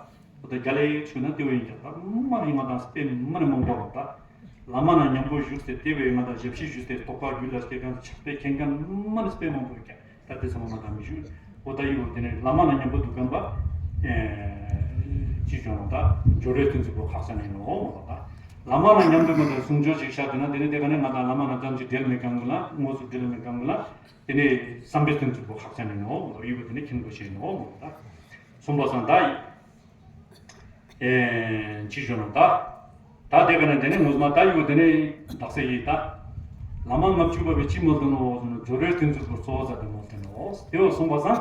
འོ་ད་རྒྱ་ལའི་ཆུ་ན་ལྟེ་བ་ཡིན་ཀྱང་ད་མ་ནི་ང་དང་སྤེ་མ་ནི་མང་པོ་རོགས་ད། བླ་མ་ན་མཉམ་པོ་བཞུགས་ཏེ་ལྟེ་བའི་ང་དང་ཞབས་ཕྱི་ཞུས་ཏེ་རྟོགས་པ་རྒྱུད་ལ་སྐྱེ་མཁན་ཕྱག་དཔེ་མཁྱེན་མཁན་མ་ནི་སྤེ་མང་པོ་ཡོད་ཀྱང་ད་དེ་ཚང་མ་ང་དང་མི་ཞུ། འོ་ད་ཡིན་འོ་དེ་ནས་བླ་མ་ན་མཉམ་པོ་འདུག་མཁན་པ། ཅི་བྱུང་རོགས་ད་སྦྱོར་བའི་བསྟན་འཛིན་པོ་ཁག་ཅན་ཡིན་ནོ་མ་རོགས་ད། བླ་མ་ན་མཉམ་པོ་ང་དང་གསུང་ཆོས་ཅིག་བཤད་དེ་ན་དེ་ནས་དེ་ག་ནས་ང་དང་བླ་མ་ན་ཙམ་ཅིག་འབྲེལ་མེད་མཁན་ཀུན་ལ་དངོས་སུ་འབྲེལ་མེད་མཁན་ཀུན་ལ། དེ་ནས་བསམ་པའི་བསྟན་འཛིན་པོ་ཁག་ཅན་ཡིན་ནོ་ཡིན་པ་དེ་ནས་མཁྱེན་དགོས་ཤེས་ནོ་མོ་ད། གསུངས་པ་སང་ད་ཡིན། ཅི་ཞུ་ནོ་ད། ད་དེ་ག་ནས་དེ་ནས་ངོ་མ་ད་ཡིན་པ་དེ་ནས་དག་ས་ཡིན་ད། བླ་མ་ལྔ་བཅུ་པ་བས་ཅི་མོལ་དུ་ནོ་ཟེར་ན་སྦྱོར་བའི་བསྟན་འཛིན་པོ་གཙོ་བོ་ཟ་དེ་མོལ་དུ་ནོ་དེ་བ་གསུངས་པ་སང་།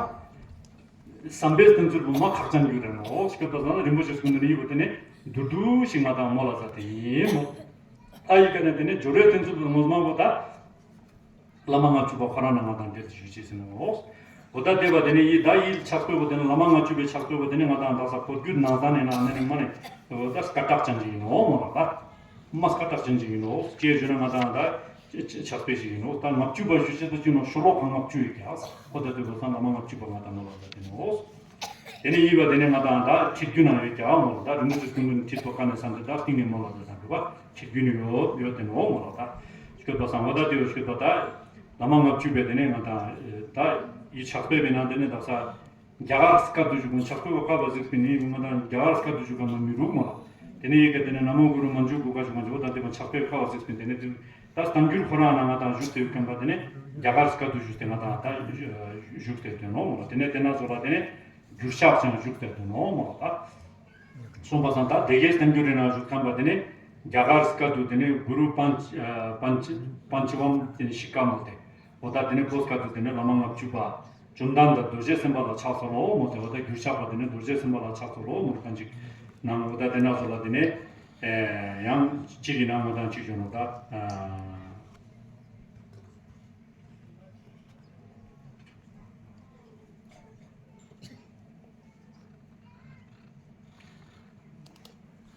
བསམ་པའི་བསྟན་འཛིན་པོ་མ་ཁག་ཅན་ཡོད་རེད་ནོ་ཞིག་པ་སང་རིན་པོ་ཆེ་སྐུ་འདི་ནས་ཡིན་པ་དེ་ནས་མདོར་བསྡུས་ཤིག་ང་དང་མོལ་ལ་ཟ་དེ་ཡིན་མོ། ད་ཡིན་ག་ནས་དེ་ནས་སྦྱོར་བའི་བསྟན་འཛིན་པོ་ངོ་མ་པོ་ད། བླ་མ་ལྔ་བཅུ་པ་ཁོ་རང་ནང་ང་དང་འབྲེལ་ཞུ་ཅེས་ཟེར་ནོ། འོ་ད་དེ་བ་དེ་ནས་ཡིད་ད་ཡིད་ཕྱག་དཔེ་བོ་དེ་ནས་བླ་མ་ལྔ་བཅུ་པའི་ཕྱག་དཔེ་བོ་དེ་ནས་ང་དང་དག་ས་གོ་རྒྱུ་ནང་ས་ནས་ན་ནས་ནས་མ་ནས་འོ་ད་སྐད་གྲགས་ཅན་ཅིག་ཡིན་ནོ་མ་ར་ད། མ་སྐད་གྲགས་ཅན་ཅིག་ཡིན་ནོ་ཅེས་བརྗོད་ན་ང་དང་ད་ཕྱག་དཔེ་ཞིག་ཡིན་ནོ་ད་ལྔ་བཅུ་པ་ཞུ་ཅེས་ད་ཅི་ནོ་ཤོ་ལོ་ཀ་ལྔ་བཅུ་ཡོད་ཀྱང་འོ་ད་དེ་བ་སང་བླ་མ་ལྔ་བཅུ་པ་ང་དང་མ་ལ་ད་དེ་ནོ། དེ་ནས་ཡིད་པ་དེ་ནས་ང་དང་ད་ཁྲིད་རྒྱུ་ན་ཡོད་ཀྱང་མོ་ད་རིན་པོ་ཆེ་སྐུ་མདུན་ཁྲིད་ཐོག་ཀ་ནས་བསམ་དེ་ད་སྟེང་ནས་མོ་ལ་ད་དང་འགྲོ་བ་ཁྲིད་རྒྱུ་ནི་ཡོད་ཡོད་དེ་ནོ་མོ་ལ་ད་ཤོད་པ་སང་བ་ད་དེ་ཡོད་ཤོད་པ་ད་བླ་མ་ལྔ་བཅུ་པའི་དེ་ནས་ང་དང་ད་ཡིད་ཕྱག་དཔེ་བའི་ནང་དེ་ནས་ད་ས་རྒྱ་གར་སྐད་དུ་བཞུགས་ཀྱང་ཕྱག་དཔེ་བ་ཁ་བ་གཟིགས་པའི་ནི་ང་དང་རྒྱ་གར་སྐད་དུ་བཞུགས་ཀྱང་མ་མི་རུག་མོ་ལ་དེ་ནས་ཡི་གེ་དེ་ནས་ན་མོ་གུ་རུ་མ་འཇུག་གུ་ཀ་བཞུགས་ཀྱང་འཇོག་ད་དེ་མ་ཕྱག་དཔེ་ཁ་བ་གཟིགས་པའི་དེ་ནས་དེ་ད་གཏམ་རྒྱུད་ཁོ་རང་ན་ང་དང་བཞུགས་ཏེ་ཡོད་མཁན་པ་དེ་ནས་རྒྱ་གར་སྐད་དུ་བཞུགས་ཏེ་ང་དང་ད་བཞུགས་ཏེ་དེ་ནོ་མོ་ལ་དེ་ནས་དེ་ན་བཟོ་ལ་དེ་ནས། འགྱུར་ཕྱག་ཅན་བཞུགས་ཏེ་དུ་ནོ་མོ་ལ་ད། གསུངས་པ་སང་ད་སྡེ་དགེ་བསྟན་འགྱུར་རི་ན་བཞུགས་ཁན་པ་དེ་ནི་རྒྱ་གར་སྐད་དུ་དེ་ནི་གུ་རུ་པཉྩ་པཉྩ་པཉྩ་བམ་དེ་ནི་ཤི་ཀ་མོ་དེ། འོ་ད་དེ་ནི་བོད་སྐད་དུ་དེ་ནི་བླ་མ་ལྔ་བཅུ་པ། བཅོམ་ལྡན་འདས་རྡོ་རྗེ་སེམས་དཔའ་ལ་ཕྱག་འཚལ་ལོ་མོ་དེ། འོ་ད་འགྱུར་ཕྱག་པ་དེ་ནི་རྡོ་རྗེ་སེམས་དཔའ་ལ་ཕྱག་འཚལ་ལོ་མོ་དེ་གང་ཅིག་ནང་འོ་ད་དེ་ན་སོ་ལ་དེ་ནི་ཡང་གཅིག་གི་ནང་འོ་ད་གཅིག་བྱུང་ནོ་ད།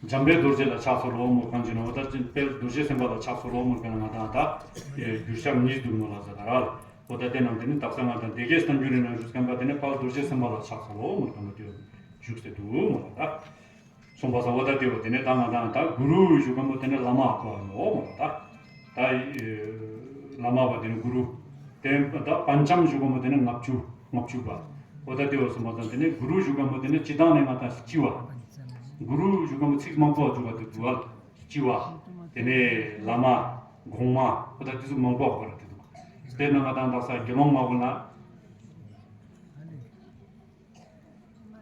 འཇམ་དཔལ་རྡོ་རྗེ་ལ་ཕྱག་འཚལ་ལོ་མོ་གང་ཅི་ན་འོ་ད་ཅི་དཔལ་རྡོ་རྗེ་སེམས་དཔའ་ལ་ཕྱག་འཚལ་ལོ་མོ་གང་ང་དང་ད་འགྱུར་ཕྱག་གཉིས་འདུག་ནོ་ལ་ཟེར་ད་ར། འོ་ད་དེ་ནང་དེ་ནི་དག་ས་ང་དང་སྡེ་དགེ་བསྟན་འགྱུར་རི་ན་བཞུགས་ཁན་པ་དེ་ནི་དཔལ་རྡོ་རྗེ་སེམས་དཔའ་ལ་ཕྱག་འཚལ་ལོ་མོ་གང་ང་དེ་བཞུགས་སེ་འདུག་ནོ་ལ་ད། གསུངས་པ་ས་འོ་ད་དེ་བ་དེ་ནས་ད་ང་དང་ད་གུ་རུ་ཞུ་ཁན་པོ་དེ་ནས་བླ་མ་གོ་བ་ནོ་མོ་ད། ད་བླ་མ་བ་དེ་ནས་གུ་རུ། དེ་ད་པཉྩམ་ཞུ་ཁན་པོ་དེ་ནས་ལྔ་བཅུ་ལྔ་བཅུ་པ། འོ་ད་དེ་བ་གསུངས་པ་ད་དེ་ནས་གུ་རུ་ཞུ་ཁན་པོ་དེ་ནས་སྤྱི་བཏང་ནས་ང་དང་ལྕི་བ། གུ་རུ་ཞུ་ཁན་པོ་ཚིག་མང་པོ་བ་འཇུག་པ་དེ་འདུག་བ་ལྕི་བ། དེ་ནས་བླ་མ། གོང་མ། འོ་ད་དེ་ཚོ་མང་པོ་བ་གོ་ར་དེ་འདུག་དེ་ནས་ང་དང་དག་ས་དགེ་སློང་མ་བོ་ན།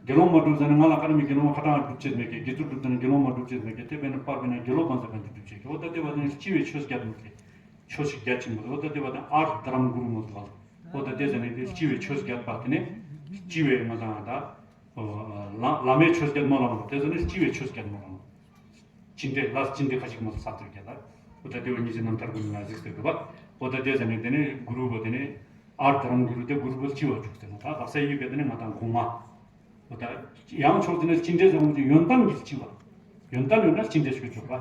དགེ་སློང་མ་སྒྲུབ་ཟེར་ན་ང་ལ་ཀ་ར་མི་དགེ་སློང་མ་ཁ་གྲངས་སྒྲུབ་བྱེད་མེད་ཀི། དགེ་ཚུལ་སྒྲུབ་ཟེར་ན་དགེ་སློང་མ་སྒྲུབ་བྱེད་མེད་ཀི། དེ་བས་ན་པར་བས་ན་དགེ་སློང་མ་ཟེར་གང་ཅི་སྒྲུབ་བྱེད་ཀི། འོ་ད་དེ་བ་དེ་ནི་ལྕི་བའི་ཆོས་བརྒྱད་མོ་དེ། ཆོས་ཤིག་བརྒྱད་ཅིག་མོ་དེ། འོ་ད་དེ་བ་དེ་ཨརྠ་དྷ་རམ་གུ་རུ་མོ་དེ་བ། འོ་ད་དེ་ཟེར་ནི་དེ་ལྕི་བའི་ཆོས་བརྒྱད་པ་དེ་ནི་ལྕི་བའི་ང་དང་ད་བླ་མའི་ཆོས་བརྒྱད་མོ་ལ་མོ་དེ་ཟེར་ནི་ལྕི་བའི་ཆོས་བརྒྱད་མོ་ལ་མོ། ཅི་འདྲའི་ལས་ཅི་འདྲའི་ཁ་ཅིག་མ་ས་ཐུར་རྒྱ་ལ། འོ་ད་དེ་བ་ཉི་ཤུ་རྣམ་ཐར་ཀུན་ལ་གཟིགས་ཏེ་འདུག་པ། འོ་ད་དེ་ཟེར་ནས་དེ་ནས་གུ་རུ་བོ་དེ་ནས་ཨརྠ་དྷ་རམ་གུ་རུ་དེ་གུ་རུ་བོ་ལྕི་བ་བཅུག་སྟེ་ནོ། ད་དག་ས་ཡོད་པའི་དེ་ནས་ང་དང་གོང་མ། འོ་ད་ཡང་ཕྱོགས་དེ་ནས་ཅི་འདྲའི་ཟེར་བ་ཡོན་ཏན་གྱི་ལྕི་བ། ཡོན་ཏན་ཡོད་ན་ཅི་འདྲའི་ཞུ་ཆོག་པ།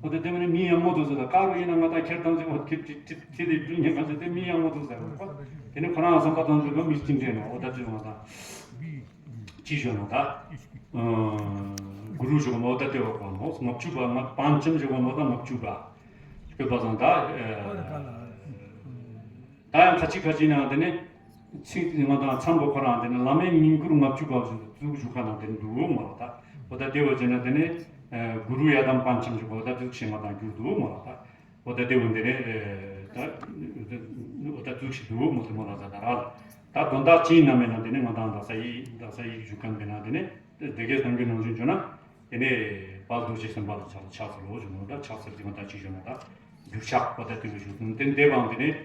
འོ་ད་དེ་བ་ནས་མི་ཡག་མོ་འདུག་ཟེར་ད་ཀ་རུ་ཡིན་ན་ང་དང་ཁྱེར་དང་ཟེར་བ་ཁྱེར་ཁྱེར་ཁྱེར་དེ་རྒྱུ་ཉེ་གང་ཟེར་དེ་མི་ཡག་མོ་འདུག་ཟེར་བ། དེ་ནས་ཁོ་རང་བསམ་པ་དང་འདུག་ག་མི་ཅི་འདྲའི་ནོ། འོ་ད་དེ་ང་དང་། ཅི་ཞུ་ནོ་ད། གུ་རུ་ཞུ་མོ་ད་དེ་བ་གོ་ནོ། ལྔ་བཅུ་པ་ང་པཉྩམ་ཞུ་མོ་ད་ལྔ་བཅུ་པ། ཞུ་པ་སང་ད། ད་ཡང་ཁ་ཅིག་ཁ་ཅིག་ནང་དེ་ནི། ཚིག་ང་དང་མཚམས་པོ་ཁོ་རང་དེ་ནི་བླ་མའི་བསྙེན་བཀུར་ལྔ་བཅུ་པ་ཞུ་བཙུགས་ཞུ་ཁ་ནང་དེ་ནི་འདུག་མོ་ལ་ད། འོ་ད་དེ་བ་བྱས་ན་དེ་ནི། གུ་རུ་ཡ་དམ་པཉྩམ་ཞུ་གོ་ད་དེ་ཚོ་ཞེ་མ་དང་འགྱུར་འདུག་མོ་ལ་ད། འོ་ད་དེ་བ་དེ་ནི། ད་འོ་ད་ཚུགས་ཤིག་འདུག་མོ་དེ་མོ་ལ་ད་ད་ར་ད་དོན་དག་ཅི་ཡིན་ན་མེད་ན་དེ་ནས་ང་དང་ད་ས་ཡིག་ད་ས་ཡིག་ཞུ་མཁན་དེ་ན་དེ་ནས་དེ་གས་གཏང་རྒྱུ་ནང་བཞིན་བྱུང་ན་དེ་ནས་དཔལ་རྡོ་རྗེ་སེམས་དཔའ་ལ་ཕྱག་ཕྱག་འཚལ་ལོ་ཞུ་ནོ། ད་ཕྱག་འཚལ་གྱི་ང་དང་ཅི་ཞུ་ན་ད་འགྱུར་ཕྱག་པ་ད་དེ་བས་ཞུ་དུ་དེ་འདས་པའང་དེ་ནས་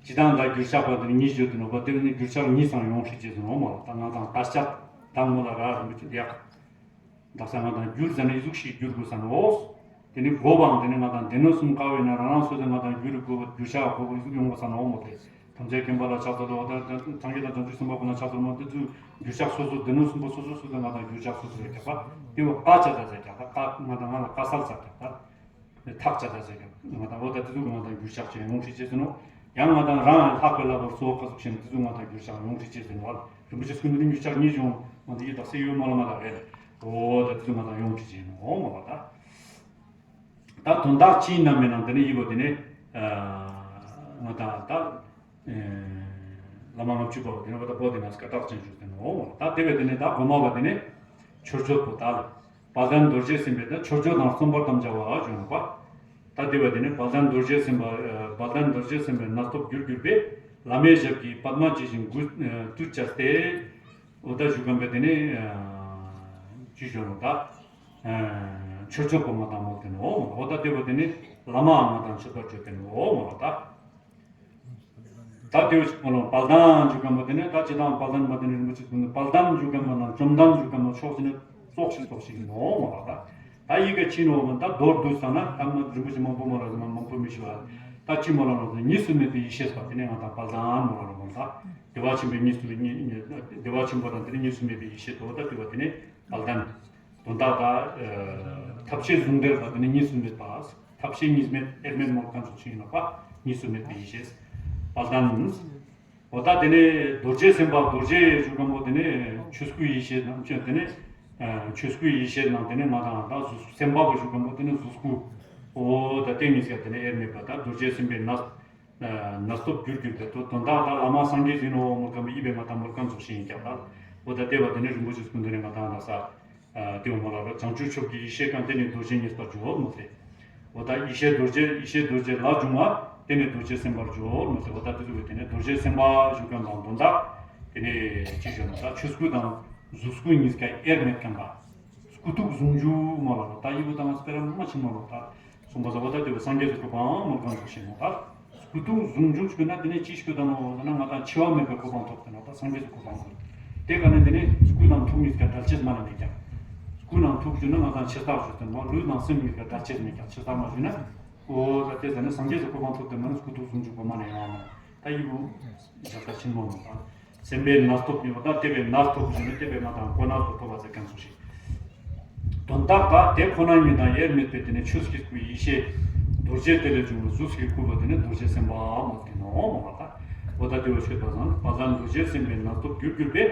ཅི་དང་ད་འགྱུར་ཕྱག་པ་དེ་ནས་གཉིས་ཞུ་དུ་ནོ་པ་དེ་ནས་འགྱུར་ཕྱག་གཉིས་སང་ཡོང་ཤེས་བྱེད་དུ་ནོ་མ་ད་ང་དང་ད་ལྕགས་དང་མོ་ལ་ར་རིན་པོ་ཆེ་ལེགས། དག་ས་ང་དང་རྒྱུ་ཟེར་ན་ཨི་ཟུག་ཤིག་རྒྱུ་དགོས་ས་ནོ། དེ་ནི་སྒོ་བའང་དེ་ནི་ང་དང་སྡེ་སྣོད་གསུམ་དཀའ་བས་ན་རང་རང་སོ་སོའི་ང་དང་རྒྱུ་རུ་དགོས་པ་རྒྱུ་ཆ་དགོས་པ་ཨི་ཟུག་ཡོང་དགོས་ས་ནོ་མོ་དེ། ཐམས་ཅད་མཁྱེན་པ་ལ་ཕྱག་འཚལ་ལོ། ད་ད་སངས་རྒྱས་དང་བྱང་ཆུབ་སེམས་དཔའ་ཁོ་ན་ཕྱག་འཚལ་མོ་དེ་ཚུ་རྒྱུ་ཆ་སོ་སོ་སྡེ་སྣོད་གསུམ་པོ་སོ་སོ་སོ་སོ་ང་དང་རྒྱུ་ཆ་སོ་སོ་རེ་རྒྱག་པ་དེ་བ་ཀ་ཆ་ད་ཟེར་རྒྱག་ད་ཀ་ང་དང་ང་ལ་ཀ་སལ་ཟེར་རྒྱག་ད། ཐག་བཅད་ད་ཟེར་གི། ང་དང་འོ་ད་དེ་ཚོ་ང་དང་འགྱུར་ཕྱག་ཅན་ཡོང་ཁྲིད་ཅེས་ཟེར་ནོ། ཡང་ང་དང་རང་ལྷག་པའི་བསླབ་པར་གཙོ་བོ་ཁ་ཟུག་བྱས་ནས་དེ་ཚོ་ང་དང་འགྱུར་ཕྱག་ཡོང་ཁྲིད་ཅེས་ཟེར་ནོ། རིན་པོ་ཆེ་སྐུ་མདུན་འགྱུར་ཕྱག་གཉིས་བྱུང་ང་དང་ཡི་དྭགས་སེ་ཡོད་མ་ལ་མ་ལ་རེད། འོ་ད་དེ་ཚོ་ང་དང་ཡོང་ཁྲིད་ཅེས་ནོ་མ་བ་ད། ད་དོན་དག་ཅི་ཡིན་ན་མེད་ན་དེ་ནི་ཡི་བོ་དེ་ནི། ང་དང་ད། བླ་མ་ལྔ་བཅུ་པ་བོ་དེ་ནི་བ་ད་བོ་དེ་ན་སྐད་གྲགས་ཅན་བྱུང་ཟེར་ནོ། ད་དེ་བས་དེ་ནི་ད་གོ་མ་བ་དེ་ནི། ཆོས་སྤྱོད་པོ་ད། དཔལ་ལྡན་རྡོ་རྗེ་སེམས་དཔའི་ད་མཆོག་སྦྱོར་དང་རྩོམ་པར་དམ་བཅའ་བ་བྱུང་བ། ད་དེ་བས་དེ་ནི་དཔལ་ལྡན་རྡོ་རྗེ་སེམས་དཔའ་དཔལ་ལྡན་རྡོ་རྗེ་སེམས་དཔའི་ན་སྟོབས་རྒྱུར་གྱུར་པས་བླ་མའི་ཞབས་ཀྱི་པདྨ་ཇི་བཞིན་མགུལ་དུ་བཅས་ཏེ། འོ་ད་ཞུ་གམ་པས་དེ་ནི་ཅི་བྱུང་ནོ་ད། མཆོག་སྦྱོར་པོ་མ་དང་མོ་དེ་ནི་འོ་མ་འོ་ད་དེ་བས་དེ་ནི་བླ་མའང་ང་དང་མཆོད་པར་བརྗོད་དེ་ནི་འོ་མ་འོ་ད། ད་དེའུ་ཅིག་མ་ལོང་དཔལ་ལྡན་འཇུག་གམ་པ་དེ་ནས་ད་ཅི་དང་དཔལ་ལྡན་པ་དེ་ནས་རིན་པོ་ཆེ་ཀུན་ནས་དཔལ་ལྡན་འཇུག་གམ་པ་ན་བཅོམ་ལྡན་འཇུག་གམ་པ་ཕྱོགས་ཅི་ནས་ཙོག་ཤིག་ཙོག་ཤིག་ཡིན་ནོ་མ་ལ་ད། ད་ཡི་གེ་ཅི་ནོ་མ་ད་མདོར་བསྡུས་ས་ན་ད་མ་རིན་པོ་ཆེ་མང་པོ་མ་ལ་མང་པོ་མི་ཤི་བ་ད་ཅི་མ་ལ་ནོ་གཉིས་སུ་མེད་པའི་ཡེ་ཤེས་པ་དེ་ནས་ང་ད་དཔལ་ལྡན་མ་ལ་ནོ་ད་བདེ་བ་ཆེན་པོའི་གཉིས་སུ་བདེ་བ་ཆེན་པོ་དང་དེ་ནས་གཉིས་སུ་མེད་པའི་ཡེ་ཤེས་དོ་ད་དེ་བ་དེ་ནས་དཔལ་ལྡན། དོན་དག་ད། ཐབས་ཤེས་ཟུང་འབྲེལ་པ་དེ་ནི་གཉིས་སུ་མེད་པ། ཐབས་ཤེས་གཉིས་མེད་དབྱེར་མེད་མོལ་གང་ཚོགས་ཤིག་ཡིན་ནོ་པ། གཉིས་སུ་མེད་པའི་ཡེ་ཤེས། དཔལ་ལྡན། འོ་ད་དེ་ནི་རྡོ་རྗེ་སེམས་དཔའ་རྡོ་རྗེ་ཞུ་གམ་པོ་དེ་ནི་ཆོས་སྐུའི་ཡེ་ཤེས་ནང་ཆོས་དེ་ནི། ཆོས་སྐུའི་ཡེ་ཤེས་ནང་དེ་ནི་ང་དང་ད་གཟུགས་སེམས་དཔའ་བོ་ཞུ་གམ་པོ་དེ་ནི་གཟུགས་སྐུ། འོ་ད་དེ་གཉིས་ཀ་དེ་ནི་དབྱེར་མེད་པ་ད་རྡོ་རྗེ་སེམས་དཔའི་ནང་། ན་སྟོབས་རྒྱུར་གྱུར་པའི་དོན་དོན་དག་དང་བླ་མ་སངས་རྒྱས་ཡིན་ནོ་མོ་གམ་པའི་ཡིད་པའི་ང་དང་མོལ་གང་ཚོགས་ཤིག་ཡིན་ཀྱང་ལ། འོ་ད་ལྟེ་བ་དེ་ནི་རིན་པོ་ཆེ་སྐུ་མདུན་ནས་ང་དང་ལ་ས། ལྟེ་བ་མོ་ལ་རོ་བྱང་ཆུབ་མཆོག་གི་ཡེ་ཤེས་གང་དེ་ནི་རྡོ་རྗེ་བརྙེས་པར་འགྱུར་མོ་སྟེ། འོ་ད་ཡེ་ཤེས་རྡོ་རྗེ་ཡེ་ཤེས་རྡོ་རྗེ་ལ་འབྱུང་བ་དེ་ནི་རྡོ་རྗེ་སེམས་དཔར་འགྱུར་མོ་སྟེ། འོ་ད་དེ་ཚོ་གི་དེ་ནི་རྡོ་རྗེ་སེམས་དཔའ་ཞུ་མཁན་དང་དོན་དག་དེ་ནི་ཅི་ཞུ་ན་ད་ཆོས་སྐུ་དང་གཟུགས་སྐུ་གཉིས་ཀ་དབྱེར་མེད་མཁན་པ། སྐུ་ཐུགས་ཟུང་འཇུག་མ་ལ་རོ་ད་ཡི་བུ་དང་སྤེ་ར་མ་ཆེན་མ་ལོ་ད། གསུངས་པ་ཟ་བ་ད་དེ་བས་སངས་རྒྱས་སུ་གོ་འཕང་མོ་གང་ཞིག་ཤེས་ནོ་ད། སྐུ་ཐུགས་ཟུང་འཇུག་ཞུ་ན་དེ་ནས་ཅི་ཞིག་ད་ནོ་ཟེར་ན་ང་དང་འཆི་བ་མེད་པའི་གོ་འཕང་ཐོབ་དེ་ནོ་ད་སངས་རྒྱས་སུ་གོ་འཕང་ཐོབ། དེ་ག་ནས་དེ་ནས་སྐུ་དང་ཐུགས་གཉིས་ཀ་བྲལ་ཆེས་མ་ན་མེད་ཀྱང་། སྐུ་ནང་ཐུགས་ཞུ་ན་ང་དང་ཆེ་རྟགས་ཞུ་དེ་ནོ་ལུས་དང་སེམས་གཉིས་ཀ་བྲལ་ཆེས་མེད་ཀྱང་ཆེ་རྟགས་མ་ཞུ་ན། འོ་ད་དེ་ཟེར་ན་སངས་རྒྱས་སུ་གོ་འཕང་ཐོབ་དེ་མ་ནི་སྐུ་ཐུགས་ཟུང་འཇུག་གོ་མ་ནས་ཡང་མ། ད་ཡི་བུ། ཞབས་ཀྱི་ཆེན་མོ་མོ་དང་། སེམས་དཔའི་ནང་སྟོབས་ཡོད་པ་དང་ལྟེ་བའི་ནང་སྟོབས་ཡོད་ན་ལྟེ་བའི་ནང་དང་ཁོ་ནང་དུ་ཐོབ་པ་ཟེར་མཁན་སོགས་ཤིག་དོན་དག་ག་དེ་ཁོ་ན་ཉིད་དང་དབྱེར་མེད་པའི་དེ་ནི་ཆོས་ཀྱི་སྐུའི་ཡེ་ཤེས། རྡོ་རྗེ་དེ་ལས་བྱུང་བའི་གཟུགས་ཀྱི་སྐུ་བ་དེ་ནི་རྡོ་རྗེ་སེམས་དཔའ་མོ་དེ་ནོ་མོ་བ་དང་། འོ་ད་དེ་བ་ཆོས་པ་སང་བ་དང་རྡོ་རྗེ་སེམས་དཔའི་ནང་སྟོབས་རྒྱུར་གྱུར་པས།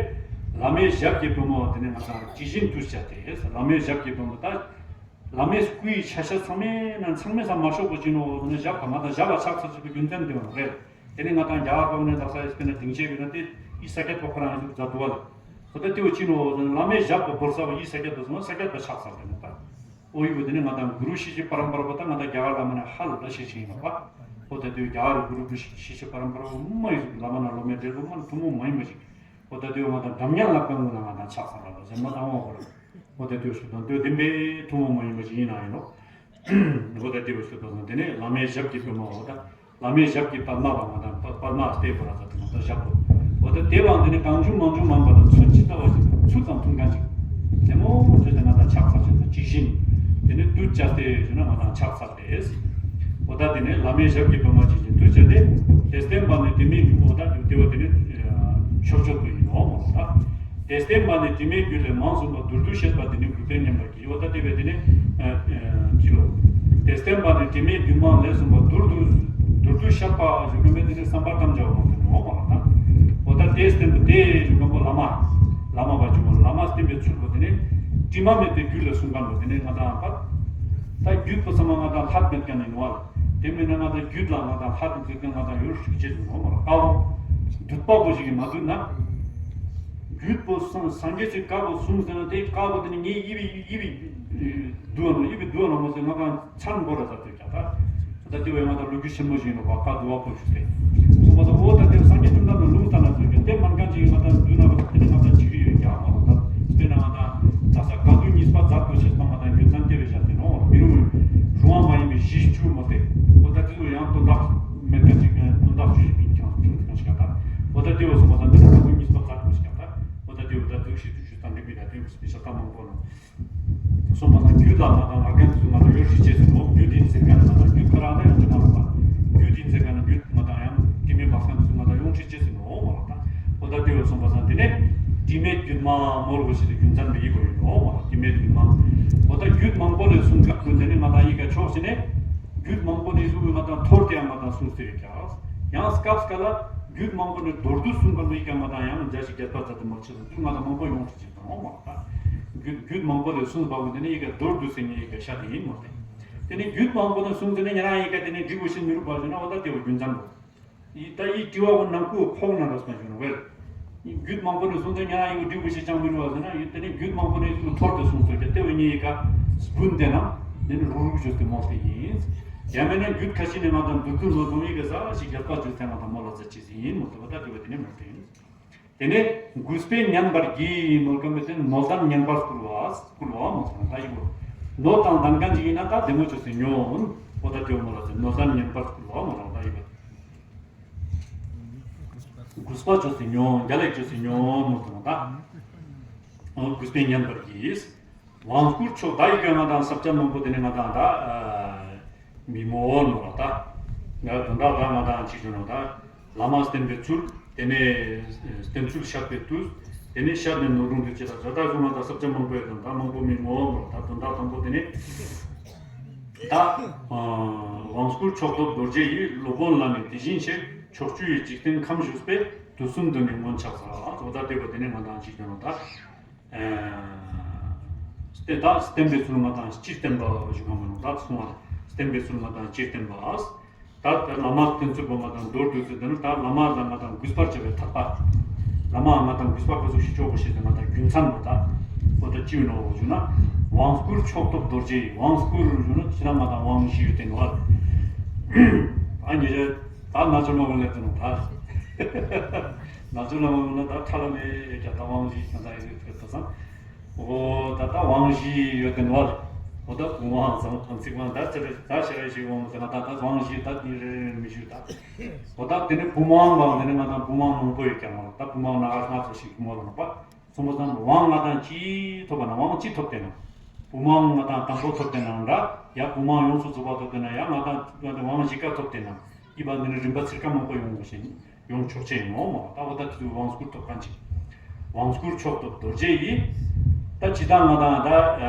བླ་མའི་ཞབས་ཀྱི་པུས་མོ་བ་དེ་ནི་ང་དང་ཇི་བཞིན་དུ་བྱ་སྟེ། བླ་མའི་ཞབས་ཀྱི་པུས་མོ་ད། བླ་མའི་སྐུའི་ཆ་ཤས་ཚང་མའི་ནང་ཚང་མའི་སང་མ་ཤོག་པ་ཅི་ནོ་ནི་ཞབས་ཀ་ང་དང་ཞབས་ལ་ཕྱག་འཚལ་ཚུལ་གྱི་རྒྱུ་མཚན་དེ་བ་རེད། དེ་ནི་ང་དང་རྒྱ་གར་པ་ནས་དག་ས་ཡིས་པེ་ན་སྡིངས་ཆའི་བེ་ན་དེ་ཡི་ས་ཀྱད་པ་ཁོ་རང་ཡིན་འདུག་མཛད་འདུག་བ་ལ། ཁོ་ད་དེ་བ་ཅི་ནོ་བླ་མའི་ཞབས་ཀ་བོར་ས་བ་ཡི་ས་ཀྱད་པ་སོང་ས་ཀྱད་པ་ཕྱག་འཚལ་དེ་ནི་ད། ཨོ་ཡི་བ་དེ་ནི་ང་དང་གུ་རུ་ཤི་ཤི་པ་རམ་པ་ར་བ་ད་ང་དང་རྒྱ་གར་བླ་མ་ནས་ཧ་ལ་ཤི་ཤི་ཡིན་ནོ་བ། ཁོ་ད་དེ་རྒྱ་གར་གུ་རུ་ཤི་ཤི་པ་རམ་པ་ར་བ་མ་ཡིན་བླ་མ་ན་ལོ་མའི་འབྲེལ་བ་མ་ཐུན་མོང་མ་ཡིན་པ་ཞིག་ཁོ་ད་དེ་བ་ང་དང་འཇམ་དབྱངས་ལ་ཀང་གུ་ན་ང་དང་ཕྱག་འཚལ་ར་བ་ཟེར་མ་དང་བ་ཁོ་ར། འོ་ད་དེ་ཞུ་དང་དེ་བདེན་པའི་ཐུན་མོང་མ་ཡིན་པ་ཞིག་ཡིན་ན་ཡིན་ནོ། འོ་ད་དེ་ཞུ་དང་དེ་ནས་བླ་མའི་ཞབས་ཀྱི་པུས་མོ་འོ་ད། བླ་མའི་ཞབས་ཀྱི་པདྨ་བ་ང་དང་པ་པདྨ་སྟེ་བ་ར་ད་དེ་ང་དང་ཞབས་པོ། འོ་ད་དེ་བང་དེ་ནས་གང་བྱུང་མང་བྱུང་མང་པ་ལ་ཚུར་ཅི་ལྟ་བ་ཞིག་ཚུར་ཙམ་ཐུན་གང་ཅིག་དེ་མོ་དེ་ད་ང་དང་ཕྱག་འཚལ་ཞིག་ད་ཇི་བཞིན། དེ་ནས་དུ་བཅའ་སྟེ་ཞུ་ན་ང་དང་ཕྱག་འཚལ་ཏེ། འོ་ད་དེ་ནས་བླ་མའི་ཞབས་ཀྱི་པུས་མོ་ཇི་བཞིན་དུ་བཅའ་སྟེ། དེ་བསྟན་པ་ནི་དེ་མིན་འོ་ད་དེ་བ་དེ་ནས་ཆོས་སྤྱོད་པ་ཡིན་ནོ་མོ་ད། དེ་བསྟན་པ་ནི་དྲི་མེད་རྒྱུད་ལས་མང་གསུངས་པ་མདོར་བསྡུས་བཤད་པ་འདི་ནི་གུས་པས་ཉན་པར་བགྱི། འོ་ད་དེ་བས་དེ་ནི་ཅི་ལོ། དེ་བསྟན་པ་ནི་དྲི་མེད་རྒྱུད་མང་ལས་གསུངས་པ་མདོར་བསྡུས་མདོར་བསྡུས་བཤད་པ་ཞུ་མཁན་པས་དེ་ནི་བསམ་པ་ཐམས་ཅད་འོ་མ་དེ་ནི་འོ་མ་ལ་ད། འོ་ད་དེ་བསྟན་པ་དེ་ཞུ་མཁན་པོ་བླ་མ། བླ་མ་བ་ཅུང་བ་བླ་མ་བསྟན་པའི་ཚུལ་པོ་དེ་ནི། དྲི་མ་མེད་པའི་རྒྱུད་ལ་གསུངས་མཁན་པོ་དེ་ནི་ང་དང་ད། ད་རྒྱུད་པོ་ཚང་མ་ང་དང་ལྷད་མེད་མཁན་ཡིན་ནོ་བ། དེ་མིན་ན་ང་དང་རྒྱུད་ལ་ང་དང་ལྷད་མེད་མཁན་ང་དང་ཡོད་ཤུགས་ཆེ་ཡིན་ནོ་མ་ལ་དཀའ་བོ། སྡུད་པ་པོ་ཞིག་གིས་མ་སྡུད་ན། རྒྱུད་པོ་སངས་སངས་རྒྱས་ཀྱི་བཀའ་པོ་གསུངས་ཟེར་ན་དེ་བཀའ་པོ་དེ་ནི་ངའི་ཡིད་བི་ཡིད་བི་འདུག་ཨ་ནོ་ཡིད་བི་འདུག་ཨ་ནོ་མ་ཟེར་ང་གང་ཚང་པོ་ར་ཟ་ཐོས་ཀྱང་ད། ད་དེ་བས་ང་དང་ལོ་རྒྱུས་ཆེན་མོ་ཞིག་ཡིན་ནོ་བ་བཀའ་བསྡུ་བ་ཕོ་ཞུ་སྟེ། སོང་པ་ད་འོ་ད་དེ་སངས་རྒྱས་བཅོམ་ལྡན་འདས་ལུང་བསྟན་ན་ཚོད་ཀྱང་དེ་མན་གང་ཅིག་ང་དང་བསྡུ་ན་བ་དེ་ནི་ང་དང་ཅིག་རིགས་ཡོད་ཀྱང་མ་རོ། ད་དཔེར་ན་ང་དང་ད་ས་བཀའ་བསྡུ་གཉིས་པ་མཛད་དགོས་ཞེས་པ་ང་དང་རྒྱུ་མཚན་དེ་བས་བཞག་སྟེ་ནོ། མི་རུང་རུང་བ་མ་ཡིན་པའི་གཞི་བཅུ་མ་སྟེ། འོ་ད་དེ་ཚོ་ཡང་དོན་དག་མེད་མཁན་ཅིག་དོན་དག་བཅུ་ཞིག་ཡིན་ཀྱང་ཅུང་ཙམ་ཞིག་ད། འོ་ད་དེ་བས་སོང་པ་ད་དེ་ནི་བཀའ་བསྡུ་གཉིས་པ་མཛད་དགོས་ཞེས་ཀྱང་ད། འོ་ད་དེ་བས་ད་དེ་ཞིག་ཞུ་ད་འགྲིག་མི་ད་དེ་བས་སྤེ་ཤ་ད་མང་པོ་ནོ། སོང་པ་དང་རྒྱུད་ལ་ང་དང་ང་རྒན་ཚོ་ང་དང་ཡོད་ཤེས་ཅེས་སོ་ནོ། རྒྱུད་དེ་ཟེར་མཁན་ང་དང་རྒྱུད་ཁ་རང་ལ་ཡང་ཅི་མ་རུང་པ། རྒྱུད་དེ་ཟེར་མཁན་རྒྱུད་ང་དང་ཡང་དྲི་མེད་བག་ཟན་ཚོ་ང་དང་ཡོང་ཤེས་ཅེས་སོ་ནོ་མ་རུང་ད། འོ་ད་དེ་བས་སོང་པ་དང་དེ་ནས་དྲི་མེད་རྒྱུད་མ་མོལ་བ་ཞིག་ཏུ་རྒྱུ་མཚན་མི་ཡི་གོ་ཡིན་ནོ་མ་རུང་དྲི་མེད་རྒྱུད་མ། འོ་ད་རྒྱུད་མང་པོ་ལས་གསུངས་སྐབས་ཀུན་དེ་ནས་ང་དང་ཡི་ག་ཕྱོགས་ཤིག་ནས་རྒྱུད་མང་པོ་ནས་གསུངས་པའི་ང་དང་ཐོར་དེ་ཡང་ང་དང་གསུངས་ཟེར་ཡོད་ཀྱང་། ཡང་སྐབས་སྐབས་ལ་རྒྱུད་མང་པོ་ནས་མདོར་བསྡུས་གསུངས་པ་མི་ཡི་ག་ང་དང་ཡང་འཇའ་ཞིག་རྒྱལ་པ་ཙམ་དུ་མ་ཆེ་བ་ཚུལ་ང་དང་མང་པོ་ཡོང་ཐུབ་ཅིག་དང་མ་རུང་ད། རྒྱུད་རྒྱུད་མང་པོ་ལས་གསུངས་པ་ཀུན་དེ་ནི་ཡི་ག་མདོར་བསྡུས་ཟེར་ངེས་ཡི་ག་ཤ་དེ་ཡིན་མོ་སྟེ། དེ་ནི་རྒྱུད་མང་པོ་ནས་གསུངས་ཟེར་ནས་ཉེ་རང་ཡི་ག་དེ་ནི་འགྲིག་པོ་ཞིག་མི་རུག་པ་ཞུ་ན་འོ་ད་དེ་བ་རྒྱུ་མཚན་པོ། ད་ཡི་དྲི་བ་བོ་ནང་ཁུ་ཕོག་ན་རོ་སོང་ཞུ་ན་བེར། རྒྱུད་མང་པོ་ནས་གསུངས་ཟེར་ཉེ་རང་ཡི་ག་འགྲིག་པོ་ཞིག་ཅང་མི་རུག་པ་ཟེར་ན་ཡི་དེ་ནི་རྒྱུད་མང་པོ་ནས་གསུངས་ཐོར་དེ་གསུངས་ཟེར་གྱི་དེ་བ་ཉེ་ཡི་ག་སྦུན་དེ་ན་དེ་ནི་རུག་རུག་ཞུ་སྟེ་མོ་སྟེ་ཡིན། ཡང་མིན་ན་རྒྱུད་ཁ་ཤས་ནས་ང་དང་མདོར་བསྡུས་ལོ་དུང་ཡི་ག་ཟ་ཞིག་རྒྱལ་པ་ཞུ་སྟེ་ང་དང་མོ་ལ་ཟ་ཅི་ཟིན་ཡིན་མོ་སྟེ་བ་ད་དེ་བ་དེ་ནི་མོ་སྟེ་ཡིན། དེ་ནས་གུས་པས་ཉན་པར་བགྱི་ནོར་གམ་པའི་དེ་ནོར་ལྡན་ཉན་པར་བསྐུལ་བ་བསྐུལ་བ་མོ་ཟེར་ན་ད་ཡིག་པོ། ནོར་དང་ལྡན་མཁན་ཅིག་ཡིན་ན་ད་བདེ་མོ་བཅོས་སེ་ཉོན། འོ་ད་དེ་བོ་མོ་ལ་ཟེར་ནོར་ལྡན་ཉན་པར་བསྐུལ་བ་མོ་ཟེར་ན་ད་ཡིག་པོ། གུས་པ་བཅོས་སེ་ཉོན། རྒྱལ་ལེགས་བཅོས་སེ་ཉོན་མོ་ཟེར་ན་ད། འོ་གུས་པས་ཉན་པར་བགྱི། དབང་བསྐུར་ཆོག་ད་ཡི་གེ་ང་དང་ས་བཅད་མང་པོ་དེ་ནས་ང་དང་ད་མི་མོ་ནོ་ད། ང་དོན་དག་ད་ང་དང་ཅིག་བྱུང་ནོ་ད། བླ་མ་བསྟེན་པའི་ཚུལ། དེ་ནས་བསྟེན་ཚུལ་བཤད་པའི་དུས། དེ་ནས་བཤད་ནས་ནོར་རུང་དུ་ཅི་ད་ད་ད་གསུང་ང་དང་ས་བཅད་མང་པོ་ཡོད་དང་ད་མང་པོ་མི་མོ་ནོ་ད་དོན་དག་དང་པོ་དེ་ནས། ད་དབང་བསྐུར་ཕྱོགས་སྟོབས་རྡོ་རྗེ་ཡིས། སློབ་དཔོན་ལ་ནི་དེ་བཞིན་གཤེགས། ཕྱོགས་བཅུའི་འཇིག་རྟེན་ཁམས་བཞུགས་པའི། དུས་གསུམ་དུ་ནི་མངོན་ཕྱག་འཚལ། འོ་ད་དེ་བ་དེ་ནས་ང་དང་ཅིག་བྱུང་ནོ་ད། བསྟན་ད་བསྟན་པའི་ཚུལ་ང་དང་སྤྱིར་བསྟན་པ་ཞུ་ག་མ་ནོ་ད་གསུང་བ། བསྟན་པའི་ཚུལ་ང་དང་སྤྱིར་བསྟན་པ། ད་བླ་མ་བསྟེན་ཚུལ་པོ་ང་དང་མདོར་བསྡུས་ཚུལ་དེ་ནི་ད་བླ་མ་ལ་ང་དང་གུས་པར་བྱ་བའི་ཐབས་པ། བླ་མ་ང་དང་གུས་པ་ག་ཚོད་ཞིག་ཆོག་གོ་ཞེས་ཏེ་ང་དང་རྒྱུ་མཚན་པོ་ད། འོ་ད་ཅི་ཡོད་ནོ་ཞུ་ན། དབང་བསྐུར་ཕྱོགས་སྟོབས་རྡོ་རྗེ་ཡིས། དབང་བསྐུར་ཞུ་ན་ཕྱི་ནང་ང་དང་དབང་བཞི་ཡོད་དེ་ནོ། ཨ་ཉེ་ཆར་ད་ན་ཆུང་མ་མ་ལེབ་དེ་ནོ་ད། ན་ཆུང་མ་མ་ལེབ་ད་ཁྲ་ལ་མེ་ཡོད་ཀྱང་ད་དབང་བཞི་ཡོད་ཀྱང་ད་ཡོད་ཀྱང་ད་སང་། འོ་ད་ལྟ་དབང་བཞི་ཡོད་དེ་ནོ། འོ་ད་བུམ་དབང་ཟེར་ཚིག་དབང་ད་ཅི་རེད་ད་ཤེས་ར་ཞིག་འོང་ཟེར་ན་ད་ད་དབང་བཞི་ད་དེ་རེ་རེ་མི་ཞུ་ད། འོ་ད་དེ་ནི་བུམ་དབང་ལ་དེ་ནི་ང་དང་བུམ་དབང་མང་པོ་ཡོད་ཀྱང་མ་ད་བུམ་དབང་ན་ང་ང་ཚོ་ཞིག་བུམ་དབང་ལ་ནོ་པ། སོང་པ་ཙམ་དབང་ང་དང་ཅི་ཐོབ་པ་ན་དབང་ཅི་ཐོབ་དེ་ན། བུམ་དབང་ང་དང་དང་པོ་ཐོབ་དེ་ན་འདྲ་ཡ་བུམ་དབང་ཡོངས་སུ་རྫོགས་པ་ཐོབ་དེ་ན་ཡ་ང་དང་དབང་བཞི་ཀ་ཐོབ་དེ་ན་ཡིན་པ་འདི་ནི་རིམ་པ་ཚིར་ཀ་མང་པོ་ཡོང་དགོས་ཤིང་། ཡོང་ཆོག་ཆེ་ཡིན་ནོ་མ་ད་འོ་ད་དེ་དུས་དབང་བསྐུར་ཐོབ་མཁན་ཅིག་དབང་བསྐུར་ཕྱོགས་སྟོབས་རྡོ་རྗེ་ཡིས། ད་ཇི་ལྟར་ང་དང་ད་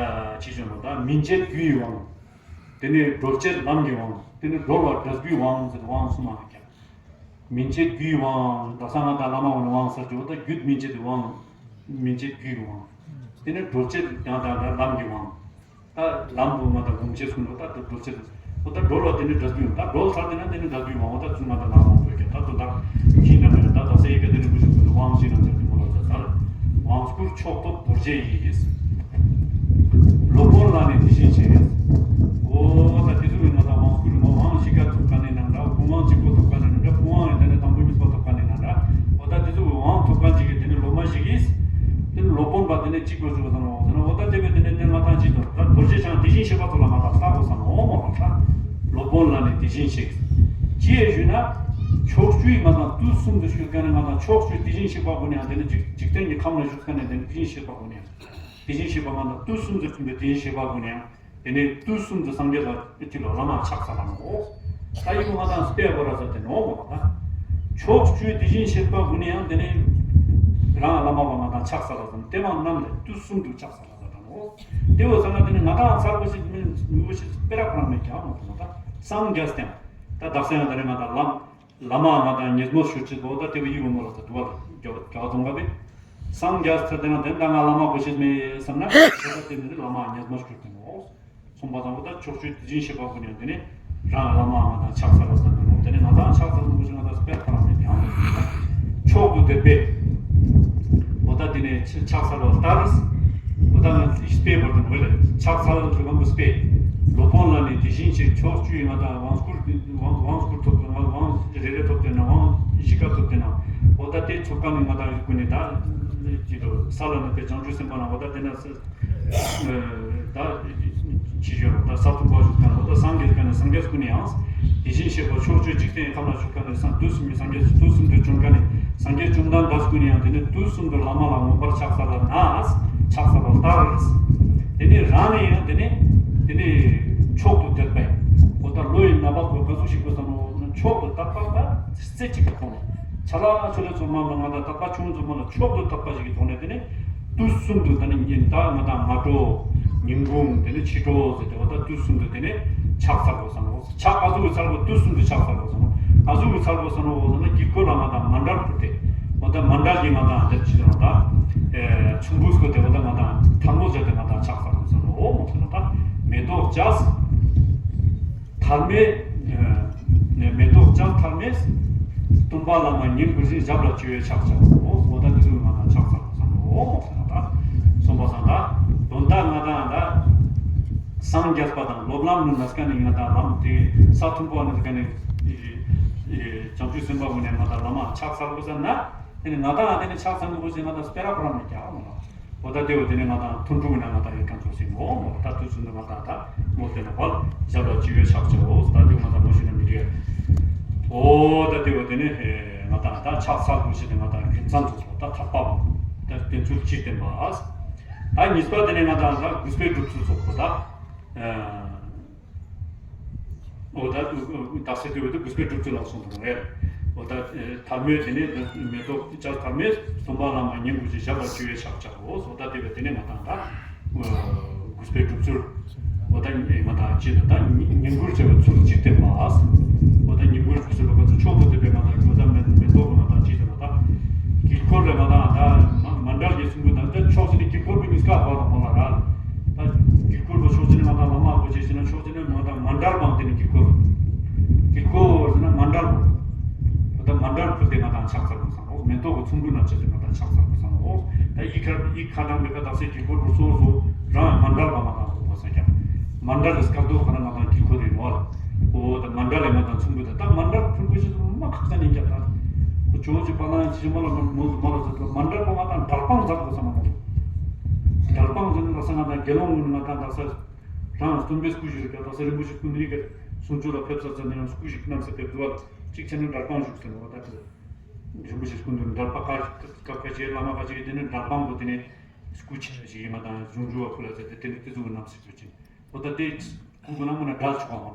ཅི་བྱུང་ལོ་ད་མི་མཇེད་རྒྱུ་ཡི་དབང་། དེ་ནས་སྒྲོལ་བྱེད་ལམ་གྱི་དབང་། དེ་ནས་སྒྲོལ་བ་འབྲས་བུའི་དབང་ཟེར་དབང་གསུམ་མ་ཡོད་ཀྱང་། མི་མཇེད་རྒྱུ་ཡི་དབང་ད་སང་ང་དང་བླ་མ་འོ་ནས་དབང་ཟེར་གྱི་འོ་ད་རྒྱུད་མི་མཇེད་དེ་དབང་། མི་མཇེད་རྒྱུ་ཡི་དབང་། དེ་ནས་སྒྲོལ་བྱེད་ཡང་དང་ད་ལམ་གྱི་དབང་། ད་ལམ་བུ་ང་དང་སྒོམ་བྱེད་གསུངས་ནོ་ད་དེ་སྒྲོལ་བྱེད་དུ། འོ་ད་སྒྲོལ་བ་དེ་ནི་འབྲས་བུ་ཡིན། ད་སྒྲོལ་ཚར་དེ་ན་དེ་ནི་འབྲས་བུ་ཡིན་པ་འོ་ད་ཚུལ་ང་དང་ལ་དབང་དགོས་ཀྱང་ད་དོན་དག་གིས་ན་མེད་ད་ད་སའི་ཀ་དེ་ནི་བུ་ཞིག་ཀུན་ཏུ་དབང་ཞིག་རང་ཅག་གི་མོ་ལ་ད་ཟར། དབང་བསྐུར་ཕྱོགས་སྟོབས་རྡོ་རྗེ་ཡིས། སློབ་དཔོན་ལ་ནི་དེ་བཞིན་གཤེགས། འོ་ད་དེ་ཚོ་ཡིན་ན་ད་དབང་བསྐུར་མོ་དབང་ཞིག་ག་ཐོབ་ཀ་ནས་ན་འདྲ། བུམ་དབང་གཅིག་པོ་ཐོབ་ཀ་ནས་ན་འདྲ། བུམ་དབང་ཡིན་ད་ནི་དང་པོ་གཉིས་པ་ཐོབ་ཀ་ནས་ན་འདྲ། འོ་ད་དེ་ཚོ་དབང་ཐོབ་མཁན་ཅིག་གིས་དེ་ནི་སློབ་མ་ཞིག་གིས། དེ་ནི་སློབ་དཔོན་པ་དེ་ནི་གཅིག་པོ་བཞུགས་ཙམ་འོང་ཟེར་ན་འོ་ད་དེ་བས་དེ་ནི་དེ་ང་དང་གཅིག་ཏུ་ད་རྡོ་རྗེ་འཆང་དེ་བཞིན་གཤེགས་པ་ཚོ་ལ་ང་དང་ལྟ་དགོས་བསམ་འོང་མོ་རོགས་ལ། སློབ་དཔོན་ལ་ནི་དེ་བཞིན་གཤེགས། ཅི་ཡས་ཞུས་ན། ཕྱོགས་བཅུའི་ང་དང་དུས་གསུམ་དུ་བཞུགས་མཁན་ནི་ང་དང་ཕྱོགས་བཅུའི་དེ་བཞིན་གཤེགས་པ་ཀུན་ནི་ཡང་དེ་ནི་འཇིག་འཇིག་རྟེན་གྱི་ཁམས་ལ་བཞུགས་མཁན་ནི་དེ་ནི་དེ་བཞིན་གཤེགས་པ་ཀུན་ནི་ཡང་། དེ་བཞིན་གཤེགས་པ་ང་དང་དུས་གསུམ་དུ་བྱོན་པའི་དེ་བཞིན་གཤེགས་པ་ཀུན་ནི་ཡང་། དེ་ནས་དུས་གསུམ་དུ་སངས་རྒྱས་ལ་ཅི་ལ་བླ་མ་ཕྱག་འཚལ་བ་ནོ། ད་ཡི་གུ་ང་དང་སྤེ་བོ་ར་ས་དེ་ནོ་མོ་ད། ཕྱོགས་བཅུའི་དེ་བཞིན་གཤེགས་པ་ཀུན་ནི་ཡང་དེ་ནས་རང་བླ་མ་བ་ང་དང་ཕྱག་འཚལ་བ་དང་དེ་མ་རྣམས་ལས་དུས་གསུམ་དུ་ཕྱག་འཚལ་བ་དང་ནོ། དེ་བོ་ཚང་མ་དེ་ནས་ང་དང་ཚར་བ་ཞིག་མིན་མི་བོ་ཞིག་སྤེ་ར་ཁོ་རང་མེད་ཀྱང་མོ་ད་སངས་རྒྱས་སྟེང་ད་དག་ས་ཡང་དེ་ནས་ང་དང་ལམ། བླ་མ་ང་དང་ཉིས་མོ་ཞུ་ཅི་དོ་ད་དེ་བ་ཡི་བུ་མོ་ལ་ད་དུ་བ་རྒྱ་བ་རྒྱ་བ་ཙོང་ག་བས། སངས་རྒྱས་ཚར་དེ་ན་དེ་ད་ང་བླ་མ་གོ་ཤེས་མེད་བསམ་ན་ད་དེ་ནི་བླ་མ་ཉིས་མོ་ཞུ་དེ་ནོ། སོང་པ་དང་འོ་ད་ཕྱོགས་བཅུའི་དེ་བཞིན་གཤེགས་པ་ཀུན་ནས་དེ་ནི་རང་བླ་མ་ང་དང་ཕྱག་འཚལ་བ་ཙམ་དུ་ནོ། དེ་ནི་ང་དང་ཕྱག་འཚལ་དུ་ཞིག་ང་དང་སྤེ་ཐ་རང་མེད་ཀྱང་མཆོག་ཏུ་དད་པས། འོ་ད་དེ་ནི་ཕྱག་འཚལ་བ་ལྟར། འོ་ད་ང་སྤེ་བར་དུ་འོ་ལེ་ཕྱག་འཚལ་དུ་ལམ་དུ་སྤེ། སློབ་དཔོན་ལ་ནི་དེ་བཞིན་གཤེགས། ཕྱོགས་བཅུའི་ང་དང་དབང་བསྐུར་དབང་དབང་བསྐུར་ཐོབ་དབང་དབང་རེ་རེ་ཐོབ་དེ་ན་དབང་བཞི་ཀ་ཐོབ་དེ་ན། འོ་ད་དེ་ཚོ་ཀ་ནི་ང་དང་ཡུལ་ཀུན་ནས་ད་ཅི་དོ་ས་ལ་ནི་པའི་བྱང་ཆུབ་སེམས་དཔའ་ན་འོ་ད་དེ་ན་ས་ད་ཅི་ཞོར་ད་ས་ཐུབ་པ་ཞུ་ཀ་ན་འོ་ད་སངས་རྒྱས་ཀ་ནི་སངས་རྒྱས་ཀུན་ནས་ཡང་དེ་བཞིན་གཤེགས་པ་ཕྱོགས་བཅུའི་འཇིག་རྟེན་ཁམས་ན་ཞུ་ཀ་ནི་སངས་དུས་གསུམ་གྱི་སངས་རྒྱས་དུས་གསུམ་དུ་བྱོན་ཀ་ནི་སངས་རྒྱས་བཅོམ་ལྡན་འདས་ཀུན་ནས་ཡང་དེ་ནི་དུས་གསུམ་དུ་བླ་མ་ལ་མངོན་པར་ཕྱག་འཚལ་ལ་ན་ཕྱག་འཚལ་བ་ལྟར། དེ་ནི་རང་ནི་ཡང་དེ་ནི་དེ་ནི་མཆོག་ཏུ་དད་པས། འོ་ད་བློ་ཡི་རྣམ་པ་ཁོ་ག་ཚོད་ཞིག་དགོས་ས་ནོ། མཆོག་ཏུ་དད་པ་ད་རྩེ་གཅིག་གི་ཐོག་ནས་ཆ་ལག་ཆོ་ལེ་ཚོ་མ་མ་ང་དང་དད་པ་ཆུང་ཚོ་མ་ལ་མཆོག་ཏུ་དད་པ་ཞིག་གི་ཐོག་ནས་དེ་ནི་དུས་གསུམ་དུ་དེ་ནི་ཉིན་ད་ང་དང་སྔ་དྲོ་ཉིན་གུང་དེ་ནི་ཕྱི་དྲོ་ཟེར་ཏེ་འོ་ད་དུས་གསུམ་དུ་དེ་ནི་ཕྱག་འཚལ་དགོས་ས་ནོ། ཕྱག་ག་ཚོད་ཀྱི་འཚལ་དགོས། དུས་གསུམ་དུ་ཕྱག་འཚལ་དགོས་ས་ནོ། ག་ཚོད་ཀྱི་འཚལ་དགོས་ས་ནོ་འོ་ཟེར་ན་དཀྱིལ་འཁོར་ལ་ང་དང་མཎྜལ་ཕུལ་ཏེ་འོ་ད་མཎྜལ་གྱི་ང་དང་དེ་ཕྱི་དྲོ་ད་ཚོམ་བུ་བསྐོར་ཏེ་འོ་ད་ང་དང་ཐལ་མོ་སྦྱར་ཏེ་ང་དང་ཕྱག་འཚལ་དགོས་ས་ནོ། འོ་མོ་ཟེར་ན་ད་མེ་ཏོག་བཅས། ཐལ་མེ། ཨ་ནས་མེ་ཏོག་བཅས་ཐལ་མེ། སྟོན་པ་བླ་མ་བསྙེན་བཀུར་ཞིང་། ཞབས་ལ་བཅོལ་བའི་ཕྱག་བྱའོ། འོ་ད་དེ་ཚོ་ང་དང་ཕྱག་འཚལ་དགོས་ས་ནོ། འོ་མོ་ཟེར་ན་ད་གསུངས་པ་སང་ད་དོན་དག་ང་དང་ད་སངས་རྒྱས་པ་དང་སློབ་ལམ་ནི་ནས་ཀ་ནི་ང་དང་ལམ་དེ་ས་མཐོན་པོ་ནས་ཀ་ནི་བྱང་ཆུབ་སེམས་དཔའ་ཀུན་ནས་ང་དང་བླ་མ་ཕྱག་འཚལ་དགོས་ས་ན་དེ་ནི་ང་དང་དེ་ནི་ཕྱག་འཚལ་དགོས་ཞེས་ང་དང་སྤེ་ར་ཕོ་ར་མེད་ཀྱང་མོ། འོ་ད་དེ་འོ་དེ་ནས་ང་དང་ཐུན་དྲུག་ན་ང་དང་ཡོད་མཁན་ཚོ་ཞིག་ངོ་མོ་ད་དུས་ཚོད་ནི་ང་དང་ད་མོ་དེ་ནི་བལ་ཞབས་ལ་བཅོལ་བའི་ཕྱག་བྱའོ། ད་དེ་ང་དང་མོ་ཞིག་ན་མི་རེད། འོ་ད་དེ་འོ་དེ་ནས་ང་དང་ད་ཕྱག་འཚལ་དགོས་ཞེས་ནས་ང་དང་རྒྱུ་མཚན་ཚོ་ད་ཐར་པ་མོ་ད་བསྟན་ཚུལ་སྤྱིར་བསྟན་པ། ད་གཉིས་པ་དེ་ནས་ང་དང་ད་གུས་པས་སྒྲུབ་ཚུལ་ཚོགས་པོ་ད། འོ་ད་དག་ས་དེ་བས་དུ་གུས་པས་སྒྲུབ་ཚུལ་ལ་གསུངས་དང་རེད། འོ་ད་ཐལ་མོའི་དེ་ནས་མེ་ཏོག་བཅས་ཐལ་མོའི་སྟོན་པ་བླ་མ་བསྙེན་བཀུར་ཞིང་ཞབས་ལ་བཅོལ་བའི་ཕྱག་བྱའོ། འོ་ད་དེ་བས་དེ་ནས་ང་དང་ད་གུས་པས་སྒྲུབ་ཚུལ། འོ་ད་ང་དང་ཅི་ད་ད་བསྙེན་བཀུར་བྱ་བའི་ཚུལ་སྤྱིར་བསྟན་པ། འོ་ད་བསྙེན་བཀུར་སྒྲུབ་ཚུལ་ལ་ག་ཚོད་མཆོག་ཏུ་དད་པའི་ང་དང་འོ་ད་མེ་མེ་ཏོག་གི་ང་དང་ཅི་ཟེར་བ་ད་དཀྱིལ་འཁོར་ལས་ང་དང་ད་མ་མཎྜལ་གྱི་ཚོམ་བུ་དང་ད་ཕྱོགས་གཅིག་ནས་དཀྱིལ་འཁོར་གྱི་གཉིས་ཀ་བར་ལ་མོ་ལ་ར། ད་དཀྱིལ་འཁོར་བ་ཕྱོགས་གཅིག་ནས་ང་དང་བླ་མ་གོ་ཅེས་ཟེར་ན་ཕྱོགས་གཅིག་ནས་ང་དང་མཎྜལ་བ་དེ་ནི་དཀྱིལ་འཁོར། དཀྱིལ་འཁོར་ཟེར་ན་མཎྜལ་བ། འོ་ད་མཎྜལ་ཕུལ་ཏེ་ང་དང་ཕྱག་འཚལ་དགོས་བསམ་འོ། མེ་ཏོག་གི་ཚོམ་བུ་ན་བཅད་དེ་ང་དང་ཕྱག་འཚལ་དགོས་བསམ་འོ། ད་ཡིག་ཁ་ཡིག་ཁ་གྲངས་མེད་ཀ་དག་སའི་དཀྱིལ་འཁོར་རུ་སོ་སོ་རང་མཎྜལ་བ་ང་དང་དགོས་པ་ས་ཀྱང་། མཎྜལ་གྱི་སྐབས་དུ་ཁོ་ན་ང་དང་དཀྱིལ་འཁོར་རེད་མོ་ལ། འོ་ད་མཎྜལ་ལས་ང་དང་ཚོམ་བུ་དེ་ད་མཎྜལ་ཕུལ་དགོས་ཞེས་སོ་མ་ཁག་ས་ནས་ཀྱང་ད། ཁོ་ཇོ་བོ་རྗེ་དཔལ་ལྡན་ཁྱེད་མ་ལ་མ་མོ་མ་ལ་ཟེར་ད་མཎྜལ་བ་ང་དང་མཎྜལ་བ་མཛད་དགོས་བསམ་མོ། མཎྜལ་བ་ཟེར་ན་ལ་ས་ང་དང་དགེ་སློང་ངོ་ན་ང་དང་དག་ས། རང་སྟོན་པའི་སྐུ་ཞིག་རེད་ཀྱང་དག་ས་རིན་པོ་ཆེ་སྐུ་འདི་རིགས་ཀྱི་གསུང་ཆོས་ལ་ཕེབས་ས་ཙམ་ནས་ཡང་སྐུ་ཞིག་བསྣམས་ས་ཕེབས་འདུག་བ། གཅིག་བྱས་ན་མཎྜལ་བ་བཞུགས་ཟེར་ནས་འོ་ད་དེ། རིན་པོ་ཆེ་སྐུ་འདི་མཎྜལ་བ་ཁ་ཁ་ཁ་ཆེ་བླ་མ་ཁ་ཆེ་དེ་ནས་མཎྜལ་བ་པོ་དེ་ནས་སྐུ་ཆེ་ཞིག་ཡིན་མ་དང་གཞུང་འཇུག་བ་ཁུ་ལ་ཟེར་ཏེ་དེ་ནས་དེ་ཚོ་གི་རྣམ་ཤེས་ཡོད་ཅིང་། འོ་ད་དེ་སྐུ་གི་ནང་མ་ན་མཎྜལ་ཆོག་མ་ནོ།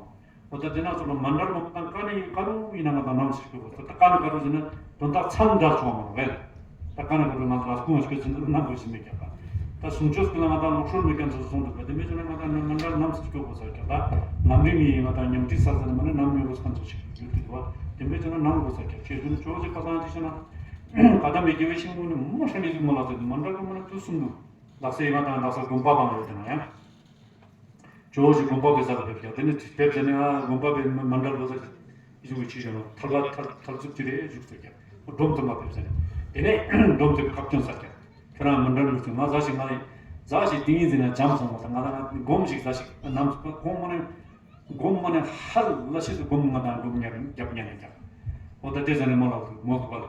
འོ་ད་དེ་ན་ཚོ་ལ་མཎྜལ་མོ་དང་ཀ་ནི་ཀ་རུ་ཡིན་ན་ང་དང་རྣམ་ཤེས་ཀྱི་འོ་ད་ཀ་ནི་ཀ་རུ་ཟེར་ན་དོན་དག་མཚམས་མཎྜལ་ཆོག་མ་ནོ་བས། ད་ཀ་ནི་ཀ་རུ་ང་ཚོ་ལ་སྐུ་ང་སྐྱོད་ཚུལ་རྣམ་དགོས་ཤིག་མེད་ཀྱང་ད། ད་གསུང་ཆོས་ཀྱི་ལ་ང་དང་ལོག་སྲོལ་མེད་ཀྱང་ཚོ་གསུང་འདུག་པ་དེ་མེད་ཚོ་ན་ང་དང་མཎྜལ་རྣམ་ཤེས་ཀྱི་འོ་ས་ཀྱང་ད་ལམ་རིམ་ཡིན་ང་དང་ཉམས་ཁྲིད་ས་ས་ནི་མ་ནི་རྣམ་ཡོད་གོ་ས་ཀྱང་ཚོ་ཞིག་ཡོད་དུ་འདུག་བ། དེ་མེད་ཚོ་ན་རྣམ་གོ་ས་ཀྱང་ཁྱེད་ཚོ་ནི་ཆོས་ཀྱི་ཁ་ཐང་ཅི་ཤེ་ན། ག་ད་མེད་ཀྱི་བའི་ཤིང་མོ་ནི་མོ་ཧྲ་མེད་ཀྱི་མོ་ལ་ཚོད་དུ་མཎྜལ་གི་མོ་ན་དུས་གསུམ་དུ། ལག་སའི་ང་དང་ལག་ས་དགོན་པ་བང་ཡོད་དེ་ན་ཡང་། ཇོ་བོ་རྗེ་དགོན་པ་བེ་ས་ག་ཕེབས་ཀྱང་དེ་ནས་ཕེབས་ཟེར་ནས་ཨ་དགོན་པ་བེ་མ་མཎྜལ་བོ་ས་ཞིག་ཞུ་གི་ཆི་ཞོ་ནོ་ཐར་ལ་ཐར་ཐར་ཚུབ་ཅི་རེད་བཞུགས་ཟེར་ཀྱང་སྒྲོམ་དུ་མ་ཕེབས་ཟེར་ནས་དེ་ནས་སྒྲོམ་དུ་བཀའ་བཀྱོན་ས་ཀྱང་ཁྱོད་རང་མཎྜལ་བོ་ཞིག་ང་ཟ་ཞིག་ང་ཟ་ཞིག་ཏིང་ངེ་འཛིན་ན་འཇམ་སོང་བ་དང་ང་ལ་ང་སྒོམ་ཞིག་ཟ་ཞིག་ནམ་ཁོང་མ་ནས་སྒོམ་མ་ནས་ཧ་ལ་ཤེས་སུ་སྒོམ་ང་དང་སྒོམ་ཉར་རྒྱབ་ཉར་ནས་ཀྱང་འོ་ད་དེ་ཟ་ནས་མོ་ལ་མོ་ལ་བ་ལ།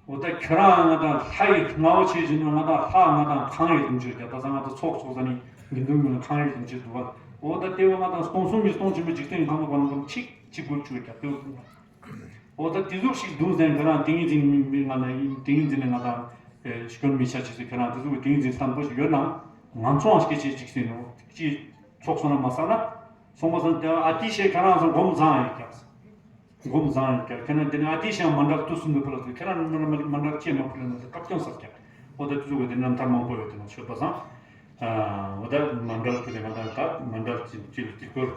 འོ་ད་ཁྱོད་རང་ང་དང་ལྷ་ཡི་ངའོ་ཆེ་བཞིན་དུ་ང་དང་ལྷ་ང་དང་ཁང་ཡི་དུང་ཕྱུར་རྒྱ་ད་ས་ང་དང་ཚོགས་ཚོགས་ས་ནི་དགེ་འདུན་ངོས་ཁང་ཡི་དུང་ཕྱུར་འདུག་བ། འོ་ད་ལྟེ་བ་ང་དང་སྟོང་གསུམ་གྱི་སྟོང་ཆེན་པོའི་འཇིག་རྟེན་ཁམས་ལ་གོ་ན་གམ་ཆིག་ཅིག་དགོས་ཆུ་རྒྱ་ལྟེ་བ་འདུག་བ། འོ་ད་དེ་ཟུག་ཞིག་འདུག་ཟེར་ཁྱོད་རང་ཏིང་ངེ་འཛིན་མི་ང་ལ་ཡིན་ཏིང་ངེ་འཛིན་ནི་ང་དང་སྐྱོན་མི་ཆ་ཆེ་ཟེར་ཁྱོད་རང་དེ་ཟུག་གི་ཏིང་ངེ་འཛིན་བརྟན་པོ་ཞིག་ཡོད་ན་ང་ཚོའང་སྐད་ཆ་ཅིག་ཟེར་ནོ་ཅིག་ཚོགས་སོང་ན་མ་བསགས་ན་སོང་པ་སང་དེ་ཨ་ཏི་ཤེ་ཁྱོད་རང་སང་སྒོམ་བཟང་ཡོད་ཀྱང་། སྒོམ་བཟང་ཡང་ཀྱང་ཁྱེད་རང་དེ་ནི་ཨ་ཏི་ཤ་མཎྜལ་དུས་གསུམ་དུ་ཕུལ་ལ་ཁྱེད་རང་མཎྜལ་ཅེས་མ་ཕུལ་ན་བཀའ་བཀྱོན་ས་ཀྱང་འོ་ད་དུས་ཚོད་དེ་རྣམ་ཐར་མང་པོ་ཡོད་དེ་ན་ཆོས་པ་སང་། འོ་ད་མཎྜལ་ཕུལ་ལེ་ང་དང་ད་མཎྜལ་ཅིག་ཅིག་དཀྱིལ་འཁོར།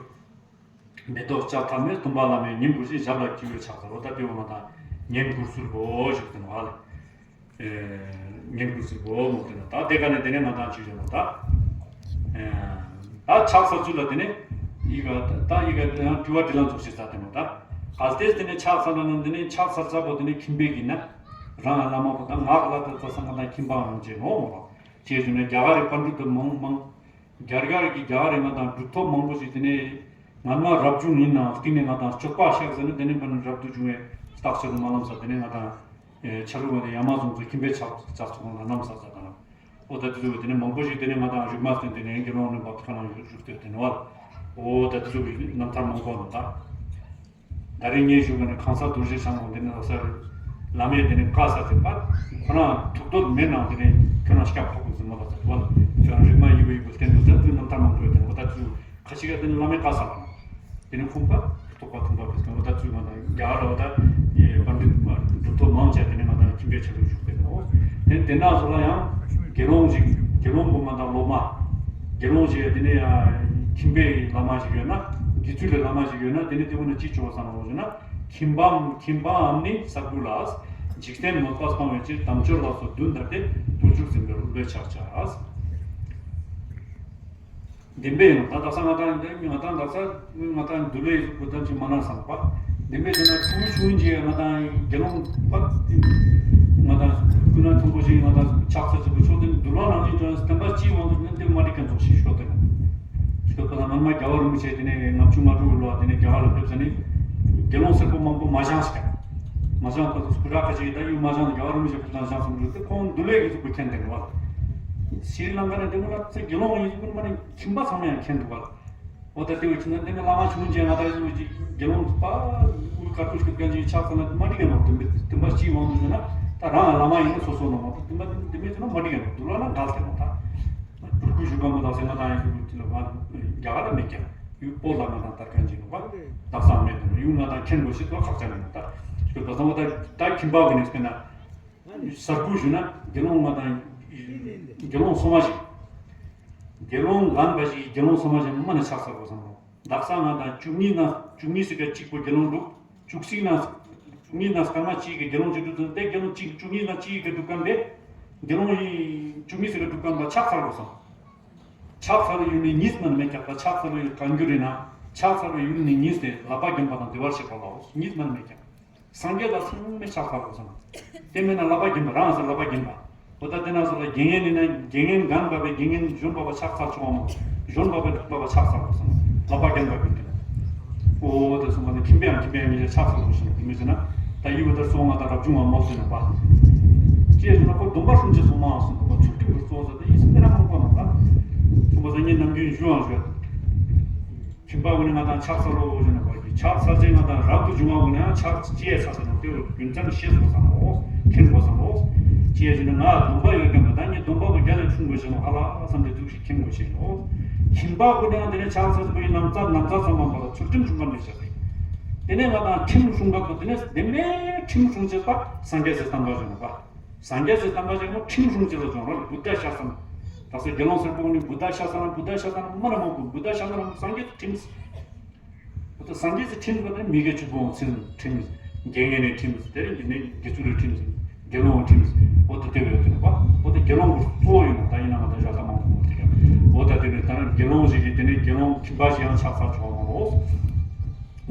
མེ་ཏོག་བཅས་ཐལ་མོའི་སྟོན་པ་བླ་མའི་བསྙེན་བཀུར་ཞིང་ཞབས་ལ་བཅོལ་བའི་ཕྱག་འཚལ་འོ་ད་དེ་འོ་ང་དང་བསྙེན་བཀུར་ཚུལ་བོ་ཞུགས་ཏེ་ནོ་ཨ་ལེ། བསྙེན་བཀུར་ཚུལ་བོ་མོ་དེ་ན་ད་དེ་ག་ནས་དེ་ནས་ང་དང་ཅི་ཡོད་ནོ་ད། ད་ཕྱག་འཚལ་ཚུལ་ལ་དེ་ནས་ཡི་ག་ད་ཡི་ག་ཡང་དྲི་བ་དྲི་ལན་ཚོགས་ཤིག་ས་དེ་མོ་ད། གལ་ཏེ་དེ་ནས་ཕྱག་འཚལ་ལ་ནི་དེ་ནས་ཕྱག་འཚལ་ཚ་བོ་དེ་ནས་ཁྱིམ་པའི་གི་ན། རང་ལ་མ་བོ་ད་ངག་ལ་ད་ཚ་ས་ང་དང་ཁྱིམ་པའང་རང་བྱེད་ནོ་མོ་བ། ཅེས་བྱུང་ན་རྒྱ་གར་རི་པཎ་གྲུབ་ཏུ་མང་མང་། རྒྱ་གར་གྱི་རྒྱ་གར་རི་ང་དང་གྲུབ་ཐོབ་མང་པོ་ཞིག་དེ་ནས་ང་མ་རབ་བྱུང་ཡིན་ནའང་སྟེང་ནས་ང་དང་སྤྱོད་པ་ཤག་ཟེར་ན་དེ་ནས་ཕ་ནི་རབ་ཏུ་བྱུང་བའི་རྟགས་ཆེ་རུ་མ་ལམ་ས་དེ་ནས་ང་དང་ཆ་ལུགས་ང་དང་ཡ་མ་ཚོང་ཚོ་ཁྱིམ་པའི་ཕྱག་ཕྱག་ཚོང་ལ་ལམ་ས་ས་དང་། ཨོ་ད་དེ་ཚོ་དེ་ནས་མང་པོ་ཞིག་དེ་ནས་ང་དང་རིག་མ་སྟེང་དེ་ནས་དགེ་སློང་ནས་བབ་ཁ་ནང་བཞུགས་བཞུགས་ཏེ་དེ་ནས་བ། ཨོ་ད་དེ་ཚོ་གི་རྣམ་ཐར་མང་པོ་ནང་ད། ད་རིང་ངས་ཞུ་ག་ནས་གང་ས་རྡོ་རྗེ་འཆང་ལོ་འདི་ནས་ལོ་སར་བླ་མས་དེ་ནས་བཀའ་ས་དེ་པ། ཁོ་རང་ཐུགས་འདོད་མེད་ནང་དེ་ནས་ཁྱོད་རང་སྐྱབས་ཁོག་གི་ཟིན་མ་ལ་ཟེར་བ། ཁྱོད་རང་རིག་མ་ཡི་བོ་ཡི་བོ་བསྟན་འདུག་ཟེར་དུས་རྣམ་ཐར་མང་པོ་ཡོད་དེ་ནས་ཨོ་ད་ཚུ་ཁ་ཤས་ཀ་དེ་ནས་བླ་མས་བཀའ་ས་ལ། དེ་ནས་ཁོང་པ་ཐོག་པ་ཐོག་པ་ཕེབས་ཀྱང་ཨོ་ད་ཚུ་ང་དང་རྒྱ་གར་ལ་ཨོ་ད་པཎ་ཌི་ཏ་གྲུབ་ཐོབ་མང་ཆེ་དེ་ནས་ང་དང་ཁྱིམ་པའི་ཆ་ལུགས་བཞུགས་པའི་ནོ། དེ་དེ་ན་སོ་ལ་ཡང་དགེ་སློང་ཞིག་དགེ་སློང་པོ་ང་དང་སློབ་མ། དགེ་སློང་ཞིག་དེ་ནས་ཡང་ཁྱིམ་པའི་བླ་མ་ཞིག་ཡོད་ན། དགེ་ཚུལ་ལས་བླ་མ་ཞིག་ཡོད་ན་དེ་ནས་དེ་བོ་ན་ཅི་བྱོ་བ་བསམ་ལ་འོ་ཞེ་ན། ཁྱིམ་པའམ་ཁྱིམ་པའམ་ནི་ས་བུ་ལ། འཇིག་རྟེན་མོད་པ་སྤང་བའི་ཕྱིར་དམ་ཆོས་ལ་སོགས་བདུན་དར་ཏེ་དུར་འཇུག་འཛིན་པའི་བློས་ཆགས་བྱ། བདེན་པས་ཡང་ད་དག་ས་ང་དང་ང་དང་དག་ས་ང་དང་འདུལ་བའི་གཟུགས་པོ་ཙམ་ཞིག་མ་གནང་བསམ་པ། བདེན་པས་ཡང་ན་ཆུང་ཆུང་རྗེས་ང་དང་དགེ་སློང་པ། ང་དང་ཀུན་ན་མཐོན་པོ་ཞིག་ང་དང་ཕྱག་འཚལ་ཚུལ་གྱི་ཕྱོགས་དེ་འདུལ་བ་ནང་བཞིན་ཅང་བསྟན་པ་སྤྱིའི་དབང་དུ་ནི་དེ་མ་འགྲིག་མཁན་ཚོགས་ཤིག་ཤོད་དེ། ཤོད་པ་དང་སྔོན་མ་རྒྱལ་བ་རིན་པོ་ཆེ་དེ་ནས་ལྔ་བཅུ་ང་དྲུག་ལོ་དེ་ནས་རྒྱ་གར་ལ་ཕེབས་ས་ནས་དགེ་སློང་སེར་པོ་མང་པོ་མ་བཞེངས་ཤིག་མ་བཞེངས་པ་དང་སྐུ་དྲག་ཁ་ཅིག་ད་ཡུལ་མ་བཞེངས་ནས་རྒྱལ་བ་རིན་པོ་ཆེ་ཕེབས་དང་བཞེངས་སམ་རུ་དེ་ཁོང་འདུལ་བའི་གཟུགས་པོ་མཁྱེན་དེ་ནས་བ། ཤྲི་ལང་ཀ་ནས་དེ་མོ་ལ་ཚེ་དགེ་སློང་ཡིན་ཀུན་མ་ནས་ཁྱིམ་པ་ཚང་མ་ཡང་མཁྱེན་འདུག་བ། འོ་ད་དེ་བས་ཕྱིན་ན་དེ་ནས་བླ་མ་ཆུང་ཆེ་ང་ད་ཡོད་ཀྱི་དགེ་སློང་པ་དབུ་དཀར་པོ་ཞིག་གི་སྐད་ཅིག་ཕྱག་འཚལ་ན་མ་འགྲིག་གི་མ་རེད། དེ་འདྲ་སྤྱིའི་དབང་དུ་བྱས་ན་ད་རང་ལ་བླ་མ་ཡིན་ན་སོ་སོ་ནང་མ་གཏོགས་དེ་འདྲ་དེ་འདྲ་བྱས་ན་མ་འགྲིག་གི་མ་རེད། འདུལ་བ་ན་འགལ་ཏེ་མ་ད་སྤྲུལ་སྐུ་བཞུགས་ག་མོ་དག་སེ་ང་ད་ཡིན་ཀྱི་དེ་ལ་ང་རྒྱ་གར་ལ་མེད་ཀྱང་ཡུལ་སྤོ་ལ་ང་ད་དར་མཁན་ཅིག་ནོ་བ། དག་ས་མེད་དེ་ཡུལ་ང་ད་མཁྱེན་དགོས་ཤེས་ཏོ་ཁག་ཅན་ནོ་ད། ཁྱོད་ད་ཚང་མ་ད་ད་ཁྱིམ་པ་གི་ནས་སྤེལ་ན། གསར་བུ་ཞུ་ན་དགེ་སློང་ང་དང་དགེ་སློང་སོ་མ་ཞིག་དགེ་སློང་རྒན་པ་ཞིག་དགེ་སློང་སོ་མ་ཞིག་མ་ནས་ཕྱག་འཚལ་དགོས་བསམ་རོགས། དག་ས་ང་དང་བཅུ་གཉིས་ན་བཅུ་གཉིས་སི་ཀ་གཅིག་པོ་དགེ་སློང་འདུག་བཅུ་གཅིག་ན་བཅུ་གཉིས་ན་སྐར་མ་གཅིག་གི་དགེ་སློང་གཅིག་འདུག་ཙང་དེ་དགེ་སློང་གཅིག་བཅུ་གཉིས་ན་གཅིག་གི་འདུག་གམ་པས། དགེ་སློང་ཡིན་བཅུ་གཉིས་སི་ཀ་འདུག་གམ་པ་ཕྱག་འཚལ་དགོས་བསམ། ཕྱག་འཚལ་བའི་ཡུལ་ནི་གཉིས་མ་ནས་མེད་ཀྱང་ད་ཕྱག་འཚལ་བའི་ཡུལ་གང་འགྱུར་ཡིན་ན་ཕྱག་འཚལ་བའི་ཡུལ་ནི་གཉིས་ཏེ་ལག་པ་བརྒྱན་པ་དང་བདེ་བར་གཤེགས་པ་ལའོ་གཉིས་མ་ནས་མེད་ཀྱང་། སངས་རྒྱས་ལ་ཚང་མས་ཕྱག་འཚལ་དགོས་བསམ། དེ་མིན་ན་ལག་པ་བརྒྱན་པ་རང་ཟེར་ལག་པ་བརྒྱན་པ། འོ་ད་དེ་ན་ཟེར་ལ་དགེ་བསྙེན་ནི་ན་དགེ་བསྙེན་རྒན་པ་བས་དགེ་བསྙེན་གཞོན་པ་བ་ཕྱག་འཚལ་ཆོག་མོ། གཞོན་པ་བས་གྲུབ་པ་བ་ཕྱག་འཚལ་དགོས་བསམ། ལག་པ་བརྒྱན་པ་བརྒྱུད་དེ། འོ་དེ་གསུངས་པ་ནི་ཁྱིམ་པའང་ཁྱིམ་པའི་མི་ལ་ཕྱག་འཚལ་དགོས་བསམ་དེ་མི་ཟེར་ན། ད་ཡི་བོ་ད་སོང་ང་ད་རབ་བྱུང་བ་མོ་ཟེར་ན་པ། ཅེས་ཟེར་ན་ཁོ་སྡོམ་པ་སྲུང་ཅེས་སོང་མ་སོང་པ་ཚུལ་ཁྲིམས་ཀྱི་གཙོ་བོ་ཟེར་ད་ཡིན་སེམས་དེ་ར་མང་པོ་མ་ད། གསུངས་པ་ཟེར་ངས་ནམ་རྒྱུན་ཞུའང་ཞུ། ཁྱིམ་པ་བོ་ནི་ང་དང་ཕྱག་འཚལ་ལོ་ཞེ་ན་བར་གྱི་ཕྱག་འཚལ་ཅེས་ང་དང་རབ་ཏུ་བྱུང་བ་བོ་ནི་ཡང་ཕྱག་ཅེས་ཚ་ཟེར་ནོ་དེ་བོ་རྒྱུ་མཚན་ཤེས་དགོས་བསམ་ལོ། མཁྱེན་དགོས་བསམ་ལོ། ཅེས་ཟེར་ན་ང་སྡོམ་པ་ཡོད་ཀྱང་མ་ད་ངས་སྡོམ་པ་བོ་རྒྱ་ལས་འཁྲུངས་དགོས་ཞེ་ན་ཧ་ལ་བསམ་སྟེ་འདུག་ཞིག་མཁྱེན་དགོས་ཞེ་ནོ། ཁྱིམ་པ་བོ་ནི་ཡང་དེ་ནས་ཕྱག་འཚལ་བོའི་ནམ་ཚ་ནམ་ཚ་ཚང་མ་བ་ལ་ཚུལ་ཁྲིམས་སྲུང་བ་མེད་བྱ་སྟེ། དེ་ནས་ང་དང་ཁྲིམས་སྲུང་བ་དེ་ནས་དེ་ནས་ཁྲིམས་སྲུང་ཅེས་པ་སངས་རྒྱས་སུ་བསྟན་པ་ཞེ་ན་བ། སངས་རྒྱས་སུ་བསྟན་པ་ཞིག་ནི་ཁྲིམས་སྲུང་ཅེས་ལ་སྦྱོང་རོགས་བུདྡྷ་ཤཱ་ས་ན། ད་སོ་དགེ་སློང་སེར་པོ་ནི་བུདྡྷ་ཤཱ་ས་ན་བུདྡྷ་ཤཱ་ས་ན་མ་ན་མ་བུ་བུདྡྷ་ཤཱ་ས་ན་སངས་རྒྱས་སུ་ཁྲིམས། བུདྡྷ་སངས་རྒྱས་སུ་ཁྲིམས་པ་ནི་མི་དགེ་བཅུ་སྤོང་ཚུལ་ཁྲིམས། དགེ་བསྙེན་ནི་ཁྲིམས། དེ་རིང་གི་ནི་དགེ་ཚུལ་ལ་ཁྲིམས། དགེ་སློང་ཁྲིམས། འོ་ད་དེ་བས་དེ་ནི་པ། འོ་ད་དགེ་སློང་གི་གཙོ་བོ་ཡིན་ནོ་ད་ཡིན་ན་ང་ད་ཞག་ད་མང་པོ་མོ་དེ་ཡང་། འོ་ད་དེ་ནི་ད་ནི་དགེ་སློང་ཞིག་གིས་དེ་ནི་དགེ་སློང་ཁྱིམ་པ་ཞིག་ཡང་ཕྱག་འཚལ་ཆོག་མ་ནོ།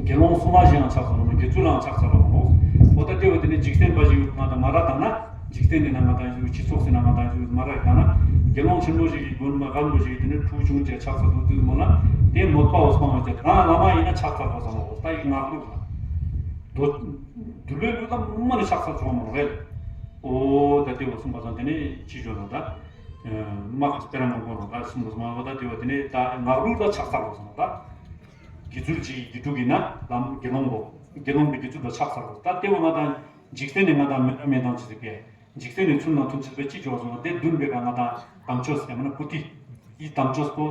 དགེ་སློང་སོ་མ་ཞིག་ཡང་ཕྱག་འཚལ་ལོ་མ་དགེ་ཚུལ་ལའང་ཕྱག་འཚལ་ལོ་མ་ནོ། འོ་ད་དེ་བས་དེ་ནི་འཇིག་རྟེན་པ་ཞིག་ང་ད་མ་ར་དང་ན། འཇིག་རྟེན་ནི་ན་ང་དང་ཞུ་སྤྱི་ཚོགས་སི་ན་ང་དང་ཞུ་མ་ར་ཡི་ད་ན། དགེ་སློང་ཆེན་པོ་ཞིག་གི་དགོན་པ་རྒན་པོ་ཞིག་གི་དེ་ནི་ཕྲུ་གུ་ཆུང་ཆེ་ཕྱག་འཚལ་དུ་དུས་མོ་ལ། དེ་མོད་པ་བོ་སྤང་བའི་ཚེ་རང་བླ་མ་ཡིན་ན་ཕྱག་འཚལ་དགོས་བསམ་ལོ་ད་ཡི་ངག་ལུགས་ལ། དུ་དུ་ལོས་ལུགས་ལ་མ་ནི་ཕྱག་འཚལ་ཆོག་མ་རེད། འོ་ད་དེ་བས་གསུངས་པ་ཙང་དེ་ནི་ཅི་བརྗོད་ལ་ད། མ་ཁ་སྤེ་ར་མང་པོ་ལ་ད་གསུངས་པ་སོང་ང་ད་དེ་བས་དེ་ནི་ད་ངག་ལུགས་ལ་ཕྱག་འཚལ་དགོས་བསམ་ལོ་ད། དགེ་ཚུལ་གྱི་དགེ་ཕྲུག་ཡིན་ན་ལམ་དགེ་སློང་པོ། དགེ་སློང་པའི་དགེ་ཚུལ་ལ་ཕྱག་འཚལ་དགོས་ད་དེ་བས་ང་དང་། འཇིག་རྟེན་ནི་ང་དང་མི་འདྲ་མི་འདང་ཅི་ཟིག་པས། འཇིག་རྟེན་ནི་ཚུལ་དང་མཐུན་ཅི་ཟིག་པས་ཅི་འཇོག་སོང་དེ་བདུན་པའི་ཀ་ང་དང་དམ་ཆོས་ཟེར་མ་ན་པུ་ཏི། ཡི་དམ་ཆོས་པོ།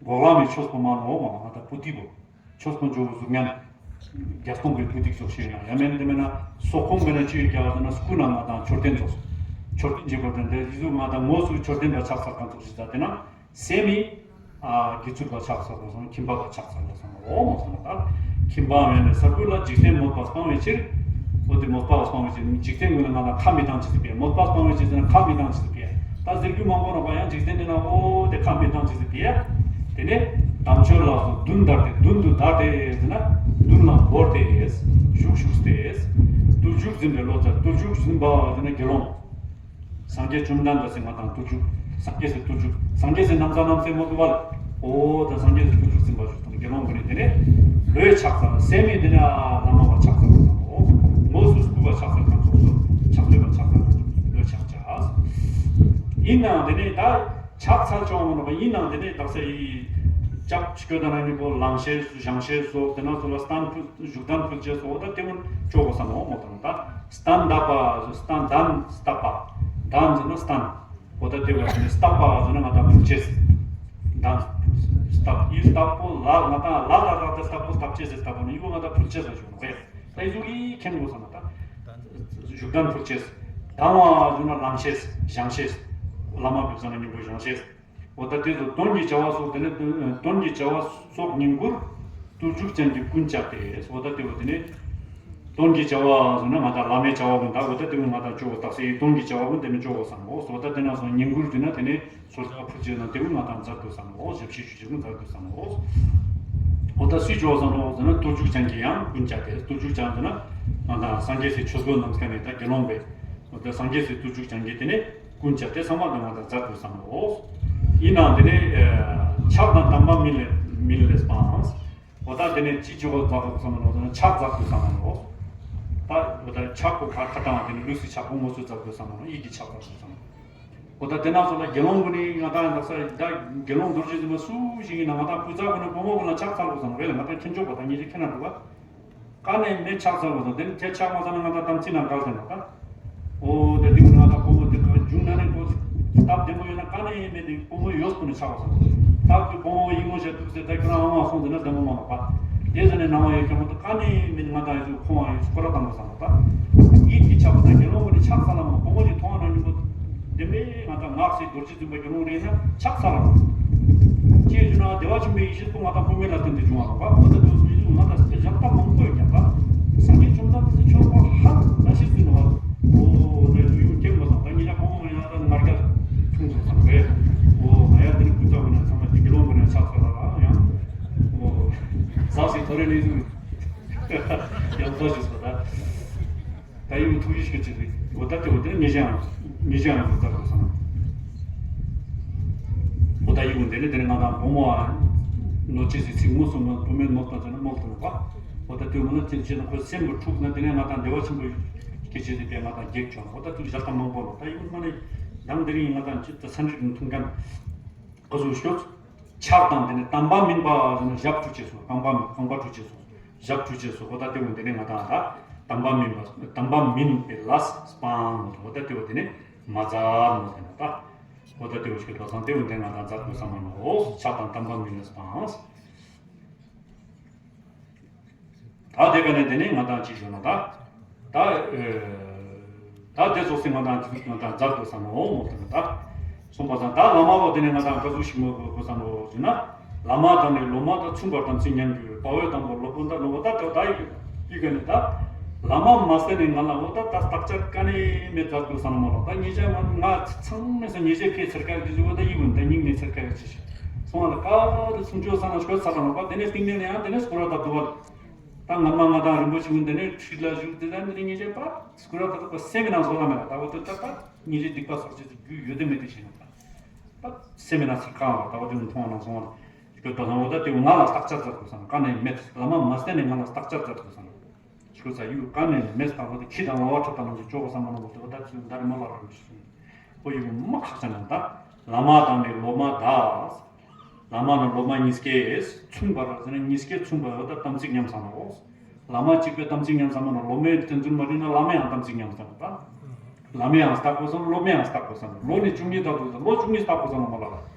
འགོག་ལམ་མི་ཆོས་པོ་མ་ནོ་མ་ང་དང་པུ་ཏི་པོ། ཆོས་པོ་འཇོག་གཟུགས་བརྙན། རྒྱ་སྟོང་གི་པུ་ཏི་ཚོགས་ཤེས་ཡང་ཡ་མེན་དེ་མེན་ན་སོག་ཁོང་མེན་ན་ཅི་ཡོད་རྒྱ་བ་ཟེར་ན་སྐུ་ན་ང་དང་མཆོད་རྟེན་ཚོགས། མཆོད་རྟེན་གྱི་བར་དུ་འདྲ་ཡི་གཟུགས་ང་དང་ངོ་སུ་མཆོད་རྟེན་པ་ཆགས་ཚར་གང་ཚོགས་ཤིག་ད་དེ་ན། སེམས་ཡིན། ཨ་དགེ་ཚུལ་པ་ཆགས་ཚར་དགོས་སོང་ཁྱིམ་པ་པ་ཆགས་ཚར་དགོས་སོང་འོ་མོ་སོང་ད། ཁྱིམ་པའམ་ཡང་ན་ས་བུ་ལ་འཇིག་རྟེན་མོད་པ་སྤང་བའི་ཕྱིར། འོ་དེ་མོད་པ་སྤང་བའི་ཕྱིར་འཇིག་རྟེན་ཀུན་ལ་ང་དང་ཁ་མི་བཏང་ཅི་ཟིག་པས་མོད་པ་སྤང་བའི་ཕྱིར་ཟེར་ན་ཁ་མི་བཏང་ཅི་ཟིག་པས་ད་ཟེར་རྒྱུ་མང་པོ་རོགས་པ་ཡང་འཇིག་རྟེན་དེ་ན་འོ་དེ་ཁ་མི་བཏང་ཅི་ཟིག་པས། དེ་ནས་དམ་ཆོས་ལ་སོགས་བདུན་དར་ཏེ་བདུན་དུ་དར་ཏེ་ཟེར་ན་བདུན་ལ་བོར་ཏེ་བཞུགས་བཞུགས་ཏེ་བདུན་ཅུ་འཛིན་པའི་བློ་ཙར་བདུན་ཅུ་འཛིན་པ་ཟེར་ན་དགེ་སློང་། སངས་རྒྱས་བཅོམ་ལྡན་འདས་སེ་ང་དང་དུ་བཅུག་སངས་རྒྱས་སི་ཐུགས་རྒྱུད། སངས་རྒྱས་སི་ནམ་མཁའ་ནམ་མཁའི་མོ་ཏུ་བལ། འོ་ད་སངས་རྒྱས་སི་ཐུགས་རྒྱུད་ཟིན་པ་ཞུ་དང་དགེ་སློང་གི་ནི་དེ་ནས་ལོས་ཕྱག་འཚལ་སེམས་མི་དེ་ནས་ཨ་བླ་མ་བ་ཕྱག་འཚལ་བ་དང་འོ། ངོས་སུ་བཀུར་བ་ཕྱག་འཚལ་གང་ཚོགས་སུ་ཕྱག་ལོས་པ་ཕྱག་འཚལ་གང་ཚོགས་སུ་ལོས་ཕྱག་བྱ། ཡིན་ནའང་དེ་ནས་ད་ཕྱག་འཚལ་ཆོག་མ་ནོག་པ། ཡིན་ནའང་དེ་ནས་དག་ས་ཡི་ཅབ་ཤི་ཀོ་ད་ན་ཉིན་པོ་ལངས་ཤེས་སུ་བཞེངས་ཤེས་སོགས་དེ་ན་ཚོ་ལ་སྟན་ཕུལ་བཞུགས་གདན་ཕུལ་ཅེས་སོགས་ད་དེ་མོ་ཆོག་གོ་ས་ནོག་མོ་དང་ད་སྟན་བཏབ་པ་སྟན་གདན་བཏབ་པ་གདན་ཟེར་ན་སྟན། འོ་ད་དེ་བ་དེ་ནས་བཏབ་པ་ཟེར་ན་ང་དང་ཕུལ་ཅེས། གདན་བཏབ་ཡིན་བཏབ་པོ་ལ་ང་དང་ལ་ལ་ལ་དེ་བཏབ་པོ་བཏབ་ཅེས་ཟེར་བཏབ་པོ་ནི་ཡིན་པོ་ང་དང་ཕུལ་ཅེས་ཟེར་ཞུ་ནོག་པས། ད་ཡི་ཟུག་གི་མཁྱེན་དགོས་བསམ་ན་ད། བཞུགས་གདན་ཕུལ་ཅེས། གདན་བ་བཞུགས་ན་ལངས་ཤེས་བཞེངས་ཤེས། བླ་མ་བོད་ས་ན་ཉིན་པོ་བཞེངས་ཤེས། འོ་ད་དེ་ཚོ་དོན་གྱི་བྱ་བ་སོགས་དེ་ནི་དོན་གྱི་བྱ་བ་སོགས་ཉིན་གུར་བདུད་འཇུག་ཅན་གྱི་ཀུན་བཅའ་སྟེ། འོ་ད་དེ་བོ་དེ་ནི་དོན་གྱི་བྱ་བ་ཟེར་ན་ང་དང་བླ་མའི་བྱ་བ་ཀུན་ད་འོ་ད་དེ་བོ་ང་དང་ཆོག་གོ་དག་ས་ཡི་དོན་གྱི་བྱ་བ་ཀུན་དེ་ནི་ཆོག་གོ་བསམ་འོ། འོ་ད་དེ་ན་སོང་ཉིན་གུར་དེ་ན་དེ་ནི། ཚོར་བ་ཕུལ་རྒྱུ་ན་དེ་བས་ང་དང་མཛད་དགོས་བསམ་འོ། ཞབས་ཕྱི་ཞུ་རྒྱུ་ཀུན་མཛད་དགོས་བསམ་འོ། འོ་ད་སུས་ཆོག་བསམ་འོ་ཟེར་ན་བདུད་འཇུག་ཅན་གྱི་ཡང་ཀུན་བཅའ་སྟེ། བདུད་འཇུག་ཅན་ཟེར་ན་ང་དང་སངས་རྒྱས་སི་ཆོས་གོས་རྣམས་ཀ་ནས་ད་དགེ་སློང་བས། འོ་ད་སངས་རྒྱས་སི་བདུད་འཇུག་ཅན་གྱི་དེ་ནས་ཀུན་བཅའ་སྟེ་ཚང་མ་དེ་ང་དང་མཛད་དགོས་བསམ་འོ། ཡིན་ནའང་དེ་ནས་ཕྱག་དང་དམ་པ་མིན་ལས་མིན་ལས་སྤངས། འོ་ད་དེ་ནས་ཅི་ཅི་གོ་མཛད་དགོས་བསམ་འོ་ཟེར་ན་ཕྱག་མཛད་དགོས་བསམ་འོ། ད་འོ་ད་ཕྱག་གོ་ཁ་ཁ་དང་དེ་ནས་ལུས་སི་ཕྱག་གོ་ངོ་སོ་མཛད་དགོས་བསམ་འོ། ཡིད་ཀྱི་ཕྱག་མཛད་དགོས་བསམ། འོ་ད་དེ་ན་ཚོ་ལ་དགེ་སློང་གུན་ནི་ང་དང་ཡང་དག་ས་ད་དགེ་སློང་རྡོ་རྗེ་འཛིན་པ་སུ་ཞིག་ཡིན་ན་ང་དང་སྐུ་ཚ་གུན་ནི་བུ་མོ་གུན་ལ་ཕྱག་འཚལ་དགོས་བསམ་རེད་ལ། ང་དང་ཁྱེད་ཆོག་པ་དང་ཉེ་ཆ་ཁྱེད་ན་འགྲོ་བ་ཀ་ནས་མེད་ཕྱག་འཚལ་དགོས་བསམ། དེ་ནི་ཁྱེད་ཕྱག་མ་འཚལ་ན་ང་དང་དམ་ཚིག་ནང་འགལ་ཟེར་ན་ད། འོ་ད་དེ་གུན་ང་དང་བུ་མོ་དེ་ག་རྒྱུང་ན་ནས་གོ་སྟབས་བདེ་མོ་ཡོད་ན་ཀ་ནས་མེད་དེ་བུ་མོ་ཡོད་སྐུ་ནས་ཕྱག་འཚལ་དགོས། སྟབས་ཀྱི་བུ་མོ་ཡིན་མོ་བྱས་འདུག་ཟེར་ད་ཁྱོད་རང་ཨང་བ་སོང་ཟེར་ན་བདེ་མོ་མ་ནོག་པ། དེ་ཟེར་ནས་སྣང་བ་ཡོད་ཀྱང་མོ་ད་ཀ་ནས་མེད་ང་དང་ཡོད་ཁོང་བ་ཡོད་སྐོར་ར་བཏང་དགོས་བསམ། ད་ཡིད་ཀྱི་ཆགས་པ་དང་དགེ་སློང་གུན་ནི་ཕྱག་འཚལ་ལ་མ་བུ་མོ་ཞིག་མཐོང་བ་ན་སྙིང་པོ་བདེན་པས་ང་དང་ངག་ཟེར་རྡོ་རྗེ་འཛིན་པ་དགེ་སློང་རེད་ན་ཕྱག་འཚལ་ལ་མ། ཅེས་ཞུ་ན་བདེ་བ་ཆེན་པོའི་ཡེ་ཤེས་པོ་ང་དང་བུད་མེད་ལ་བརྟེན་ཏེ་བྱུང་བ་རེད་པ། འོ་ད་དུ་མི་བཟུང་ང་དང་ཞབས་ཏ་མང་པོ་ཡོད་ཀྱང་པ། སངས་རྒྱས་བཅོམ་ལྡན་འདས་ཆོས་པོ་ཧ་ལ་ཤེས་ཚུལ་ནོ། འོ་ད་ཡུ་ཡུ་སྐྱེ་དགོས་བསམ། ད་ངེད་ཅག་ཕོ་མོ་ཡང་ད་ང་རྒྱ་ཐུང་ཚོ་བསམ་རེད། འོ་ང་ཡང་དེ་ནི་ཀུན་རྫོབ་ཀྱི་ནང་ཚང་མ་དེ་དགེ་སློང་གི་ནང་ཕྱག་འཚལ་ལ་ཡང་། འོ་ཟག་ཟིག་ཐོ་རེ་ནས་ཟུག་ཡང་ཚོ་ཞིག་སོ་ད། ད་ཡུལ་ཐུགས་རྗེ་ཆེ་ཆེ་རེད། འོ་ད་དེ་འོ་དེ་ནི་ཉེ་ཞང་ཉེ་ཞང་ཡང་འཛུགས་ད་དགོས་སམ། འོ་ད་ཡུལ་འདི་ནི་དེ་ནི་ང་དང་བུ་མོ་ཨ་ནོ་ཅི་སི་ཚིག་མོ་སོང་ན་བུ་མོའི་ནོ་ད་ཟེར་ན་མོ་དང་བ། འོ་ད་དེ་འོ་ན་ཅི་ཅི་ན་ཁོའི་སེམས་པ་འཁྲུགས་ན་དེ་ནི་ང་དང་བདེ་བ་ཆེན་པོ་སྐྱེ་ཆེ་སི་པའི་ང་དང་བགེགས་བྱུང་། འོ་ད་དུ་ཞག་དང་མང་པོ་ལ་ད་ཡུལ་མ་ནི་དང་དེ་རིང་ང་དང་ཅི་ད་ས་འདྲི་དུང་ཐུང་ཁན་ག་ཟུག་ཤོད། ཕྱག་དང་དེ་ནི་དམ་པ་མིན་པ་ཟེར་ན་ཞབས་བཀྲུ་ཅེས་སོ། རྐང་པ་རྐང་པ་བཀྲུ་ཅེས་སོ། ཞབས་བཀྲུ་ཅེས་སོ། འོ་ད་དེ་འོ་དེ་ནི་ང་དང་ད་དམ་པ་མིན་པ་དམ་པ་མིན་པའི་ལས་སྤང་ངོ་། འོ་ད་དེ་འོ་དེ་ནི་མ་ཛར་ངོ་ཟེར་ན་ད། འོ་ད་དེ་འོ་ཞིག་གི་འགྲོ་སང་དེ་འོ་དེ་ང་དང་མཛད་དགོས་བསམ་མ་ནོ། ཕྱག་དང་དམ་པ་མིན་ལས་སྤང་། ད་དེ་ག་ནས་དེ་ནས་ང་དང་ཅི་ཞུ་ན་ད། ད་ཨེ། ད་དེ་ཚོ་སེ་ང་དང་ཅི་ང་དང་མཛད་དགོས་བསམ་ནོ་མོ་དང་ད། གསུངས་པ་དང་ད་བླ་མ་བོ་དེ་ནས་ང་དང་ག་ཟུག་ཞིག་མོ་དགོས་བསམ་ནོ་ཟེར་ན། བླ་མ་དང་ནི་སློབ་མ་དང་མཚུངས་པར་དམ་ཚིག་ཉམས་རྒྱུ་ཡོད། དཔའ་བོའི་དང་པོ་སློབ་དཔོན་དང་སློབ་པ་ད་ད་ད་ཡི་གེ་ཡི་གེ་ནི་ད། བླ་མ་མ་ཟེར་ནས་ང་ལ་འོ་ད་ད་བརྟག་དཔྱད་ག་ནས་མེད་མཛད་དགོས་བསམ་ནོ་མོ་ལ་ད་ཉེ་ཆ་ང་ང་ཚང་མས་སོ་ཉེ་ཆ་ཕེ་ཚེར་ཀ་གི་ཟུ་བ་ད་ཡི་གེ་ད་སྙིང་ནས་ཚེར་ཀ་གི་ཅི་ཞིག་སོང་བ་ལ་ཀ་དེ་སུམ་ཅུ་སོ་ན་ཤོད་ཚར་ལ་ནོ་པ་དེ་ནས་སྟེང་ནས་ནས་ཡང་དེ་ནས་སྐོར་བ་ད་དུ་བ། ད་ང་མ་ང་དང་རིན་པོ་ཆེ་ཀུན་དེ་ནས་ཁྲིད་ལ་བཞུགས་དེ་ད་འདི་ནས་ཉེ་ཆ་པ་སྐུ་ར་ད་ད་སེམས་ནང་བཟོ་ལ་མེད་ད་འོ་དེ་ད་ད་ཉེ་ཆ་སྡིག་པ་སོགས་ཆེ་རྒྱུ་ཡོད་དེ་མེད་དེ་ཤེས་ན་ད་ད་སེམས་ནང་ཚ་ཁ་བ་ད་འོ་དེ་མཐོང་ནང་སོང་བ་ཁྱོད་ད་ནང་འོ་ད་དེ་ང་ལ་བརྟག་དཔྱད་མཛད་དགོས་བསམ་ག་ནས་མེད། བླ་མ་མ་ཟེར་ནས་ང་ལ་བརྟག་དཔྱད་མཛད་དགོས་བསམ། ཁྱོད་ཚ་ཡུལ་ག་ནས་མེད་ད་འོ་དེ་ཁྱི་དང་ལ་བ་ཁྲོད་ད་ནང་གི་ཅོག་གོ་བསམ་མ་ནང་འོ་དེ་འོ་ད་ཚུལ་ད་རེ་མ་ལ་ར་མི་ཤེས་སོང་། ཁོ་ཡི་མ་ཁག་ཅན་ན་ད་བླ་མ་དང་ནི་སློབ་མ་ད། བླ་མ་དང་སློབ་མ་གཉིས་ཀས་མཚུངས་པར་ཟེར་ན་གཉིས་ཀས་མཚུངས་པར་འོ་ད་དམ་ཚིག་ཉམས་སམ་ནོ། བླ་མ་གཅིག་པས་དམ་ཚིག་ཉམས་སམ་ནོ། སློབ་མས་བསྟན་ཚུལ་མ་བསྟན་ན་བླ་མས་ཡང་དམ་ཚིག་ཉམས་སམ་ནོ་ད། བླ་མས་ཡང་བརྟག་དགོས་སམ་ནོ། སློབ་མས་ཡང་བརྟག་དགོས་སམ་ནོ། ལོ་ནི་བཅུ་གཉིས་ལྟ་དགོས་སམ་ལོ་བཅུ་གཉིས་བརྟག་དགོས་སམ་ནོ་མ་ལ།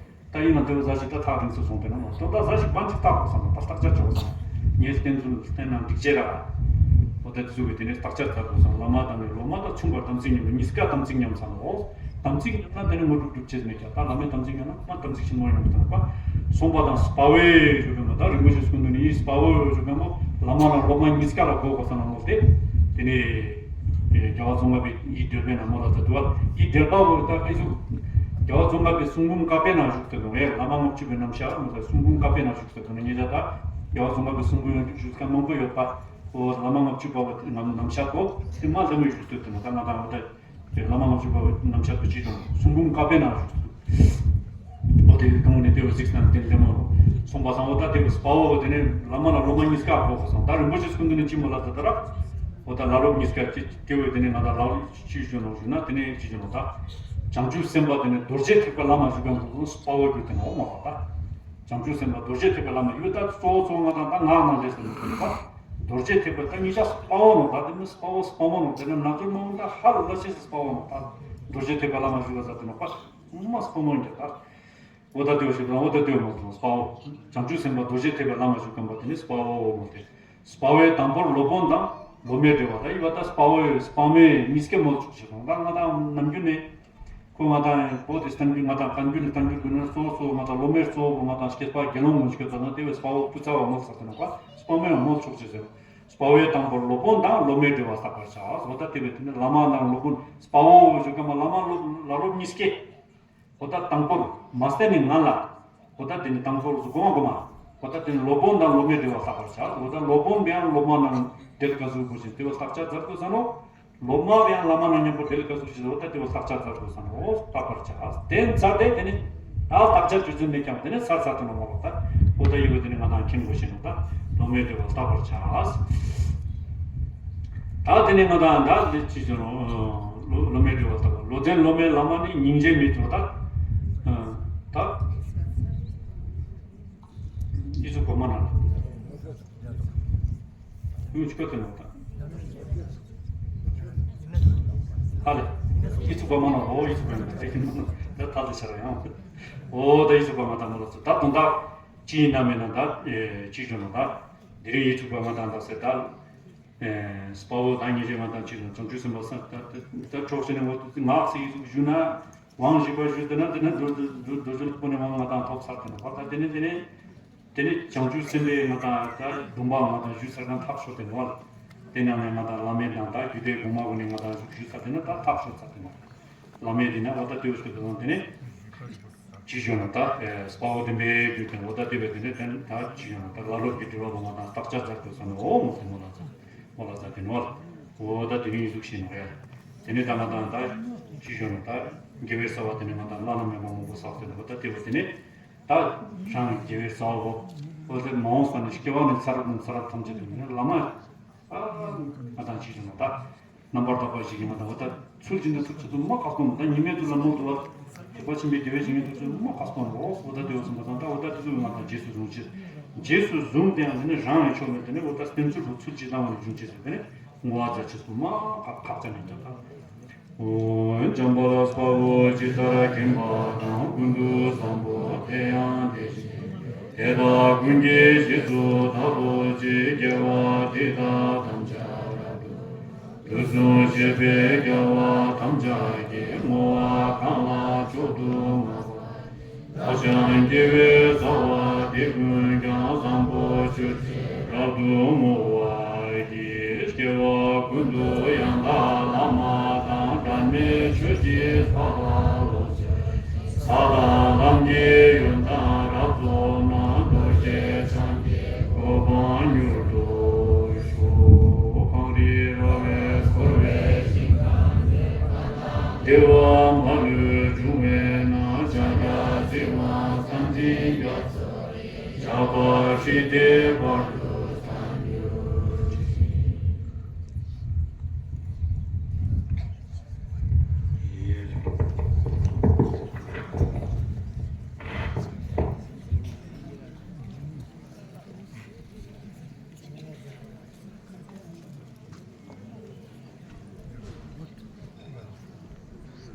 ད་ཡིན་ན་དེ་བ་ཟ་ཞིག་ད་ཐག་རིང་སུ་སོང་དེ་ན་མ་དོ་ད་ཟ་ཞིག་བན་ཅིག་བརྟག་དགོས་སམ་ནོ་ད་བརྟག་དཔྱད་ཆོག་སམ་ནོ། ངས་བསྟན་ཚུལ་བསྟན་ན་འགྲིག་ཅེས་ར། འོ་ད་དེ་ཚོ་གི་དེ་ནས་བརྟག་དཔྱད་བརྟག་དགོས་སམ་བླ་མ་དང་ནི་སློབ་མ་དང་མཚུངས་པར་དམ་ཚིག་ཉམས་པ་གཉིས་ཀ་དམ་ཚིག་ཉམས་སམ་ནོ། དམ་ཚིག་ཉམས་ན་དེ་ནི་དངོས་གྲུབ་སྒྲུབ་ཅེས་མེད་ཀྱང་ད་བླ་མའི་དམ་ཚིག་ཉམས་ན་མ་དམ་ཚིག་ཆེན་མོ་ཡོང་གི་དང་པ། གསུངས་པ་དང་དཔའ་བོས་ཞུ་གི་མོ་ད་རིན་པོ་ཆེ་སྐུ་མདུན་ནི་དཔའ་བོས་ཞུ་གི་མོ་བླ་མ་ལ་སློབ་མ་གཉིས་ཀ་ལ་གོ་དགོས་སམ་ནོ་སྟེ། དེ་ནས་རྒྱལ་བ་ཙོང་ཁ་པའི་ཡིད་འདོད་པའི་ནང་མོ་ལ་ད་དུ་བ་ཡིད་འདོད་པ་བོ་ད་ཕེ་ཚུགས། རྒྱལ་བ་ཙོང་ཁ་པའི་གསུང་འབུམ་བཀའ་པའི་ནང་བཞུགས་ཏེ་དུ་བས་བླ་མ་ལྔ་བཅུ་པའི་རྣམ་གཞག་མོ་ད་གསུང་འབུམ་བཀའ་པའི་ནང་བཞུགས་ཏེ་དུ་ནི་ཉེ་ད་ད་རྒྱལ་བ་ཙོང་ཁ་པའི་གསུང་འབུམ་ཡང་བཞུགས་ཁན་མང་པོ་ཡོད་པ། འོ་བླ་མ་ལྔ་བཅུ་པ་བོ་རྣམ་གཞག་གོ་དེ་མ་ལྷ་མོ་བཞུགས་ཏེ་དུ་ནི་ད་ང་དང་འོ་ད། དེ་བླ་མ་ལྔ་བཅུ་པ་བོ་རྣམ་གཞག་ཏུ་ཅི་བྱུང་གསུང་འབུམ་བཀའ་པའི་ནང་བཞུགས་ཏེ། དེ་དང་ནི་དེ་བ་གཟིགས་སྟངས་དེ་ལེ་མོ་རོ། སོང་པ་སང་འོ་ད་དེ་བ་སྤ་བོ་དེ་ནི་བླ་མ་ལ་སློབ་མ་གཉིས་ཀ་གོ་གོ་སང་ད་རིན་པོ་ཆེ་སྐུ་མདུན་ནི་ཅི་མོ་ལ་ད་ད་ར། འོ་ད་ལ་སློབ་གཉིས་ཀ་ཅི་དེ་བ་དེ་ནི་ང་ད་ལ་ཅི་ཞུ་ནོ་ཞུ་ན་དེ་ནི་ཅི་ཞུ་ནོ་ད། བྱང་ཆུབ་སེམས་དཔའ་དེ་ནི་རྡོ་རྗེ་ཐེག་པའི་བླ་མ་ཞུ་ག་འདུག་སྤ་བོ་རྒྱུ་དེ་ནི་འོ་མ་པ་ད། བྱང་ཆུབ་སེམས་དཔའ་རྡོ་རྗེ་ཐེག་པའི་བླ་མ་ཡོད་ད་གཙོ་བོ་གཙོ་བོ་ང་ད་ད་ངག་ནང་འདྲེས་སུ་མི་ཐུབ་ནི་པ། རྡོ་རྗེ་ཐེག་པའི་ད་གཉིས་ཆ་སྤ་བོ་ནོ་ད་དེ་ནི་སྤ་བོ་སྤ་མོ་ནོ་དེ་ནི་ནག་ཅོ་མ་འོང་ད་ཧ་ལ་ཤེས་སུ་སྤ་བོ་ནོ་ད། རྡོ་རྗེ་ཐེག་པའི་བླ་མ་ཞུ་ག་ཟ་དེ་ནི་པ། མ་སྤ་མོ་འདྲེ་ད། འོ་ད་དེའོ་ཞིག་དང་འོ་ད་དེའོ་མོ་དང་སྤ་བོ། བྱང་ཆུབ་སེམས་དཔའ་རྡོ་རྗེ་ཐེག་པའི་བླ་མ་ཞུ་གམ་པ་དེ་ནི་སྤ་བོ་འོ་མོ་དེ། སྤ་བོའི་དང་པོར་སློབ་དཔོན་དང་སློབ་མའི་འབྲེལ་བ་ད་ཡི་བ་ད་སྤ་བོའི་སྤ་མོའི་གཉིས་ཀའི་མོ་ཚུགས་ཞིག་དང་ད་ང་དང་ནམ་རྒྱུན་ནས། ཁོ་ང་དང་བོད་དེ་བསྟན་རྒྱུ་ང་དང་བསྟན་རྒྱུ་ནི་བསྟན་རྒྱུ་དགོས་ན་གཙོ་བོ་གཙོ་བོ་ང་དང་སློབ་མའི་གཙོ་བོ་ང་དང་སྐྱེས་པ་དགེ་སློང་ངོ་ཞིག་གི་ཚོ་ན་དེ་བས་སྤ་བོ་སྤུ་ཚ་བ་མོ་ཚ་དེ་ན་པ་སྤ་མོའི་མོ་ཚུགས་ཞིག་ཟེར། སྤ་བོའི་དང་པོར་སློབ་དཔོན་དང་སློབ་མའི་འབྲེལ་བ་བརྟག་པར་བྱ། འོ་ད་དེ་བས་དེ་ནི་བླ་མ་དང་སློབ་དཔོན་སྤ་བོ་ཞུ་གམ་པ་བླ་མ་སློབ་ལ་སློབ་གཉིས་ཀའི། འོ་ད་དང་པོར་མ་བསྟན་ནི་ང་ལ། འོ་ད་དེ་ནི་དང་པོར་སྒོ་མ་སྒོ་མ། འོ་ད་དེ་ནི་སློབ་དཔོན་དང་སློབ་མའི་འབྲེལ་བ་བརྟག་པར་བྱ། འོ་ད་སློབ་དཔོན་པའང་སློབ་མ་ནང་འབྲེལ་ག་ཟུག་དགོས་ཤིང་དེ་བ་བརྟག་དཔྱད་མཛད་དགོས་ས་ནོ། སློབ་མ་པའང་བླ་མ་ནང་མཉམ་པོ་འབྲེལ་ག་ཟུག་ཞིག་འོ་ད་དེ་བ་བརྟག་དཔྱད་མཛད་དགོས་ས་ནོ། འོ་བརྟག་པར་བྱ། དེ་མཛད་དེ་དེ་ནི་ད་བརྟག་དཔྱད་ཆུ་ཚོད་མེད་ཀྱང་དེ་ནི་ཚར་ཚར་དུ་ནོ་མ་ལོག་ད། འོ་ད་ཡི་བ་དེ་ནི་ང་དང་མཁྱེན་དགོས་ཤིང་ནོ་ད། སློབ་མའི་འབྲེལ་བ་བརྟག་པར་བྱ། ད་དེ་ནས་ང་དང་ད་འདི་ཅི་བྱུང་རུང་སློབ་མའི་འབྲེལ་བ་བརྟག་པ། བློ་ལྡན་སློབ་མའི་བླ་མ་ནི་སྙིང་རྗེ་མེད་དོ་ད། ད་ཡི་ཚུགས་པ་མ་ན་ཡུ་ཅི་ཀ་ཏི་ནོ་ད། ཧ་ལེ། ཡི་ཚུགས་པ་མ་ན་འོ་ཡི་ཚུགས་པ་ཡིན་ད་ཡི་ཚུགས་པ་མ་ན་ད་ད་ལྟ་ཤར་ཡང་། འོ་ད་ཡི་ཚུགས་པ་མ་ད་མ་ལ་ཚུགས་ད་དོན་དག་ཅི་ཡིན་ན་མེད་ན་ད་ཅི་བྱུང་ནོ་ད། དེ་རིང་ཡི་ཚུགས་པ་མ་ད་ད་ཟེར་ད། སྤ་བོ་དང་ཉེ་ཞེས་མ་དང་ཅི་ལ་བྱང་ཆུབ་སེམས་དཔའ་སངས་ད་ད་གྲོགས་བྱས་ནས་འོ་དུ་ངག་ཚིག་ཡིག་གཟུགས་ཞུ་ན་དབང་བཞི་པ་ཞུ་དེ་ན་དེ་ན་རྡོ་རྡོ་རྡོ་རྗེ་སློབ་དཔོན་ནས་དབང་ང་དང་ཐོབ་ཚར་དེ་ན་བར་ད་དེ་ནས་དེ་ནས་དེ་ནས་བྱང་ཆུབ་སེམས་དཔའི་ང་དང་ད་སྡོམ་པ་ང་དང་ཞུ་ཚར་གང་ཐག་ཆོད་དེ་ནོ་ལ། དེ་ནང་ནས་ང་དང་བླ་མེད་དང་ད་རྒྱུད་སྡེ་གོང་མ་གུན་ནས་ང་དང་ཞུ་ཞུ་ཚར་དེ་ན་ད་ཐག་ཆོད་ཚར་དེ་ནོ། བླ་མེད་དེ་ན་འོ་ད་དེ་བ་ཞུ་དེ་དང་དེ་ནས། ཅི་བྱུང་ན་ད་སྤ་བོ་དེ་འབའི་རྒྱུ་དེ་འོ་ད་དེ་བས་དེ་འདྲ་དེ་ད་ཅི་བྱུང་ན་ད་ལ་ལོ་གི་དྲི་བ་བོ་ང་དང་བརྟག་དཔྱད་མཛད་དགོས་ས་ནོ་འོ་མོ་དེ་མོ་ལ་ཚ་མོ་ལ་ཚ་དེ་ནོ་ལ་འོ་ད་དེ་ནི་ཡིན་གཟུགས་ཤིག་ནོ་ཡ། དེ་ནི་ད་ང་དང་ད་ཅི་བྱུང་ན་ད་དགེ་བའི་རྩ་བ་དེ་ནི་ང་དང་བླ་ན་མེད་པ་མང་པོ་བསགས་ཏེ་ནོ་འོ་ད་དེ་བ་དེ་ནི་ད་རང་དགེ་བའི་རྩ་བ་བོ་འོ་དེ་མ་འོངས་པ་ནི་སྐྱེ་བ་ནི་ཚ་རབས་ནི་ཚ་རབས་ཐམས་ཅད་དུ་ནི་བླ་མ་ང་དང་ཅི་བྱུང་ན་ད། རྣམ་པར་དག་པ་ཞིག་གིས་ང་དང་འོ་ད་ཚུལ་ཇི་འདྲ་ཚུལ་ཆེད་དུ་མ་ཁག་སྟོང་ད་ཉི་མའི་དུས་ལ་མོ་དུ་བ་ཐེག་པ་ཆེན་པོའི་དགེ་བའི་བཤེས་གཉེན་དུ་ཚུལ་མ་ཁག་སྟོང་རོ་འོ་ད་དེ་བ་སོང་པ་དང་ད་འོ་ད་དེ་ཚུལ་ང་དང་རྗེས་སུ་བཟུང་ཕྱིར་རྗེས་སུ་བཟུང་སྟེ་ཡང་དེ་ནི་རང་ཡང་ཆོག་མེད་དེ་ནི་འོ་ད་བསྟེན་ཚུལ་ལུ་ཚུལ་ཇི་ལྟ་བ་ནི་འབྱུང་ཅེས་སུ་དེ་ནི་བསྔོ་བ་མཛད་ཅེས་སུ་མ་ཁག་ཁག་ཅན་ནི་འདོད་ད། འཇམ་དཔལ་དཔའ་བོས་ཇི་ལྟར་མཁྱེན་པ་དང་། ཀུན་ཏུ་བཟང་པོ་དེ་ཡང་དེ་བཞིན་ཏེ། དེ་དག་ཀུན་གྱི་རྗེས་སུ་བདག་སློབ་ཅིང་། དགེ་བ་འདི་དག་ཐམས་ཅད་རབ་ཏུ་དུས་གསུམ་གཤེགས་པའི་རྒྱལ་བ་ཐམས་ཅད་ཀྱིས། བསྔོ་བ་གང་ལ་མཆོག་ཏུ་བསྔགས་པ་ཡི། བདག་ཀྱང་དགེ་བའི་རྩ་བ་འདི་ཀུན་ཀྱང་། བཟང་པོ་སྤྱོད་ཅིང་རབ་ཏུ་བསྔོ་བར་བགྱི། སྐྱེ་བ་ཀུན་ཏུ་ཡང་དག་བླ་མ་དང་། འབྲལ་མེད་ཆོས་ཀྱི་འཕགས་པ་བློ་གྲོས་ཀྱིས། ས་དང་ལམ་གྱི་ཡོན་ཏན་རབ་རྫོགས་ན། རྡོ་རྗེ་འཆང་གི་གོ་འཕང་མྱུར་དུ་ཤོག། གངས་རི་ར་བས་བསྐོར་བའི་ཞིང་ཁམས་ནས། བདེ་བ་མ་ལུས་འབྱུང་བས་ན། ཕྱག་རྒྱ་ཚིག་དབང་མཚན་འཛིན་རྒྱ་མཚོ་ཡི། ཇག་པ་ཁྲིད་དེ་བར་དུ་